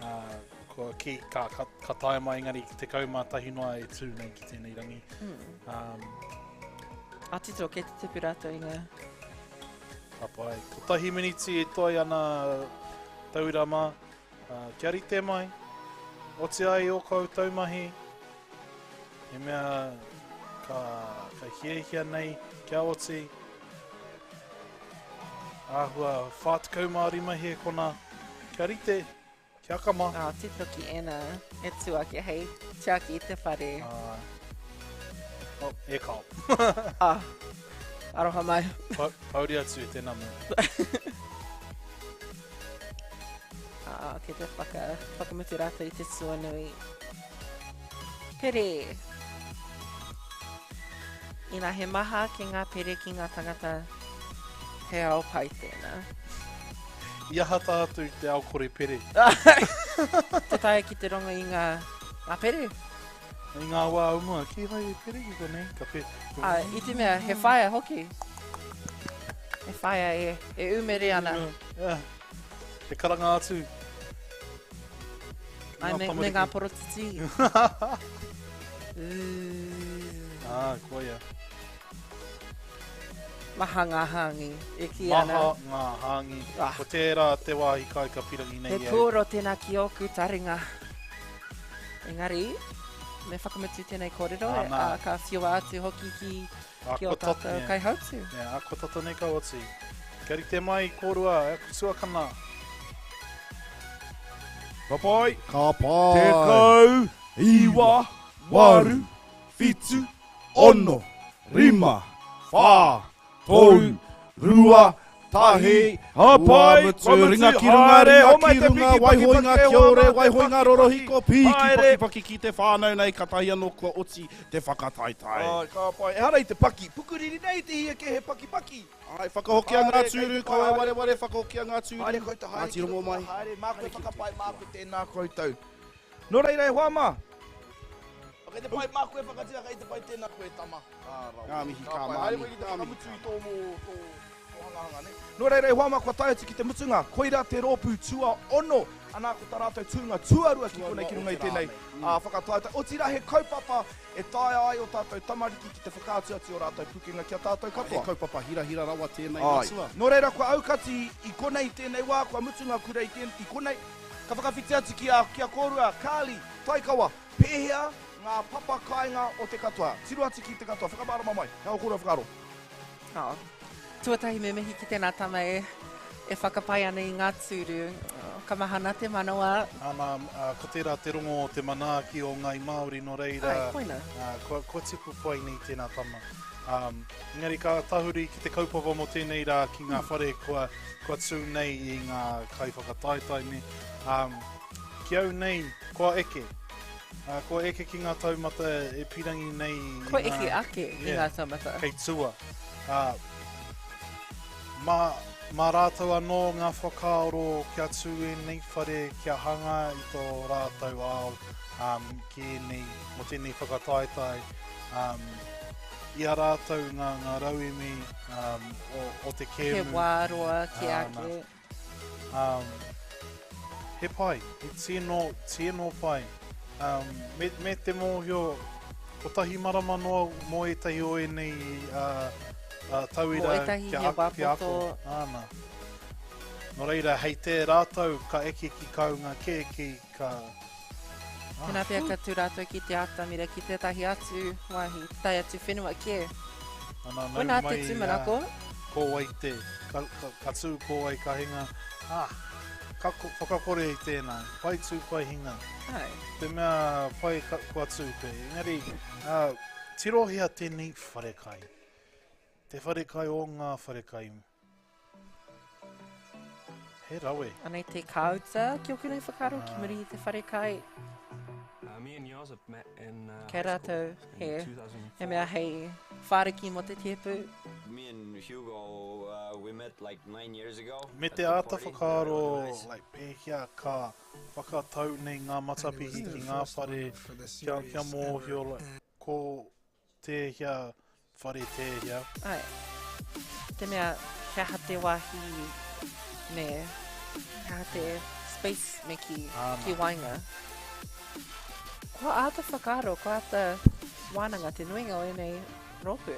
uh, kua ki, ka, ka, ka tae mai engari 11 noa e tū nei ki tēnei rangi. Mm. A tito, kei te tipu rātou i ngā... Ka pai. Kotahi miniti e toe ana tauira mā. Uh, kia rite mai. Oti ai o koutou mahi. He mea ka, ka hiahia nei kia oti. Āhua 45 hēkona. Kia rite. Kia kama. Ah, tito ki ena e tu ake hei tiaki i te whare. Ah. Oh, e kao. ah, aroha mai. Pa, pauri atu e tēnā mea. ah, kei te whaka, whakamutu rātou i te tuanui. Pere! Ina he maha ake ngā pere ki ngā tangata, he ao pai tēnā. I aha tātou i te ao kore pere? Te taea ki te rongo i ngā, ngā pere. I ngā wā o mua, kīhai e pere ki konei, ka pere. Ā, i te mea, he whaea hoki. He whaea e, e umere ana. Yeah. He karanga atu. Ai, me, me ngā porotiti. Ah, koia. Maha ngā hāngi, e kī ana. Maha ngā hāngi. Ah. Ko tērā te wāhi kai ka pirangi nei au. He pūoro tēnā ki ōku taringa. Engari, me whakamutu tēnei kōrero, Ana. ā, ka whiua atu hoki ki, ki ō tātou yeah. kaihautu. Yeah, a kua tata nei ka oti. Kia rite mai kōrua, e aku tuakana. Ka pai. Ka pai. 10, 9, 8, 7, 6, 5, 4, 3, 2, 1, ka pai, kua mutu, ringa ki runga, ringa ki runga, waiho i ngā kiore, waiho i ngā rorohiko, pīki pakipaki ki te whānau nei, katahi anō kua oti te whakataetae. Āe, ka pai. Ehara i te paki, pukuriri nei te hia kē he pakipaki. Āe, whakahokia ngā tūru, kaua e wareware, whakahokia ngā tūru. Haere koutou, haere ki roto, haere, māku e whakapai, māku tēnā koutou. Nō reira e hoa mā. Kei te pai, māku e whakatika, kei te pai tēnā koe e tama. Ka rawe. Ngā mihi, ka pai. māmi. Haere koe ki te Ngā mihi, whakamutu i tō mō, tō, tō hangahanga, nē? Nō reira e hoa mā, kua tae atu ki te mutunga, koirā te rōpū tuaono, anā ko tā rātou tūnga tuarua ki konei ki runga i tēnei whakataetae. Otirā he kaupapa e taea ai ō tātou tamariki ki te whakaatu atu i ō rātou pukenga ki a tātou katoa. He kaupapa hirahira rawa tēnei Āe. matua. Nō reira kua aukati i konei i tēnei wā, kua mutu ngā kura i tēn, i konei. Ka whakawhiti atu ki a, ki a kōrua, Carly, Taikawa, pēhea ngā papa kāinga o te katoa? Tiro atu ki te katoa, whakamārama mai, he aha ō kōrua whakaaro? Oh. Tuatahi me mihi ki tēnā tama e, e whakapai ana i ngā tūru. Oh, ka mahana te manawa. Ana, ko tērā te rongo o te manaaki o Ngāi Māori, nō reira, Ai, koina. kua, kua tipu pai nei tēnā tama. Um, engari ka tahuri ki te kaupapa mō tēnei rā ki ngā whare kua, kua tū nei i ngā kaiwhakataetae nei. Um, ki au nei, kua eke. Uh, kua eke ki ngā taumata e pirangi nei. I kua eke ake i yeah, ngā taumata. Kei tua. Uh, mā, mā rātou anō ngā whakaaro kia tū ēnei whare, kia hanga i tō rātou ao um, ki ēnei, mō tēnei whakataetae. Um, i a rātou ngā, ngā rauemi um, o, o te kēmu. He wā roa ki ake. Um, he pai, he tino, tino pai. Um, me, me te mōhio, kotahi marama noa mō ētahi o ēnei uh, uh, tauira mō ētahi kia, he wā kia ako. Āna. Nō reira, hei te rātou ka eke ki kaunga kē ki ka Tēnā pea ka tū rātou ki te atamira ki tētahi atu wāhi, tētahi atu whenua kē. Ana, nau Koinā te mai, tūmanako. Ko wai te, ka, ka, ka tū ko wai ka hinga. Ah, ka whakakore i tēnā. Pai tū, pai hinga. Ai. Te mea pai ka, kua tū koe. Engari, uh, tirohia tēnei wharekai. Te wharekai o ngā wharekai. He rawe. Anei te kāuta ki oku nei whakaaro ki muri i te wharekai. Kei rātou he, he mea hei whāriki mō te tēpu. Me and Hugo, uh, we met like 9 years ago. Me te āta whakaaro, like, pēhea ka whakatau nei ngā matapihi ki ngā whare kia, kia mōhio, like, ko Tēhea whare tēhea. Āe. Te mea, he aha te wāhi me, he aha te space me ki, ki waenga. Kua āta whakaaro, kua āta wānanga te nuinga o ēnei rōpū.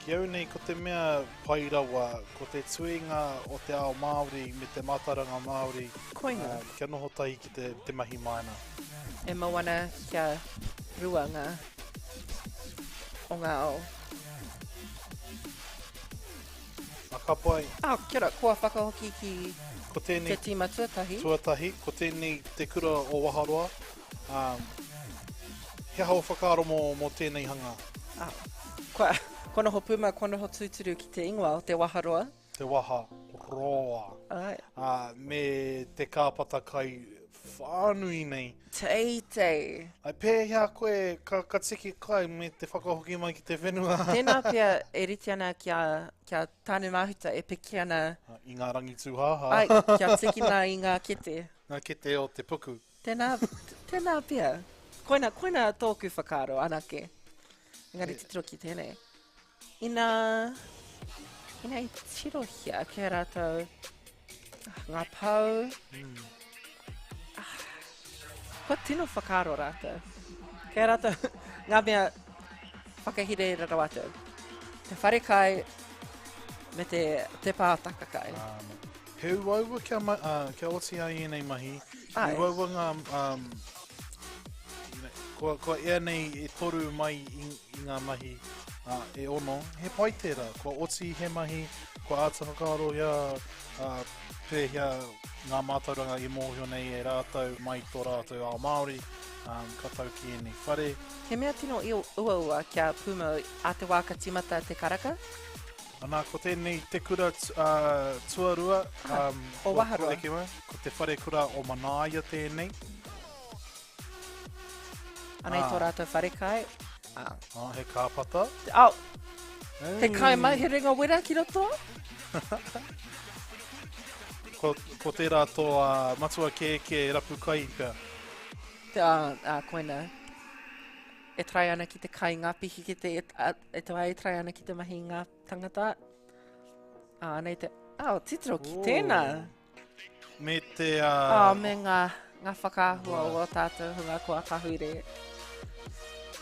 Ki au nei, ko te mea pai rawa, ko te tuinga o te ao Māori me te mātauranga Māori, Koinā. kia noho tahi ki te, te mahi māna. E mau ana kia rua ngā o ngā ao. A ka pai. Oh, kia ora, kua whakahoki ki Ko tēnei, te tīma tuatahi. Tuatahi, ko tēnei te kura o Waharoa. Um, he aha o whakaaro mō, mō tēnei hanga? Ah, kua, kua noho pūmau, kua noho tūturu ki te ingoa o te Waharoa. Te Waharoa. Ai. Uh, me te kāpata kai whānui nei. Teitei. Ai pēhea koe ka, ka tiki kai me te whakahoki mai ki te whenua? Tēnā pea e rite ana ki a, ki a Tāne Mahuta e piki ana. I ngā rangi tūhāhā. Ai, kia tikina i ngā kete. Ngā kete o te puku. Tēnā, tēnā pea. Koina, koina tōku whakaaro anake. Engari titiro ki tēnei. Ina, ina i tirohia ki a rātou ah, ngā pau. Mm. Ah, kua tino whakaaro rātou. Kei a rātou ngā mea whakahirahira rawa atu. Te whare kai me te, te pātaka kai. Um, he uaua kia, ma, uh, kia oti ai ēnei mahi. Ai. He uaua ngā, um, kua, kua ea nei e toru mai i, i ngā mahi uh, e ono. He pai tērā, kua oti he mahi, kua āta whakaaro ia uh, pēhea ngā mātauranga i mōhio nei e rātou mai tō rātou ao Māori, um, ka tau ki ēnei whare. He mea tino uaua kia pūmau a te wā ka tīmata te karaka? Ana, ko tēnei te kura uh, tuarua ah, um, o Waharoa. Ko, ko te whare kura o Manaia tēnei. Anei ah. tō rātou wharekai. Ah. Oh, he kāpata. Oh. He kai mai, he ringa wera ki roto. ko, ko tērā tō uh, matua kēkē rapu kai pea. Te, uh, uh, koina. E trai ana ki te kai ngā pihikete, e, a, e te wā e trai ana ki te mahi ngā tangata. Ah, anei te, oh, titiro ki oh. tēnā. Me te... Uh, oh, me ngā, ngā whakaahua o ō tātou hunga kua kahure.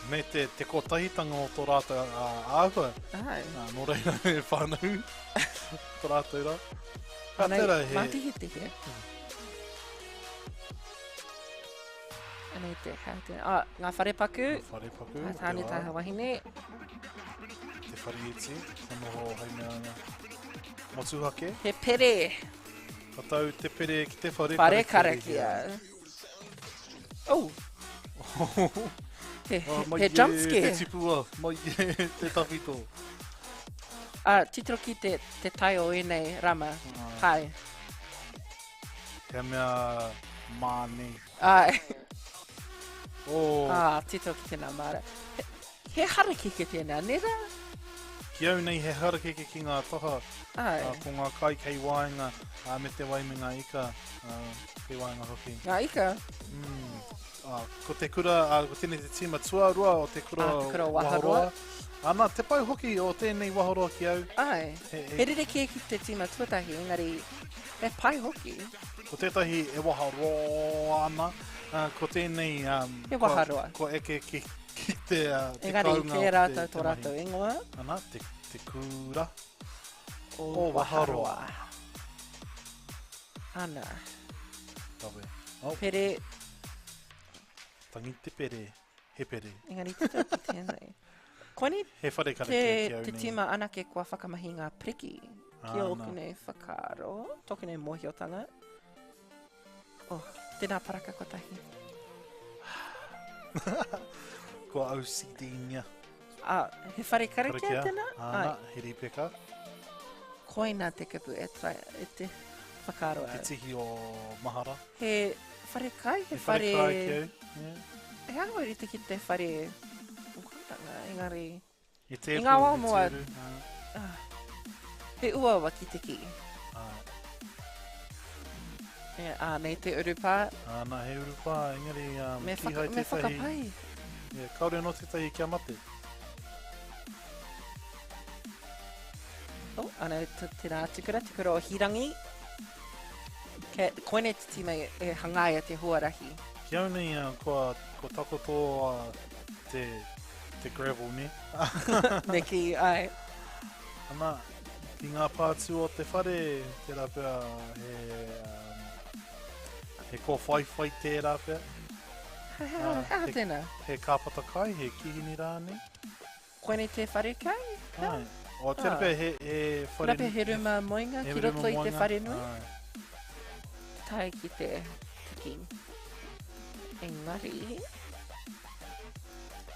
Me te, te kotahitanga o tō rātou uh, āhua. Ai. Uh, nō reira e whānau tō rātou rā. Ka Anei, tērā he... mātihitihi. Anei te, hea te, oh, ngā wharepaku. Ngā wharepaku. Ngā tāne taha wahine. Te whare iti, ka noho hei mea motuhake. He pere. Ka tau te pere ki te whare Whare karakia. Oh. He, oh, he, he jump scare. Te tipua, mai e te tawhito. Ah, titiro ki te, te tai o ēnei rama. Ah. Hai. He mea māne. Ai. Oh. Ah, titiro ki tēnā māra. He, he harakeke tēnā, nē rā? Ki au nei he harakeke ki ngā taha, Āe. ā, ko ngā kai kei waenga, ā, me te wai me ngā ika, ā, kei waenga hoki. Ngā ika? Mm. Ā, ko te kura, ā, ko tēnei te tīma tuarua o te kura, Ā, te kura o Waharoa. Ana, te pai hoki o tēnei Waharoa ki au. Āe. He, he, He rerekē ki te tīma tuatahi, engari he pai hoki. Ko tētahi e waharoa ana, ā, ko tēnei, um, He waharoa. Kua, kua eke ki, ki te, uh, te Engari, kounga kē o rātou te, tō rātou ingoa. Ana, te, te kura o, o Waharoa. Ana. Kawe. Oh. Pere. Tangi te pere. He pere. Engari, te tau ki tēnei. Koinei He whare karakia te, ki au te nei. tīma anake kua whakamahi ngā priki ki Ana. ōku nei whakaaro, tōku nei mōhiotanga. Oh, tēnā paraka kotahi. Kua OCD-ngia. Ah, he whare karakia tēnā? Ana, Ai. he rīpeka. Koina te kupu e, trai, e te whakaaro Te au. tihi o Mahara. He whare kai, he He whare whare... kai ki au, yeah. He āhua rite ki te whare wānanga, engari... He tēpu, I ngā wā he mua, tēru, ah, he uaua ki te kī. Āe. E, ā, nei te urupā. Āna, he urupā, engari um, Me whaka, kīhai me tētahi... whakapai. Yeah, kāore anō tētahi kia mate. Oh, ana, tērā te kura, te kura o Hīrangi. Ke, koinei te tīma e, e hangaia te huarahi. Ki au nei, uh, kua, kua takoto uh, te, te gravel, ne? Me kī, ai. Ana, ki ngā pātū o te whare, tērā pea he, um, he kōwhaiwhai tērā pea. He aha, he aha tēnā? He kāpata kai, he kihini rānei. Koinei te whare kai? Ai. O, tērā pea he, he whare... Tērā pea he ruma moenga He ki ruma roto i te moenga, whare nui? ai. Tae ki te, te kī. Engari...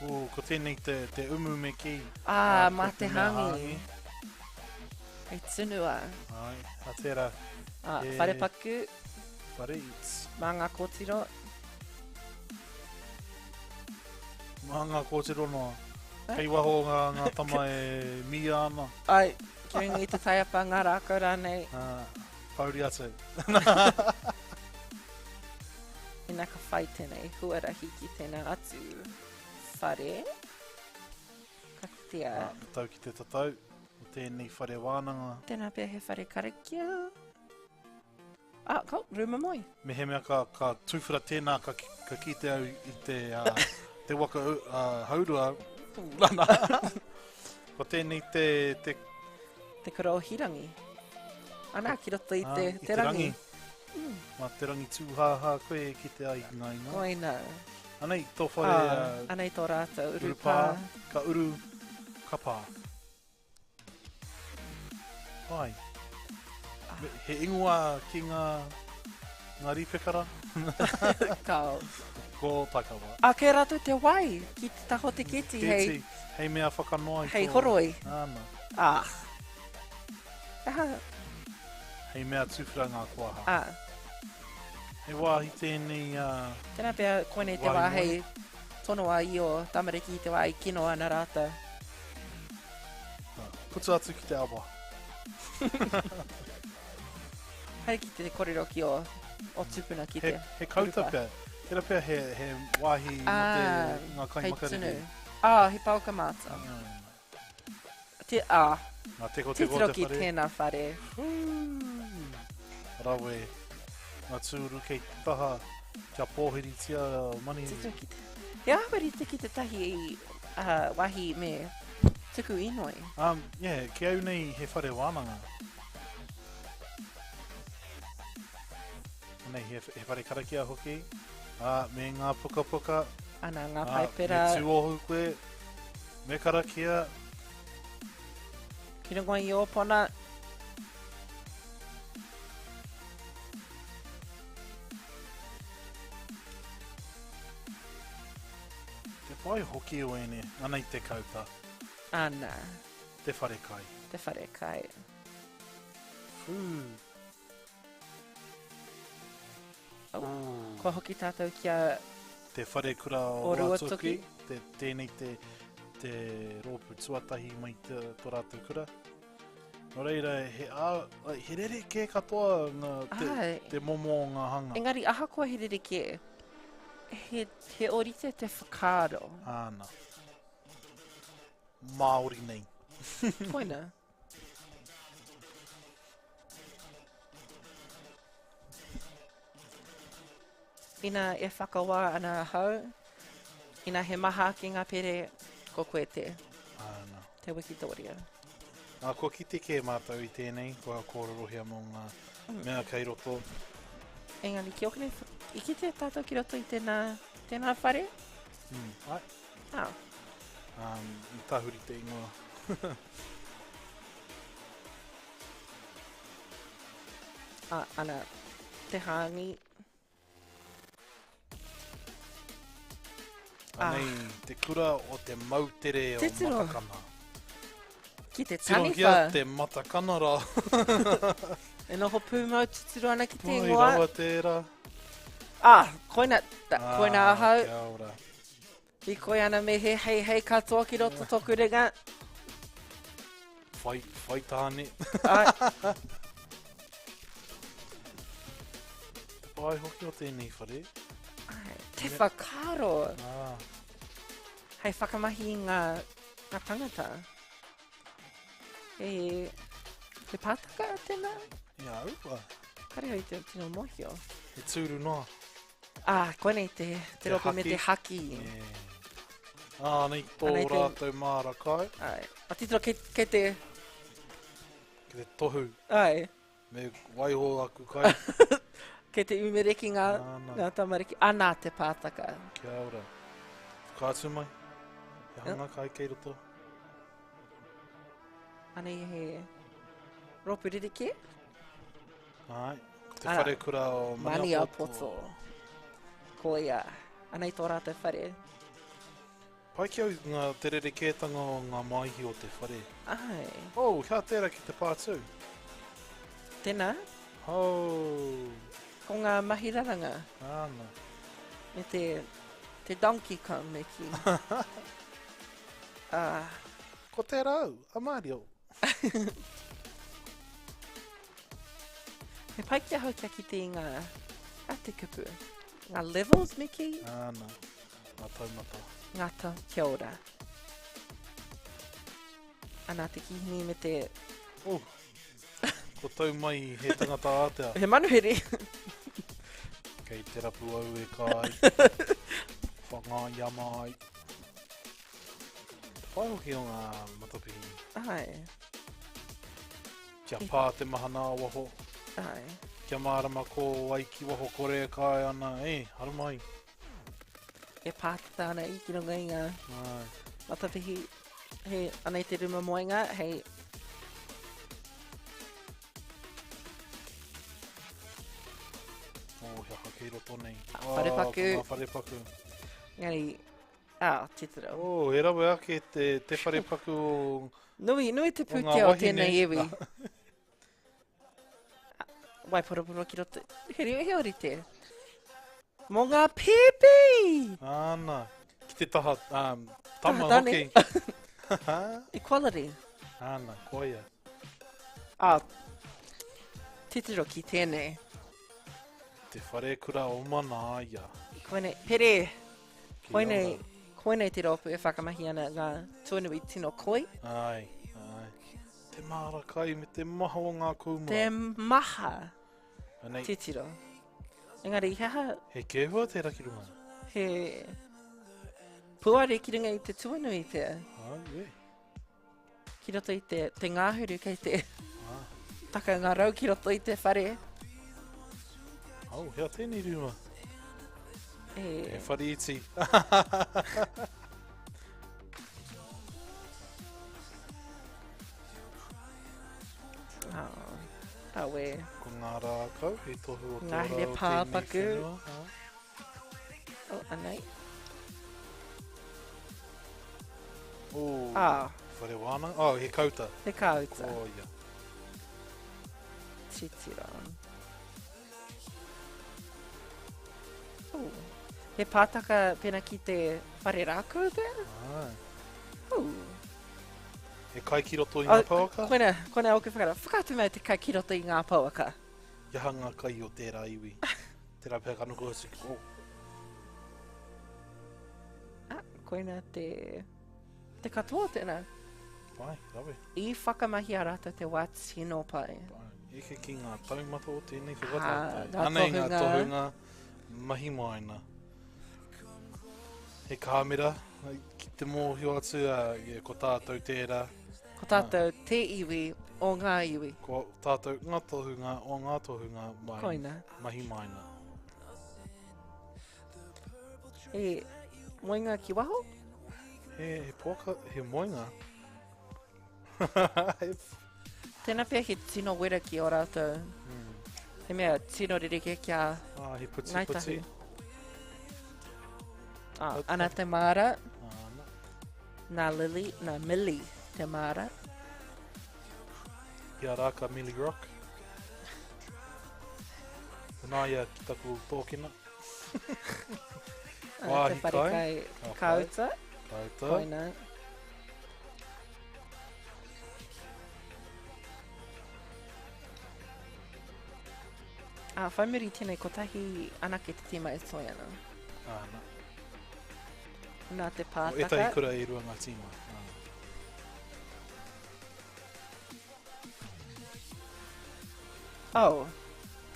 Ooh, ko tēnei te, te umu me kī. Ah, Ah, mā ko te te mea hāngi. hāngi. Hei tunua. Ai, a tērā. Ah, He- wharepaku. Whare its. Mā ngā kōtiro. Mā ngā kōtiro noa. Kei waho ngā, ngā tama e mīa ana. Ai, ki runga i te taiapa, ngā rākau rānei. Ah, pouri atu. Ina ka whai tēnei huarahi ki tēnā atu whare. Ka kitea. Ah, me tau ki te tatau o tēnei whare wānanga. Tēnā pea he whare karakia. Ah, ko, rūma moe. Mehemea ka, ka tūwhera tēnā, ka, ka kite au i te, uh, te waka uh, haurua, rana. Ko tēnei te, te... Te kura o Hirangi. Ana, ki roto i te, ah, i te, te rangi. rangi. Mm. Mā te rangi tūhāhā koe e kite ai i ngā ingoa. Koina. Anei tō whare... Ah, anei tō rātou urupā. Urupā, ka uru, ka pā. Pai. Ah. He ingoa ki ngā, ngā rīpekara? Kao. Ko Taikawa. A, kei rātou te wai ki te taha o te keti hei... Keti, hei mea whakanoa i tō... Hei horoi. Āna. Ah. Aha. Hei mea tuwhera ngā koaha. Ā. He wāhi tēnei ā. Tēnā pea koinei te wā hei tonoa i ō tamariki i te wā i kino ana rātou. Puta atu ki te awa. Haere ki te korero ki ō, ō tupuna ki te. He, he kauta pea. Tērā pea he, he wāhi mō te, ngā kai makariri. Hei tunu. Ā, he paoka mātao. Te, ah. Ngā tekoteko o te whare. Titiro ki tēnā whare. Rawe. Ngā tūru kei te taha kia pōhiritia manihiri. Titiro ki te... He āhua rite ki tētahi uh, wāhi me tuku inoi. Um, yeah, ki au nei he whare wānanga. Nei, he, he whare karakia hoki, uh, me ngā pukapuka. Ana, ngā paipera. Me tūohu koe, me karakia. Ki runga i Ōpona. Te pai hoki o ēnei, anei te kauta. Ana. Te wharekai. Te wharekai. Whū. Oh, kua hoki tātou ki a... Te wharekura o Ruatoki. Te, tēnei te, te rōpū tuatahi mai te, tō rātou kura. Nō reira, he, ā, he rerekē katoa ngā, te, Ai. te momo o ngā hanga. Engari, ahakoa he rerekē, he, he ōrite te whakaaro. Āna. Māori nei. Koina. Ina e whakawā ana ahau, ina he maha ake ngā pere, ko koe te, Āna. te wikitoria. Ā, kua kite kē mātou i tēnei, kua kōrerohia mō ngā mea kei roto. Engari, ki ōku nei, i kite tātou ki roto i tēnā, tēnā whare? Mm, ai. Ah. Um, i tahuri te ingoa. Ah, ana, te hāngi. Ah. Anei, te kura o te moutere o Titiro. Matakana. Ki te taniwha. Tirohia te Matakana rā. e noho pūmau tuturu ana ki te Pai ingoa. rawa tērā. Ah, koina, ta, koina ah, ahau. Kia ora. Hikoi ana me he heihei katoa ki roto toku ringa. Whai, whai tāne. Ai. Te pai hoki o tēnei whare. Ai, te whakaaro. Ah. Hei whakamahi i ngā, ngā tangata. He, he pātaka tēnā? Ia, aua. Kare au i te tino mōhio. He tūru noa. Ah, koinei te, te rōpū me te haki. Yeah. Ah, nei tō Anei te- rātou māra kai. Ai. A titiro, kei, kei te... Kei te tohu. Ai. Me waiho aku kai. Kei te umereki ngā, Āna. ngā tamariki. Ana te pātaka. Kia ora. Whakaatu mai. He hanga kai kei roto. Anei he rōpū rerekē. Ai. Ko te Ara. wharekura o Maniapoto. Maniapoto. Koia. Anei tō rātou whare. Pai ki au ngā te rerekētanga o ngā maihi o te whare. Ai. Oh, hea tērā ki te pātū? Tēnā. Oh. Ko ngā mahi raranga. Āna. Me te, te Donkey Kong me kī. Ah. Ko tērā au, a Mario. He pai ki ahau kia kite i ngā, a te kupu, ngā levels me kī. Āna, ngā taumata. Ngā tau, kia ora. Ana te kīhini me te... Oh, ko tau mai he tangata ātea. He manuhiri. Kei te rapu au e kai. Whangaia mai. Te pai hoki o ngā matapihi. Ai. Kia pā te mahana a waho. Ai. Kia mārama ko wai ki waho kore e kai ana, e, haramai. E pātata ana i ki runga i ngā Ai. matapihi. He, anei te ruma moenga, hei... Oh, he aha kei roto nei. Ah, wharepaku. Oh, ko ngā wharepaku. Engari, ah, titiro. Oh, he rawe ake te, te wharepaku o... Nui, nui te o ngā pūtea o wahine. tēnei iwi. Waiporoporo ki roto. He reo he orite. Mō ngā pēpi! Āna, ki te taha um, tama Taha tane. hoki. Equality. Āna, koia. Ah, titiro ki tēnei. Te whare kura o Manaia. Koinei, pere, Kia koinei, ora. koinei te rōpū e whakamahi ana ngā tuanui tino koi. Ai, ai. Te māra kai me te maha o ngā kūmara. Te maha. Anei. Titiro. Engari, he aha... He kēhua tērā ki runga? He puare ki runga i te tuanui pea. Ai, e. Ki roto i te, te ngāhuru kei te ah. taka ngā rau ki roto i te whare. Oh, hea tēnei rūma? E... He whare iti. Oh, rawe. Ko ngā rākau, he tohu o te Ngā ora here o tēnei pāpaku. whenua. Ah. Oh, anei. Oh, Ah. Whare wānanga. Oh, he kauta. He kauta. Oh, ia. Titiro. Oh. He pātaka pena ki te whare rākau pea? Ai. Oh. He kai ki roto i ngā pouaka? Koina, koina oku whakaaro. Whakaatu mai te kai ki roto i ngā pouaka. I aha ngā kai o tērā iwi? Tērā pea ka nuku atu ki oh. Ah, koina te, te katoa tēnā. Pai, rawe. I whakamahia rātou te wā tino pai. Pai. Eke ki ngā taumata o tēnei Ah, whakataetae. ngā Anei ngā tohunga. tohunga mahi maina. He kāmera, ki te mōhio atu, uh, ko tātou tērā. Ko tātou te iwi o ngā iwi. Ko tātou ngā tohunga o ngā tohunga mai, Koina. mahi maina. He moenga ki waho? He, he poaka, he moenga. Tēnā pea he tino wera ki o rātou. Mm. He mea tino rerekē kia ah, he puti, Ngāi Tahu. puti. Ah, ana te māra. Ana. Nā Lily, nā Millie te māra. Kia rā ka Millie Rock. Nā ia ki taku tōkena. Ana te Wāhi whare kai. kai Ka pai. kauta. Kauta. Koina. Ah, whai muri tēnei kotahi anake te tīma e toe ana. Ana. Nā te O pātaka. ētahi kura e rua ngā tīma. Ah. Oh,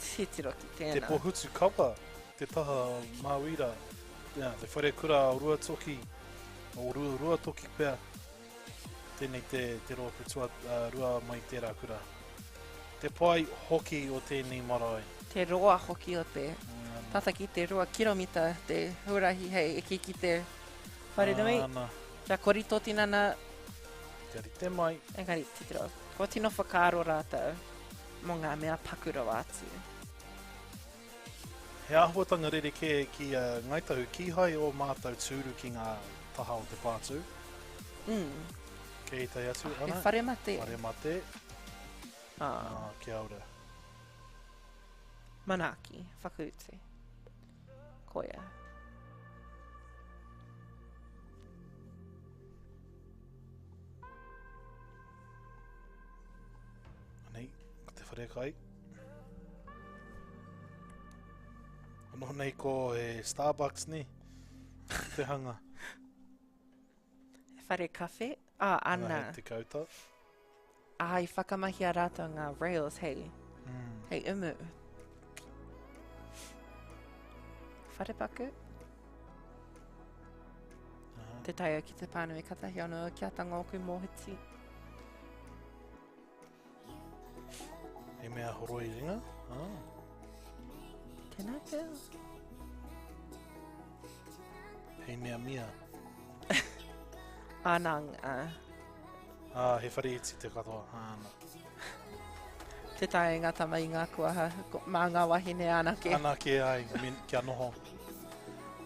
titiro ki tēnā. Te Pohutu Kapa, te taha o Māuira, yeah, te whare kura o Ruatoki, o Rua, Ruatoki pea. Tēnei te, te rōpū tua, uh, rua mai tērā kura. Te pai hoki o tēnei marae. Te roa hoki o te, tata ki te rua kiromita te huarahi hei eke ki te whare nui. Ana. Kia kori tō tinana. Kia rite mai. Engari, titiro, kua tino whakaaro rātou mō ngā mea paku rawa atu. He āhuatanga rerekē ki a Ngāi Tahu, kīhai ō mātou tūru ki ngā taha o te pātū. Mm. Kei ētahi atu, Ah, he ana. whare mate. Whare mate. Ah. Ah, kia ora. Manaaki, whakaute. Koia. Anei, ko te wharekai. Noho nei ko he Starbucks ni, te hanga. He whare kawhe? Ah, ana. He te kauta. Ah, i whakamahia rātou ngā rails hei, mm. hei umu. Wharepaku? Te taea ki te pānui katahi anō kia tango oku mōhiti. He mea horoi ringa? Ah. Tēnā pea. He mea mia. Anang, ah. Ah, he whare iti te katoa. Ana. Te tae ngā tama i ngā kuaha, mā ngā wahine anake. Anake ai, men, kia noho.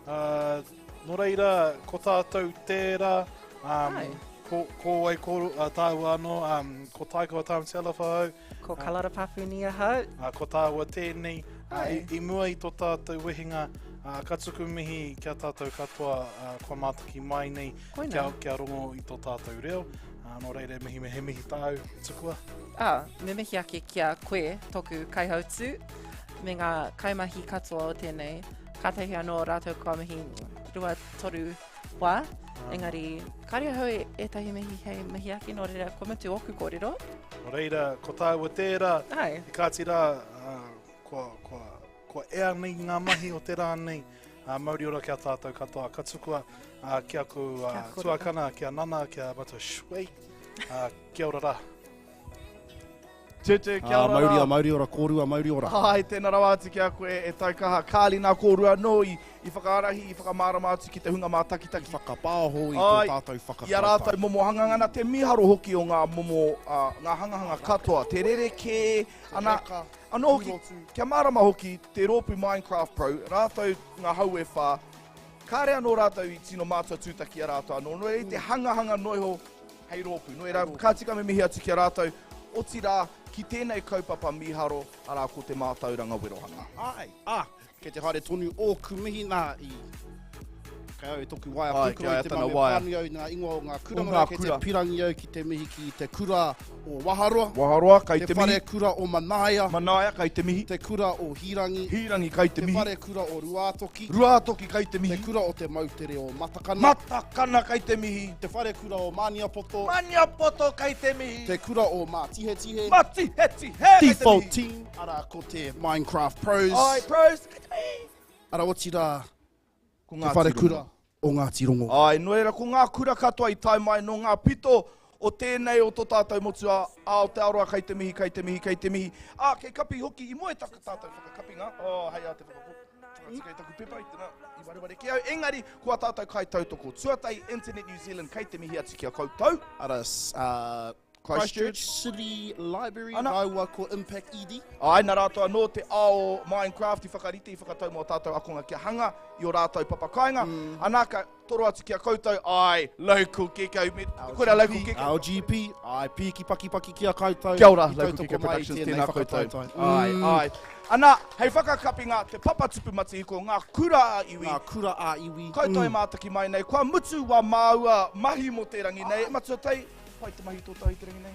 Uh, nō reira, ko tātou tērā, um, Ai. ko, ko wai ko uh, tāua anō, um, ko Taikawa Tāmati Alofa au. Ko Kalara Papuni ahau. Uh, ko tāua tēnei, uh, i, Ai. i mua i tō tātou wehenga, uh, ka tuku mihi kia tātou katoa uh, kua mātaki mai nei, Koina. kia, kia rongo i tō tātou reo. Uh, nō reira, mihi me he mihi tāu, tukua. Ā, me mihi ake ki a koe, tōku kaihautū, me ngā kaimahi katoa o tēnei. Kātahi anō rātou kua mihi 2, 3 wā, engari kāre ahau e ētahi mihi hei mihi ake, nō reira kua mutu ōku kōrero. Nō reira, ko tāua tērā, Ai. e kāti rā, kua, kua, kua ea nei ngā mahi o te rā nei, ā, mauri ora ki a tātou katoa. Ka tukua ā, ki aku ā, Kia kore. tuakana, ki a Nana, ki a Matua Shui, ā, kia ora rā. Tūtū, kia Ā, ora mauri rā. ora, mauri ora, kōrua, mauri ora. Hai, tēnā rawa atu ki a koe e Taukaha. Kāli nā kōrua anō i, i whakaarahi, i whakamārama atu ki te hunga mātakitaki. I whakapāho i tō Ai, tātou whakataetae. I a rātou momo hanganga, nā te mīharo hoki o ngā momo, ā, ngā hangahanga katoa, te rerekē, ana, reka, anō hoki, kia mārama hoki, te rōpū Minecraft Pro, rātou ngā hau e whā, kāre anō rātou i tino mātua tūtaki i a rātou anō, nō reira i te hangahanga noiho hei rōpū. Nō reira, ka tika me mihi atu ki a rātou, otirā, ki tēnei kaupapa mīharo, arā ko te mātauranga werohanga. Āe, ā, kei te haere tonu ōku mihi nā i Kei au e toku waea Āe, pūkoro kei a i te tana mame waea. pānui au i ngā ingoa o ngā kura, O nō ngā reira kei te kura. pirangi au ki te mihi ki te kura o Waharoa. Waharoa, kei te Te mihi. whare kura o Manaia. Manaia, kei te mihi. Te kura o Hīrangi. Hīrangi, kei te mihi. Te whare kura o Ruātoki. Ruātoki, kei te mihi. Te kura o te moutere o Matakana. Matakana, kei te mihi. Te whare kura o Maniapoto. Maniapoto, kei te mihi. Te kura o Mātihetihe. Mātihetihe, kei te mihi. Default team, arā ko te Minecraft Pros. Ai, Pros, kei te mihi. Arā otirā, Ko te Ngāti whare Rongo. kura o Ngāti Rongo. Ai, nō reira, ko ngā kura katoa i tae mai nō ngā pito o tēnei o tō tātou motu a Aotearoa kei te mihi, kei te mihi, kei te mihi. Ā, kei kapi hoki i moe taku tātou whakakapinga. Oh, hei a te whakatika i taku pepa i tēnā, i wareware ki au. Engari, ko ā tātou kaitautoko. Tuatahi, Internet New Zealand kei te mihi atu ki a koutou. Ara, uh, Christchurch City Library Ana. rāua ko Impact ED. Āe, nā rātou anō te ao Minecraft i whakarite, i whakatau mō ā tātou akonga kia hanga i ō rātou papakāinga. Anā, ka toro atu ki a koutou, āe, Local Gecko, me, koira Local Gecko. LGP, āe, pīki pakipaki ki a koutou. Kia ora, I Local tautoko Gecko mai i Productions, tēnei tēnā koutou. whakataetae. Āe, āe. Anā, hei whakakapinga, te papatupu matihiko, ngā kura ā-iwi. Ngā kura ā-iwi. Koutou e mātaki mai nei, kua mutu wā māua mahi mō te rangi nei. Matua Tei, pai te mahi tō tahi te rangi nei.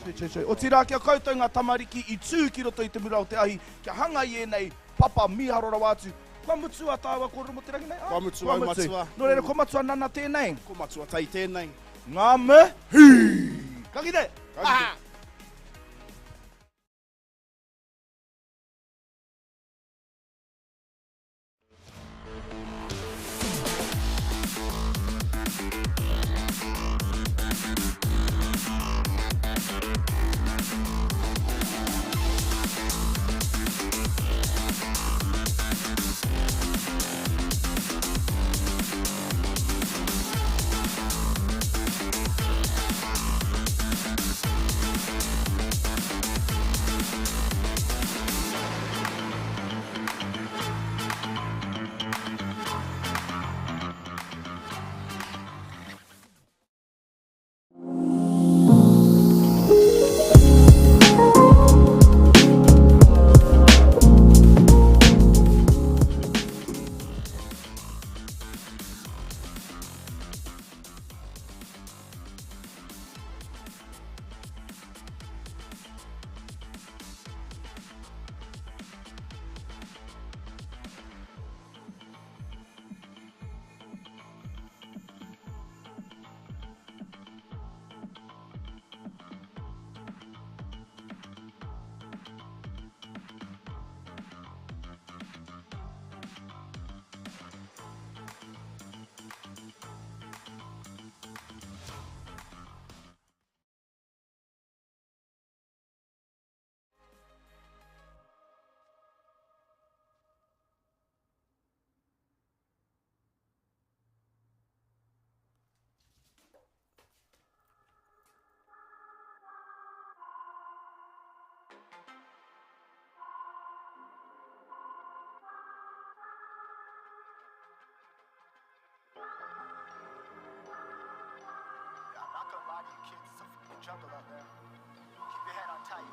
Tui, tui, tui. Otirā ki a koutou ngā tamariki i tū ki roto i te mura o te ahi, kia hanga i ēnei papa mīharo rawa atu. Kua mutu a tāua kōrero mō te rangi nei? Āe, Kua mutu au, Matua. Nō reira, ko Matua Nana tēnei. Ko Matua Tei tēnei. Ngā mihi! Ka kite! Ka kite. jungle out there. Keep your head on tight.